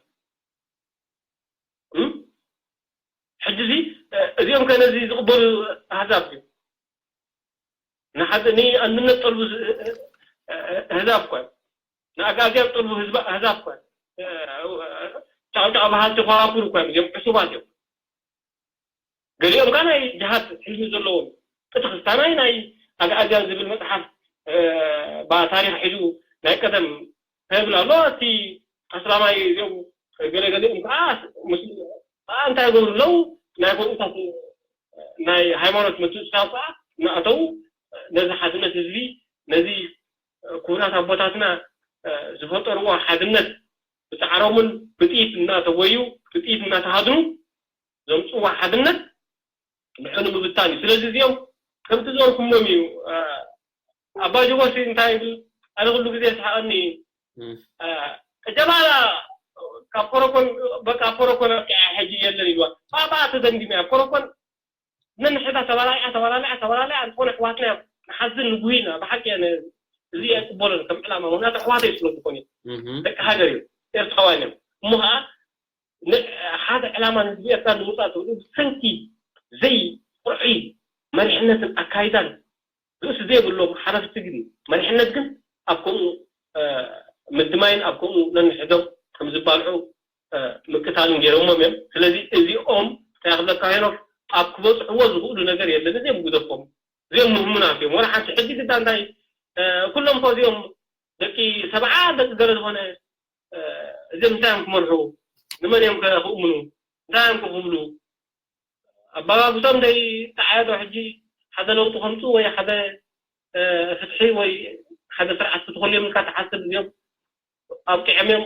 ሕጂ እዚ እዚኦም ከነዚ ዝቕበሉ ኣህዛብ እዮም። ንሓደ ንኣንድነት ጠልቡ ህዛብ እኳ ንኣጋዚያን ጠልቡ ህዝባ ህዛብ እኳ ጫውጫው በሃልቲ ኳራኩር እኳ እዮም ዕሱባት እዮም። ገሊኦም ከ ናይ ጅሃድ ሕልሚ ዘለዎም እቲ ክስታናይ ናይ ኣግኣዝያን ዝብል መፅሓፍ ባ ታሪክ ሒዙ ናይ ቀደም ተብል ኣሎ። እቲ ኣስላማይ እዚኦም ገለገሊኦም ከዓ እንታይ ገብሩ ኣለዉ ናይ ከምኡታት ናይ ሃይማኖት ምትእስሳር ከዓ እናእተዉ ነዚ ሓድነት ህዝቢ ነዚ ክቡራት ኣቦታትና ዝፈጠርዎ ሓድነት ብፃዕሮምን ብጥይት እናተወዩ ብጥይት እናተሃድኑ ዘምፅዋ ሓድነት ንዑ ንምብታን እዩ። ስለዚ እዚኦም ከምቲ ዝበልኩሞም እዩ። ኣባ ጀጎሲ እንታይ ይብል ኣነ ኩሉ ግዜ ስሓቀኒ ጀባላ ካብ ኮረኮን በቃ ኮረኮን ኣብቂዓ ሕጂ የለን ይብዋ ባባ ተደንዲመ ኣብ ኮረኮን ነንሕዳ ተባላሊዓ ተባላሊዓ ተባላሊዓ እንተኾነ ኣሕዋትና እዮም ንሓዝን ንጉሂና ብሓቂ እየ እዚ ኣይቅበሎን ከም ዕላማ ምክንያቱ ኣሕዋተይ ስለ ዝኾኑ ደቂ ሃገር እዮም ኤርትራውያን እዮም እሞ ከዓ ሓደ ዕላማ ንህዝቢ ኤርትራ ንምውፃእ ትብሉ ብሰንኪ ዘይ ቁርዒ መሪሕነትን ኣካይዳን ርእሲ ዘይብሎም ሓለፍቲ ግን መሪሕነት ግን ኣብ ከምኡ ምድማይን ኣብ ከምኡ ነንሕዶም ከም ዝባልዑ ምቅታልን ገይሮሞም እዮም። ስለዚ እዚኦም እንታይ ክብለካ ሄኖክ ኣብ ክበፅሕዎ ዝኽእሉ ነገር የለን። እዚኦም ግደፎም፣ እዚኦም ምህሙናት እዮም። ወላ ሓንቲ ሕጂ ግዳ እንታይ ኩሎም እኮ እዚኦም ደቂ ሰብዓ ደቂ ገለ ዝኾነ እዚኦም እንታይ እዮም ክመርሑ? ንመን እዮም ክእምኑ? እንታይ እዮም ክብሉ? ኣባጋግሶም ደይ ተዓየዶ ሕጂ ሓደ ለውጢ ከምፁ ወይ ሓደ ፍትሒ ወይ ሓደ ስርዓት ክትኾልዮም ኢልካ ትሓስብ እዚኦም ኣብቂዖም እዮም።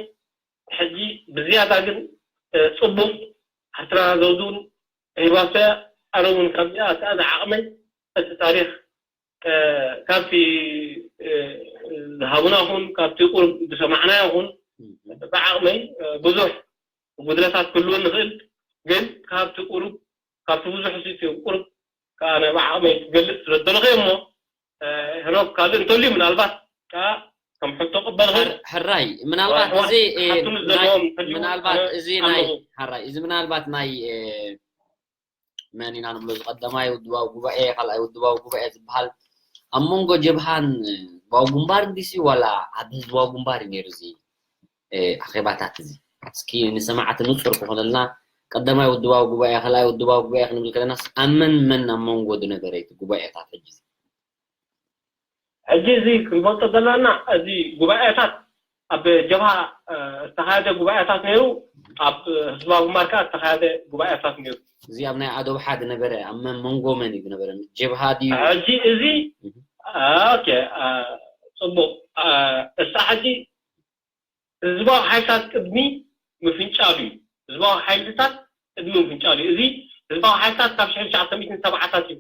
ሕጂ ብዝያዳ ግን ጽቡቕ ሓፍትና ዘውዱ እውን ሂባቶ ኣነ እውን ካብዚኣ ኣታ ዝዓቕመይ እቲ ታሪኽ ካብቲ ዝሃቡና ይኹን ካብቲ ቁሩብ ዝሰማዕና ይኹን ብዓቕመይ ብዙሕ ጉድለታት ክህልወኒ ይኽእል፣ ግን ካብቲ ቁሩብ ካብቲ ብዙሕ ሲቲ ቁሩብ ከኣ ናይ ብዓቕመይ ክገልጽ ስለ ዝደለኹ እየ እሞ ሄኖክ ካልእ እንተልዩ ምናልባት ከኣ ከም ሕቶ ቅበል ኽእል ሕራይ ምናልባት እዚ ምናልባት እዚ ናይ ሕራይ እዚ ምናልባት ናይ መን ኢና ንብሎ ዝቀደማይ ውድባዊ ጉባኤ ካልኣይ ውድባዊ ጉባኤ ዝበሃል ኣብ መንጎ ጀብሃን ህዝባዊ ግንባር እንዲሲ ዋላ ኣብ ህዝባዊ ግንባር እዩ ነይሩ እዚ ኣኼባታት እዚ እስኪ ንሰማዕቲ ንፁር ክኾነልና ቀዳማይ ውድባዊ ጉባኤ ካልኣይ ውድባዊ ጉባኤ ክንብል ከለናስ ኣብ መን መን ኣብ መንጎ ዝነበረ እቲ ጉባኤታት ሕጂ ሕጂ እዚ ክንፈልጦ ዘለና እዚ ጉባኤታት ኣብ ጀብሃ ዝተኻየደ ጉባኤታት ነይሩ ኣብ ህዝባዊ ግንባር ከዓ ዝተኻየደ ጉባኤታት ነይሩ እዚ ኣብ ናይ ኣዶብሓ ዝነበረ ኣብ መንጎ መን እዩ ዝነበረ ጀብሃ ድዩ ሕጂ እዚ ጽቡቅ እሳ ሕጂ ህዝባዊ ሓይልታት ቅድሚ ምፍንጫሉ እዩ ህዝባዊ ሓይልታት ቅድሚ ምፍንጫሉ እዚ ህዝባዊ ሓይልታት ካብ ሽሕን ትሽዓተ ሚእትን ሰብዓታት እዩ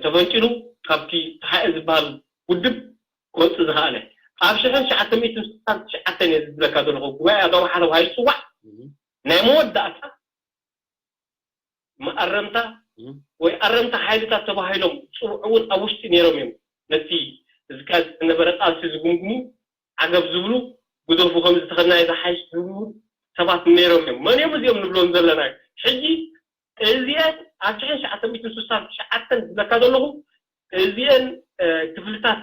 ተፈንጭሉ ካብቲ ተሓኤ ዝበሃል ውድብ ክወፅእ ዝኸኣለ ኣብ ሽሕን ትሽዓተ ሚእትን ስሳን ትሽዓተን እየ ዝብለካ ዘለኹ ጉባኤ ኣጋውሓ ተባሂሉ ዝፅዋዕ ናይ መወዳእታ መኣረምታ ወይ ኣረምታ ሓይልታት ተባሂሎም ዝፅውዑ እውን ኣብ ውሽጢ ነይሮም እዮም ነቲ ዝካየድ ዝነበረ ቃልሲ ዝግምግሙ ዓገብ ዝብሉ ግደፉ ከምዚ ተኸድናዮ ዝሓይሽ ዝብሉ እውን ሰባት ነይሮም እዮም መን እዮም እዚኦም ንብሎም ዘለና ሕጂ እዚአን ኣብ ሽሕን ትሽዓተ ሚእትን ስሳን ትሽዓተን ዝብለካ ዘለኹ እዚአን ክፍልታት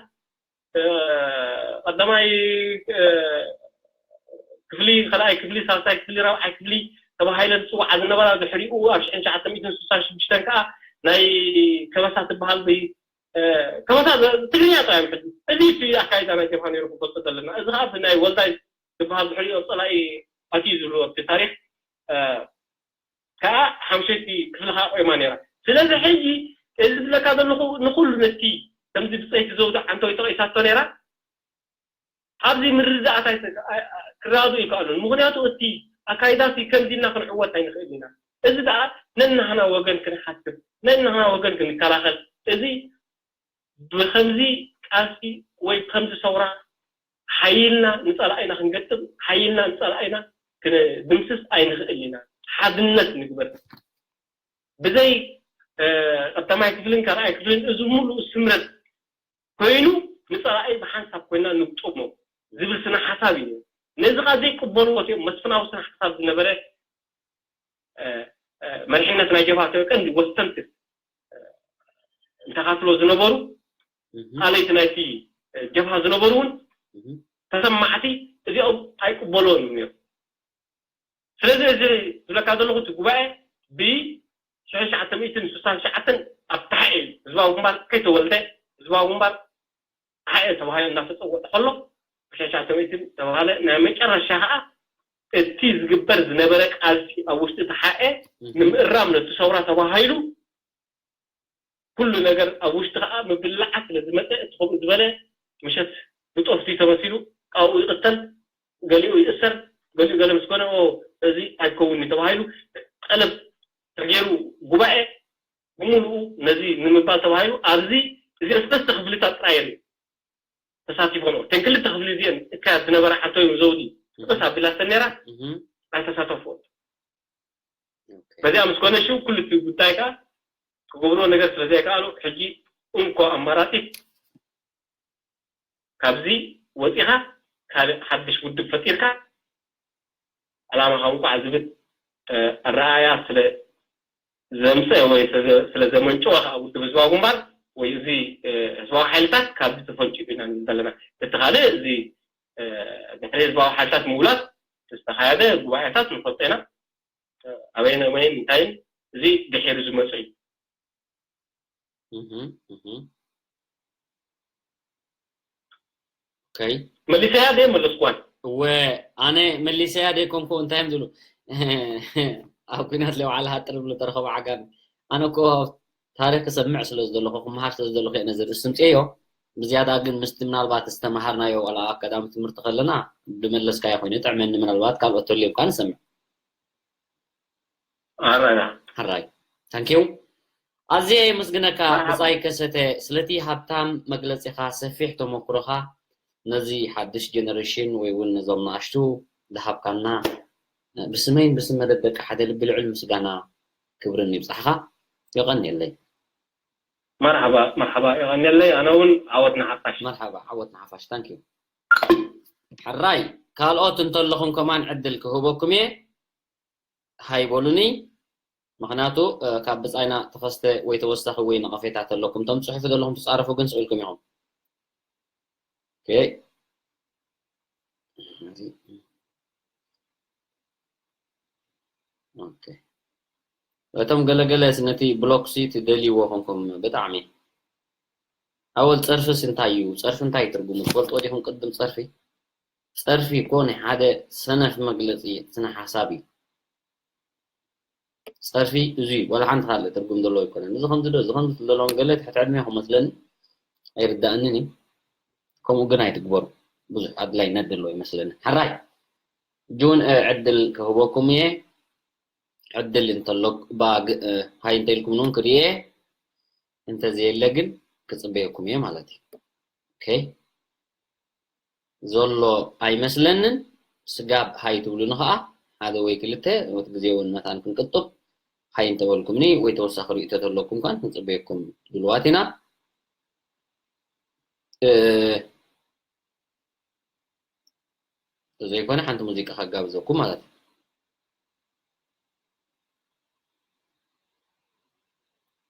ቀዳማይ ክፍሊ ካልኣይ ክፍሊ ሳልሳይ ክፍሊ ራብዓይ ክፍሊ ተባሂለን ዝፅዋዓ ዝነበራ ድሕሪኡ ኣብ ሽሕን ትሽዓተ ሚእትን ስሳን ሽዱሽተን ከዓ ናይ ከበሳ ትበሃል ከበሳ ትግርኛ ጥራይ ሕጂ እዚ እቲ ኣካይዳ ናይ ጀብሃ ነይሩ ክንፈልጦ ዘለና እዚ ከዓ ብናይ ወልዳይ ዝበሃል ድሕሪኡ ፀላኢ ኣትዩ ዝብሉ ኣብቲ ታሪክ ከዓ ሓምሸይቲ ክፍሊ ከዓ ቆይማ ነይራ ስለዚ ሕጂ እዚ ዝብለካ ዘለኹ ንኩሉ ነቲ ከምዚ ብፀይቲ ዘውዲ ዓንተወይ ተቐይሳቶ ነይራ ኣብዚ ምርዳእታ ክረዳዱ ይከኣሉን ምክንያቱ እቲ ኣካይዳሲ ከምዚ ኢልና ክንዕወት ኣይንኽእል ኢና እዚ ደኣ ነናህና ወገን ክንሓስብ ነናህና ወገን ክንከላኸል እዚ ብኸምዚ ቃልሲ ወይ ብኸምዚ ሰውራ ሓይልና ንፀላኢና ክንገጥም ሓይልና ንፀላኢና ክንድምስስ ኣይንኽእል ኢና ሓድነት ንግበር ብዘይ ቀዳማይ ክፍልን ካልኣይ ክፍልን እዚ ሙሉእ ስምረት ኮይኑ ንፀላኢ ብሓንሳብ ኮይና ንግጠሞ ዝብል ስነ ሓሳብ እዩ ነዚ ካ ዘይቅበልዎ እዮም መስፍናዊ ስነ ሓሳብ ዝነበረ መሪሕነት ናይ ጀብሃ ቀንዲ ወሰንቲ እንተካትሎ ዝነበሩ ኣለይቲ ናይቲ ጀብሃ ዝነበሩ እውን ተሰማዕቲ እዚኦም ኣይቅበልዎን እዮም ነይሩ ስለዚ እዚ ዝብለካ ዘለኹ እቲ ጉባኤ ብ ሽሕን ትሽዓተ ሚእትን ስሳን ትሽዓተን ኣብ ታሓኤ እዩ ህዝባዊ ግንባር ከይተወልደ ህዝባዊ ግንባር ታሓኤ ተባሂሉ እናተፀወዐ ከሎ ብሽሕን ትሽዓተ ሚእትን ተባሃለ ናይ መጨረሻ ከዓ እቲ ዝግበር ዝነበረ ቃልሲ ኣብ ውሽጢ ታሓኤ ንምእራም ነቲ ሰውራ ተባሂሉ ኩሉ ነገር ኣብ ውሽጢ ከዓ ምብላዓት ስለ ዝመፀ እቲ ከምኡ ዝበለ ምሸት ብጦፍቲ ተመሲሉ ካብኡ ይቅተል ገሊኡ ይእሰር ገሊኡ ገለ ምስ ኮነ እዚ ኣይከውን እዩ ተባሂሉ ጠለብ ተገይሩ ጉባኤ ብምሉኡ ነዚ ንምባል ተባሂሉ ኣብዚ እዚኦም ሰለስተ ክፍልታት ጥራይ እዮም ተሳቲፎም እተን ክልተ ክፍሊ እዚአን እካየድ ዝነበራ ዓንተወይ ዘውዲ ጥቅስ ኣቢላተን ነይራ ኣይተሳተፍዎን በዚኣ ምስ ኮነ ሽው ኩሉ እቲ ጉዳይ ከዓ ክገብርዎ ነገር ስለዘይከኣሉ ሕጂ እንኮ ኣማራፂ ካብዚ ወፂኻ ካልእ ሓድሽ ውድብ ፈጢርካ ዕላማኻ እንኳዕ ዝብል ኣረኣያ ስለ ዘምፀ ወይ ስለ ዘመንጨወ ከዓ ውድብ ህዝባዊ ግንባር ወይ እዚ ህዝባዊ ሓይልታት ካብዚ ተፈንጭሉ ኢና ንብል ዘለና እቲ ካልእ እዚ ድሕሪ ህዝባዊ ሓይልታት ምውላት ዝተኻየደ ጉባኤታት ንፈልጦ ኢና ኣበይን ኣበይን እንታይን እዚ ድሒሩ ዝመፀ እዩ መሊሰያ ደ መለስኳን እወ ኣነ መሊሰያ ደ ኮንኮ እንታይ እዮም ዝብሉ ኣብ ኩናት ለባዕላ ሃጥር ዝብሉ ተረኸቡ ዓጋቢ ኣነ እኮ ታሪኽ ክሰምዕ ስለ ዝደለኹ፣ ክመሃር ስለ ዝደለኹ እየ ነዚ ርእሲ ምፅኤዮ። ብዝያዳ ግን ምስቲ ምናልባት ዝተምሃርናዮ ዋላ ኣብ ቀዳሚ ትምህርቲ ከለና ዝመለስካዮ ኮይኑ ይጥዕመኒ፣ ምናልባት ካልኦት ተልዩካ ንሰምዕ። ኣራያ ሕራይ። ታንኪዩ። ኣዝየ የመስግነካ መርሓባ። ብጻይ ከሰተ ስለቲ ሃብታም መግለጺኻ፣ ሰፊሕ ተመክሮኻ፣ ነዚ ሓድሽ ጀነሬሽን ወይ እውን ነዞም ንኣሽቱ ዝሃብካና ብስመይን ብስም መደብ ደቂ ሓደ ልቢ ልዑል ምስጋና ክብርን ይብጻሕኻ። የቐንየለይ። መርሓባ መርሓባ የቐንየለይ። ኣነ እውን ዓወት ንሓፋሽ። መርሓባ ዓወት ንሓፋሽ። ታንኪዩ። ሕራይ ካልኦት እንተለኹም ከማን ዕድል ክህበኩም እየ። ሃይ በሉኒ። ምኽንያቱ ካብ ብጻይና ተኸስተ ወይ ተወሳኺ ወይ ነቐፌታ ተለኩም፣ እቶም ጽሑፍ ዘለኹም ትጻረፉ ግን ስኢልኩም ኢኹም። ኦኬ። ኦኬ። እቶም ገለገለ ነቲ ብሎክ ሲ ትደልይዎ ኮንኩም ብጣዕሚ። ኣወል ጸርፍስ እንታይ እዩ? ጸርፊ እንታይ ትርጉሙ ትፈልጥዎ ዲኹም? ቅድም ጸርፊ ጸርፊ እኮ ናይ ሓደ ሰነፍ መግለጺ ስነ ሓሳብ እዩ። ጸርፊ እዚ እዩ፣ ዋላ ሓንቲ ካልእ ትርጉም ዘለዎ ኣይኮነን። እዚ ከምዚ ዶ፣ እዚ ከምዚ ዘለዎም ገለ ትሕቲ ዕድሜ ክመስለኒ ኣይርዳእንን እዩ። ከምኡ ግን ኣይትግበሩ። ብዙሕ ኣድላይነት ዘለዎ ይመስለኒ። ሕራይ ጁን ዕድል ክህበኩም እየ። ዕድል እንተሎ ባግ ሃይ እንተኢልኩም ውን ክርእየ፣ እንተዘየለ ግን ክጽበየኩም እየ ማለት እዩ። ኦኬ። ዘሎ ኣይመስለንን። ስጋብ ሃይ ትብሉኒ ኸዓ ሓደ ወይ ክልተ፣ እቲ ግዜ እውን መታን ክንቅጥብ፣ ሃይ እንተበልኩምኒ ወይ ተወሳኺ ርእይቶ ተለኩም ከን ክንጽበየኩም ድልዋት ኢና። እ፣ ተዘይኮነ ሓንቲ ሙዚቃ ከጋብዘኩም ማለት እዩ።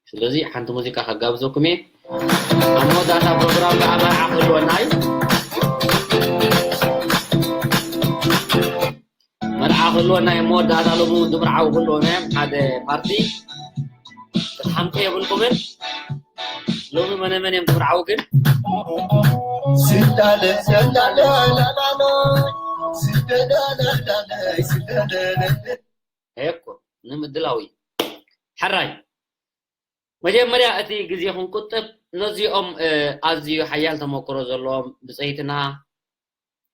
ስለዚ ሓንቲ ሙዚቃ ከጋብዘኩም እየ። ኣብ መወዳእታ ፕሮግራም ከዓ መርዓ ክህልወና እዩ። መርዓ ክህልወና እዩ። መወዳእታ ሎሚ እውን ዝምርዓው ክህልወና እዮም። ሓደ ፓርቲ ክትሓምቁ የብልኩምን። ሎሚ መነ መን እዮም ዝምርዓው ግን? ስዳለ ሰዳለ ላላሎ ስደዳዳዳለ ስደደደደ። እኮ ንምድላው እዩ። ሕራይ መጀመርያ እቲ ግዜ ክንቁጥብ ነዚኦም፣ እ፣ ኣዝዩ ሓያል ተመክሮ ዘለዎም ብጸይትና፣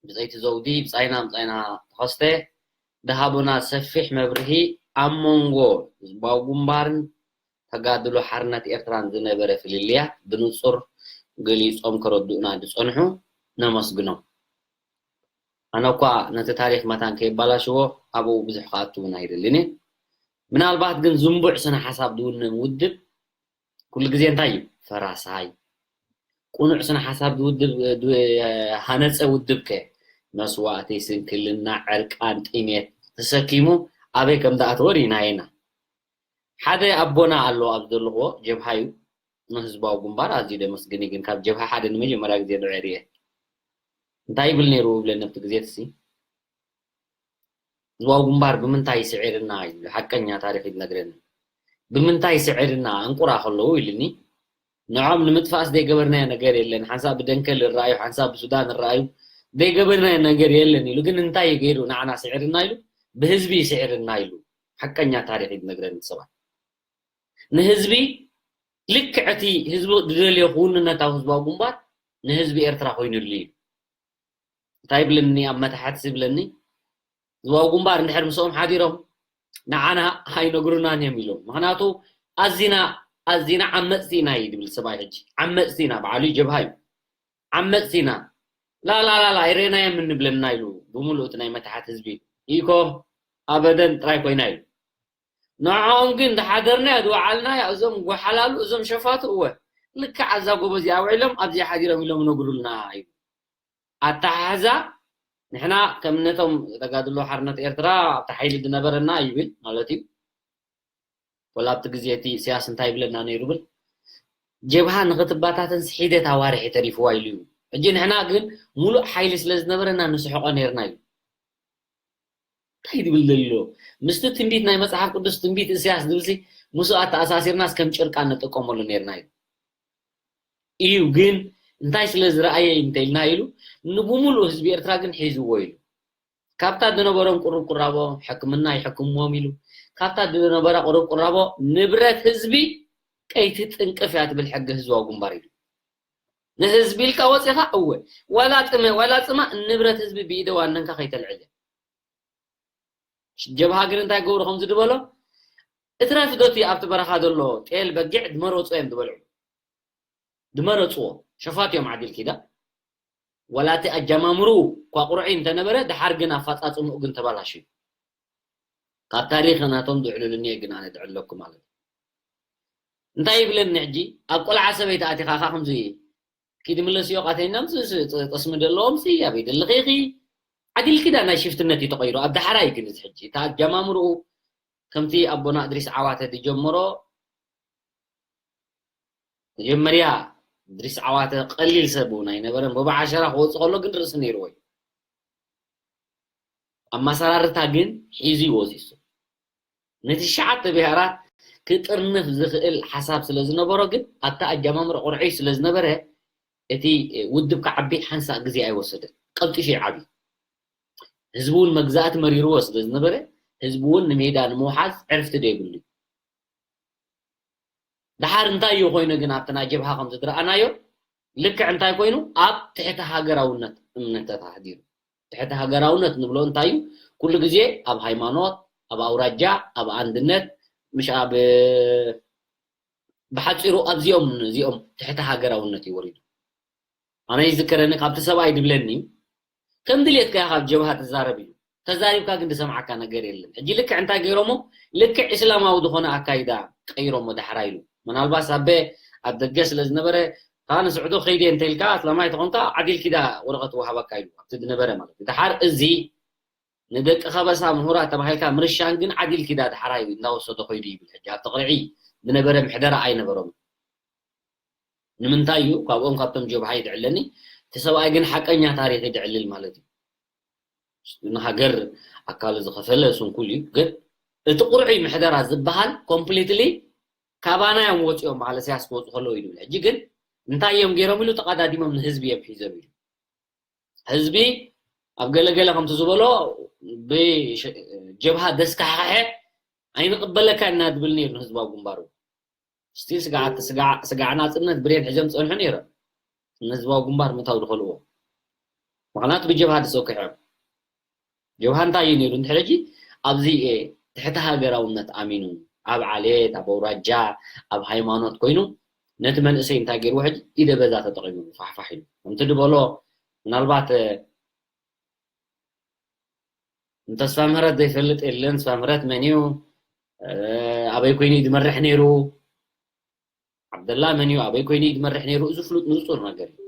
ብጸይቲ ዘውዲ፣ ብጻይና፣ ብጻይና ተኸስተ ዝሃቡና ሰፊሕ መብርሂ ኣብ መንጎ ህዝባዊ ግንባርን ተጋድሎ ሓርነት ኤርትራን ዝነበረ ፍልልያት ብንጹር ገሊጾም ከረድኡና ዝጸንሑ ነመስግኖም። ኣነ እኳ ነቲ ታሪኽ መታን ከየባላሽዎ ኣብኡ ብዙሕ ክኣቱ እውን ኣይደልን እየ። ምናልባት ግን ዝንቡዕ ስነ ሓሳብ ዝውንን ውድብ ኩሉ ግዜ እንታይ እዩ? ፈራሳይ። ቁኑዕ ስነ ሓሳብ ዝውድብ፣ ዝሃነፀ ውድብ ከ መስዋእቲ፣ ስንክልና፣ ዕርቃን፣ ጥሜት ተሰኪሙ ኣበይ ከም ዝኣተወ ርኢናዮ ኢና። ሓደ ኣቦና ኣሎ ኣብዚ ዘለኽዎ፣ ጀብሃ እዩ። ንህዝባዊ ግንባር ኣዝዩ ደመስግን እዩ፣ ግን ካብ ጀብሃ ሓደ ንመጀመርያ ግዜ ንዕኡ ርኤ። እንታይ ይብል ነይሩ ይብለኒ ኣብቲ ግዜ እቲ፣ ህዝባዊ ግንባር ብምንታይ ስዒርና እዩ፣ ሓቀኛ ታሪኽ እዩ ዝነግረኒ። ብምንታይ ስዒርና፣ እንቁራ ከለዉ ኢሉኒ። ንዖም ንምጥፋእስ ዘይገበርናዮ ነገር የለን። ሓንሳብ ብደንከል ይረኣዩ፣ ሓንሳብ ብሱዳን ይረኣዩ። ዘይገበርናዮ ነገር የለን ኢሉ፣ ግን እንታይ እዩ ገይሩ ንዓና ስዒርና ኢሉ? ብህዝቢ ይስዒርና ኢሉ። ሓቀኛ ታሪኽ እዩ ዝነግረኒ ሰብኣይ። ንህዝቢ ልክዕ እቲ ህዝቢ ዝደልዮ ክውንነታዊ ህዝባዊ ግንባር ንህዝቢ ኤርትራ ኮይኑሉ እዩ። እንታይ ይብለኒ ኣብ መታሕት ዝብለኒ፣ ህዝባዊ ግንባር እንድሕር ምስኦም ሓዲሮም ንዓና ኣይነግሩናን እዮም ኢሎም። ምኽንያቱ ኣዚና፣ ኣዚና ዓመፅቲ ኢና እዩ ዝብል ሰብኣይ። ሕጂ ዓመፅቲ ኢና፣ በዓሉ ጀብሃ እዩ። ዓመፅቲ ኢና፣ ላላላላ ኣይረናዮም እንብለና ኢሉ ብምሉእ እቲ ናይ መታሕት ህዝቢ። ኢኮ ኣበደን ጥራይ ኮይና ኢሉ። ንዕኦም ግን ዝሓደርናዮ ዝወዓልናዮ እዞም ጓሓላሉ፣ እዞም ሸፋቱ እወ ልክዕ ኣብዛ ጎቦ እዚኣ ውዒሎም ኣብዚኣ ሓዲሮም ኢሎም ነግሩልና እዩ። ኣተሓሕዛ ንሕና ከም ነቶም ተጋድሎ ሓርነት ኤርትራ ኣብቲ ሓይሊ ዝነበረና ይብል ማለት እዩ። ወላ ኣብቲ ግዜ እቲ ኢሳያስ እንታይ ይብለና ነይሩ ብል፣ ጀብሃ ንኽትባታተን ሒደት ኣዋርሕ ተሪፍዋ ኢሉ እዩ። ሕጂ ንሕና ግን ሙሉእ ሓይሊ ስለ ዝነበረና ንስሕቆ ነይርና እዩ። እንታይ ዝብል ዘሎ? ምስቲ ትንቢት ናይ መጽሓፍ ቅዱስ ትንቢት ኢሳያስ ዝብልሲ ምስኡ ኣተኣሳሲርናስ ከም ጭርቃ ንጥቀመሉ ነይርና እዩ። እዩ ግን እንታይ ስለ ዝረኣየ እንተኢልና ኢሉ ንብሙሉእ ህዝቢ ኤርትራ ግን ሒዝዎ ኢሉ። ካብታ ዝነበሮም ቁሩብ ቁራቦ ሕክምና ይሕክምዎም ኢሉ። ካብታ ዝነበራ ቁሩብ ቁራቦ ንብረት ህዝቢ ቀይቲ ጥንቅፍ እያ ትብል ሕጊ ህዝባዊ ግንባር ኢሉ። ንህዝቢ ኢልካ ወፂኻ እወ ዋላ ጥመ ዋላ ፅማ ንብረት ህዝቢ ብኢደ ዋነንካ ከይተልዕል እያ። ጀብሃ ግን እንታይ ገብሩ ከም ዝድበሎ እትረፍ ዶቲ ኣብቲ በረኻ ዘሎ ጤል በጊዕ ድመረፁ እዮም ዝበልዑ ድመረፅዎ ሸፋት እዮም ዓዲል ኪዳ ወላቲ ኣጀማምሩ ኳ ቁርዒ እንተነበረ ድሓር ግን ኣፋፃፅምኡ ግን ተባላሽ ካብ ታሪኽ ናቶም ዝዕልሉኒ ግን ኣነ ድዕለኩ ማለት እንታይ ይብለኒ ሕጂ ኣብ ቆልዓ ሰበይቲ ኣቲኻኻ ከምዚ ኪድ ምለስዮ ቃተይና ምስ ጠስሚ ደለዎም ሲ ኣበይ ደለኺ ኢኺ ዓዲል ኪዳ ናይ ሽፍትነት እዩ ተቐይሩ ኣብ ዳሕራይ ግን እዚ ሕጂ እቲ ኣጀማምርኡ ከምቲ ኣቦና እድሪስ ዓዋተ ዝጀመሮ መጀመርያ እድሪስ ዓዋተ ቀሊል ሰብ እውን ኣይነበረን ብብዓሸራ ክወፅ ከሎ ግን ርእሲ ነይርዎ እዩ ኣመሰራርታ ግን ሒዙ ይወፂ እሱ ነቲ ሸዓተ ብሄራት ክጥርንፍ ዝኽእል ሓሳብ ስለ ዝነበሮ ግን ኣብቲ ኣጀማምሮ ቁርዒ ስለ ዝነበረ እቲ ውድብ ክዓቢ ሓንሳእ ግዜ ኣይወሰደን ቀልጢፉ ይዓቢ ህዝቢ እውን መግዛእቲ መሪርዎ ስለ ዝነበረ ህዝቢ እውን ንሜዳ ንምውሓዝ ዕርፍቲ ዘይብሉ እዩ ድሓር እንታይ እዩ ኮይኑ ግን ኣብቲ ናይ ጀብሃ ከም ዝድረኣናዮ ልክዕ እንታይ ኮይኑ ኣብ ትሕቲ ሃገራውነት እምነት ተታሕዲሩ ትሕቲ ሃገራውነት ንብሎ እንታይ እዩ ኩሉ ግዜ ኣብ ሃይማኖት ኣብ ኣውራጃ ኣብ ኣንድነት ምሽ ኣብ ብሓፂሩ ኣብዚኦም እዚኦም ትሕቲ ሃገራውነት እዩ ወሪዱ ኣነ ይዝከረኒ ካብቲ ሰብኣይ ድብለኒ ከም ድልየትካ ኢኻ ኣብ ጀብሃ ትዛረብ ኢሉ ተዛሪብካ ግን ዝሰምዓካ ነገር የለን ሕጂ ልክዕ እንታይ ገይሮሞ ልክዕ እስላማዊ ዝኾነ ኣካይዳ ቀይሮሞ ዳሕራ ኢሉ ምናልባት ኣበ ኣብ ደገ ስለ ዝነበረ ከዓ ንስዕዶ ከይደ እንተልካ እስላማይ ተኾንካ ዓዲል ኪዳ ወረቐት ወሃበካ ኢሉ ኣብቲ ዝነበረ ማለት እዩ ድሓር እዚ ንደቂ ከበሳ ምሁራት ተባሂልካ ምርሻን ግን ዓዲል ኪዳ ድሓራ እዩ እንዳወሰዶ ኮይዱ ይብል ሕጂ ኣብ ተቕርዒ ዝነበረ ምሕደራ ኣይነበሮም ንምንታይ እዩ ካብኦም ካብቶም ጀብሃ ይድዕለኒ እቲ ሰብኣይ ግን ሓቀኛ ታሪክ ይድዕልል ማለት እዩ ንሃገር ኣካሉ ዝኸፈለ ስንኩል እዩ ግን እቲ ቁርዒ ምሕደራ ዝበሃል ኮምፕሊትሊ ካባና እዮም ወፂኦም በዓል እሰያስ ክወፁ ከለዉ እዩ ዝብል ሕጂ ግን እንታይ እዮም ገይሮም ኢሉ ተቐዳዲሞም ንህዝቢ እዮም ሒዞም ኢሉ ህዝቢ ኣብ ገለገለ ከምቲ ዝበሎ ብጀብሃ ደስካሕካሐ ኣይንቕበለካ ኢና ዝብል ነይሩ ንህዝባዊ ግንባሩ ስቲል ስግዓት ስጋዕ ናፅነት ብሬን ሕዘም ፀንሑ ነይሮም ንህዝባዊ ግንባር ምእታው ዝኸልዎ ምክንያቱ ብጀብሃ ተሰኪሖም ጀብሃ እንታይ እዩ ነይሩ እንድሕር ሕጂ ኣብዚ ትሕቲ ሃገራውነት ኣሚኑ ኣብ ዓሌት ኣብ ኣውራጃ ኣብ ሃይማኖት ኮይኑ ነቲ መንእሰይ እንታይ ገይርዎ ሕጂ ኢደ በዛ ተጠቒሙ ፋሕፋሕ ኢሉ ከምቲ ዝበሎ ምናልባት ንተስፋ ምህረት ዘይፈልጥ የለን ተስፋ ምህረት መን እዩ ኣበይ ኮይኑ ዝመርሕ ነይሩ ዓብደላ መን እዩ ኣበይ ኮይኑ ዝመርሕ ነይሩ እዚ ፍሉጥ ንፁር ነገር እዩ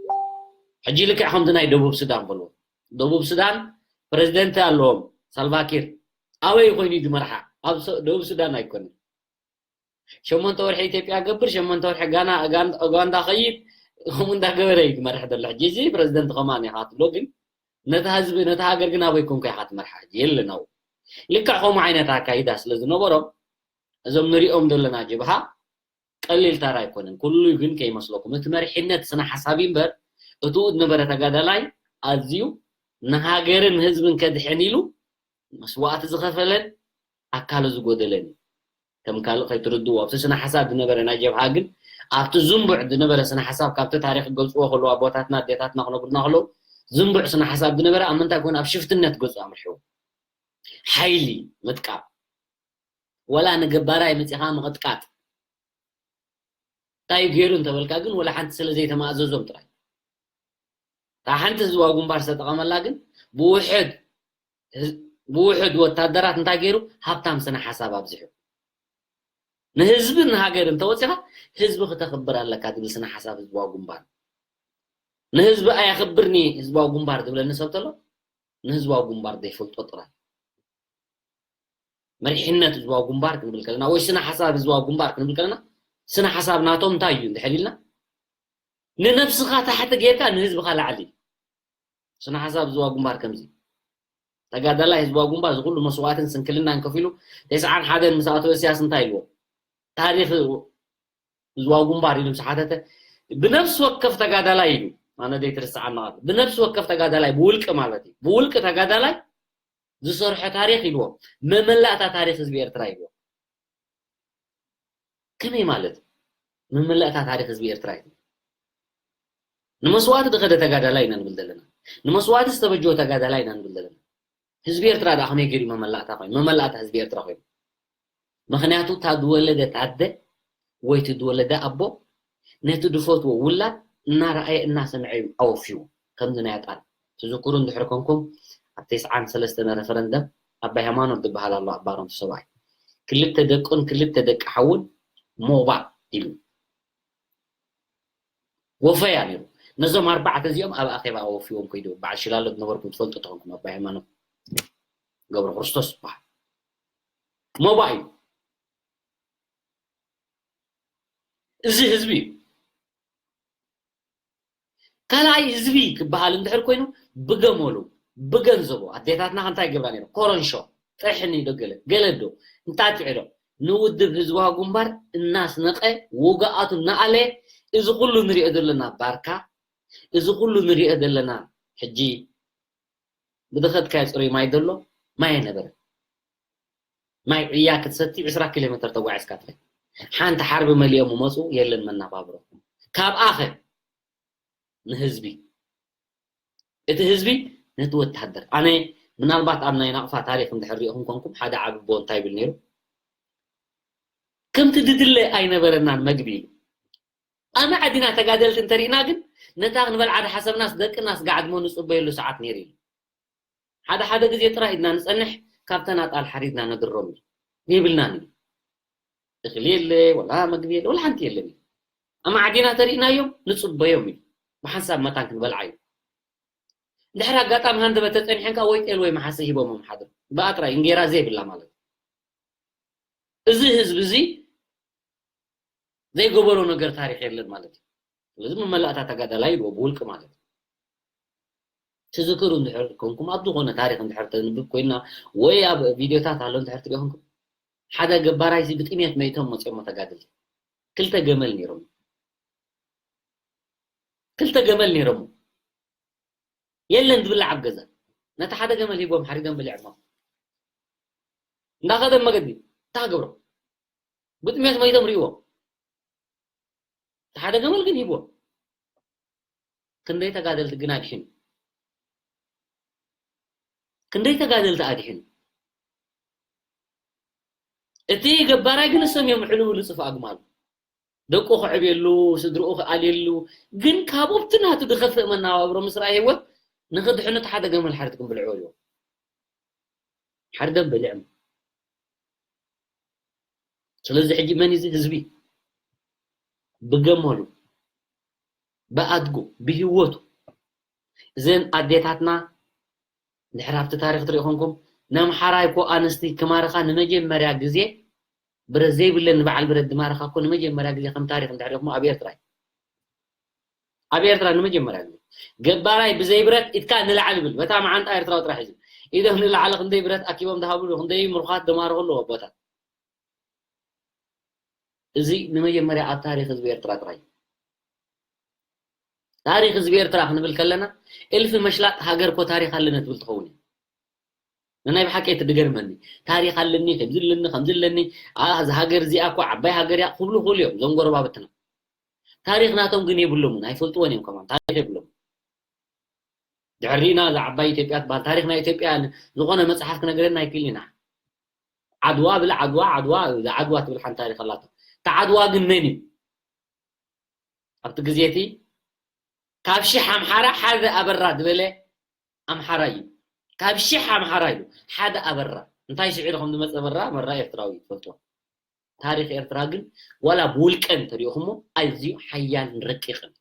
ሕጂ ልክዕ ከምዚ ናይ ደቡብ ሱዳን በልዎ ደቡብ ሱዳን ፕሬዚደንት ኣለዎም ሳልቫኪር ኣበይ ኮይኑ ዝመርሓ ኣብ ደቡብ ሱዳን ኣይኮነን ሸሞንተ ወርሒ ኢትዮጵያ ገብር ሸሞንተ ወርሒ ጋና ኡጋንዳ ኸይድ ከምኡ እንዳገበረ እዩ ዝመርሕ ዘሎ ሕጂ እዚ ፕሬዚደንት ከማን ኢኻ ትብሎ ግን ነታ ህዝቢ ነታ ሃገር ግን ኣበይ ኮንካ ኢኻ ትመርሓ ሕጂ የለን ኣብኡ ልክዕ ከምኡ ዓይነት ኣካይዳ ስለ ዝነበሮም እዞም ንሪኦም ዘለና ጀብሃ ቀሊል ታራ ኣይኮነን ኩሉ ግን ከይመስለኩም እቲ መሪሕነት ስነ ሓሳብ እምበር እትኡ ዝነበረ ተጋዳላይ ኣዝዩ ንሃገርን ህዝብን ከድሕን ኢሉ መስዋእቲ ዝኸፈለን ኣካሉ ዝጎደለን እዩ ከም ካልእ ከይትርድዎ ኣብቲ ስነ ሓሳብ ዝነበረ ናይ ጀብሃ ግን ኣብቲ ዝንቡዕ ዝነበረ ስነ ሓሳብ ካብቲ ታሪክ ገልፅዎ ከለዉ ኣቦታትና ኣዴታትና ክነግሩና ከለዉ ዝንቡዕ ስነ ሓሳብ ዝነበረ ኣብ ምንታይ ኮነ ኣብ ሽፍትነት ገፁ ኣምርሕዎ ሓይሊ ምጥቃም ወላ ንገባራይ መፂኻ ምቕጥቃጥ እንታይ ገይሩ እንተበልካ ግን ወላ ሓንቲ ስለ ዘይተማእዘዞም ጥራይ እታ ሓንቲ ህዝባዊ ግንባር ዝተጠቐመላ ግን ብውሕድ ብውሕድ ወታደራት እንታይ ገይሩ ሃብታም ስነ ሓሳብ ኣብዚሑ ንህዝቢ ንሃገር እንተወፂኻ ህዝቢ ክተኽብር ኣለካ ዝብል ስነ ሓሳብ ህዝባዊ ግንባር ንህዝቢ ኣያኽብርኒ ህዝባዊ ግንባር ዝብለኒ ሰብ ተሎ ንህዝባዊ ግንባር ዘይፈልጦ ጥራይ መሪሕነት ህዝባዊ ግንባር ክንብል ከለና ወይ ስነ ሓሳብ ህዝባዊ ግንባር ክንብል ከለና ስነ ሓሳብ ናቶም እንታይ እዩ እንድሕር ኢልና ንነብስኻ ታሕቲ ጌርካ ንህዝብኻ ላዕሊ ስነ ሓሳብ ህዝባዊ ግንባር ከምዚ ተጋዳላይ ህዝባዊ ግንባር ዝኩሉ መስዋዕትን ስንክልናን ከፊሉ ተስዓን ሓደን ምስ ኣቶ እሰያስ እንታይ ኢልዎ ታሪክ ህዝባዊ ግንባር ኢሉ ምስ ሓተተ ብነብሲ ወከፍ ተጋዳላይ ኢሉ ኣነ ዘይትርስዓና ብነብሲ ወከፍ ተጋዳላይ ብውልቂ ማለት እዩ ብውልቂ ተጋዳላይ ዝሰርሖ ታሪክ ኢልዎ መመላእታ ታሪክ ህዝቢ ኤርትራ ኢልዎ ከመይ ማለት መመላእታ ታሪኽ ህዝቢ ኤርትራ እዩ። ንመስዋእቲ ዝኸደ ተጋዳላይ ኢና ንብል ዘለና። ንመስዋእቲ ዝተበጀወ ተጋዳላይ ኢና ንብል ዘለና። ህዝቢ ኤርትራ ደኣ ከመይ ገይሩ መመላእታ ኮይኑ? መመላእታ ህዝቢ ኤርትራ ኮይኑ። ምኽንያቱ እታ ዝወለደት ኣደ ወይ እቲ ዝወለደ ኣቦ ነቲ ዝፈትዎ ውላድ እናረኣየ እናሰምዐ እዩ ኣወፍይዎ። ከምዚ ናይ ኣጣል ትዝክሩ እንድሕር ኮንኩም ኣብ ተስዓን ሰለስተን ረፈረንደም ኣባይ ሃይማኖት ዝበሃል ኣሎ ኣብ ባረንቱ ሰብኣይ ክልተ ደቁን ክልተ ደቂ ሓውን ሞባ ኢሉ ወፈያ ነይሩ። ነዞም ኣርባዕተ እዚኦም ኣብ ኣኼባ ኣወፍይዎም ከይዱ በዓል ሽላሎ ዝነበርኩም ትፈልጡ ተኾንኩም ኣባይ ሃይማኖት ገብረ ክርስቶስ ይበሃል። ሞባ እዩ። እዚ ህዝቢ እዩ። ካልኣይ ህዝቢ ክበሃል እንድሕር ኮይኑ ብገመሉ ብገንዘቡ ኣዴታትና ከምታይ ገብራ ነይሩ ኮረንሾ ጥሕኒ ዶ ገለ ገለ ዶ እንታትዕዶ ንውድብ ህዝባዊ ግንባር እናስነቀ ውግኣቱ እናኣለ እዚ ኩሉ ንሪኦ ዘለና ባርካ እዚ ኩሉ ንሪኦ ዘለና ሕጂ ብድኸትካ ጽሩይ ማይ ደሎ ማይ ነበረ ማይ ዕያ ክትሰቲ ዕስራ ኪሎ ሜትር ተጓዒዝካ ትኸድ። ሓንቲ ሓርቢ መሊኦም መፁ የለን መናባብሮ። ካብኣ ኸ ንህዝቢ እቲ ህዝቢ ነቲ ወታደር ኣነ ምናልባት ኣብ ናይ ናቕፋ ታሪክ እንድሕር ሪኢኹም ኮንኩም ሓደ ዓቢ ቦ እንታይ ይብል ነይሩ ከምቲ ድድለ ኣይነበረናን መግቢ ኢሉ ኣመ ዓዲና ተጋደልቲ እንተሪእና ግን ነታ ክንበልዓ ድሓሰብናስ ደቅናስ ጋዕድሞ ንፅበየሉ ሰዓት ነይሩ ኢሉ ሓደ ሓደ ግዜ ጥራይ ኢድና ንጸንሕ ካብ ተናጣል ሓሪድና ነድሮም እዩ ዘይብልናን እዩ እኽሊ የለ ወላ መግቢ የለ ወላ ሓንቲ የለን እዩ ኣማዕዲና ተሪእናዮም ንጽበዮም እዩ ብሓንሳብ መታን ክንበልዓ እዩ ድሕሪ ኣጋጣሚ ሃንደበት ተጸኒሐን ከዓ ወይ ጤል ወይ መሓሲ ሂቦም ሓድር ብኣ ጥራይ እንጌራ ዘይብላ ማለት እዩ እዚ ህዝቢ እዚ ዘይገበሮ ነገር ታሪክ የለን ማለት እዩ። ስለዚ መመላእታ ተጋዳላይ ኢልዎ ብውልቂ ማለት እዩ። ትዝክሩ እንድሕር ኮንኩም ኣብ ዝኾነ ታሪክ እንድሕር ተንብብ ኮይና ወይ ኣብ ቪድዮታት ኣሎ እንድሕር ትሪኦ ኮንኩም ሓደ ገባራይ ሲ ብጥሜት መይቶም መፅኦሞ ተጋደልቲ ክልተ ገመል ነይሮም ክልተ ገመል ነይሮም የለን ዝብላዕ ኣብ ገዛ ነቲ ሓደ ገመል ሂቦም ሓሪዶም በሊዖሞ እንዳኸደ መገዲ እንታይ ክገብሮ ብጥሜት መይቶም ሪእዎ እቲ ሓደ ገመል ግን ሂብዎ ክንደይ ተጋደልቲ ግን ኣድሒኑ ክንደይ ተጋደልቲ ኣድሒኑ እቲ ገባራይ ግን እሶም እዮም ዕልቡ ልፅፉ ኣግማሉ ደቁ ክዕብየሉ ስድርኡ ክኣልየሉ ግን ካብ ኣብቲ ናቱ ዝኸፍእ መናባብሮ ምስ ረኣየ ህይወት ንኽድሕኑ እቲ ሓደ ገመል ሓሪድኩም ብልዕዎ ኢልዎ ሓሪዶም በሊዖም ስለዚ ሕጂ መን እዚ ህዝቢ ብገመሉ ብኣድጉ ብህይወቱ እዘን ኣዴታትና ድሕር ኣብቲ ታሪክ ትርኢ ኮንኩም ነምሓራይ ኮ ኣንስቲ ክማርኻ ንመጀመርያ ግዜ ብረት ዘይብለን ንበዓል ብረት ዝማርኻ ኮ ንመጀመርያ ግዜ ከም ታሪክ እንድሕር ኢኹም ኣብ ኤርትራ እዩ ኣብ ኤርትራ ንመጀመርያ ግዜ ገባራይ ብዘይ ብረት ኢድካ ንላዕሊ ብል በታ መዓንጣ ኤርትራዊ ጥራሕ እዩ ኢዶም ንላዕሊ ክንደይ ብረት ኣኪቦም ዝሃብሉ ክንደይ ምሩኻት ደማርኹ ኣለዎ ኣቦታት እዚ ንመጀመርያ ኣብ ታሪክ ህዝቢ ኤርትራ ጥራይ ታሪክ ህዝቢ ኤርትራ ክንብል ከለና እልፊ መሽላጥ ሃገር ኮ ታሪክ ኣለነ ትብል ትኸውን እያ ንናይ ብሓቂ ትድገርመኒ ታሪክ ኣለኒ ከምዚ ኣለኒ ከምዚ ኣለኒ እዛ ሃገር እዚኣ እኮ ዓባይ ሃገር እያ ክብሉ ክብሉ እዮም እዞም ጎረባብትና ታሪክ ናቶም ግን የብሎምን ኣይፈልጥዎን እዮም ከማን ታሪክ የብሎም ድሕር ሪእና እዛ ዓባይ ኢትዮጵያ ትበሃል ታሪክ ናይ ኢትዮጵያ ዝኾነ መፅሓፍ ክነግረና ኣይክእል ኢና ዓድዋ ብል ዓድዋ ዓድዋ እዛ ዓድዋ ትብል ሓንቲ ታሪክ ኣላቶ እታ ዓድዋ ግን መን እዩ ኣብቲ ግዜ እቲ ካብ ሽሕ ኣምሓራ ሓደ ኣበራ ዝበለ ኣምሓራ እዩ ካብ ሽሕ ኣምሓራ ኢሉ ሓደ ኣበራ እንታይ ስዒሩ ከም ዝመፀ በራ መራ ኤርትራዊ ትፈልጥዎ ታሪኽ ኤርትራ ግን ዋላ ብውልቀ እንተሪእኹሞ ኣዝዩ ሓያልን ረቂቕን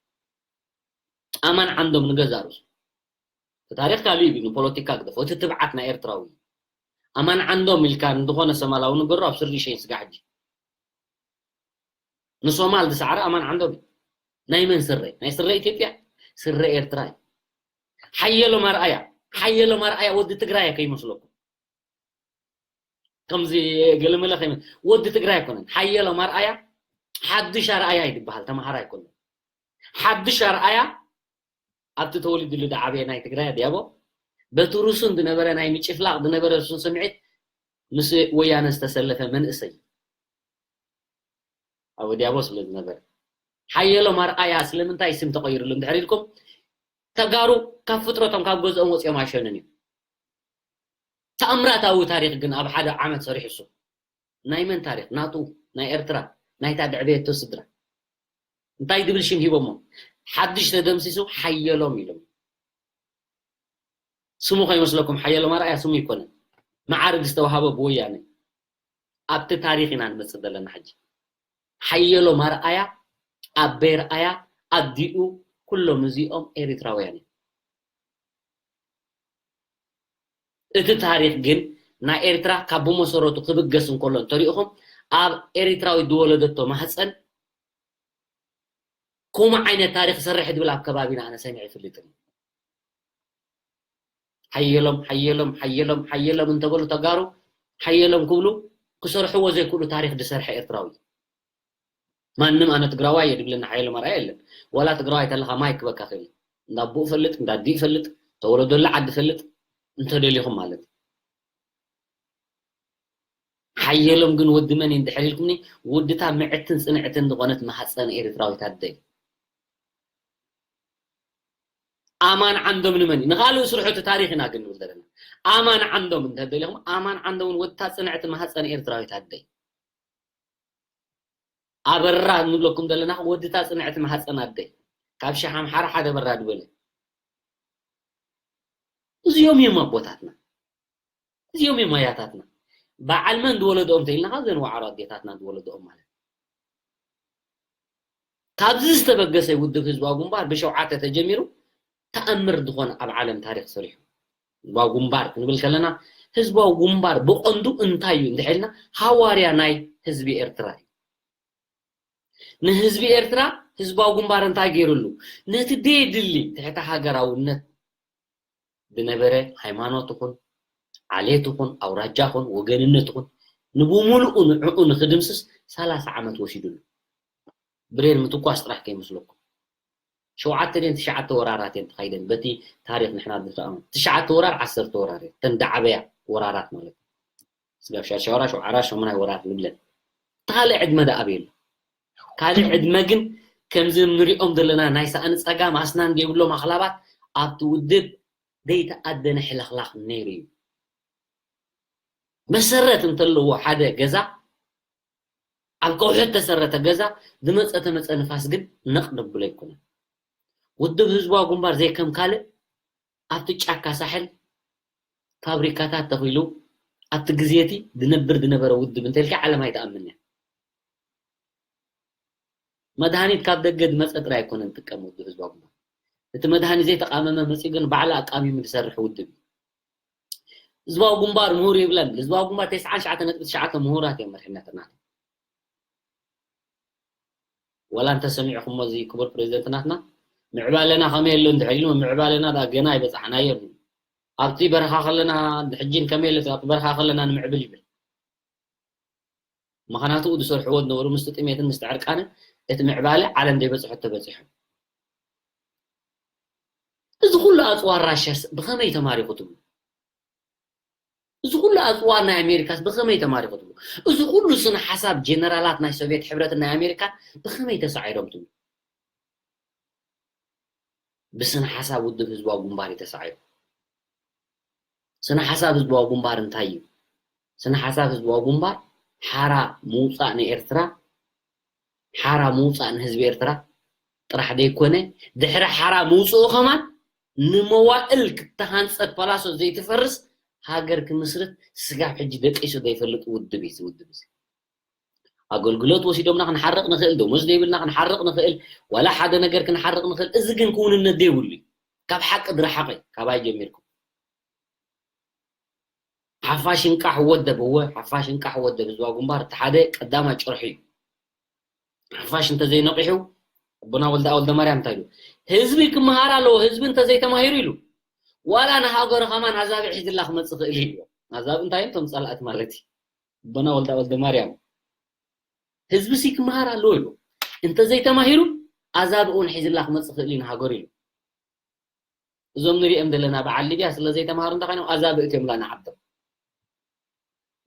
ኣማን ዓንዶም ንገዛእ ርእሱ እቲ ታሪኽ ካሊእ እዩ ንፖለቲካ ግደፎ እቲ ትብዓት ናይ ኤርትራዊ ኣማን ዓንዶም ኢልካ ንዝኾነ ሰማላዊ ንገሮ ኣብ ስሪ ሸይን ስጋ ሕጂ ንሶማል ዝሰዓረ ኣማን ዓንዶም እዩ ናይ መን ስረ ናይ ስረ ኢትዮጵያ ስረ ኤርትራ እዩ ሓየሎም ኣርኣያ ሓየሎም ኣርኣያ ወዲ ትግራይ ከይመስለኩም ከምዚ ገለመለ ከይመ ወዲ ትግራይ ኣይኮነን ሓየሎም ኣርኣያ ሓዱሽ ኣርኣያ ይድበሃል ተምሃራይ ከሎ ሓዱሽ ኣርኣያ ኣብቲ ተወሊድሉ ዝዓበየ ናይ ትግራይ ኣዲያቦ በቲ ሩሱን ዝነበረ ናይ ምጭፍላቕ ዝነበረ ሩሱን ስምዒት ምስ ወያነ ዝተሰለፈ መንእሰይ ኣብ ኣዲያቦ ስለ ዝነበረ ሓየሎም ኣርኣያ ስለምንታይ ስም ተቐይርሉ እንድሕር ኢልኩም፣ ተጋሩ ካብ ፍጥረቶም ካብ ገዝኦም ወፂኦም ኣይሸኑን እዮም። ተኣምራታዊ ታሪኽ ግን ኣብ ሓደ ዓመት ሰሪሑ እሱ። ናይ መን ታሪኽ? ናቱ፣ ናይ ኤርትራ፣ ናይታ ድዕበየቶ ስድራ። እንታይ ዝብል ሽም ሂቦሞ? ሓድሽ ተደምሲሱ ሓየሎም ኢሎም። ስሙ ከይመስለኩም፣ ሓየሎም ኣርኣያ ስሙ ይኮነን። መዓርግ ዝተዋሃቦ ብወያነ። ኣብቲ ታሪኽ ኢና ንመጽእ ዘለና ሕጂ። ሓየሎም ኣርኣያ፣ ኣበይ ኣርኣያ፣ ኣዲኡ፣ ኩሎም እዚኦም ኤሪትራውያን እዮም። እቲ ታሪኽ ግን ናይ ኤርትራ ካብ ብመሰረቱ ክብገስ እንከሎ እንተሪእኹም፣ ኣብ ኤሪትራዊ ዝወለደቶ ማህፀን ከምኡ ዓይነት ታሪኽ ሰርሕ ድብል ኣብ ከባቢና ኣነ ሰሚዐ ይፈልጥን። ሓየሎም ሓየሎም ሓየሎም ሓየሎም እንተበሉ ተጋሩ ሓየሎም ክብሉ ክሰርሕዎ ዘይክእሉ ታሪኽ ዝሰርሐ ኤርትራዊ። ማንም ኣነ ትግራዋይ እየ ድብለና ሓየሎም ኣርኣያ የለን። ዋላ ትግራዋይ ተለኻ ማይ ክበካ ክእል፣ እንዳ ኣቦኡ ፈልጥ፣ እንዳ ኣዲኡ ፈልጥ፣ ተወለደሉ ዓዲ ፈልጥ፣ እንተደሊኹም ማለት እዩ። ሓየሎም ግን ወዲ መን እዩ እንድሕር ኢልኩምኒ፣ ወድታ ምዕትን ጽንዕትን ዝኾነት ማህፀን ኤርትራዊት ኣደይ። ኣማን ዓንዶም ንመን እዩ? ንኻልእ ስርሑ እቲ ታሪኽ ኢና ግን ንብል ዘለና። ኣማን ዓንዶም እንተደሊኹም፣ ኣማን ዓንዶምን ወድታ ጽንዕቲ ማህፀን ኤርትራዊት ኣደይ። ኣበራ ንብለኩም ዘለና ወድታ ጽንዕቲ ማህፀን ኣደይ። ካብ ሸሕ ኣምሓራ ሓደ በራ ዝበለ። እዚኦም እዮም ኣቦታትና። እዚኦም እዮም ኣያታትና። በዓል መን ዝወለድኦም ተኢልና፣ ካብ ዘን ዋዕሮ ኣዴታትና ዝወለድኦም ማለት እዩ። ካብዚ ዝተበገሰ ውድብ ህዝባዊ ግንባር ብሸውዓተ ተጀሚሩ ተኣምር ዝኾነ ኣብ ዓለም ታሪኽ ሰሪሑ። ህዝባዊ ግንባር ክንብል ከለና፣ ህዝባዊ ግንባር ብቐንዱ እንታይ እዩ እንድሕር ኢልና፣ ሃዋርያ ናይ ህዝቢ ኤርትራ እዩ። ንህዝቢ ኤርትራ ህዝባዊ ግንባር እንታይ ገይሩሉ? ነቲ ደየድሊ ትሕተ ሃገራውነት ዝነበረ ሃይማኖት ይኹን፣ ዓሌት ይኹን፣ ኣውራጃ ይኹን፣ ወገንነት ይኹን፣ ንብሙሉኡ ንዕኡ ንኽድምስስ ሰላሳ ዓመት ወሲዱሉ። ብሬን ምትኳስ ጥራሕ ከይመስለኩም። ሸውዓተ ድየን ትሽዓተ ወራራት እየን ተኻይደን፣ በቲ ታሪኽ ንሕና ዝረኣም። ትሽዓተ ወራር፣ ዓሰርተ ወራር እየን። እተን ዳዕበያ ወራራት ማለት እዩ። ስጋብ ሻድሻይ ወራር፣ ሸውዓይ ወራር፣ ሸሙናይ ወራር ንብለን። እቲ ካልእ ዕድመ ደኣ ኣበይ ኣሎ? ካልእ ዕድመ ግን ከምዚ እንሪኦም ዘለና ናይ ሳእኒ ጸጋም ኣስናን ዘይብሎም ኣኽላባት ኣብቲ ውድብ ዘይተኣደነ ሕልኽላኽ ነይሩ እዩ። መሰረት እንተለዎ ሓደ ገዛ፣ ኣብ ከውሒ እተሰረተ ገዛ ዝመጸ ተመጸ ንፋስ ግን ነቕ ደብሎ ኣይኮነን። ውድብ ህዝባዊ ግንባር ዘይከም ካልእ ኣብቲ ጫካ ሳሕል ፋብሪካታት ተኺሉ ኣብቲ ግዜ እቲ ዝነብር ዝነበረ ውድብ እንተልካ ዓለም ኣይትኣምን እያ። መድሃኒት ካብ ደገ ዝመጸ ጥራይ ኣይኮነን ዝጥቀም ውድብ ህዝባዊ ግንባር። እቲ መድሃኒት ዘይተቃመመ መጺኡ ግን ባዕሉ ኣቃሚሙ ዝሰርሕ ውድብ እዩ። ህዝባዊ ግንባር ምሁር ይብለን። ህዝባዊ ግንባር ተስዓን ትሽዓተ ነጥቢ ትሽዓተ ምሁራት እዮም መሪሕነትና። ዋላ እንተሰሚዕኹሞ እዚ ክቡር ፕሬዚደንት ናትና ምዕባለና ከመይ ኣሎ እንድሕር ኢሉ፣ ምዕባለና ደኣ ገና ኣይበጻሕናዮን። ኣብቲ በረኻ ከለና ሕጂን ከመይ ኣሎ ኣብቲ በረኻ ከለና ንምዕብል ይብል። ምኽንያቱ ዝሰርሕዎ ዝነበሩ ምስቲ ጥሜትን ምስቲ ዕርቃንን እቲ ምዕባለ ዓለም ዘይበጽሖ ተበጺሖም። እዚ ኩሉ ኣጽዋር ራሽያስ ብኸመይ ተማሪኹ ትብሉ? እዚ ኩሉ ኣጽዋር ናይ ኣሜሪካስ ብኸመይ ተማሪኹ ትብሉ? እዚ ኩሉ ስነ ሓሳብ ጀነራላት ናይ ሶቪየት ሕብረትን ናይ ኣሜሪካን ብኸመይ ተሳዒሮም ትብሉ? ብስነ ሓሳብ ውድብ ህዝባዊ ግንባር እዩ ተሳዒሩ። ስነ ሓሳብ ህዝባዊ ግንባር እንታይ እዩ? ስነ ሓሳብ ህዝባዊ ግንባር ሓራ ምውጻእ ንኤርትራ፣ ሓራ ምውጻእ ንህዝቢ ኤርትራ ጥራሕ ዘይኮነ፣ ድሕሪ ሓራ ምውጽኡ ከማን ንመዋእል ክተሃንጸት ፓላሶ ዘይትፈርስ ሃገር ክምስርት ስጋብ ሕጂ ደቂሱ ዘይፈልጥ ውድብ እዩ እዚ ውድብ እዚ። ኣገልግሎት ወሲዶምና ክንሓርቕ ንኽእል፣ ደሞዝ ዘይብልና ክንሓርቕ ንኽእል፣ ዋላ ሓደ ነገር ክንሓርቕ ንኽእል። እዚ ግን ክውንነት ዘይብሉ እዩ። ካብ ሓቂ ዝረሓቐ እዩ፣ ካባይ ጀሚርኩም። ሓፋሽ እንቃሕ ወደብ፣ እወ፣ ሓፋሽ እንቃሕ ወደብ ህዝባዊ ግንባር እቲ ሓደ ቀዳማይ ጭርሑ እዩ። ሓፋሽ እንተዘይነቒሑ፣ ኣቦና ወልደ፣ ወልደ ማርያም እንታይ ኢሉ? ህዝቢ ክመሃር ኣለዎ፣ ህዝቢ እንተዘይተማሂሩ ኢሉ። ዋላ ንሃገሩ ከማን ኣዛብእ ሒዝላ ክመጽእ ክእል እዩ ኢልዎ። ኣዛብእ እንታይ እዮም? እቶም ጸላእቲ ማለት እዩ። ኣቦና ወልደ፣ ወልደ ማርያም ህዝቢ ሲ ክመሃር ኣለዎ ኢሉ። እንተዘይተማሂሩ ኣዛብእ እውን ሒዝላ ክመጽእ ክእል እዩ ንሃገሩ ኢሉ። እዞም ንሪኦም ዘለና በዓል ሊብያ ስለ ዘይተማሃሩ እንታይ ኮይኖም ኣዛብእ እትዮምላ ንዓዶም።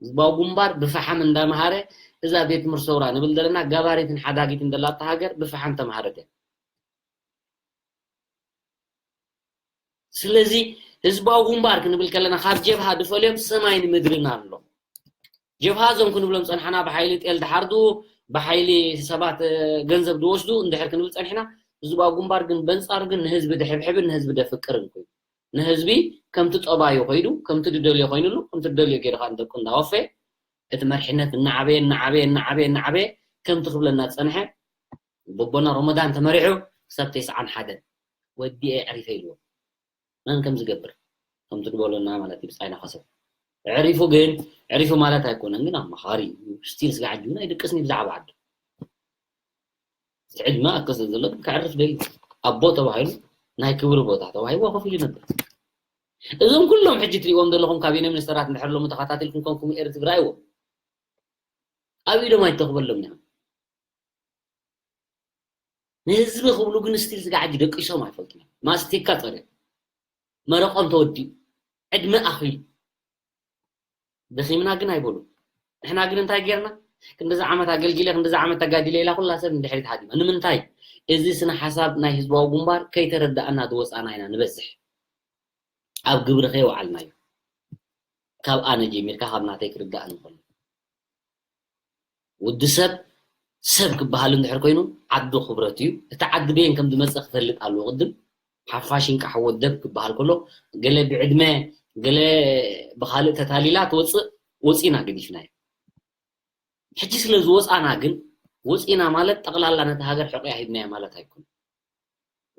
ህዝባዊ ግንባር ብፈሓም እንዳምሃረ፣ እዛ ቤት ትምህርቲ ሰውራ ንብል ዘለና ጋባሪትን ሓዳጊትን ዘላታ ሃገር ብፈሓም ተምሃረት እያ። ስለዚ ህዝባዊ ግንባር ክንብል ከለና ካብ ጀብሃ ድፈልዮም ሰማይን ምድርን ኣሎ። ጀብሃ እዞም ክንብሎም ጸንሓና ብሓይሊ ጤል ድሓርዱ፣ ብሓይሊ ሰባት ገንዘብ ድወስዱ እንድሕር ክንብል ጸኒሕና፣ ህዝባዊ ግንባር ግን በንጻሩ ግን ንህዝቢ ድሕብሕብን ንህዝቢ ደፍቅርን ኮይኑ፣ ንህዝቢ ከምቲ ጠባዩ ኮይዱ ከምቲ ድደልዮ ኮይኑሉ ከምቲ ድደልዮ ገይሩ ከዓ ንደቁ እንዳወፈየ እቲ መርሕነት እናዓበየ እናዓበየ እናዓበየ እናዓበየ ከምቲ ክብለና ዝጸንሐ፣ ቦቦና ሮመዳን ተመሪሑ ክሳብ ተስዓን ሓደን ወዲኤ ኣዕሪፈ ኢልዎ። መን ከም ዝገብር ከምቲ ዝበሎና ማለት እዩ ብጻይና ከሰብ። ኣዕሪፉ ግን ኣዕሪፉ ማለት ኣይኮነን ግን ኣማኻሪ እዩ። ስቲል ስጋዕ ጅምና ይድቅስኒ ብዛዕባ ዓዱ። እቲ ዕድመ ኣከሰ ዘሎ ግን ከዕርፍ ደሊ ኣቦ ተባሂሉ ናይ ክብሪ ቦታ ተባሂዎ ኮፍ ኢሉ ነበር። እዞም ኩሎም ሕጂ ትሪእዎም ዘለኹም ካቢነ ሚኒስተራት እንድሕር ሎሚ ተኸታቲልኩም ኮንኩም ኤር ትግራይ እዮም። ኣብ ኢዶም ኣይተኽበሎም እዮም። ንህዝቢ ክብሉ ግን ስቲል ስጋዕ ሕጂ ደቂሶም ኣይፈልጡን እዮም። ማስቲካ ጸርዮም መረቆም ተወዲኡ ዕድመ ኣኺሉ ደኺምና ግን ኣይበሉ። ንሕና ግን እንታይ ጌርና? ክንዲዚ ዓመት ኣገልጊለ ክንዲዚ ዓመት ተጋዲለ ኢላ ኩላ ሰብ ንድሕሪት ሃዲማ። ንምንታይ? እዚ ስነ ሓሳብ ናይ ህዝባዊ ግንባር ከይተረዳእና ዝወፃና ኢና ንበዝሕ። ኣብ ግብሪ ከይወዓልናዮ። ካብ ኣነ ጀሚርካ ካብ ናተይ ክርዳእ እንከሎ። ወዲ ሰብ ሰብ ክበሃል እንድሕር ኮይኑ ዓዱ ክብረት እዩ። እቲ ዓዲ በየን ከም ዝመፀ ክፈልጥ ኣለዎ ቅድም። ሓፋሽ እንቃሕ ወደብ ክበሃል ከሎ ገለ ብዕድመ ገለ ብካልእ ተታሊላ ትወፅእ ወፂና ገዲፍናዮ። ሕጂ ስለ ዝወፃና ግን ወፂና ማለት ጠቕላላ ነቲ ሃገር ሕቆ ሂብናዮ ማለት ኣይኮነ።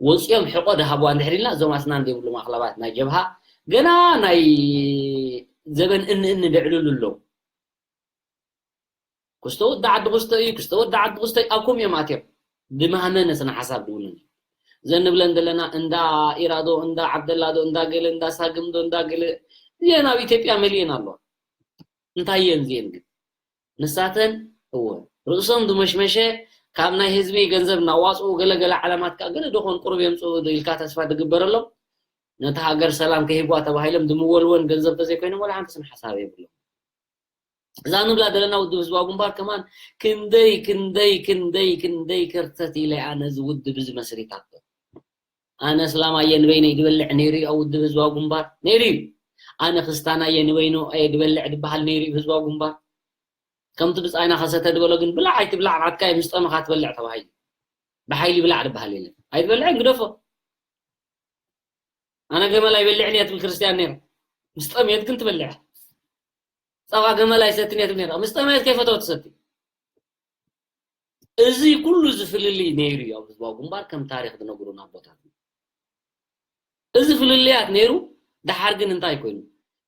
ወፂኦም ሕቆ ድሃብዋ እንድሕር ኢልና እዞም ኣስናን ዘይብሉ ማእክላባት ናይ ጀብሃ ገና ናይ ዘበን እኒ እኒ ድዕልሉ ኣለዉ። ክስተ ወዲ ዓዲ ክስተ እዩ ክስተ ወዲ ዓዲ ክስተ እዩ ኣብ ከምኡ እዮም ኣትዮም። ብማህመነ ስነ ሓሳብ ድውንን እዩ። ዘንብለን ዘለና እንዳ ኢራዶ እንዳ ዓብደላዶ እንዳ ገለ እንዳ ሳግምዶ እንዳ ገለ እዚአን ኣብ ኢትዮጵያ መሊእን ኣለዋ። እንታይ እየን እዚአን ግን ንሳተን እወ ርእሶም ዝመሽመሸ ካብ ናይ ህዝቢ ገንዘብ እናዋፅኡ ገለገለ ዓለማት ከዓ ገለ ደኾን ቁሩብ የምፅኡ ኢልካ ተስፋ ዝግበረሎም ነቲ ሃገር ሰላም ከሂብዋ ተባሂሎም ዝምወልወን ገንዘብ ተዘይኮይኖም ወላ ሓንቲ ስነ ሓሳብ የብሎም። እዛ ንብላ ዘለና ውድብ ህዝባዊ ግንባር ከማን ክንደይ ክንደይ ክንደይ ክንደይ ከርተት ኢለ ኣነ እዚ ውድብ እዚ መስሪታቶ ኣነ እስላም ኣየ ንበይነይ ድበልዕ ነይሩ እዩ ኣብ ውድብ ህዝባዊ ግንባር ነይሩ እዩ ኣነ ክስታን ኣየ ንበይኑ ኣየ ድበልዕ ድበሃል ነይሩ እዩ ህዝባዊ ግንባር ከምቲ ብፃይና ከሰተ ድበሎ ግን ብላዕ ኣይትብላዕ ናትካ እዩ ምስ ጠመኻ ትበልዕ ተባሂሉ ብሓይሊ ብላዕ ድበሃል የለን ኣይትበልዕን ግደፎ ኣነ ገመል ኣይበልዕን እየ ትብል ክርስትያን ነይሩ ምስ ጠምየት ግን ትበልዕ ፀባ ገመል ኣይሰትን እየ ትብል ነይራ ምስ ጠምየት ከይፈተወ ትሰቲ እዚ ኩሉ ዝፍልልይ ነይሩ እዩ ኣብ ህዝባዊ ግንባር ከም ታሪክ ዝነግሩና ኣቦታት እዚ ፍልልያት ነይሩ ደሓር ግን እንታይ ኮይኑ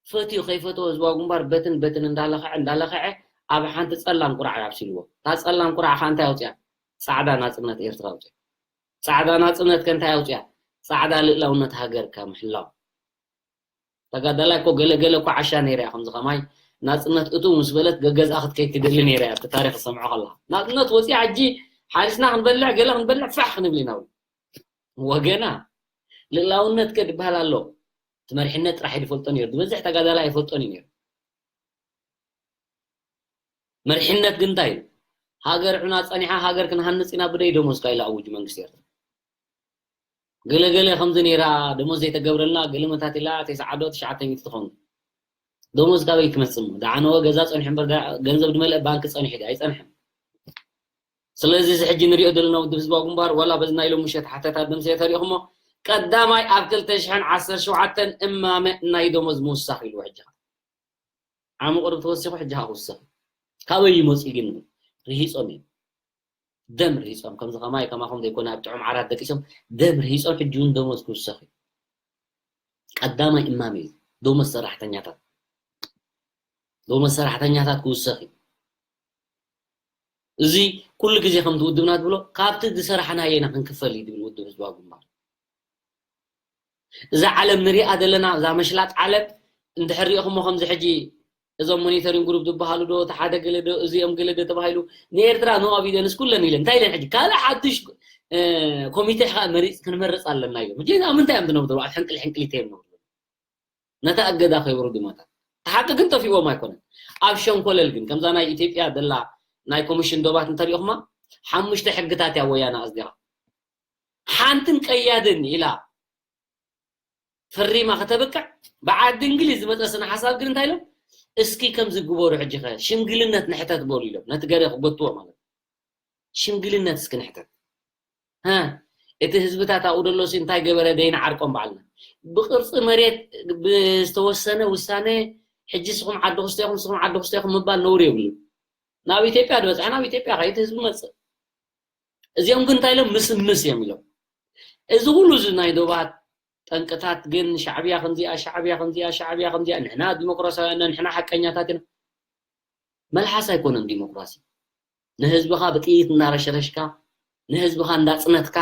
ፈትዩ ከይፈተወ ህዝባዊ ግንባር በትን በትን እንዳለኸዐ እንዳለኸዐ ኣብ ሓንቲ ፀላም ቁራዕ ኣብሲልዎ እታ ፀላም ቁራዕ ከዓ እንታይ ኣውፅያ ፃዕዳ ናፅነት ኤርትራ ኣውፅያ ፃዕዳ ናፅነት ከ እንታይ ኣውፅያ ፃዕዳ ልእላውነት ሃገር ካብ ምሕላው ተጋዳላይ እኮ ገለ ገለ እኮ ዓሻ ነይራ እያ ከምዚ ከማይ ናፅነት እቱ ምስ በለት ገገዝኣ ክትከይድ ትደሊ ነይራ እያ እቲ ታሪክ ዝሰምዖ ከለካ ናፅነት ወፂኣ ሕጂ ሓሪስና ክንበልዕ ገለ ክንበልዕ ፋሕ ክንብል ኢና ወገና ልእላውነት ከ ድበሃል ኣሎ እቲ መሪሕነት ጥራሕ ይፈልጦ ነይሩ ዝበዝሕ ተጋዳላይ ኣይፈልጦን እዩ ነይሩ መሪሕነት ግን እንታይ እዩ ሃገር ዑና ፀኒሓ ሃገር ክንሃንፅ ኢና ብደይ ደሞዝካ ኢሉ ኣውጁ መንግስቲ ኤርትራ ገለገለ ከምዚ ነይራ ደሞዝ ዘይተገብረልና ገለመታት ኢላ ተስዓዶ ትሽዓተ ሚእቲ ትኸውን ደሞዝ ካበይ ትመፅእ እሞ ደዓነወ ገዛ ፀኒሑ እምበር ገንዘብ ዝመልአ ባንኪ ፀኒሑ ድዩ ኣይፀንሐን ስለዚ እዚ ሕጂ ንሪኦ ዘለና ውድብ ህዝባዊ ግንባር ዋላ በዚ ናይ ሎም ምሸት ሓተታ ደምሰ ተሪእኹሞ ቀዳማይ ኣብ ክልተ ሽሕን ዓሰርተ ሸውዓተን እማመ ናይ ደሞዝ ምውሳኽ ኢልዎ ሕጂ ዓሚ ቁሩብ ተወሲኹ ሕጂ ከዓ ክውሰኽ እዩ። ካበይ ይመፅኡ ግን ንብል? ርሂፆም እዮም። ደም ርሂፆም ከምዚ ከማይ ከማኹም ዘይኮነ ኣብ ጥዑም ዓራት ደቂሶም ደም ርሂፆም ሕጂ እውን ደሞዝ ክውሰኽ እዩ። ቀዳማይ እማመ እዩ ደሞዝ ሰራሕተኛታት ደሞዝ ሰራሕተኛታት ክውሰኽ እዩ። እዚ ኩሉ ግዜ ከምቲ ውድብና ትብሎ ካብቲ ዝሰራሕናዮ ኢና ክንክፈል እዩ ዝብል ውድብ ህዝባዊ ግንባር። እዛ ዓለም ንሪኣ ዘለና እዛ መሽላጥ ዓለም እንድሕር ሪእኹሞ ከምዚ ሕጂ እዞም ሞኒተሪንግ ግሩፕ ዝበሃሉ ዶ እቲ ሓደ ገለ ዶ እዚኦም ገለ ዶ ተባሂሉ ንኤርትራ ኖ ኣቪደንስ ኩለን ኢለን እንታይ ኢለን ሕጂ ካልእ ሓዱሽ ኮሚቴ ካ መሪፅ ክንመርፅ ኣለና እዮም ሕጂ ኣብ ምንታይ እዮም ዝነብሩ ኣብ ሕንቅል ሕንቅሊተ እዮም ነብሩ ነታ እገዳ ከይወርዱ ማታት እቲ ሓቂ ግን ጠፊእዎም ኣይኮነን። ኣብ ሸንኮለል ግን ከምዛ ናይ ኢትዮጵያ ዘላ ናይ ኮሚሽን ዶባት እንተሪእኹማ ሓሙሽተ ሕግታት እያ ወያነ ኣጽዲቓ። ሓንትን ቀያድን ኢላ ፈሪማ ከተብቅዕ ብዓዲ እንግሊዝ ዝመፀ ስነ ሓሳብ ግን እንታይ ኢሎም? እስኪ ከምዚ ግበሩ ሕጂ ኸ ሽምግልነት ንሕተት በሉ ኢሎም ነቲ ገለ ክጎትዎ ማለት እዩ። ሽምግልነት እስኪ ንሕተት። ሀ፣ እቲ ህዝብታት ኣብኡ ደሎ ሲ እንታይ ገበረ ደይንዓርቆም ባዕልና። ብቅርፂ መሬት ብዝተወሰነ ውሳነ ሕጂ ስኹም ዓዲ ክስቶ ኢኹም፣ ስኹም ዓዲ ክስቶ ኢኹም ምባል ነውሪ የብሉን። ናብ ኢትዮጵያ ዝበፅሐ ናብ ኢትዮጵያ ከይቲ ህዝቢ መፅእ። እዚኦም ግን እንታይ ኢሎም? ምስምስ እዮም ኢሎም። እዚ ኩሉ እዚ ናይ ዶባት ጠንቅታት ግን ሻዕብያ ከምዚኣ፣ ሻዕብያ ከምዚኣ፣ ሻዕብያ ከምዚኣ፣ ንሕና ዲሞክራሲያውያን ኢና፣ ንሕና ሓቀኛታት ኢና። መልሓስ ኣይኮነን ዲሞክራሲ። ንህዝብኻ ብጥይት እናረሸረሽካ፣ ንህዝብኻ እንዳጽነትካ፣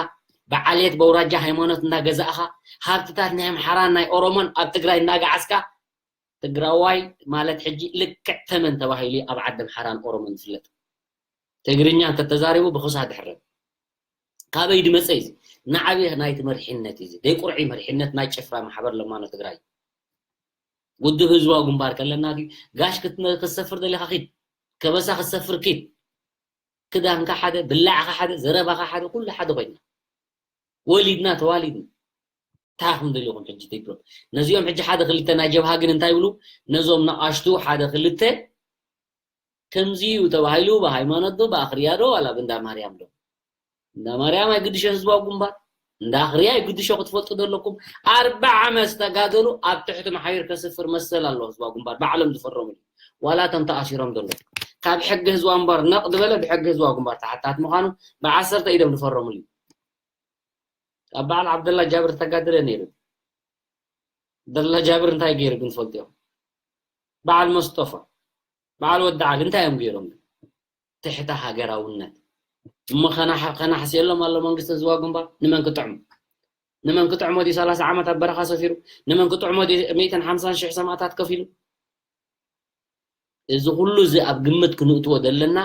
ብዓሌት በውራጃ ሃይማኖት እንዳገዛእኻ፣ ሃብትታት ናይ ኣምሓራን ናይ ኦሮሞን ኣብ ትግራይ እንዳገዓስካ፣ ትግራዋይ ማለት ሕጂ ልክዕ ተመን ተባሂሉ ኣብ ዓዲ ኣምሓራን ኦሮሞን ዝፍለጥ። ትግርኛ እንተተዛሪቡ ብኽሳ ድሕረብ። ካበይ ድመፀ እዩ እዚ? ናዕቢ ናይቲ መሪሕነት እዩ እዚ። ደይ ቁርዒ መሪሕነት ናይ ጭፍራ ማሕበር ለማኖ ትግራይ። ውድብ ህዝባዊ ግንባር ከለና ድዩ? ጋሽ ክት-፣ ክትሰፍር ደሊኻ ኪድ። ከበሳ ክትሰፍር ኪድ። ክዳንካ ሓደ፣ ብላዕካ ሓደ፣ ዘረባኻ ሓደ፣ ኩሉ ሓደ ኮይና። ወሊድና ተዋሊድና። እንታይ ኢኹም ደሊኹም ሕጂ ትብሎ? ነዚኦም ሕጂ ሓደ ክልተ ናይ ጀብሃ ግን እንታይ ይብሉ? ነዞም ንኣሽቱ ሓደ ክልተ ከምዚ እዩ ተባሂሉ ብሃይማኖት ዶ ብኣኽርያ ዶ ዋላ ብእንዳ ማርያም ዶ? እንዳ ማርያም ኣይግድሾ ህዝባዊ ግንባር፣ እንዳ ኣኽርያ ኣይግድሾ ክትፈልጡ ዘለኩም። ኣርባዓ ዓመት ዝተጋደሉ ኣብ ትሕቲ መሓይር ከስፍር መሰል ኣለዎ ህዝባዊ ግንባር ባዕሎም ዝፈረሙሉ። ዋላ እቶም ተኣሲሮም ዘለዉ። ካብ ሕጊ ህዝባዊ ግንባር ነቕ ዝበለ ብሕጊ ህዝባዊ ግንባር ተሓታት ምዃኑ ብዓሰርተ ኢዶም ዝፈረሙሉ እዩ። ኣብ በዓል ዓብደላ ጃብር ተጋደለ ነይሩ። ዓብደላ ጃብር እንታይ ገይሩ ግን ትፈልጡ እዮም? በዓል መስጦፋ፣ በዓል ወዲ ዓሊ እንታይ እዮም ገይሮም? ትሕተ ሃገራውነት። እሞ ከናሕ-፣ ከናሕስየሎም ኣሎ መንግስቲ ህዝባዊ ግንባር። ንመን ክጥዕሞ? ንመን ክጥዕሞ ድዩ ሰላሳ ዓመት ኣብ በረኻ ሰፊሩ? ንመን ክጥዕሞ ድዩ ሚእትን ሓምሳን ሽሕ ሰማእታት ከፊሉ? እዚ ኩሉ እዚ ኣብ ግምት ክንእትዎ ዘለና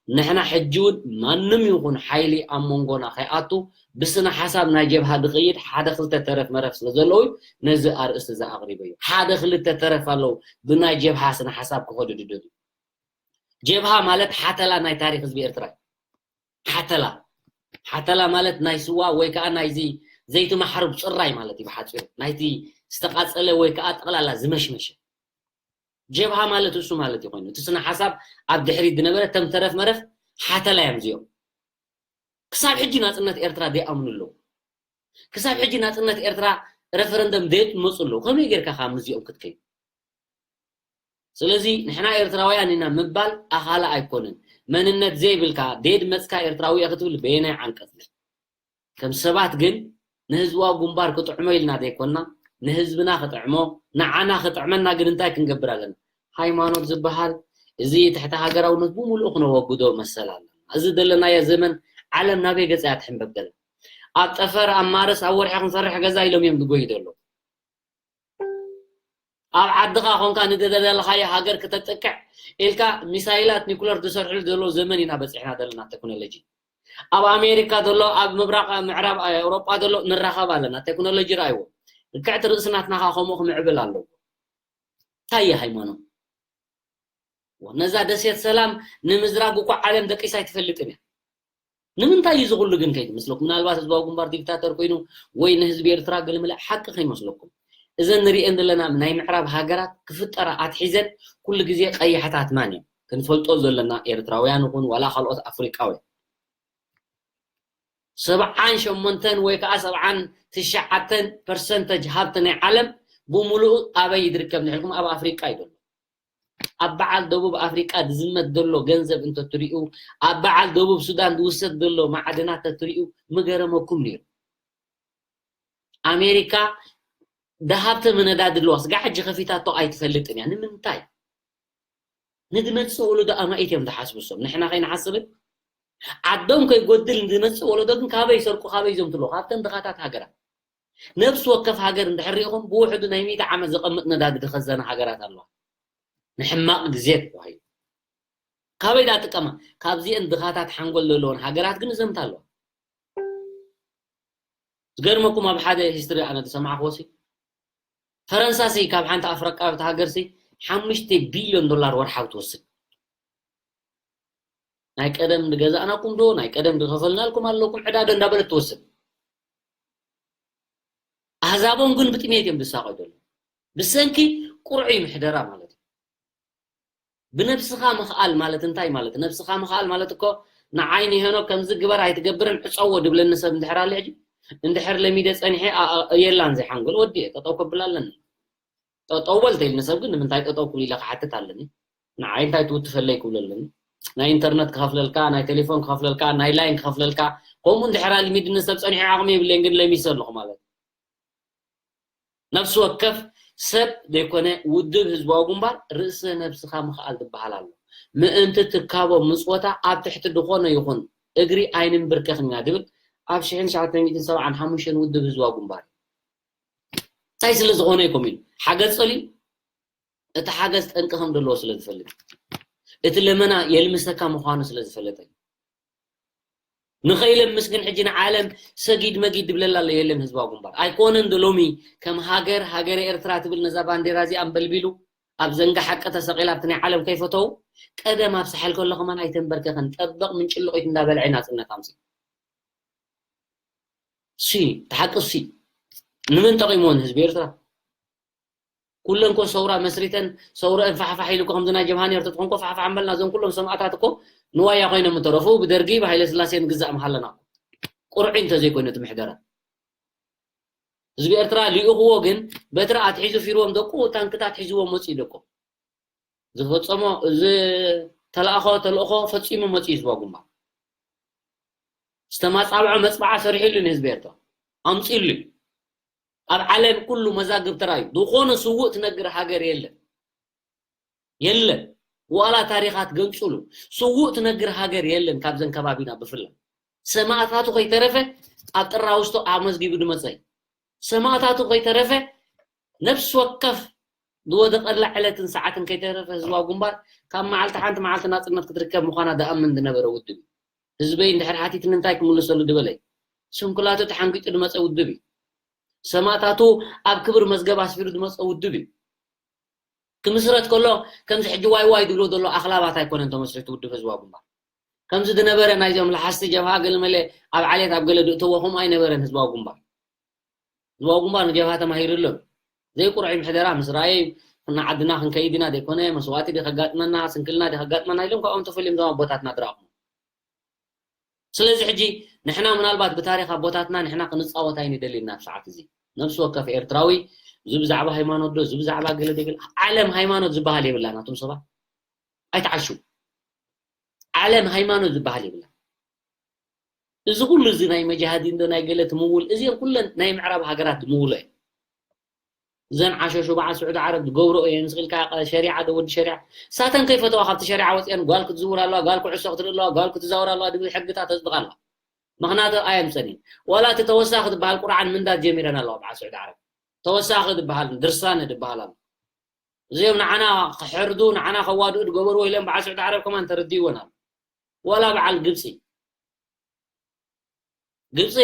ንሕና ሕጂ እውን ማንም ይኹን ሓይሊ ኣብ መንጎና ከይኣቱ ብስነ ሓሳብ ናይ ጀብሃ ዝኸይድ ሓደ ክልተ ተረፍ መረፍ ስለ ዘለዉ ነዚ ኣርእስቲ እዚ ኣቕሪበዮ። ሓደ ክልተ ተረፍ ኣለዉ ብናይ ጀብሃ ስነ ሓሳብ ክኸዱ ዝደልዩ። ጀብሃ ማለት ሓተላ ናይ ታሪኽ ህዝቢ ኤርትራ እዩ። ሓተላ። ሓተላ ማለት ናይ ስዋ ወይ ከዓ ናይዚ ዘይቲ ማሕሩብ ፅራይ ማለት እዩ ብሓፂሩ። ናይቲ ዝተቃፀለ ወይ ከዓ ጠቕላላ ዝመሽመሸ። ጀብሃ ማለት እሱ ማለት እዩ ኮይኑ። እቲ ስነ ሓሳብ ኣብ ድሕሪት ዝነበረ ተም ተረፍ መረፍ ሓተላ እዮም እዚኦም። ክሳብ ሕጂ ናፅነት ኤርትራ ዘይኣምኑ ኣለዉ። ክሳብ ሕጂ ናፅነት ኤርትራ ረፈረንደም ዘይመፁ ኣለዉ። ከመይ ጌርካ ካብ ምስዚኦም ክትከይድ? ስለዚ ንሕና ኤርትራውያን ኢና ምባል ኣኻሊ ኣይኮነን። መንነት ዘይብልካ ደይድ መፅካ ኤርትራዊ እየ ክትብል በየናይ ዓንቀፅ? ከም ሰባት ግን ንህዝባዊ ግንባር ክጥዕሞ ኢልና ዘይኮና ንህዝብና ክጥዕሞ ንዓና ክጥዕመና ግን እንታይ ክንገብር ኣለና? ሃይማኖት ዝበሃል እዚ ትሕቲ ሃገራውነት ብምሉኡ ክነወግዶ መሰል ኣለና። እዚ ዘለናዮ ዘመን ዓለም ናበይ ገፃ እያ ትሕንበብ ዘላ? ኣብ ጠፈር ኣብ ማርስ ኣብ ወርሒ ክንሰርሕ ገዛ ኢሎም እዮም ዝጎዩ ዘለዉ። ኣብ ዓድኻ ኮንካ ንደለኻዮ ሃገር ክተጥቅዕ ኢልካ ሚሳይላት ኒኩለር ዝሰርሕሉ ዘለዉ ዘመን ኢና በፂሕና ዘለና ቴክኖሎጂ። ኣብ ኣሜሪካ ዘሎ ኣብ ምብራቕ ምዕራብ ኣውሮጳ ዘሎ ንራኸብ ኣለና ቴክኖሎጂ ረኣይዎ። ልክዕቲ ርእሲ ናትናኻ ከምኡ ክምዕብል ኣለዎ። እንታይ እዩ ሃይማኖት? ነዛ ደሴት ሰላም ንምዝራግ እኮ ዓለም ደቂሳ ኣይትፈልጥን እያ። ንምንታይ እዩ ዝኹሉ ግን ከይትመስለኩም? ምናልባት ህዝባዊ ግንባር ዲክታተር ኮይኑ ወይ ንህዝቢ ኤርትራ ገለመለ ሓቂ ከይመስለኩም። እዘን ንሪኤን ዘለና ናይ ምዕራብ ሃገራት ክፍጠራ ኣትሒዘን ኩሉ ግዜ ቀያሕታት ማን እዮም? ክንፈልጦ ዘለና ኤርትራውያን ይኹን ዋላ ካልኦት ኣፍሪቃውያን። ሰብዓን ሸሞንተን ወይ ከዓ ሰብዓን ትሽዓተን ፐርሰንተጅ ሃብቲ ናይ ዓለም ብምሉኡ ኣበይ ዝርከብ ንሕልኩም ኣብ ኣፍሪቃ እዩ ዘሎ። ኣብ በዓል ደቡብ ኣፍሪቃ ዝዝመት ዘሎ ገንዘብ እንተትሪኡ፣ ኣብ በዓል ደቡብ ሱዳን ዝውሰድ ዘሎ ማዕድናት ተትሪኡ ምገረመኩም ነይሩ። ኣሜሪካ ደሃብተ ምነዳድ ኣለዋ፣ ስጋ ሕጂ ከፊታቶ ኣይትፈልጥን እያ። ንምንታይ? ንዝመፅእ ወለዶ ኣማኢት እዮም ዝሓስቡ እሶም። ንሕና ከይንሓስብን ዓዶም ከይጎድል ንዝመፅእ ወለዶ ግን ካበይ ይሰርቁ፣ ካበይ ይዘምቱ ኣለዉ? ካብተን ድኻታት ሃገራት። ነብሲ ወከፍ ሃገር እንድሕር ሪኢኹም ብውሕዱ ናይ ሚእቲ ዓመት ዘቐምጥ ነዳዲ ዝኸዘና ሃገራት ኣለዋ። ንሕማቕ ግዜ ተባሂሉ። ካበይ ዳ ጥቀማ? ካብዚአን ድኻታት ሓንጎል ዘለወን ሃገራት ግን ይዘምታ ኣለዋ። ዝገርመኩም ኣብ ሓደ ሂስትሪ ኣነ ዝሰማዕክዎ ሲ ፈረንሳ ሲ ካብ ሓንቲ ኣፍሪቃዊት ሃገር ሲ ሓሙሽተ ቢልዮን ዶላር ወርሓዊ ትወስድ። ናይ ቀደም ዝገዛእናኩም ዶ፣ ናይ ቀደም ዝኸፈልናልኩም ኣለኩም ዕዳ ዶ እንዳበለት ትወስድ። ኣህዛቦም ግን ብጥሜት እዮም ዝሳቐዩ ዘለዉ። ብሰንኪ ቁርዑይ ምሕደራ ማለት እዩ። ብነብስኻ ምኽኣል ማለት እንታይ ማለት? ነብስኻ ምኽኣል ማለት እኮ ንዓይ ንሄኖክ ከምዚ ግበር ኣይትገብርን ዕጸዎ ድብለኒ ሰብ እንድሕር ኣሎ ሕጂ፣ እንድሕር ለሚደ ጸኒሐ፣ ኣ-፣ ኣ-፣ የላን ዘይሓንጎል ወዲ እየ፣ ጠጠው ከብል ኣለኒ። ጠጠው በል ተይልኒ ሰብ ግን ንምንታይ ጠጠው ክብል ኢለ ክሓትት ኣለኒ። ንዓይ እንታይ ትውትፈለይ ክብል ኣለኒ። ናይ ኢንተርነት ክኸፍለልካ፣ ናይ ቴሌፎን ክኸፍለልካ፣ ናይ ላይን ክኸፍለልካ፣ ከምኡ እንድሕር ኣልሚድኒ ሰብ ጸኒሐ ዓቕሚ የብለይን ግን ለሚሰ ኣለኹ ማለት እዩ። ነፍሲ ወከፍ ሰብ ዘይኮነ ውድብ ህዝባዊ ግንባር ርእሰ ነብስኻ ምኽኣል ዝበሃል ኣሎ። ምእንቲ ትካቦ ምጽወታ ኣብ ትሕቲ ዝኾነ ይኹን እግሪ ኣይንንብርከኽን ኢና ድብል ኣብ ሽሕን ትሽዓተ ሚእትን ሰብዓን ሓሙሽተን ውድብ ህዝባዊ ግንባር እዩ። እንታይ ስለ ዝኾነ እዩ ከምኡ ኢሉ? ሓገዝ ጸልዩ፣ እቲ ሓገዝ ጠንቂ ከም ዘለዎ ስለ ዝፈልጥ፣ እቲ ለመና የልምሰካ ምዃኑ ስለ ዝፈለጠ እዩ። ንኸይለምስ ግን ሕጂ ንዓለም ሰጊድ መጊድ ድብለላ ኣሎ የለን ህዝባዊ ግንባር። ኣይኮነን ዶ ሎሚ ከም ሃገር፣ ሃገረ ኤርትራ ትብል ነዛ ባንዴራ እዚኣ ኣንበልቢሉ ኣብ ዘንጋ ሓቂ ተሰቒላ ኣብቲ ናይ ዓለም ከይፈተው ቀደም ኣብ ሳሕል ከሎ ከማን ኣይተንበርከኸን። ጠበቕ ምንጭልቑት እንዳበልዐ ናጽነት ኣምሲ። ሲ፣ እቲ ሓቂ ሲ። ንመን ጠቒምዎ ንህዝቢ ኤርትራ? ኩለን ኮ ሰውራ መስሪተን ሰውረአን ፋሕፋሕ ኢሉ እኮ ከምዚ ናይ ጀብሃ ነይሩ ተትኾን እኮ ፋሕፋሕ እምበልና እዞም ኩሎም ሰማእታት እኮ ንዋያ ኮይኖም ምተረፉ ብደርጊ ብሃይለ ስላሴ ንግዛእ ምሃለና እኮ። ቁርዒ እንተዘይኮይኑ እቲ ምሕደራ። ህዝቢ ኤርትራ ልኢኽዎ ግን በትሪ ኣትሒዙ ፊርዎም ደቁ ታንክታት ሒዝዎም መጺኡ ደቁ። ዝፈጸሞ ዝተላእኾ ተልእኾ ፈጺሙ መጺኡ ህዝቢ ግንባር። ዝተማጻብዖ መጽብዓ ሰሪሕሉ ንህዝቢ ኤርትራ። ኣምጺሉ። ኣብ ዓለም ኩሉ መዛግብ ተራዩ። ዝኾነ ስዉእ ትነግር ሃገር የለን። የለን። ዋላ ታሪኻት ገንጽሉ። ስዉእ ትነግር ሃገር የለን ካብዘን ከባቢና ብፍላይ። ሰማእታቱ ከይተረፈ ኣብ ጥራ ውስቶ ኣመዝጊቡ ድመጸ እዩ። ሰማእታቱ ከይተረፈ ነፍሲ ወከፍ ዝወደቐላ ዕለትን ሰዓትን ከይተረፈ ህዝባዊ ግንባር ካብ መዓልቲ ሓንቲ መዓልቲ ናጽነት ክትርከብ ምዃና ድኣምን ዝነበረ ውድብ እዩ። ህዝበይ እንድሕር ሓቲትኒ እንታይ ክምልሰሉ ድበለ እዩ። ስንኩላቱ ተሓንጊጡ ድመጸ ውድብ እዩ። ሰማእታቱ ኣብ ክብሪ መዝገብ ኣስፊሩ ድመጸ ውድብ እዩ። ክምስረት ከሎ ከምዚ ሕጂ ዋይ ዋይ ድብሎ ዘሎ ኣኽላባት ኣይኮነን ተመስሪቱ ውድብ ህዝባዊ ግንባር። ከምዚ ዝነበረ ናይዞም ለሓስቲ ጀብሃ ገለመለ ኣብ ዓሌት ኣብ ገለ ድእተዎ ከምኡ ኣይነበረን ህዝባዊ ግንባር። ህዝባዊ ግንባር ንጀብሃ ተማሂሩ ኣሎ። ዘይቁርዒ ምሕደራ ምስ ረኣየ ንዓድና ክንከይድ ኢና ዘይኮነ መስዋእቲ ድዩ ከጋጥመና ስንክልና ድዩ ከጋጥመና ኢሎም ካብኦም ተፈልዮም እዞም ኣቦታትና ድረኣኹም። ስለዚ ሕጂ ንሕና ምናልባት ብታሪኽ ኣቦታትና ንሕና ክንጻወት ኣይንደልን ኢና ኣብ ሰዓት እዚ። ነብሲ ወከፍ ኤርትራዊ እዚ ብዛዕባ ሃይማኖት ዶ፣ እዚ ብዛዕባ ገለ ዶ፣ ገለ ዓለም ሃይማኖት ዝበሃል የብላን ኣቱም ሰባት። ኣይትዓሹ። ዓለም ሃይማኖት ዝበሃል የብላን። እዚ ኩሉ እዚ ናይ መጃሃዲን ዶ ናይ ገለ ትምውል፣ እዚኦም ኩለን ናይ ምዕራብ ሃገራት ዝምውሎ እየን። እዘን ዓሸሹ በዓል ስዑዲ ዓረብ ዝገብርኦ እየን። ስቕ ኢልካ ሸሪዓ ዶ ወዲ ሸሪዓ? ሳተን ከይፈተዋ ካብቲ ሸሪዓ ወፂአን ጓል ክትዝውር ኣለዋ፣ ጓል ኩዕሶ ክትርኢ ኣለዋ፣ ጓል ክትዛወር ኣለዋ ዝብል ሕግታት ተፅድቕ ኣለዋ። ምኽንያቱ ኣየምፀን እየን። ዋላ እቲ ተወሳኺ ዝበሃል ቁርዓን ምንዳድ ጀሚረን ኣለዋ በዓል ስዑዲ ዓረብ። ተወሳኺ ዝበሃል ድርሳነ ዝበሃል ኣሎ። እዚኦም ንዓና ክሕርዱ፣ ንዓና ከዋድኡ ዝገበርዎ ኢለን በዓል ስዑዲ ዓረብ ከማን ተረዲእወን ኣሎ። ዋላ በዓል ግብፂ። ግብፂ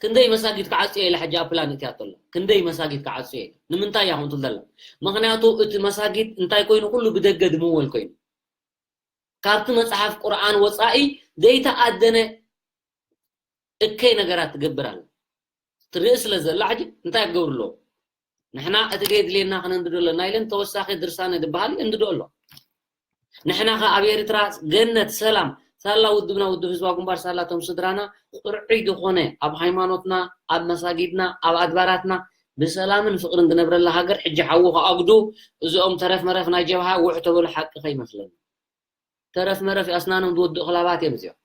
ክንደይ መሳጊድ ክዓፅዮ ኢላ ሕጂ ኣብ ፕላን እትያ ኣሎ። ክንደይ መሳጊድ ክዓፅዮ ኢላ። ንምንታይ እያ ከምኡ ትብል ዘላ? ምኽንያቱ እቲ መሳጊድ እንታይ ኮይኑ? ኩሉ ብደገ ድምወል ኮይኑ። ካብቲ መፅሓፍ ቁርኣን ወፃኢ ዘይተኣደነ እከይ ነገራት ትገብር ኣላ። ትርኢ ስለ ዘላ ሕጂ እንታይ ክገብሩ ኣለዎ? ንሕና እቲ ዘየድልየና ክነንድዶ ኣለና ኢለን ተወሳኺ ድርሳነ ዝበሃል የንድዶ ኣሎ። ንሕና ከ ኣብ ኤርትራ ገነት ሰላም ሳላ ውድብና ውድብ ህዝባዊ ግንባር ሳላ እቶም ስድራና ቁርዑይ ዝኾነ ኣብ ሃይማኖትና ኣብ መሳጊድና ኣብ ኣድባራትና ብሰላምን ፍቅርን ዝነብረላ ሃገር ሕጂ ሓዊ ከኣጉዱ እዚኦም ተረፍ መረፍ ናይ ጀብሃ ውሕ ተበሉ ሓቂ ከይመስለና። ተረፍ መረፍ ኣስናኖም ዝወድኡ ክላባት እዮም እዚኦም።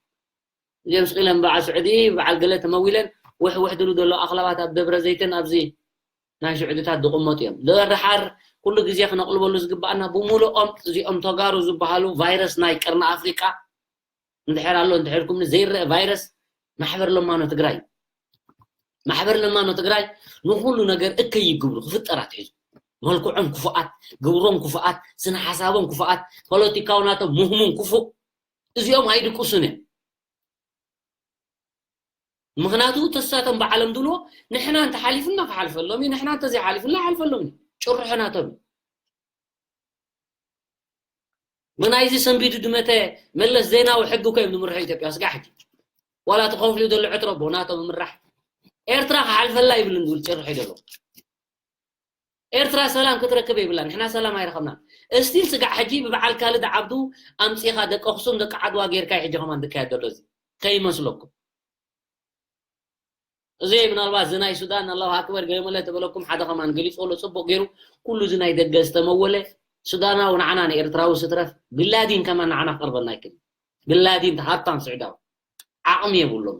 እዚኦም ስቕ ኢለን በዓል ስዑዲ በዓል ገለ ተመዊለን ውሕ ውሕ ድሉ ዘሎ ኣኽላባት ኣብ ደብረ ዘይትን ኣብዚ ናይ ስዑድታት ዝቕመጡ እዮም። ደርሓር ኩሉ ግዜ ክነቕልበሉ ዝግባኣና ብምሉኦም እዚኦም ተጋሩ ዝበሃሉ ቫይረስ ናይ ቀርኒ ኣፍሪቃ እንድሕር ኣሎ እንድሕር ኩምኒ ዘይረአ ቫይረስ ማሕበር ለማኖ ትግራይ እዩ። ማሕበር ለማኖ ትግራይ ንኹሉ ነገር እከይ ይግብሩ ክፍጠር ኣትሒዙ መልክዖም ክፉኣት ግብሮም ክፉኣት ስነ ሓሳቦም ክፉኣት ፖለቲካዊ ናቶም ምህሙን ክፉእ እዚኦም ኣይድቅሱን እዮም። ምኽንያቱ ተሳቶም በዓሎም ድብልዎ ንሕና እንተሓሊፍና ክሓልፈሎም እዩ ንሕና እንተዘይሓሊፍና ይሓልፈሎም እዩ። ጭርሖ ናቶም እዩ። ብናይዚ ሰንቢዱ ድመተ መለስ ዜናዊ ሕጊ እኮ እዮም ዝምርሑ ኢትዮጵያ። ስጋዕ ሕጂ ዋላ ተኸፍሉ ዘሎ ዕትሮ ብናቶ ምምራሕ ኤርትራ ክሓልፈላ ይብልን ዝብል ጭርሑ ዘሎ። ኤርትራ ሰላም ክትረክብ ይብላ። ንሕና ሰላም ኣይረኸብናን። እስቲል ስጋዕ ሕጂ ብበዓል ካልድ ዓብዱ ኣምጺኻ ደቂ ኣኽሱም ደቂ ዓድዋ ጌርካ ሕጂ ከማን ዝካየድ ዘሎ እዚ ከይመስለኩም። እዚ ምናልባት እዚ ናይ ሱዳን ኣላሁ ኣክበር ገለ መለ ተበለኩም ሓደ ከማን ገሊጽ ወሎ ጽቡቅ ገይሩ ኩሉ እዚ ናይ ደገ ዝተመወለ ሱዳናዊ ንዓና ንኤርትራዊ ስትረፍ ብላዲን ከማን ንዓና ክቀርበና ኣይክእል። ብላዲን ሃብታም ስዑዳዊ ዓቕሚ የብሎም።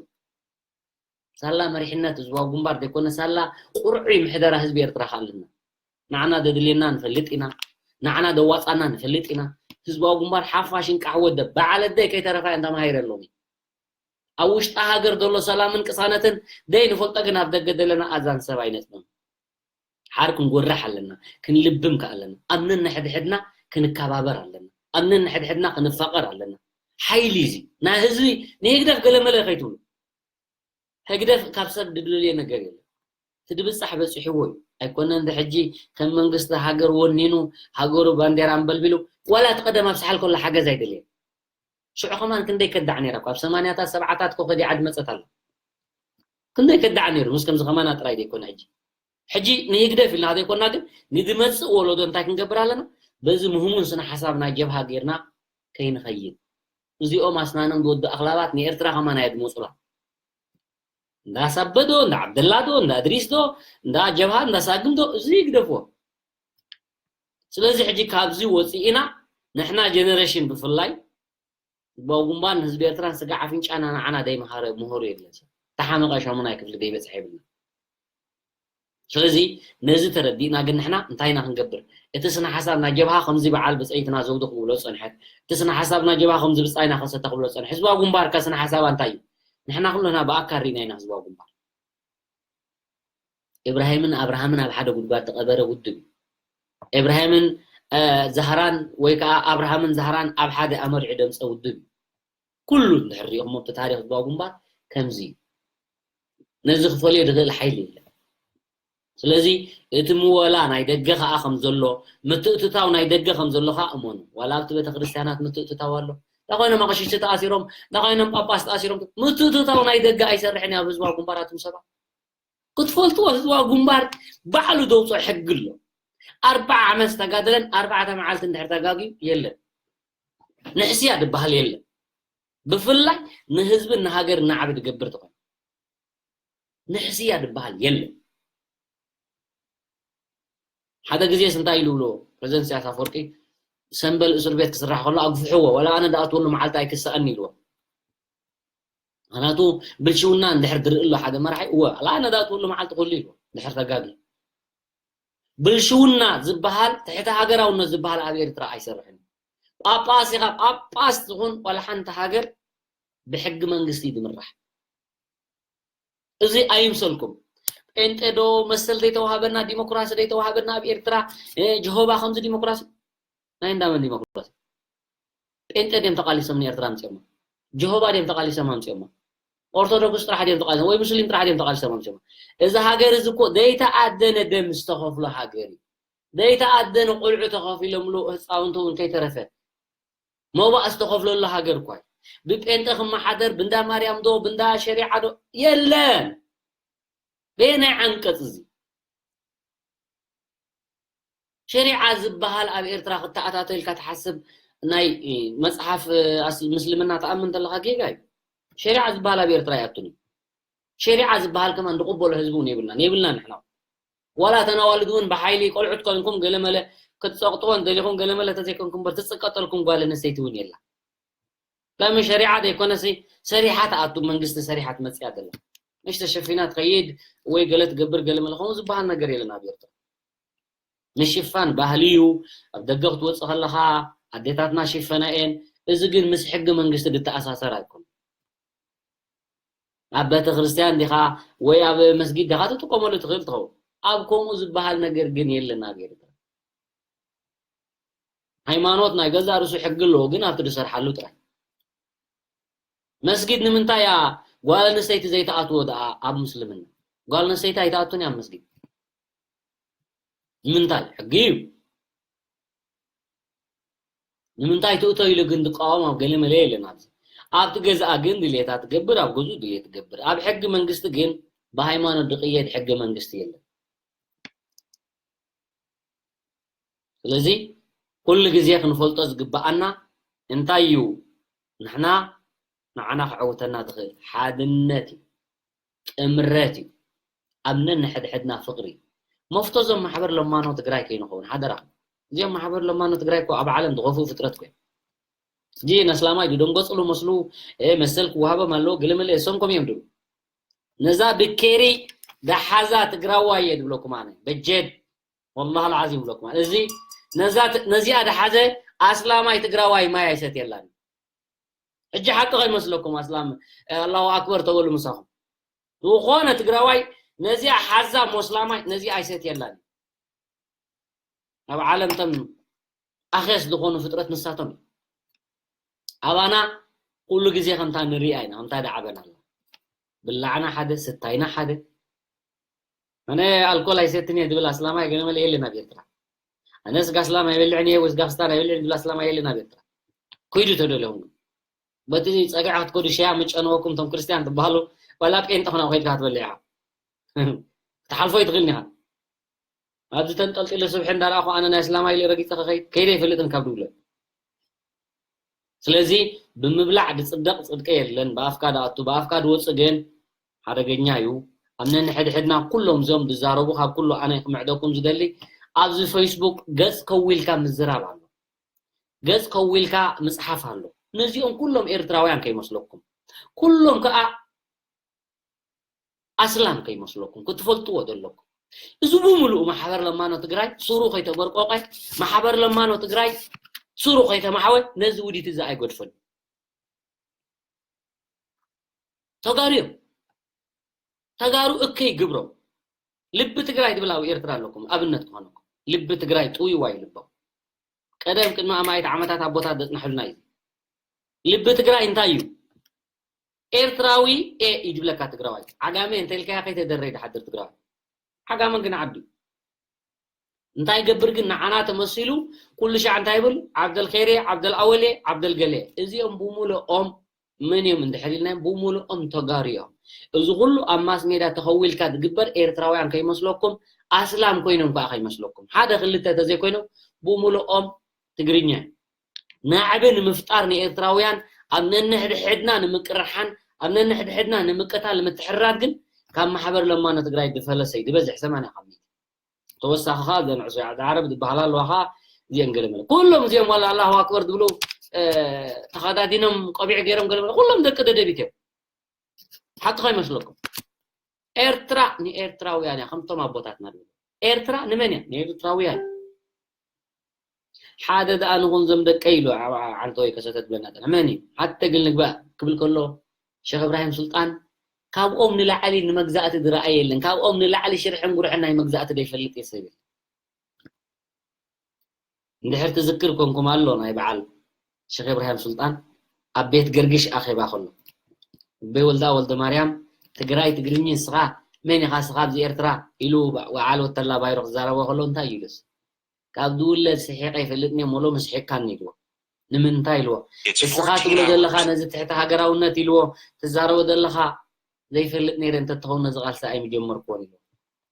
ሳላ መሪሕነት ህዝባዊ ግንባር ዘይኮነ ሳላ ቁርዑይ ምሕደራ ህዝቢ ኤርትራ ከኣለና። ንዓና ደድልየና ንፈልጥ ኢና። ንዓና ደዋጻና ንፈልጥ ኢና። ህዝባዊ ግንባር ሓፋሽን ቃሕወ ደባዓለደይ ከይተረፋ እየን ተማሂረሎም። ኣብ ውሽጢ ሃገር ዘሎ ሰላምን ቅሳነትን ደይ ንፈልጦ ግን ኣብ ደገ ዘለና ኣዛን ሰብ ኣይነጽብን። ሓር ክንጎርሕ ኣለና፣ ክንልብም ከ ኣለና። ኣብ ነንሕድሕድና ክንከባበር ኣለና። ኣብ ነንሕድሕድና ክንፋቐር ኣለና። ሓይሊ እዚ ናይ ህዝቢ ንህግደፍ ገለመለ ከይትብሉ። ህግደፍ ካብ ሰብ ድድልየ ነገር የለን። እቲ ድብጻሕ በጺሕዎ እዩ። ኣይኮነን ድሕጂ ከም መንግስቲ ሃገር ወኒኑ ሃገሩ ባንዴራ ኣንበልቢሉ ዋላ እቲ ቀደም ኣብ ሳሕል ከሎ ሓገዝ ኣይደልየን። ሽዑ ከማን ክንደይ ከዳዕ ነይራ እኮ። ኣብ ሰማንያታት ሰብዓታት እኮ ከዲዓ ድመጸት ኣላ። ክንደይ ከዳዕ ነይሩ። ምስ ከምዚ ከማና ጥራይ ዘይኮነ ሕጂ። ሕጂ ንህግደፍ ኢልና ዘይኮና ግን ንድመጽእ ወለዶ እንታይ ክንገብር ኣለና? በዚ ምህሙን ስነ ሓሳብ ናይ ጀብሃ ጌርና ከይንኸይድ። እዚኦም ኣስናኖም ዝወዱ ኣኽላባት ንኤርትራ ከማን ኣየድመጹላ። እንዳ ሳበዶ፣ እንዳ ዓብደላዶ፣ እንዳ እድሪስዶ፣ እንዳ ጀብሃ፣ እንዳ ሳግምዶ፣ እዚ ይግደፍዎ። ስለዚ ሕጂ ካብዚ ወፂእና ንሕና ጀነሬሽን ብፍላይ ህዝባዊ ግንባር ንህዝቢ ኤርትራን ስጋ ኣፍንጫና ንዓና ደይመሃረ ምሁር የለን። ተሓመቐ ሻሙናይ ክፍሊ ደይበፅሐ የብልና። ስለዚ ነዚ ተረዲእና ግን ንሕና እንታይ ኢና ክንገብር? እቲ ስነ ሓሳብ ናይ ጀብሃ ከምዚ በዓል ብፀይትና ዘውዲ ክብሎ ፀንሐት፣ እቲ ስነ ሓሳብ ናይ ጀብሃ ከምዚ ብፃይና ከሰተ ክብሎ ፀንሐ። ህዝባዊ ግንባር ከ ስነ ሓሳባ እንታይ እዩ? ንሕና ኩልና ብኣካል ርኢና ኢና ህዝባዊ ግንባር። ኢብራሂምን ኣብርሃምን ኣብ ሓደ ጉድጓድ ተቐበረ ውድብ እዩ። ኢብራሂምን ዛህራን ወይ ከዓ ኣብርሃምን ዛህራን ኣብ ሓደ ኣመሪዑ ደምፀ ውድብ እዩ። ኩሉ እንድሕር ሪኢኹሞ ብቲ ታሪኽ ህዝባዊ ግንባር ከምዚ እዩ። ነዚ ክፈልዮ ዝኽእል ሓይሊ የለን። ስለዚ እቲ ምወላ ናይ ደገ ከዓ ከም ዘሎ ምትእትታው ናይ ደገ ከም ዘሎ ከዓ እመኑ። ዋላ ኣብቲ ቤተክርስትያናት ምትእትታው ኣሎ። እንዳ ኮይኖም ኣቕሽሽቲ ተኣሲሮም፣ እንዳ ኮይኖም ጳጳስ ተኣሲሮም፣ ምትእትታው ናይ ደገ ኣይሰርሕን እዩ ኣብ ህዝባዊ ግንባር ኣቱም ሰባት። ክትፈልጥዎ ህዝባዊ ግንባር ባዕሉ ዘውፅኦ ሕጊ ኣሎ። ኣርባዓ ዓመት ዝተጋደለን ኣርባዕተ መዓልቲ እንድሕር ተጋግዩ የለን። ንሕስያ ዝበሃል የለን። ብፍላይ ንህዝብን ንሃገር እናዓቢ ዝገብር ተኾይኑ ንሕስያ ዝበሃል የለን። ሓደ ግዜስ እንታይ ኢሉ ብሎ ፕሬዚደንት ኢሳያስ ኣፈወርቂ ሰንበል እስር ቤት ክስራሕ ከሎ ኣግፍሕዎ፣ ዋላ ኣነ ዝኣትወሉ መዓልቲ ኣይክስኣን ኢልዎ። ምክንያቱ ብልሽውና እንድሕር ዝርኢ ኣሎ ሓደ መራሒ እወ ዋላ ኣነ ዝኣትወሉ መዓልቲ ክህሉ ኢልዎ እንድሕር ተጋጊ። ብልሽውና ዝበሃል ትሕቲ ሃገራውነት ዝበሃል ኣብ ኤርትራ ኣይሰርሕን። ጳጳስ ኢኻ ጳጳስ ትኹን ዋላ ሓንቲ ሃገር ብሕጊ መንግስቲ እዩ ዝምራሕ። እዚ ኣይምሰልኩም። ጴንጤ ዶ መሰል ዘይተዋሃበና ዲሞክራሲ ዘይተዋሃበና ኣብ ኤርትራ እ፣ ጀሆባ ከምዚ ዲሞክራሲ ናይ እንዳመን ዲሞክራሲ? ጴንጤ ድዮም ተቃሊሶም ንኤርትራ ኣምፅኦማ? ጀሆባ ድዮም ተቃሊሶም ኣምፅኦማ? ኦርቶዶክስ ጥራሕ ድዮም ተቃሊሶም ወይ ሙስሊም ጥራሕ ድዮም ተቃሊሶም ኣምፅኦማ? እዚ ሃገር እዚ እኮ ዘይተኣደነ ደም ዝተኸፍሎ ሃገር እዩ። ዘይተኣደነ ቆልዑ ተኸፊሎምሉ ህፃውንቲ እውን ከይተረፈ መባእ ዝተኸፍለሉ ሃገር እኳ እዩ። ብጴንጤ ክመሓደር ብእንዳ ማርያም ዶ ብእንዳ ሸሪዓ ዶ የለን። በየናይ ዓንቀፅ እዚ ሸሪዓ ዝበሃል ኣብ ኤርትራ ክተኣታተልካ ትሓስብ ናይ መፅሓፍ ኣስ- ምስልምና ተኣምን እንተለካ ጌጋ እዩ። ሸሪዓ ዝበሃል ኣብ ኤርትራ ይኣቱን እዩ። ሸሪዓ ዝበሃል ከማን ዝቕበሎ ህዝቢ እውን የብልናን የብልና ንሕና ዋላ እተን ኣዋልድ እውን ብሓይሊ ቆልዑት ኮንኩም ገለመለ ክትፀቕጥወን ደሊኹም ገለመለ ተዘይኮንኩም በር ትፅቀጠልኩም ጓል ኣንስተይቲ እውን የላ። ለምን ሸሪዓ ዘይኮነሲ ሰሪሓ ትኣቱ መንግስቲ ሰሪሓ ትመፅያ ዘላ እሽ ተሸፊና ትኸይድ ወይ ገለ ትገብር ገለመለ ከምኡ ዝበሃል ነገር የለን ኣብ ኤርትራ። ምሽፋን ባህሊ እዩ። ኣብ ደገ ክትወፅእ ከለኻ ኣዴታትና ሽፈና እየን። እዚ ግን ምስ ሕጊ መንግስቲ ዝተኣሳሰር ኣይኮን። ኣብ ቤተ ክርስቲያን ዲኻ ወይ ኣብ መስጊድ ዲኻ ትጥቀመሉ ትኽእል ትኸውን። ኣብ ከምኡ ዝበሃል ነገር ግን የለን ኣብ ኤርትራ። ሃይማኖት ናይ ገዛ ርእሱ ሕጊ ኣለዎ፣ ግን ኣብቲ ዝሰርሓሉ ጥራይ። መስጊድ ንምንታይ እያ ጓል ኣንስተይቲ ዘይተኣትዎ ደኣ ኣብ ምስልምና? ጓል ኣንስተይቲ ኣይተኣቱን እያ ኣብ መስጊድ። ንምንታይ? ሕጊ እዩ። ንምንታይ ትእቶ ኢሉ ግን ዝቃወም ኣብ ገለ መለ የለን። ኣብዚ ኣብቲ ገዛኣ ግን ድሌታ ትገብር፣ ኣብ ገዝኡ ድሌት ትገብር። ኣብ ሕጊ መንግስቲ ግን ብሃይማኖት ዝቕየድ ሕገ መንግስቲ የለን። ስለዚ ኩሉ ግዜ ክንፈልጦ ዝግብኣና እንታይ እዩ? ንሕና ንዓና ክዕውተና ዝኽእል ሓድነት እዩ፣ ጥምረት እዩ፣ ኣብ ነንሕድሕድና ፍቕሪ እዩ። መፍቶ እዞም ማሕበር ለማኖ ትግራይ ከይንኸውን ሓደራ። እዚኦም ማሕበር ለማኖ ትግራይ እኮ ኣብ ዓለም ዝኸፍኡ ፍጥረት እኮ እዮም። ሕጂ ነስላማይ ዝደንገፅሉ መስሉ፣ እ፣ መሰል ክወሃቦም ኣለዎ፣ ገለመለ የሰንኮም እዮም ድሉ። ነዛ ብኬሪ ደሓዛ ትግራዋይ እየ ድብለኩም ኣነ። በጀድ፣ ወላሂ ልዓዚም ይብለኩም ኣነ። እዚ፣ ነዛ ት-፣ ነዚኣ ደሓዘ ኣስላማይ ትግራዋይ ማይ ኣይሰትየላን። ሕጂ ሓቂ ከይመስለኩም ኣስላም፣ እ፣ ኣላሁ ኣክበር ተበሉ ምሳኹም። ዝኾነ ትግራዋይ ነዚኣ ሓዛ ሞስላማይ ነዚኣ ኣይሰትየላን። ኣብ ዓለም ተም ኣኼስ ዝኾኑ ፍጥረት ንሳቶም እዮም። ኣባና ኩሉ ግዜ ከምታ ንሪኣ ኢና፣ ከምታ ደዓበና ኣላ። ብላዕና ሓደ፣ ስታይና ሓደ። ኣነ ኣልኮል ኣይሰትን እየ ዝብል ኣስላማይ ገለመለ የለን ኣብ ኤርትራ። ኣነ ስጋ ኣስላም ኣይበልዕን እየ ወይ ስጋ ክስታን ኣይበልዕን ዝብል ኣስላማይ የለን ኣብ ኤርትራ። ኩይዱ ተደልዮም ግን በቲ ጸግዒ ክትከዱ ሸያ ምጨነወኩም እቶም ክርስትያን ትበሃሉ፣ ዋላ ጴንጠ ኾና ኮይድካ ክትበልዕ ኢኻ። ክትሓልፎ ኣይትኽእልን ኢኻ። ኣብዚ ተንጠልጢሉ ስብሒ እንዳረኣኹ ኣነ ናይ ኣስላማይ ኢለ ረጊጸ ክኸይድ ከይደ ኣይፈልጥን ካብ ድውለት። ስለዚ ብምብላዕ ዝጽደቕ ጽድቂ የለን፣ ብኣፍካ ዝኣቱ፣ ብኣፍካ ዝወጽእ ግን ሓደገኛ እዩ። ኣብ ነንሕድሕድና ኩሎም እዞም ዝዛረቡ ካብ ኩሉ ኣነ ክምዕደኩም ዝደሊ ኣብዚ ፌስቡክ ገጽ ከዊልካ ምዝራብ ኣሎ። ገጽ ከዊልካ ምጽሓፍ ኣሎ። ነዚኦም ኩሎም ኤርትራውያን ከይመስለኩም። ኩሎም ከኣ ኣስላም ከይመስለኩም ክትፈልጥዎ ዘለኩም። እዚ ብምሉኡ ማሕበር ለማኖ ትግራይ ሱሩ ከይተበርቆቀ፣ ማሕበር ለማኖ ትግራይ ሱሩ ከይተማሕወ ነዚ ውዲት እዚ ኣይገድፍን። ተጋሩ እዮም። ተጋሩ እከይ ግብሮም። ልቢ ትግራይ ትብል ኣብ ኤርትራ ኣለኩም፣ ኣብነት ክኾነኩም። ልቢ ትግራይ ጥውይዋ እዩ ልቦም። ቀደም ቅድሚ ኣማኢት ዓመታት ኣቦታት ዘጽናሕሉና እዩ። ልቢ ትግራይ እንታይ እዩ? ኤርትራዊ ኤ እዩ ዝብለካ ትግራዋይ። ዓጋመ እንተ ኢልካዮ ከይተደረ ይድሓድር ትግራዋይ። ዓጋመ ግን ዓዱ እዩ። እንታይ ይገብር ግን ንዓና ተመሲሉ ኩሉ ሻዕ እንታይ ይብል? ዓብደል ኸይሬ፣ ዓብደል ኣወሌ፣ ዓብደል ገሌ። እዚኦም ብምሉኦም መን እዮም እንድሕር ኢልናዮም? ብምሉኦም ተጋሩ እዮም። እዚ ኩሉ ኣብ ማስ ሜድያ ተኸዊልካ ዝግበር ኤርትራውያን ከይመስለኩም፣ ኣስላም ኮይኖም ከኣ ከይመስለኩም። ሓደ ክልተ ተዘይኮይኖም ብምሉኦም ትግርኛ። ናዕቢ ንምፍጣር ንኤርትራውያን ኣብ ነንሕድሕድና ንምቅርሓን ኣብ ነንሕድሕድና ንምቅታል ንምትሕርራር ግን ካብ ማሕበር ለማኖ ትግራይ ዝፈለሰ እዩ። ዝበዝሕ ሰማንያ ካብ ሚእቲ። ተወሳኺ ኸዓ እዘን ዕሱያት ዓረብ ዝበሃላ ኣለዋ ኸዓ እዚአን ገለ መለ። ኩሎም እዚኦም ዋላ ኣላሁ ኣክበር ዝብሉ፣ እ፣ ተኸዳዲኖም ቆቢዕ ገይሮም ገለ መለ። ኩሎም ደቂ ደደቢት እዮም። ሓቂ ከይመስለኩም። ኤርትራ ንኤርትራውያን እያ፣ ከምቶም ኣቦታትና ዝብሉ። ኤርትራ ንመን እያ? ንኤርትራውያን። ሓደ ደኣ ንኹን ዘም ደቀይ ኢሉ ዓ-፣ ዓ-፣ ዓንተወይ ከሰተ ትብለና ጠና። መን እዩ? ሓተ ግል ንግባእ ክብል ከሎ ሸኽ እብራሂም ሱልጣን ካብኦም ንላዕሊ ንመግዛእቲ ዝረኣየ የለን። ካብኦም ንላዕሊ ሽርሕን ጉርሕን ናይ መግዛእቲ ዘይፈልጥ እየ ሰብ የለን። እንድሕር ትዝክር ኮንኩም ኣሎ ናይ በዓል ሸኽ እብራሂም ሱልጣን ኣብ ቤት ገርግሽ ኣኼባ ከሎ። እበይ ወልዳ ወልደ ማርያም ትግራይ ትግርኝ ንስኻ መን ኢኻ ንስኻ ኣብዚ ኤርትራ ኢሉ ወዓል ወተላ ባይሮ ክዛረቦ ከሎ እንታይ እዩ ኢሉስ? ካብ ዝውለድ ስሒቐ ኣይፈልጥን እየ፣ ሞሎ ምስሒቅካኒ ኢልዎ። ንምንታይ ኢልዎ? እስኻ ትብሎ ዘለኻ ነዚ ትሕቲ ሃገራውነት ኢልዎ ትዛረቦ ዘለኻ ዘይፈልጥ ነይረ እንተትኸውን ነዚ ቃልሲ ኣይምጀመርክዎን ኢልዎ።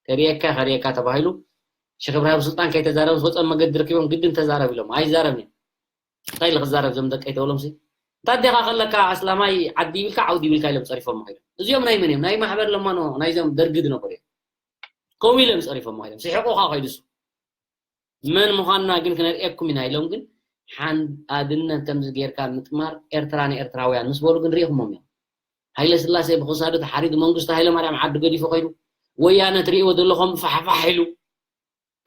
ከርእየካ ከርእየካ ተባሂሉ ሸኽ እብራሂም ሱልጣን ከይተዛረበ ዝወፀ መገዲ ረኪቦም ግድን ተዛረብ ኢሎም ኣይዛረብን እዮም። እንታይ ኢለ ክዛረብ እዞም ደቀይ ተብሎም ሲ እንታይ ዲኻ ከለካ ኣስላማይ ዓዲ ይብልካ ዓውዲ ይብልካ ኢሎም ፀሪፎም ከይዶም። እዚኦም ናይ መን እዮም? ናይ ማሕበር ለማኖ ናይዞም ደርጊ ዝነበሩ እዮም። ከምኡ ኢሎም ፀሪፎም ከይዶም። ስሒቑ ከዓ ከይዱ እሱ። መን ምዃንና ግን ክነርእየኩም ኢና ኢሎም ግን ሓን-፣ ኣድነት ከምዚ ጌርካ ምጥማር ኤርትራ ንኤርትራውያን ምስ በሉ ግን ርኢኹሞም እዮም። ሃይለ ስላሴ ብኽሳዱ ተሓሪዱ መንግስቱ ሃይለ ማርያም ዓዲ ገዲፉ ከይዱ ወያነ ትርእይዎ ዘለኹም ፋሕፋሕ ኢሉ።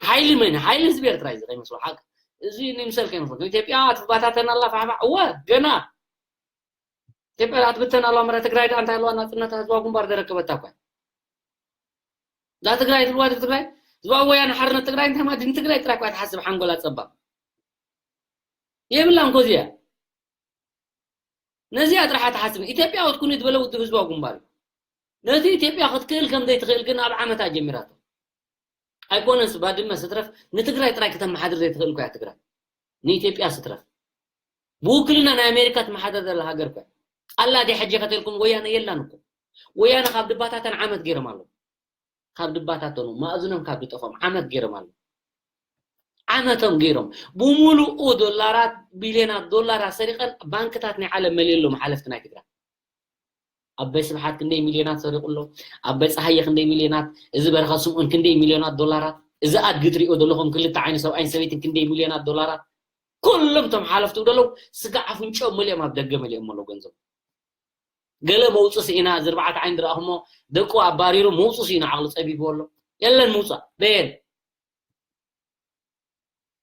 ሓይሊ መን? ሓይሊ ህዝቢ ኤርትራ እዩ እዚ ከይመስሎ ሓቂ። እዚ ንምሰል ከይመስሎ ኢትዮጵያ ትባታተን ኣላ ፋሕፋሕ። እወ ገና ኢትዮጵያ ደኣ ትብተን ኣላ። መረ ትግራይ ደኣ እንታይ ኣለዋ ናፅነታ ህዝባዊ ግንባር ዘረከበታ እኳ እዛ ትግራይ ትብልዋ ድር ትግራይ ህዝባዊ ወያነ ሓርነት ትግራይ እንታይ ማለት ንትግራይ ጥራይ እኳ ትሓስብ ሓንጎላ ፀባብ የብላን እኮ እዚኣ። ነዚኣ ጥራሕ ትሓስብ ኢትዮጵያ ወትኩኒ ዝበለ ውድብ ህዝባዊ ግንባር እዩ። ነቲ ኢትዮጵያ ክትክእል ከም ዘይትኽእል ግን ኣብ ዓመታ ጀሚራቶ። ኣይኮነስ ባድመ ስትረፍ ንትግራይ ጥራይ ከተመሓድር ዘይትኽእል እኮ እያ ትግራይ። ንኢትዮጵያ ስትረፍ ብውክልና ናይ ኣሜሪካ ትመሓደር ዘላ ሃገር እኮ ኣላ። ዲ ሕጂ ከተልኩም ወያነ የላን እኮ። ወያነ ካብ ድባታተን ዓመት ገይሮም ኣለዉ። ካብ ድባታተኑ ማእዝኖም ካብ ድጠፎም ዓመት ገይሮም ኣለዉ። ዓመቶም ገይሮም ብምሉኡ ዶላራት፣ ቢልዮናት ዶላራት ሰሪቐን ባንክታት ናይ ዓለም መሊእሎም ሓለፍቲ ናይ ትግራይ። ኣበይ ስብሓት ክንደይ ሚልዮናት ሰሪቑ ኣሎ፣ ኣበይ ፀሃየ ክንደይ ሚልዮናት፣ እዚ በረኸት ስምኦን ክንደይ ሚልዮናት ዶላራት፣ እዚ ኣድጊ ትሪኦ ዘለኹም ክልተ ዓይኒ ሰብኣይን ሰበይትን ክንደይ ሚልዮናት ዶላራት። ኩሎም እቶም ሓለፍቲ ደለዉ ስጋ ኣፍንጭኦም መሊኦም ኣብ ደገ መሊኦም ኣለዉ ገንዘብ። ገለ መውፅእ ስኢና፣ እዚ ኣርባዕተ ዓይኒ ዝረኣኹሞ ደቁ ኣባሪሩ መውፅእ ስኢና ዓቕሊ ፀቢብዎ ኣሎ። የለን ምውፃእ በየን።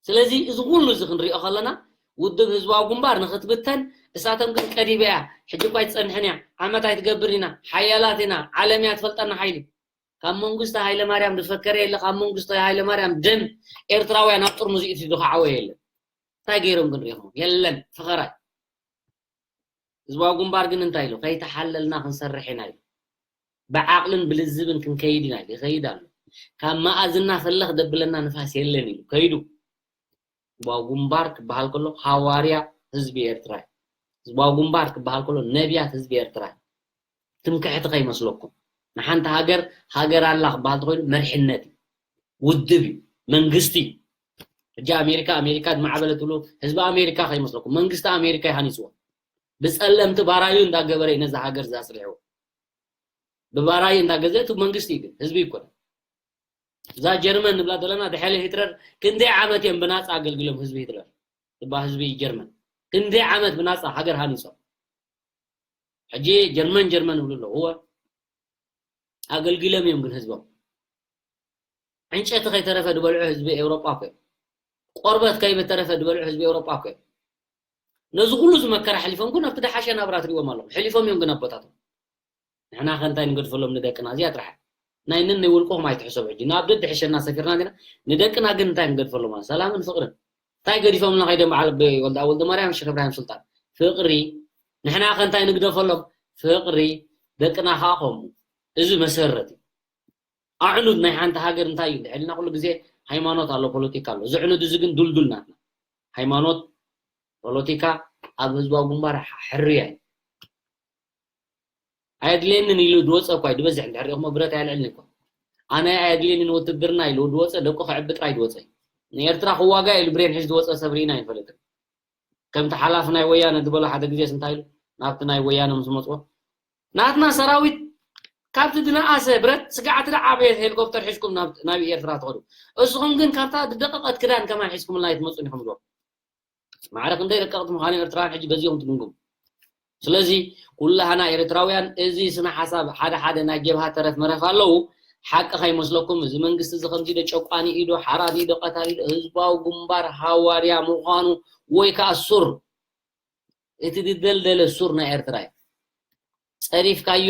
ስለዚ እዚ ኩሉ እዚ ክንሪኦ ከለና ውድብ ህዝባዊ ግንባር ንክትብተን እሳቶም ግን ቀዲበ እያ፣ ሕጂ እኳ ኣይትፀንሕን እያ፣ ዓመት ኣይትገብርን ኢና፣ ሓያላት ኢና፣ ዓለም እያ ትፈልጠና ሓይሊ። ካብ መንግስቲ ሃይለማርያም ዝፈከረ የለ፣ ካብ መንግስቲ ሃይለማርያም ደም ኤርትራውያን ኣብ ጥርሙዝ ኢቲ ዝኸዓወ የለ። እንታይ ገይሮም ግን ሪኢኹም? የለን ፈኸራይ። ህዝባዊ ግንባር ግን እንታይ ኢሉ? ከይተሓለልና ክንሰርሕ ኢና ኢሉ። ብዓቕልን ብልዝብን ክንከይድ ኢና ኢሉ። ይኸይድ ኣሎ። ካብ መኣዝና ፈለኽ ደብለና ንፋስ የለን ኢሉ ከይዱ። ህዝባዊ ግንባር ክበሃል ከሎ ሃዋርያ ህዝቢ ኤርትራ እዩ። ህዝባዊ ግንባር ክበሃል ከሎ ነቢያት ህዝቢ ኤርትራ እዩ። ትምክሕቲ ከይመስለኩም። ንሓንቲ ሃገር ሃገር ኣላ ክበሃል ተኾይኑ መሪሕነት እዩ። ውድብ እዩ። መንግስቲ እዩ። ሕጂ ኣሜሪካ ኣሜሪካ ዝማዕበለ ትብሉ ህዝቢ ኣሜሪካ ከይመስለኩም። መንግስቲ ኣሜሪካ እዩ ሃኒፅዎ። ብፀለምቲ ባራዩ እንዳገበረ እዩ ነዛ ሃገር እዛ ኣስሪሕዎ። ብባራዩ እንዳገዘ እቲ መንግስቲ እዩ ግን ህዝቢ ይኮነ። እዛ ጀርመን ንብላ ዘለና ድሕሪ ሂትለር ክንደይ ዓመት እዮም ብናፃ ኣገልግሎም ህዝቢ ሂትለር። እባ ህዝቢ ጀርመን ክንደይ ዓመት ብናፃ ሃገር ሃኒፆም። ሕጂ ጀርመን ጀርመን ይብሉ ኣለዉ። እወ ኣገልጊሎም እዮም ግን ህዝቦም። ዕንጨቲ ከይተረፈ ዝበልዑ ህዝቢ ኤውሮጳ እኮ እዮም። ቆርበት ከይተረፈ ዝበልዑ ህዝቢ ኤውሮጳ እኮ እዮም። ነዚ ኩሉ እዚ መከራ ሕሊፎም ግን ኣብቲ ደሓሸ ናብራ ትሪእዎም ኣለኹም። ሕሊፎም እዮም ግን ኣቦታቶም። ንሕና ከ እንታይ ንገድፈሎም ንደቅና? እዚኣ ጥራሕ። ናይ ነን ናይ ውልቅኹም ኣይትሕሰቡ። ሕጂ ናብ ደድሕሸና ሰፊርና ዲና ንደቅና ግን እንታይ ንገድፈሎም? ሰላምን ፍቕርን። እንታይ ገዲፎምና ከይዶም በዓል ኣቦይ ወልደ፣ ወልደ ማርያም ሸኽ እብራሂም ሱልጣን? ፍቕሪ። ንሕና ከ እንታይ ንግደፈሎም? ፍቕሪ። ደቅና ከዓ ከምኡ። እዚ መሰረት እዩ። ኣዕኑድ ናይ ሓንቲ ሃገር እንታይ እዩ እንድሕር ኢልና ኩሉ ግዜ ሃይማኖት ኣሎ፣ ፖለቲካ ኣሎ። እዚ ዕኑድ እዚ ግን ዱልዱል ናትና። ሃይማኖት፣ ፖለቲካ ኣብ ህዝባዊ ግንባር ሕርያ እዩ። ኣየድልየንን ኢሉ ዝወፀ እኳ እዩ ዝበዝሕ እንድሕር ሪእኹሞ ብረት ኣየልዕልን እኳ። ኣነ ኣየድልየንን ውትድርና ኢሉ ዝወፀ ደቁ ከዕቢ ጥራይ ዝወፀ እዩ። ንኤርትራ ክዋጋ ኢሉ ብሬን ሒዝ ዝወፀ ሰብ ርኢና ኣይንፈልጥን። ከምቲ ሓላፊ ናይ ወያነ ዝበሎ ሓደ ግዜስ እንታይ ኢሉ ናብቲ ናይ ወያነ ምስ መፅዎ ናትና ሰራዊት ካብቲ ዝነኣሰ ብረት ስጋዕቲ ዝዓበየት ሄሊኮፕተር ሒዝኩም ናብ ኤርትራ ትኸዱ፣ እስኹም ግን ካብታ ዝደቀቐት ክዳን ከማን ሒዝኩምልና ኣይትመፁን ኢኹም ኢልዎም። ማዕረ ክንደይ ደቀቕቲ ምዃኑ ኤርትራውያን ሕጂ በዚኦም ትግምግሙ። ስለዚ ኩላህና ኤርትራውያን እዚ ስነ ሓሳብ ሓደ ሓደ ናይ ጀብሃ ተረፍ መረፍ ኣለዉ ሓቂ ከይመስለኩም። እዚ መንግስቲ እዚ ከምዚ ዶ ጨቋኒ እዩ ዶ ሓራዲ እዩ ዶ ቀታሊ እዩ ዶ ህዝባዊ ግንባር ሃዋርያ ምዃኑ ወይ ከዓ ሱር እቲ ዝደልደለ ሱር ናይ ኤርትራ እዩ። ፀሪፍካዮ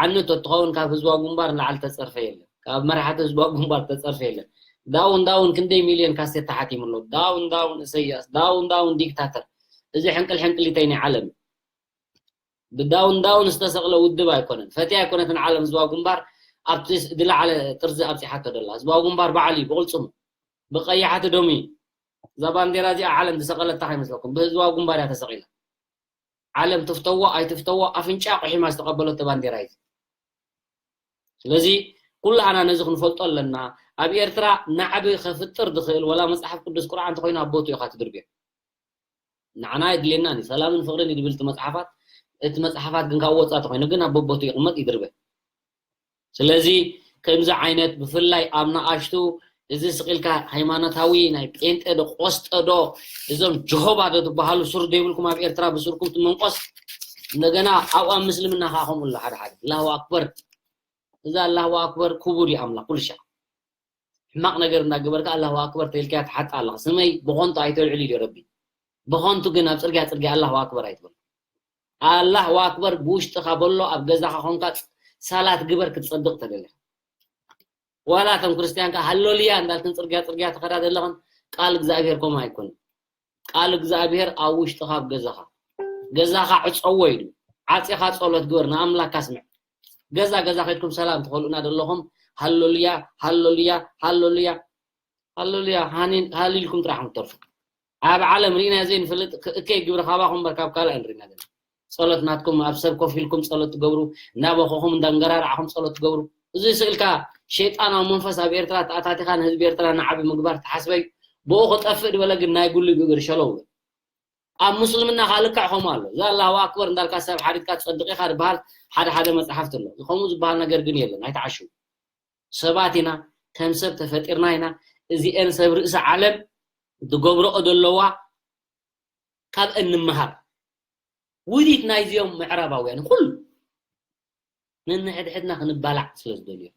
ዓኒ ተትኸውን ካብ ህዝባዊ ግንባር ንላዕሊ ተፀርፈ የለን። ካብ መራሕቲ ህዝባዊ ግንባር ተፀርፈ የለን። ዳውን ዳውን ክንደይ ሚልዮን ካሴት ተሓቲሙ ኣሎ። ዳውን ዳውን እሰያስ፣ ዳውን ዳውን ዲክታተር። እዚ ሕንቅል ሕንቅሊተይ ናይ ዓለም እዩ። ብዳውን ዳውን ዝተሰቕለ ውድብ ኣይኮነን። ፈትያ ኣይኮነትን ዓለም ህዝባዊ ግንባር ኣብቲ ዝለዓለ ጥርዚ ኣብፂሓቶ ደላ። ህዝባዊ ግንባር በዓል እዩ ብቕልፅሙ ብቐያሓቲ ደሙ እዩ። እዛ ባንዴራ እዚኣ ዓለም ዝሰቐለታ ከይመስለኩም ብህዝባዊ ግንባር እያ ተሰቒላ። ዓለም ትፍተዎ ኣይትፍተዎ ኣፍንጫ ቁሒማ ዝተቐበለቶ ባንዴራ እዩ። ስለዚ ኩላህና ነዚ ክንፈልጦ ኣለና። ኣብ ኤርትራ ናዕቢ ከፍጥር ዝኽእል ወላ መፅሓፍ ቅዱስ ቁርዓን እንተኮይኑ ኣብ ቦቱ ኢኻ ትድርብዮ። ንዓና የድልየና እዩ ሰላምን ፍቅርን ይድብል እቲ መፅሓፋት። እቲ መፅሓፋት ግን ካብ ወፃ ተኮይኑ ግን ኣብ ቦቱ ይቕመጥ ይድርበ። ስለዚ ከምዚ ዓይነት ብፍላይ ኣብ ንኣሽቱ እዚ ስቕ ኢልካ ሃይማኖታዊ ናይ ጴንጤ ዶ ቆስጠ ዶ እዞም ጀሆባ ዶ ዝበሃሉ ሱር ዘይብልኩም ኣብ ኤርትራ ብሱርኩም ትመንቆስ እንደገና ኣብኣ ምስልምና ከዓ ከምኡ ኣሎ ሓደ ሓደ ኣላሁ ኣክበር እዛ ኣላሁ ኣክበር ክቡር እዩ ኣምላኽ ኩሉ ሻዕ ሕማቕ ነገር እንዳገበርካ ኣላሁ ኣክበር ተልካያ ትሓጣ ኣለኻ ስመይ ብኾንቱ ኣይተልዕል እዩ ረቢ ብኾንቱ ግን ኣብ ፅርግያ ፅርግያ ኣላሁ ኣክበር ኣይትበል ኣላሁ ኣክበር ብውሽጥኻ በሎ ኣብ ገዛኻ ኮንካ ሳላት ግበር ክትፀድቕ ተደለ ዋላ እቶም ክርስትያን ከ ሃሎልያ እንዳልክን ፅርግያ ፅርግያ ተኸዳ ዘለኽን ቃል እግዚኣብሔር ከምኡ ኣይኮንን ቃል እግዚኣብሔር ኣብ ውሽጥኻ ኣብ ገዛኻ ገዛኻ ዕፀዎ ኢሉ ዓፂኻ ፀሎት ግበር ንኣምላክካ ስምዕ ገዛ ገዛ ከድኩም ሰላም ትኸልኡና ዘለኹም ሃሎልያ ሃሎልያ ሃሎልያ ሃሎልያ ሃሊልኩም ጥራሕ ምትተርፉ ኣብ ዓለም ርኢና ዘይንፈልጥ እከይ ግብሪ ካባኹም እምበር ካብ ካልእ ንርኢና ዘለና። ጸሎት ናትኩም ኣብ ሰብ ኮፍ ኢልኩም ጸሎት ትገብሩ፣ እናበኸኹም እንዳንገራራዕኹም ጸሎት ትገብሩ። እዚ ስእልካ ሸይጣናዊ መንፈስ ኣብ ኤርትራ ተኣታቲኻ ንህዝቢ ኤርትራ ንዓቢ ምግባር ትሓስበይ። ብኡ ክጠፍእ ዝበለ ግን ናይ ጉሊ ብእግሪ ሸለው። ኣብ ምስልምና ከዓ ልክዕ ከምኡ ኣሎ። እዛ ኣላሁ ኣክበር እንዳልካ ሰብ ሓሪድካ ትጸድቕ ኢኻ ዝበሃል ሓደ ሓደ መጽሓፍቲ ኣሎ። ከምኡ ዝበሃል ነገር ግን የለን፣ ኣይተዓሽው። ሰባት ኢና፣ ከም ሰብ ተፈጢርና ኢና። እዚኤን ሰብ ርእሲ ዓለም ዝገብረኦ ዘለዋ ካብ እንምሃር። ውዲት ናይዚኦም ምዕራባውያን ኩሉ ነንሕድሕድና ክንባላዕ ስለ ዝደልዩ።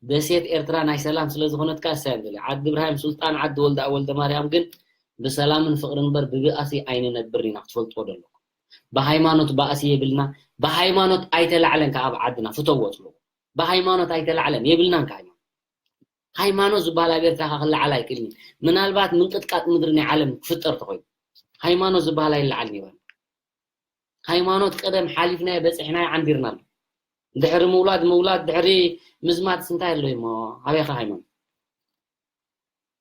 ደሴት ኤርትራ ናይ ሰላም ስለ ዝኾነት ከኣ እሳዮም ደልዩ። ዓዲ እብራሂም ሱልጣን፣ ዓዲ ወልደ ወልደ ማርያም ግን ብሰላምን ፍቕርን እምበር ብብኣሲ ኣይንነብር ኢና፣ ክትፈልጥዎ ደለኩም። ብሃይማኖት ባእሲ የብልና፣ ብሃይማኖት ኣይተላዕለን ከኣ ኣብ ዓድና ፍተዎ ትብልዎ። ብሃይማኖት ኣይተላዕለን የብልናን ከ ሃይማኖት። ሃይማኖት ዝበሃል ኣብ ኤርትራ ከ ክለዓል ኣይክእልን እዩ። ምናልባት ምንቅጥቃጥ ምድሪ ናይ ዓለም ክፍጠር ተኾይኑ ሃይማኖት ዝበሃል ኣይለዓልን ይበል። ሃይማኖት ቀደም ሓሊፍናዮ በፂሕናዮ ዓንዲርና ኣሎ። ድሕሪ ምውላድ ምውላድ ድሕሪ ምዝማት እንታይ ኣሎ እሞ ኣበይ ከ ሃይማኖት?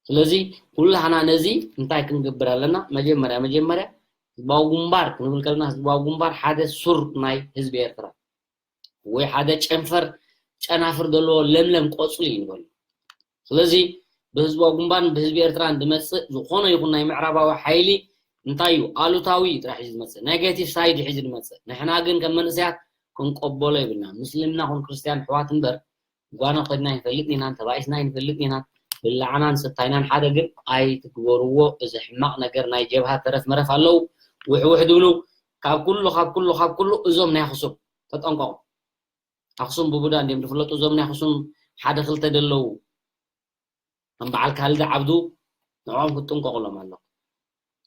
ስለዚ ኩላህና ነዚ እንታይ ክንገብር ኣለና? መጀመርያ መጀመርያ ህዝባዊ ግንባር ክንብል ከለና ህዝባዊ ግንባር ሓደ ሱር ናይ ህዝቢ ኤርትራ ወይ ሓደ ጨንፈር ጨናፍር ዘለዎ ለምለም ቆጽሊ እዩ ንበሎ። ስለዚ ብህዝባዊ ግንባርን ብህዝቢ ኤርትራን ዝመጽእ ዝኾነ ይኹን ናይ ምዕራባዊ ሓይሊ እንታይ እዩ? ኣሉታዊ ጥራሕ እዩ ዝመጽእ፣ ኔጋቲቭ ሳይድ እዩ ዝመጽእ። ንሕና ግን ከም መንእሰያት ክንቀበሎ ይብልና። ምስልምና ኹን ክርስትያን ኣሕዋት እምበር ጓና ኮይንና ይንፈልጥ ኢና፣ ተባኢስና ይንፈልጥ ኢና፣ ብላዕናን ስታይናን ሓደ ግን ኣይትግበርዎ። እዚ ሕማቕ ነገር ናይ ጀብሃ ተረፍ መረፍ ኣለዉ ውሕውሕ ድብሉ ካብ ኩሉ ካብ ኩሉ ካብ ኩሉ እዞም ናይ ኣኽሱም ተጠንቀቑ። ኣኽሱም ብቡዳ እንዲም ዝፍለጡ እዞም ናይ ኣኽሱም ሓደ ክልተ ደለዉ ከም በዓል ካልድ ዓብዱ ንዕኦም ክትጥንቀቑሎም ኣለኹ።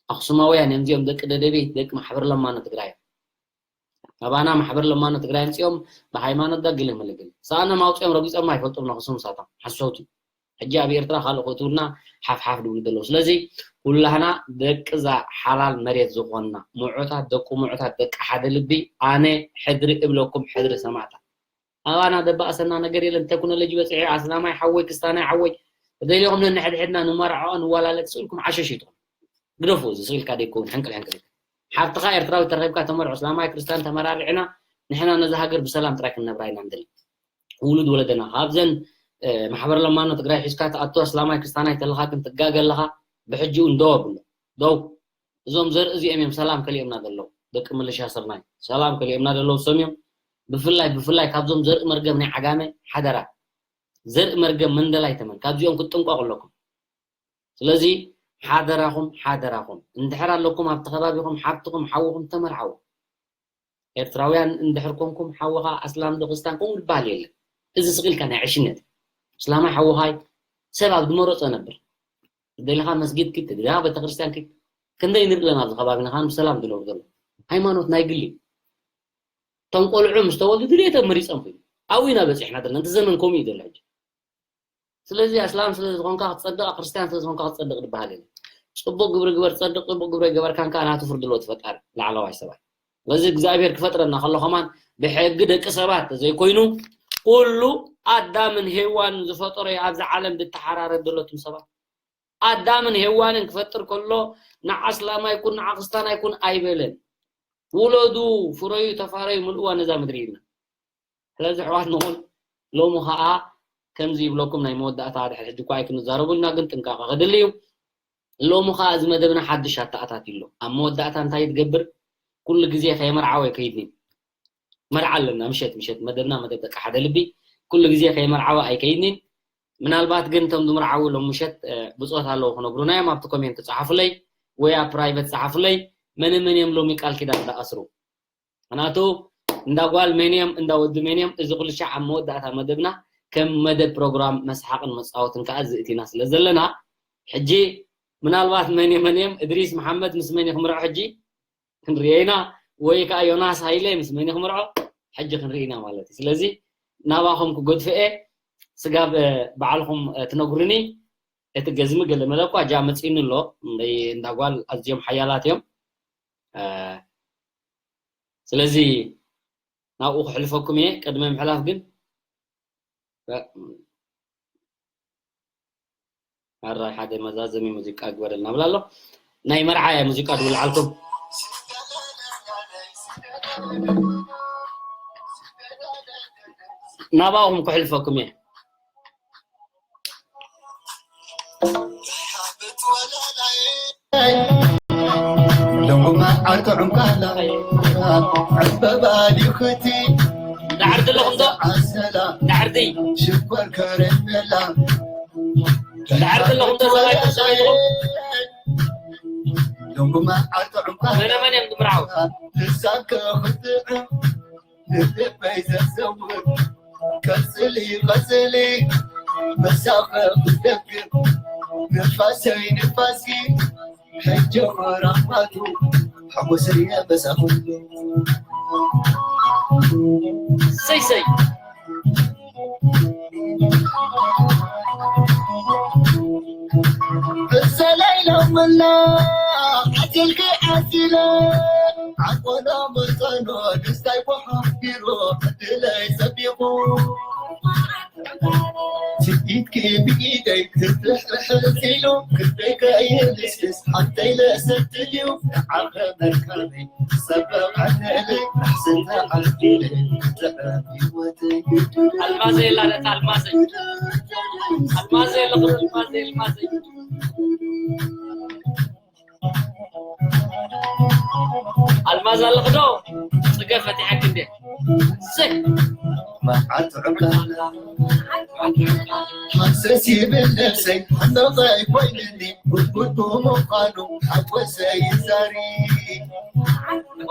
ኣኽሱማውያን እዮም እዚኦም ደቂ ደደቤት ደቂ ማሕበር ለማኖ ትግራይ እዮም። ኣባና ማሕበር ለማኖ ትግራይ ኣምፂኦም ብሃይማኖት ዳግለ ምልግል ሰኣኖም ኣውፂኦም ረጊፆም ኣይፈልጡም ነኽሱም ሳቶም ሓሰውቲ ሕጂ ኣብ ኤርትራ ካልእ ክእትውና ሓፍሓፍ ድብሉ ዘለዉ ስለዚ ኩላህና ደቂ እዛ ሓላል መሬት ዝኾንና ምዑታት ደቁ ምዑታት ደቂ ሓደ ልቢ ኣነ ሕድሪ እብለኩም ሕድሪ ሰማዕታት ኣባና ደባእሰና ነገር የለን ቴክኖሎጂ በፂሑ ኣስላማይ ሓወይ ክስታናይ ሓወይ ደሊኹም ነንሕድሕድና ንመርዖ ንዋላለጥ ስእልኩም ዓሸሽ ይትኹም ግደፉ እዚ ስእልካ ደይከውን ሕንቅል ሕንቅል ሓፍትኻ ኤርትራዊ ተረኺብካ ተመርዖ እስላማይ ክርስቲያን ተመራሪዕና ንሕና ነዛ ሃገር ብሰላም ጥራይ ክንነብራ ኢና ንደሊ ውሉድ ወለደና ካብዘን ማሕበር ለማኖ ትግራይ ሒዝካ ትኣቱ ኣስላማይ ክስታናይ ተለኻ ግን ትጋገ ኣለኻ ብሕጂ እውን ደው ኣብሎ ደው እዞም ዘርኢ እዚኦም እዮም ሰላም ከሊኦምና ዘለዉ ደቂ ምልሻ ስርናይ ሰላም ከሊኦምና ዘለዉ ሰም እዮም ብፍላይ ብፍላይ ካብዞም ዘርኢ መርገም ናይ ዓጋመ ሓደራ ዘርኢ መርገም መንደላይ ተመን ካብዚኦም ክትጥንቀቑ ኣለኩም ስለዚ ሓደራኹም ሓደራኹም እንድሕር ኣለኩም ኣብቲ ከባቢኹም ሓብትኹም ሓውኹም ተመርዓዉ ኤርትራውያን እንድሕር ኮንኩም ሓውኻ ኣስላም ዶ ክርስቲያን ከምኡ ዝበሃል የለን እዚ ስቕ ኢልካ ናይ ዕሽነት እስላማይ ሓውኻይ ሰብ ኣብ ዝመረጾ ነብር ደሊኻ መስጊድ ኪድ ትግዳ ቤተክርስትያን ኪድ ክንደይ ንርኢ ኣለና ኣብዚ ከባቢና ከዓ ብሰላም ዝነብሩ ዘሎ ሃይማኖት ናይ ግሊ እቶም ቆልዑ ምስ ተወልዱ ድሌቶም መሪፆም ኮይኑ ኣብኡ ኢና በፂሕና ዘለና እቲ ዘመን ከምኡ እዩ ዘሎ ሕጂ ስለዚ ኣስላም ስለ ዝኾንካ ክትፀድቕ ክርስትያን ስለ ዝኾንካ ክትፀድቕ ዝበሃል የለን ፅቡቅ ግብሪ ግበር ትፀድቕ ፅቡቅ ግብሪ ገበርካን ከዓ ናቱ ፍርዲ ኣለዎ ትፈጣሪ ላዕለዋይ ሰብኣይ ስለዚ እግዚኣብሔር ክፈጥረና ከሎ ከማን ብሕጊ ደቂ ሰባት ዘይኮይኑ ኩሉ ኣዳምን ሄዋን ዝፈጠሮ ኣብዚ ዓለም ዝተሓራረድ ዘሎትም ሰባት ኣዳምን ሄዋንን ክፈጥር ከሎ ንዓ እስላማይ ኩን ንዓ ክርስታናይ ኩን ኣይበለን ውለዱ ፍረዩ ተፋረዩ ምልእዋ ነዛ ምድሪ ኢልና ስለዚ ኣሕዋት ንኹን ሎሚ ከዓ ከምዚ ይብለኩም ናይ መወዳእታ ድሕሪ ሕጂ እኳ ኣይክንዛረቡ ኢና ግን ጥንቃቐ ክድሊ እዩ ሎሚ ከዓ እዚ መደብና ሓድሽ ኣተኣታትዩ ኣሎ ኣብ መወዳእታ እንታይ ትገብር ኩሉ ግዜ ከየመርዓወ ኣይከይድን እዩ መርዓ ኣለና ምሸት ምሸት መደብና መደብ ደቂ ሓደ ልቢ ኩሉ ግዜ ከየመርዓወ ኣይከይድን እዩ ምናልባት ግን እቶም ዝምርዓዉ ሎም ምሸት ብፆት ኣለዉ ክነግሩና እዮም ኣብቲ ኮሜንት ፀሓፉለይ ወይ ኣብ ፕራይቨት ፀሓፉለይ መነ መን እዮም ሎሚ ቃል ኪዳን ዝኣስሩ ምክንያቱ እንዳ ጓል መን እዮም እንዳ ወዲ መን እዮም እዚ ኩሉ ሻዕ ኣብ መወዳእታ መደብና ከም መደብ ፕሮግራም መስሓቅን መፃወትን ከዓ ዝእቲና ስለ ዘለና ሕጂ ምናልባት መን መን እዮም እድሪስ መሓመድ ምስ መን ክምርዖ ሕጂ ክንሪኦ ኢና ወይ ከዓ ዮናስ ሃይለ ምስ መን ክምርዖ ሕጂ ክንርኢ ኢና ማለት እዩ ስለዚ ናባኹም ክገድፍኤ ስጋብ ባዕልኹም ትነግሩኒ እቲ ገዝሚ ገለ መለ እኳ ጃ መፂኒ ኣሎ እንዳ ጓል ኣዝዮም ሓያላት እዮም ስለዚ ናብኡ ክሕልፈኩም እየ ቅድሚ ምሕላፍ ግን ኣራይ ሓደ መዛዘሚ ሙዚቃ ግበረልና ብላ ኣሎ ናይ መርዓ እያ ሙዚቃ ድውልዓልኩም። ናባኹም ክሕልፈኩም እየ። ሎማ ዓርኪ ዕንቃላ ዕምበባ ዲኽቲ ዳዕርቲ ኣለኹም ዶ? ዓሰላ ዳዕርቲ ሽኮር ከረሜላ ዳዕርቲ ኣለኹም ዶ? ሰብኣይ ተሰሚዕኩም ሎማ ዓርኪ ዕንቃላ መነ መን እዮም ዝምርዓው? ንሳከ ክትጥዕም ንልበይ ዘዘውር ቀጽሊ ቀጽሊ መሳኸ ክደግም ንፋሰይ ንፋስኪ ሕጂ ኸራማቱ ሓጎሰይ በዛ ኩሉ ሰይ ሰይ እሰለይ ሎምላ ዓሲልኪ ዓሲለ ዓቆሎ መጠኖ ደስታይ ኮሓቢሩ ዕድለይ ሰቢቑ ትኢትኪ ብኢደይ ክትሕሕዝ ኢሉ ክንደይ ከይልስልስ ሓንተይ ለሰትልዩ ንዓኸ መርካበይ ሰበቕ ዕድለይ ናሕስንተ ዓዲለ ጥዕም ህይወተይ ኣልማዘይ ኣላ ነታ ኣልማዘይ ኣልማዘይ ኣለኹ ኣልማዘይ ኣልማዘይ ኣልማዝ ኣለኽ ዶ? ጽገ ፈቲሐክ እንዴ? ስህ መዓት ዕቃላ ሃሰስ ይብል ነብሰይ ሕመቐይ ኮይንኒ ጉድጉድ ብምዃኑ ሓጎሰይ ይዛሪ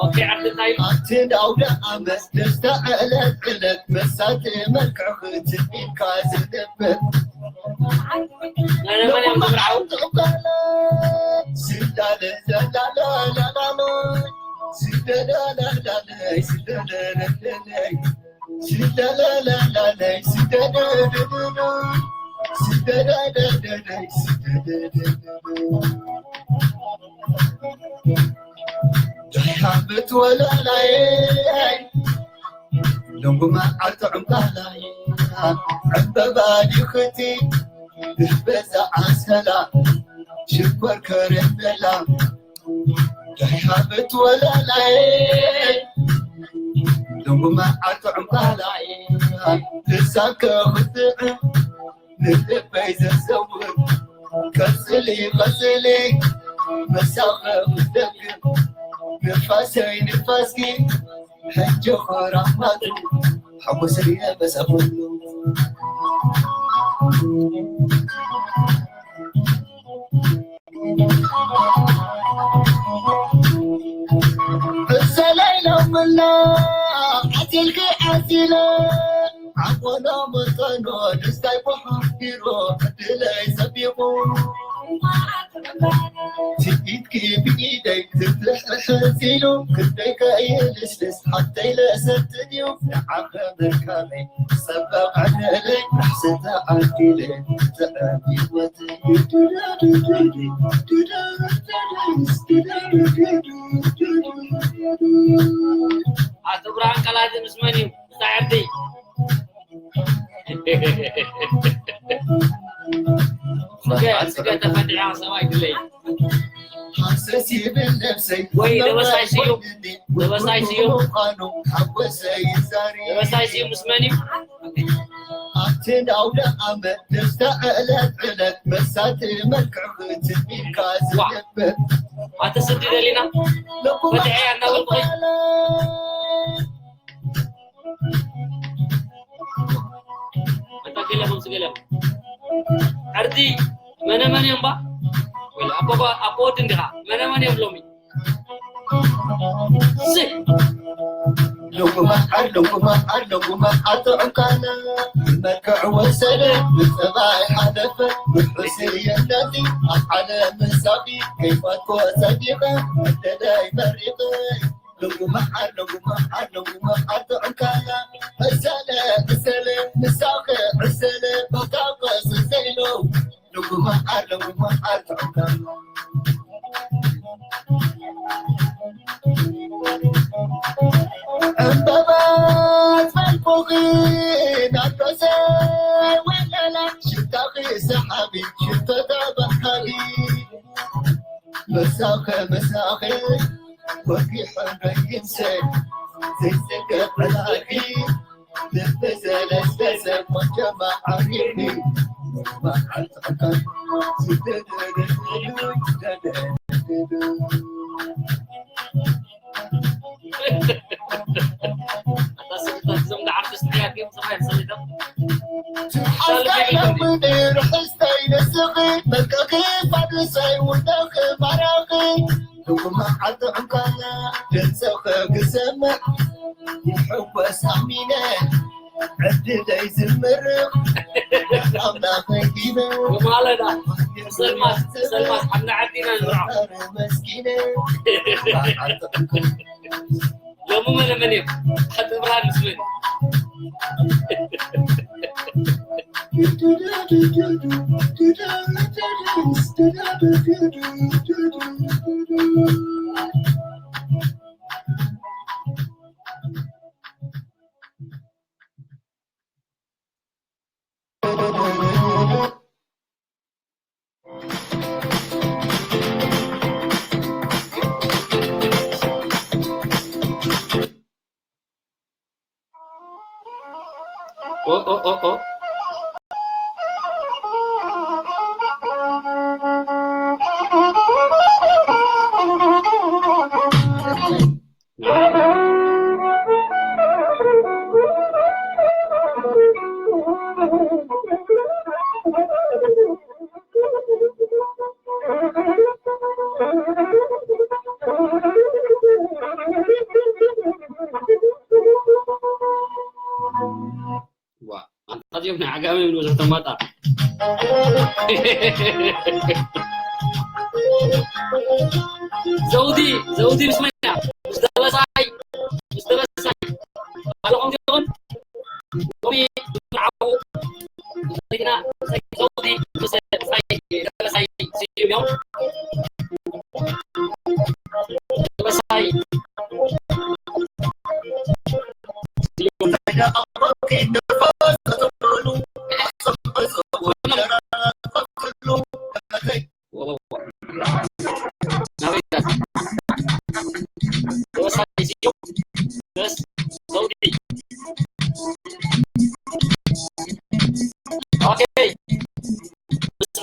ኦኬ ዓርክታይ ኣብቲ ኣውደ ዓመት ደስታ ዕለት ዕለት መሳጢ መልክዕኺ ትሚንካ ዝነብር መነ መን እዮም ዝምርዓው? ዳይ ዓመት ወላላየ ሎንጉ መዓልቲ ዕምባላየ ዕምበባ ዲኽቲ ብበዛ ዓሰላ ሽኮር ከረሜላ ዳይ ዓመት ወላላየ ሎንጉ መዓልቲ ዕምባላየ እሳከ ክትጥዕም ንልበይ ዘዘውር ቀጽሊ ቀጽሊ መሳኸ ክትደግም ንፋሰይ ንፋስኪ ሕጂ ኸራማቱ ሓጎሰይ በዛ ኩሉ እሰለይ ሎምላ ዓሲልኪ ዓሲለ ዓቆሎ መጠኖ ደስታይ ኮሓቢሮ ዕድለይ ሰቢቑ ትኢትኪ ብኢደይ ክትሕሕዝ ኢሉ ክንደይ ከይልስልስ ሓብተይ ለሰትን እዩ ንዓኸ መርካበይ ሰበቕ ዕድለይ ናሕስንተ ዓዲለ ጥዕም ህይወተይ ኣቶ ብርሃን ቀላቲ ምስ መን እዩ? ብጻዕርቲ ስገ ስገ ተፈዲዓ ሰብኣይ ድለይ ሃሰስ ይብል ነብሰይ ወይ ደበሳይ ስዩም ደበሳይ ስዩም ምዃኑ ሓጎሰይ ይዛሪ ደበሳይ ስዩም ምስ መን እዩ? ኣብቲ ኣውደ ዓመት ደስታ ዕለት ዕለት መሳጢ መልክዕኺ ትሚንካ ዝነብር ኣተ ስዲ ደሊና ፈትሐ እናበልኩኺ ኣታ ገለኹም ስገለኹም ዕርዲ መነ መን እዮም ባ ኣቦ ወዲ እንዲኻ መነ መን እዮም ሎሚ ልጉማ ዓር ልጉማ ዓር ልጉማ ዓር ጥዑም ካና ብመልክዕ ወሰደ ብጸባይ ሓለፈ ብሕስየነቲ ኣብ ዓለም ምሳኺ ከይፋትኮ ጸዲቐ ዕድለይ መሪቐ ልጉማ ዓር ልጉማ ዓር ልጉማ ዓር ጥዑም ካና ዕሰለ ዕሰለ ምሳኺ ዕሰለ ባታ ቀስ ዘይሎ ልጉማ ዓር ልጉማ ዓር ጥዑም ካና ዕምበባ ጸልኩኺ ናርዶሰ ወለላ ሽታኺ ሰሓቢ ሽቶ ተባሃሊ መሳ ወጊሑ ረጊምሰ ዘይሰገድ ዕላቂ ልቢ ዘለስለሰ ቆንጆ መዓሪኒ መዓልቲ ዕቃል ስደደደደዱ ደደደደዱ ሓፍተይ ነስኺ መልክኺ ፋድሰይ ውደኺ ማራኺ ንጉማ ዓዲ ዕንካና ድምፅኺ ክሰምዕ ይሕወስ ኣሚነ ዕድለይ ዝምርቕ ኣምላኸይ ዲበ ማለዳ ሰልማስ ሰልማስ ሓብና ዓዲና ንርዖ መስኪነ ዓዲ ዕንካና ሎሚ መነ መን እዮም? ሓንቲ ብርሃን ምስ መን? Oh, oh, oh, oh. ዋ ኣንታ ዚኦም ናይ ዓጋመ ይብሉ ዘተማጣ ዘውዲ ዘውዲ ምስ መን እያ ምስ ደበሳይ ምስ ደበሳይ ባለኹም ዲኹም ሎሚ ዝዓቡ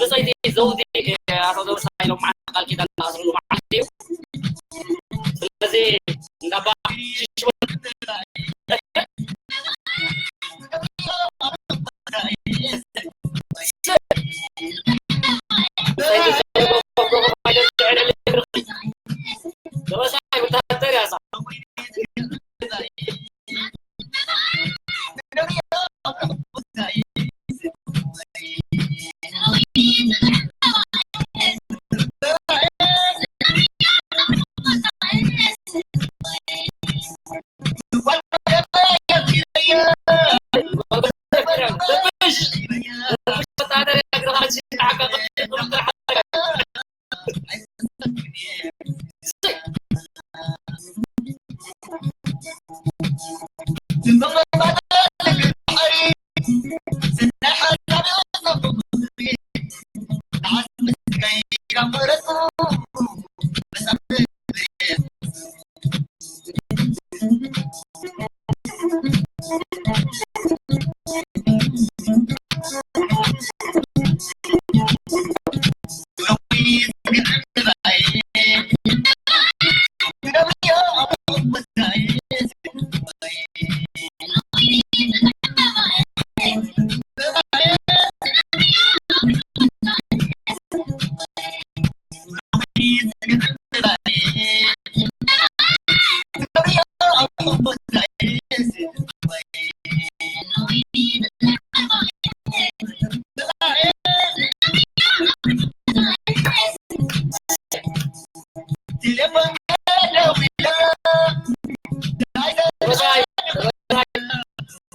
ብፅይቲ ዘውዲ ኣቶ ደበሳይ ሎምዓንቲ ቃል ኪዳን ዝኣስርሉ መዓልቲ እዩ። ስለዚ እንዳባ ሽሽወ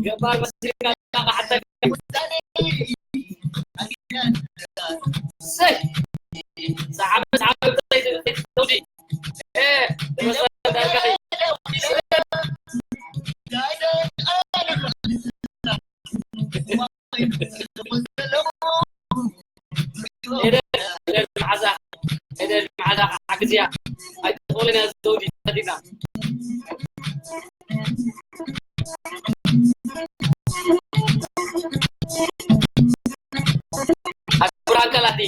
ገባር መስግን እያ ዘውዲ ተኸዲና። ኣክብር ኣካላቲ።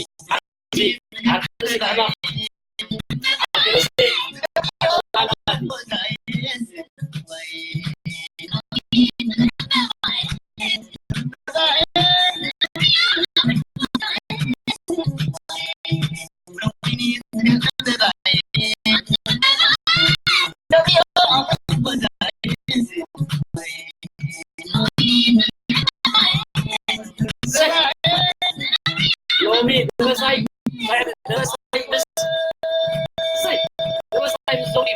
ሎሚ ደበሳይ፣ ደበሳይ ምስ፣ እሰይ፣ ደበሳይ ምስ ዘውዲ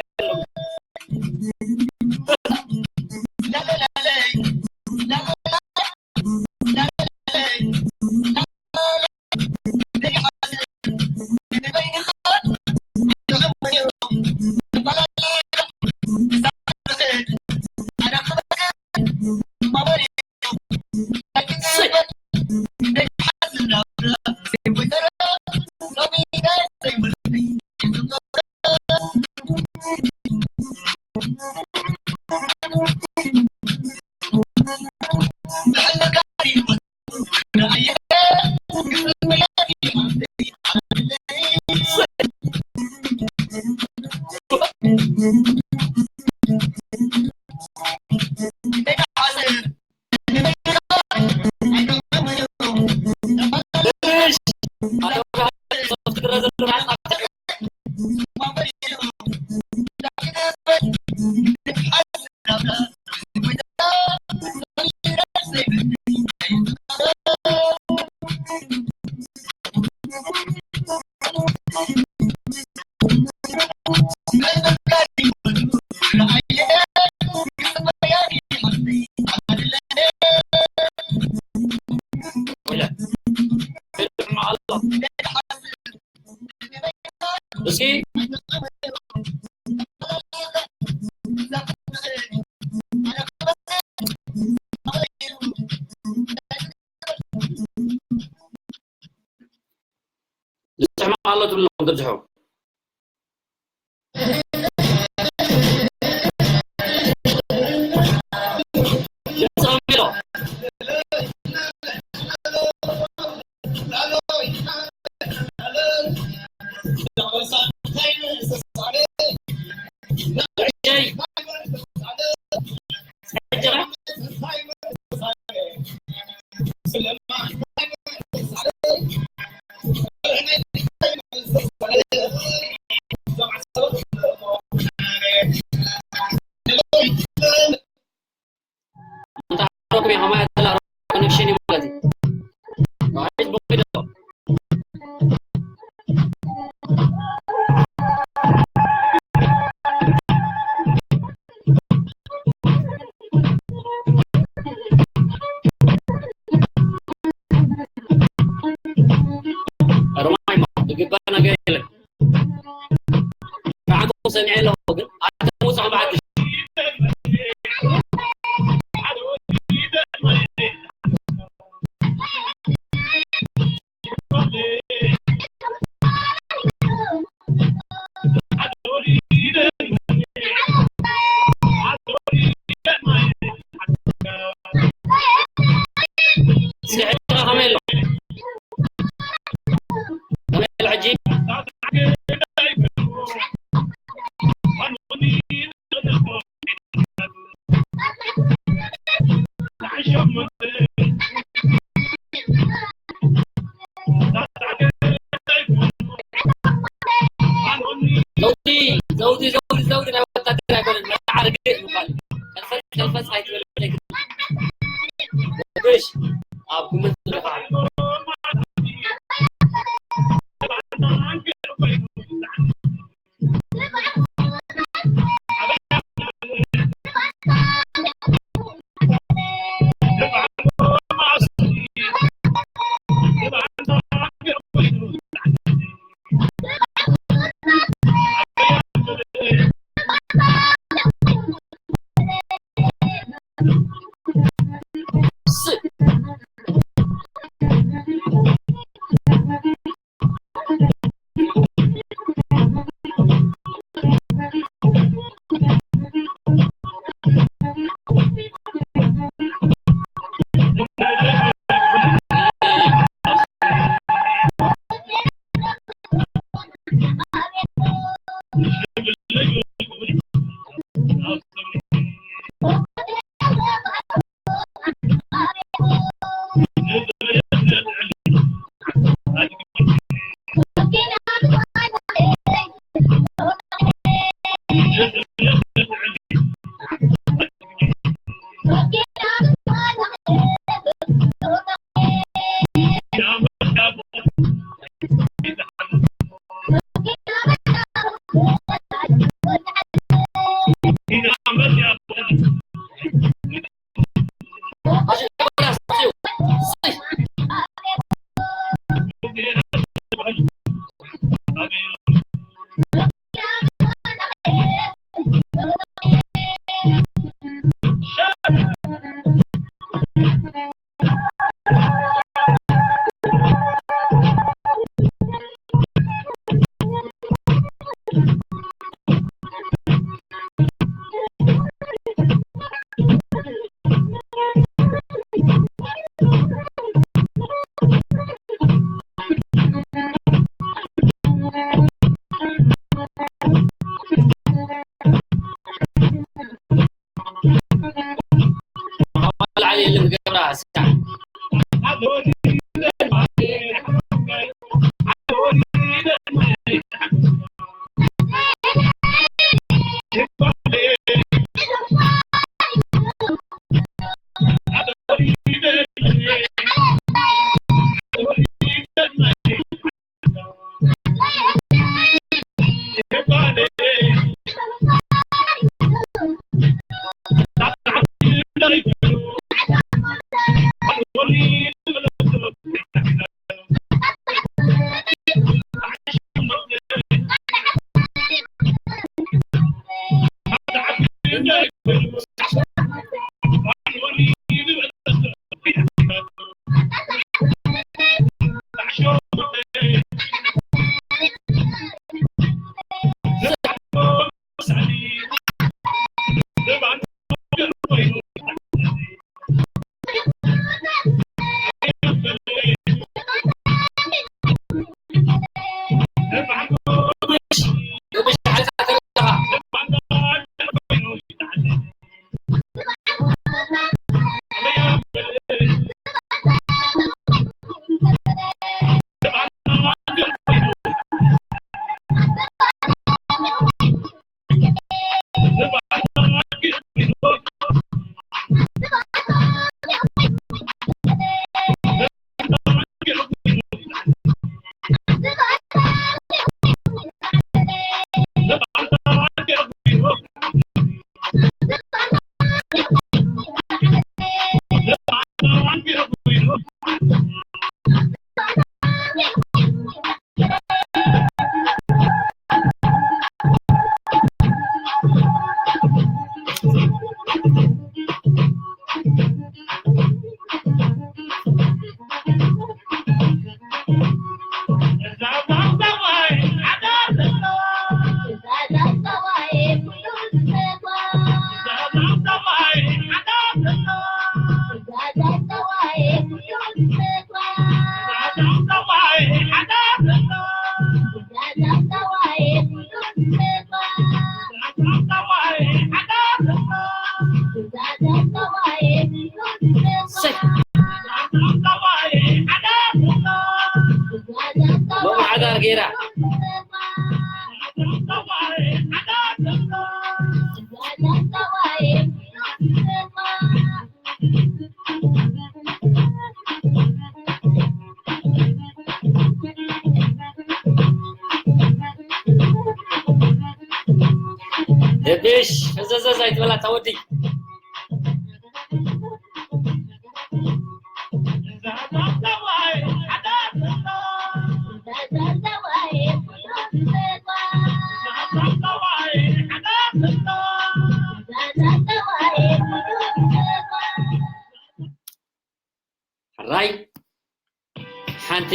ዘለዉ። እስኪ ዝስሕማ ኣሎ ትብሉ ኣለኹም፣ ትብዝሑ። ሮማይ፣ ዝግበር ነገር የለን። ብዓንኩም ሰሚዐ ኣለኹ፣ ግን ኣቶም ውፅዕ ብዓዲ። ስሕርካ ከመይ ኣሎ? ከመይ ኣሎ ሕጂ? ዘውዲ፣ ዘውዲ፣ ዘውዲ፣ ዘውዲ ናይ ወታደር ኣይኮነን፣ መተዓርገ እዩ ዝበሃል። ከልፈት፣ ከልፈት ኣይትበል። እሺ፣ ኣብ ግምት ዝረኽዓ። ሎሚ ሓዳር ገይራ። ደብሽ፣ ፈዘዘዝ ኣይትበላ፣ እታ ወዲ። ሕራይ፣ ሓንቲ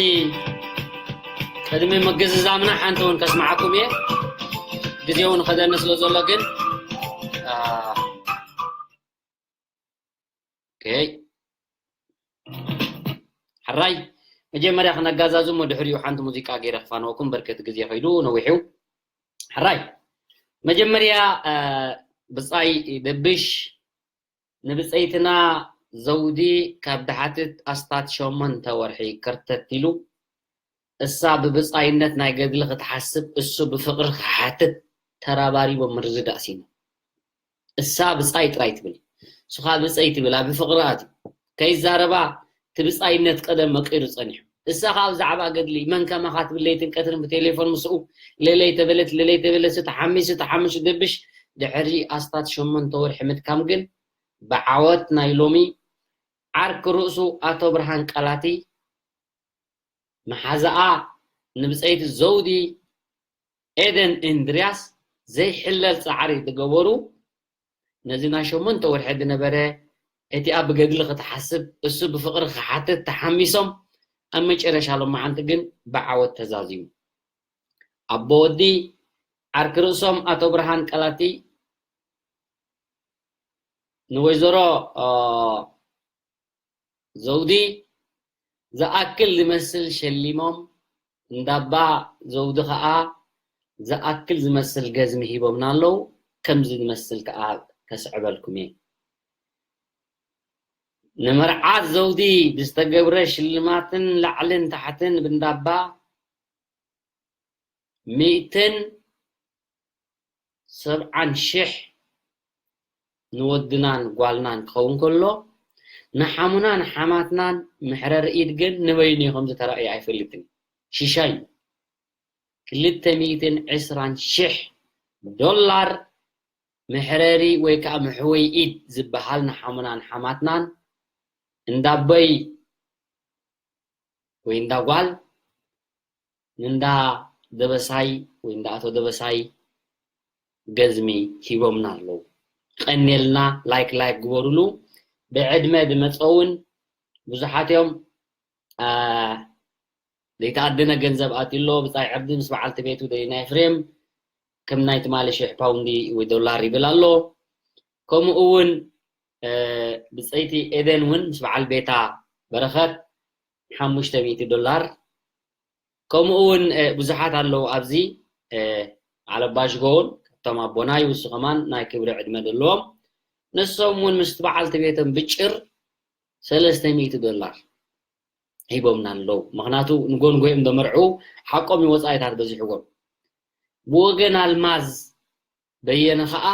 ቅድሚ ምግዝዛምና ሓንቲ እውን ከስምዓኩም እየ። ግዜ እውን ከደኒ ስለ ዘሎ ግን፣ አ፣ ኦኬ። ሕራይ፣ መጀመርያ ክነጋዛዝሞ ድሕሪኡ ሓንቲ ሙዚቃ ገይረ ክፋነወኩም፣ በርከት ግዜ ከይዱ ነዊሑ። ሕራይ፣ መጀመርያ፣ አ፣ ብጻይ ደብሽ ንብጸይትና ዘውዲ ካብ ድሓትት ኣስታት ሸሞንተ ወርሒ ከርተት ኢሉ፣ እሳ ብብጻይነት ናይ ገድሊ ክትሓስብ፣ እሱ ብፍቕሪ ክሓትት ተራባሪቦም ምርድዳእ ሲኖም። እሳ ብጻይ ጥራይ ትብል፣ እሱ ኸኣ ብጸይ ትብል፣ ኣብ ፍቕሪ ኣትዩ ከይዛረባ፣ እቲ ብጻይነት ቀደም መቂሩ ጸኒሑ። እሳ ኸኣ ብዛዕባ ገድሊ መን ከማኻ ትብል፣ ለይትን ቀትርን ብቴሌፎን ምስኡ ለለይ ተበለት፣ ለለይ ተበለት፣ ተሓሚሱ፣ ተሓሚሱ ደብሽ ድሕሪ ኣስታት ሸሞንተ ወርሒ ምድካም ግን ብዓወት ናይ ሎሚ ዓርኪ ርእሱ ኣቶ ብርሃን ቀላቲ፣ መሓዛኣ ንብጸይቲ ዘውዲ ኤደን እንድርያስ ዘይሕለል ጻዕሪ ዝገበሩ፣ ነዚ ናይ ሸሞንተ ወርሒ ዝነበረ እቲኣ ብገድሊ ክትሓስብ፣ እሱ ብፍቕሪ ክሓትት ተሓሚሶም፣ ኣብ መጨረሻ ሎማዓንቲ ግን ብዓወት ተዛዚሙ። ኣቦ ወዲ ዓርኪ ርእሶም ኣቶ ብርሃን ቀላቲ ንወይዘሮ፣ እ፣ ዘውዲ ዝኣክል ዝመስል ሸሊሞም፣ እንዳባ ዘውዲ ኸኣ ዝኣክል ዝመስል ገዝሚ ሂቦምና ኣለዉ። ከምዚ ዝመስል ከኣ ከስዕበልኩም እየ። ንመርዓት ዘውዲ ብዝተገብረ ሽልማትን ላዕልን ታሕትን ብንዳባ ሚእትን ሰብዓን ሽሕ ንወድናን ጓልናን ክኸውን ከሎ፣ ንሓሙናን ሓማትናን መሕረሪ ኢድ ግን ንበይኑ እዩ ከም ዝተራእየ ኣይፈልጥን። ሽሻይ እዩ። ክልተ ሚእትን ዕስራን ሽሕ ዶላር መሕረሪ ወይ ከዓ መሕወይ ኢድ ዝበሃል ንሓሙናን ሓማትናን እንዳቦይ ወይ እንዳ ጓል ንእንዳ ደበሳይ ወይ እንዳ ኣቶ ደበሳይ ገዝሚ ሂቦምና ኣለዉ። ቀንየልና። ላይክ ላይክ ግበሩሉ። ብዕድመ ዝመፀ እውን ብዙሓት እዮም። ዘይተኣደነ ገንዘብ ኣትዩ ኣሎ። ብፃይ ዕርዲ ምስ በዓልቲ ቤቱ ደሊና ኤፍሬም ከም ናይ ትማሊ ሽሕ ፓውንዲ ወይ ዶላር ይብል ኣሎ። ከምኡ እውን ብፀይቲ ኤደን እውን ምስ በዓል ቤታ በረኸት ሓሙሽተ ሚእቲ ዶላር። ከምኡ እውን ብዙሓት ኣለዉ ኣብዚ። ዓለባሽጎ እውን ካብቶም ኣቦና ይውሱ ከማን ናይ ክብሪ ዕድመ ዘለዎም፣ ንሶም እውን ምስቲ በዓልቲ ቤቶም ብጭር ሰለስተ ሚእቲ ዶላር ሂቦምና ኣለዉ። ምክንያቱ ንጎንጎኦም ደመርዑ ሓቆም እዩ፣ ወፃኢታት በዚሕዎም። ብወገን ኣልማዝ በየነ ከዓ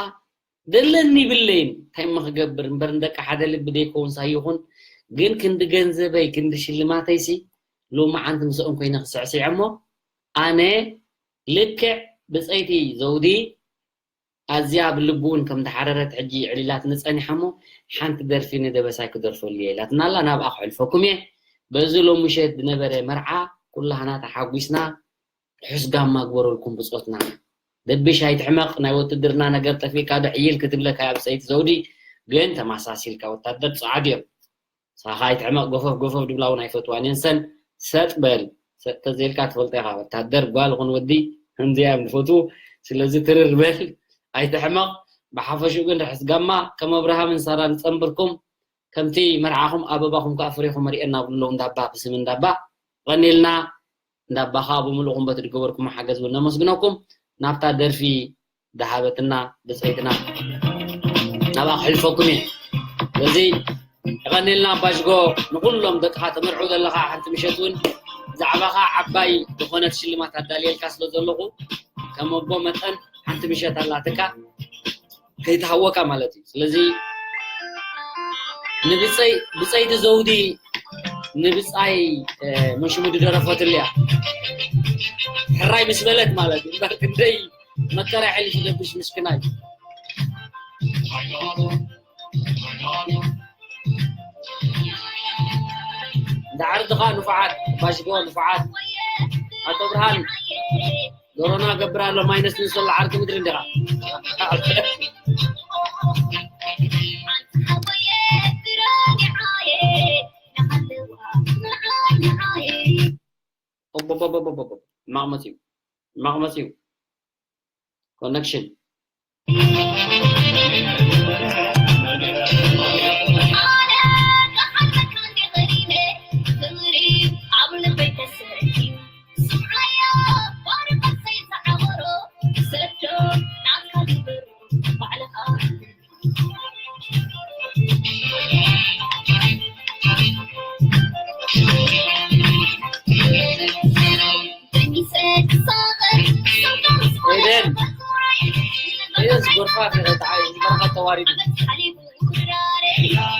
ደለኒ ይብለይን እንታይ እሞ ክገብር እምበር ንደቂ ሓደ ልቢ ደይከውን ሳይኹን ግን ክንዲ ገንዘበይ ክንዲ ሽልማተይሲ ሎማዓንቲ ምስኦም ኮይነ ክስዕስዕ እሞ ኣነ ልክዕ ብፀይቲ ዘውዲ ኣዝያ ኣብ ልቡ እውን ከም ተሓረረት ሕጂ ዕሊላትኒ ጸኒሓ እሞ ሓንቲ ደርፊ ንደበሳይ ክደርፈሉ እየ ኢላትና ኣላ። ናብኣ ክሕልፈኩም እየ። በዚ ሎሚ ምሸት ዝነበረ መርዓ ኩላህና ተሓጒስና። ርሑስ ጋማ ግበረልኩም ብጾትና። ደብሽ ኣይትሕመቕ፣ ናይ ወትድርና ነገር ጠፊእካ ዶ ዕይል ክትብለካ እያ ብጸይቲ ዘውዲ። ግን ተማሳሲልካ ወታደር ጸዓዱ እዮም። ሳኻ ኣይትሕመቕ፣ ጎፈፍ ጎፈፍ ድብላ እውን ኣይፈትዋን እየን። ሰን ሰጥ በል፣ ሰጥ ተዘይልካ ትፈልጦ ኢኻ። ወታደር ጓል ኹን ወዲ ከምዚኣ እዮም ዝፈትዉ። ስለዚ ትርር በል፣ ኣይትሕመቕ። ብሓፈሽኡ ግን ርሕስ ጋማ ከም ኣብርሃምን ሳራን ጸንብርኩም፣ ከምቲ መርዓኹም ኣበባኹም ከኣ ፍሬኹም ኣርእየና ብሉ ኣለዉ እንዳባ ብስም እንዳባ። ቀኒልና እንዳባኻ ብምሉእኹም በቲ ዝገበርኩም ሓገዝ እውን ነመስግነኩም። ናብታ ደርፊ ዝሃበትና ብጸይትና ናብኣ ክሕልፈኩም እየ። ስለዚ የቐኒልና ኣባሽጎ ንኹሎም ደቅኻ ተመርዑ ዘለኻ ሓንቲ ምሸት እውን ብዛዕባኻ ዓባይ ዝኾነት ሽልማት ኣዳልየልካ ስለ ዘለኹ ከም ኣቦ መጠን ሓንቲ ምሸት ኣላትካ ከይትሃወካ ማለት እዩ። ስለዚ ንብፀይ ብፀይቲ ዘውዲ ንብፃይ መሽሙዲ ደረፈትልያ ሕራይ ምስ በለት ማለት እዩ። እምበር ክንደይ መከራ ሕሊፍ ይለብሽ ምስክናይ እንዳ ዓርድኻ ንፉዓት ባሽጎ ንፉዓት ኣቶ ብርሃን ዶሮና ገብር ኣሎ ማይነስ ንሰሎ ዓርኪ ምድሪ እንዲኻ ማቕመፂ እዩ ማቕመፂ እዩ ኮነክሽን ኤደን፣ ኤደን ዝጎርፋ ተረድዓይ፣ ዝጎርፋ ተዋሪዱ።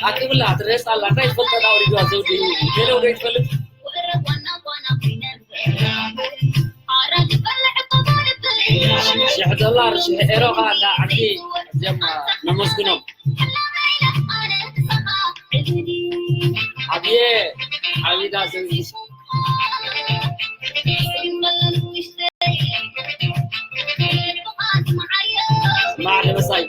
ኣክብላ፣ ትረስጣላ፣ እንታይ ዝፈልጠ ኣውሪድዋ ዘውዲ፣ ገለ ውዶ ይትፈልጥ? ሽሕ ዶላር፣ ሽሕ ኤሮ ኸዓ እንዳ ዓዲ፣ እዚኦም ነመስግኖም። ዓብየ ዓቢዳ ዘንጊስ ማዕለ መሳይ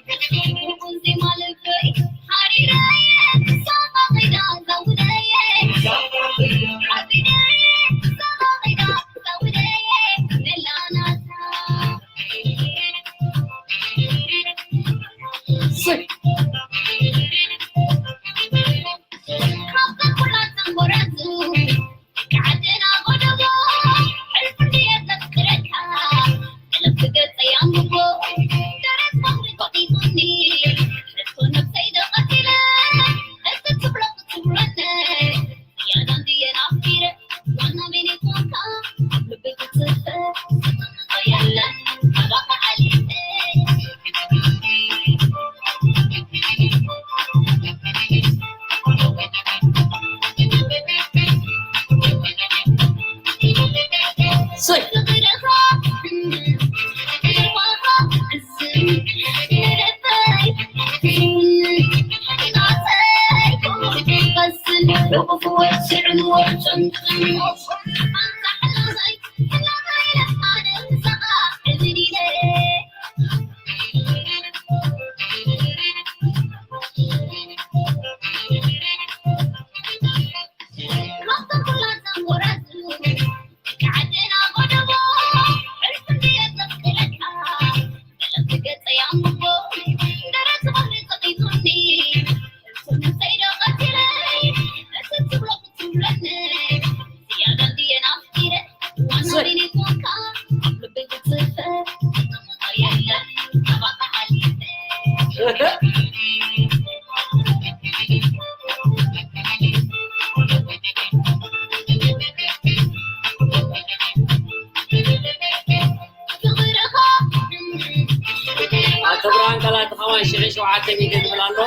ኣቶ ብርሃን ቃላት ተኻዋን ሽሕን ሸውዓተ ሚእቲ ዝብል ኣሎ።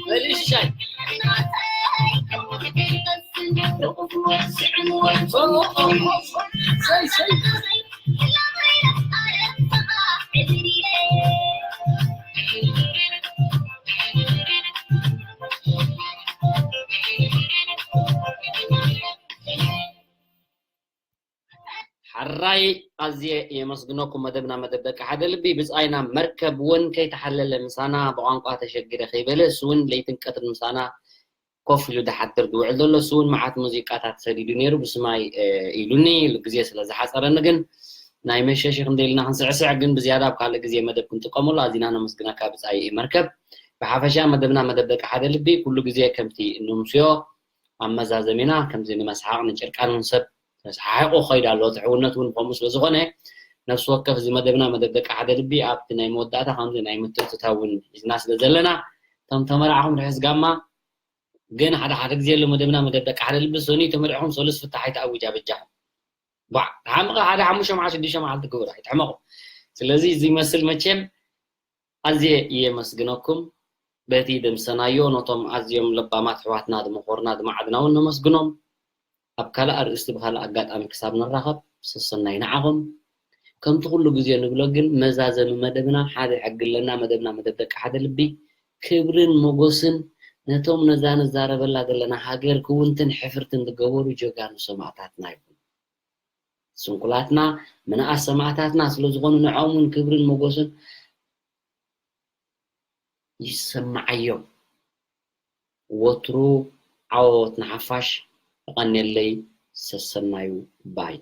በል ሽሻይ። ሰይ፣ ሰይ። ሓራይ ኣዝየ የመስግነኩም። መደብና መደብ ደቂ ሓደ ልቢ ብጻይና መርከብ እውን ከይተሓለለ ምሳና ብቋንቋ ተሸጊረ ከይበለ እሱ እውን ለይትን ቀትርን ምሳና ኮፍ ኢሉ ድሓድር ዝውዕል ዘሎ እሱ እውን መዓት ሙዚቃታት ሰዲዱ ነይሩ ብስማይ ኢሉኒ ግዜ ስለ ዝሓፀረኒ ግን ናይ መሸሽ ክንደ ኢልና ክንስዕስዕ ግን ብዝያዳ ኣብ ካልእ ግዜ መደብ ክንጥቀመሉ ኣዚና ነመስግነካ ብጻይ መርከብ። ብሓፈሻ መደብና መደብ ደቂ ሓደ ልቢ ኩሉ ግዜ ከምቲ እንምስዮ ኣብ መዛዘሚና ከምዚ ንመስሓቕ ንጭርቃን እውን ሰብ ተሰሓሒቑ ክኸይድ ኣለዎ። እቲ ሕውነት እውን ከምኡ ስለ ዝኾነ ነፍሲ ወከፍ እዚ መደብና መደብ ደቂ ሓደ ልቢ ኣብቲ ናይ መወዳእታ ከምዚ ናይ ምትእትታው እውን ሒዝና ስለ ዘለና እቶም ተመራዕኹም ርሕስ ጋማ ግን ሓደ ሓደ ግዜ ኣሎ መደብና መደብ ደቂ ሓደ ልቢ ሰኑይ ተመሪዕኹም ሰሉስ ፍታሕ ኣይተኣውጅ ኣበጃኹም። ቧዕ ተሓምቐ ሓደ ሓሙሽተ መዓልቲ ሽዱሽተ መዓልቲ ግብሩ ኣይትሕመቑ። ስለዚ እዚ ይመስል መቸም ኣዝየ የመስግነኩም በቲ ደምሰናዮ ነቶም ኣዝዮም ለባማት ኣሕዋትና ዝመኾርና ዝመዓድና እውን ነመስግኖም። ኣብ ካልእ ኣርእስቲ ብኻልእ ኣጋጣሚ ክሳብ ንራኸብ ሰሰናዩ ንዓኹም። ከምቲ ኩሉ ግዜ ንብሎ ግን መዛዘሚ መደብና ሓደ ሕጊ ኣለና። መደብና መደብ ደቂ ሓደ ልቢ ክብርን ሞጎስን ነቶም ነዛ ንዛረበላ ዘለና ሃገር ክውንትን ሕፍርትን ዝገበሩ ጀጋኑ ሰማእታትና ይኹኑ። ስንኩላትና ምንኣስ ሰማእታትና ስለ ዝኾኑ ንዖም እውን ክብርን ሞጎስን ይሰማዓዮም። ወትሩ ዓወት ንሓፋሽ። የቐንየለይ። ሰሰናዩ ባይ።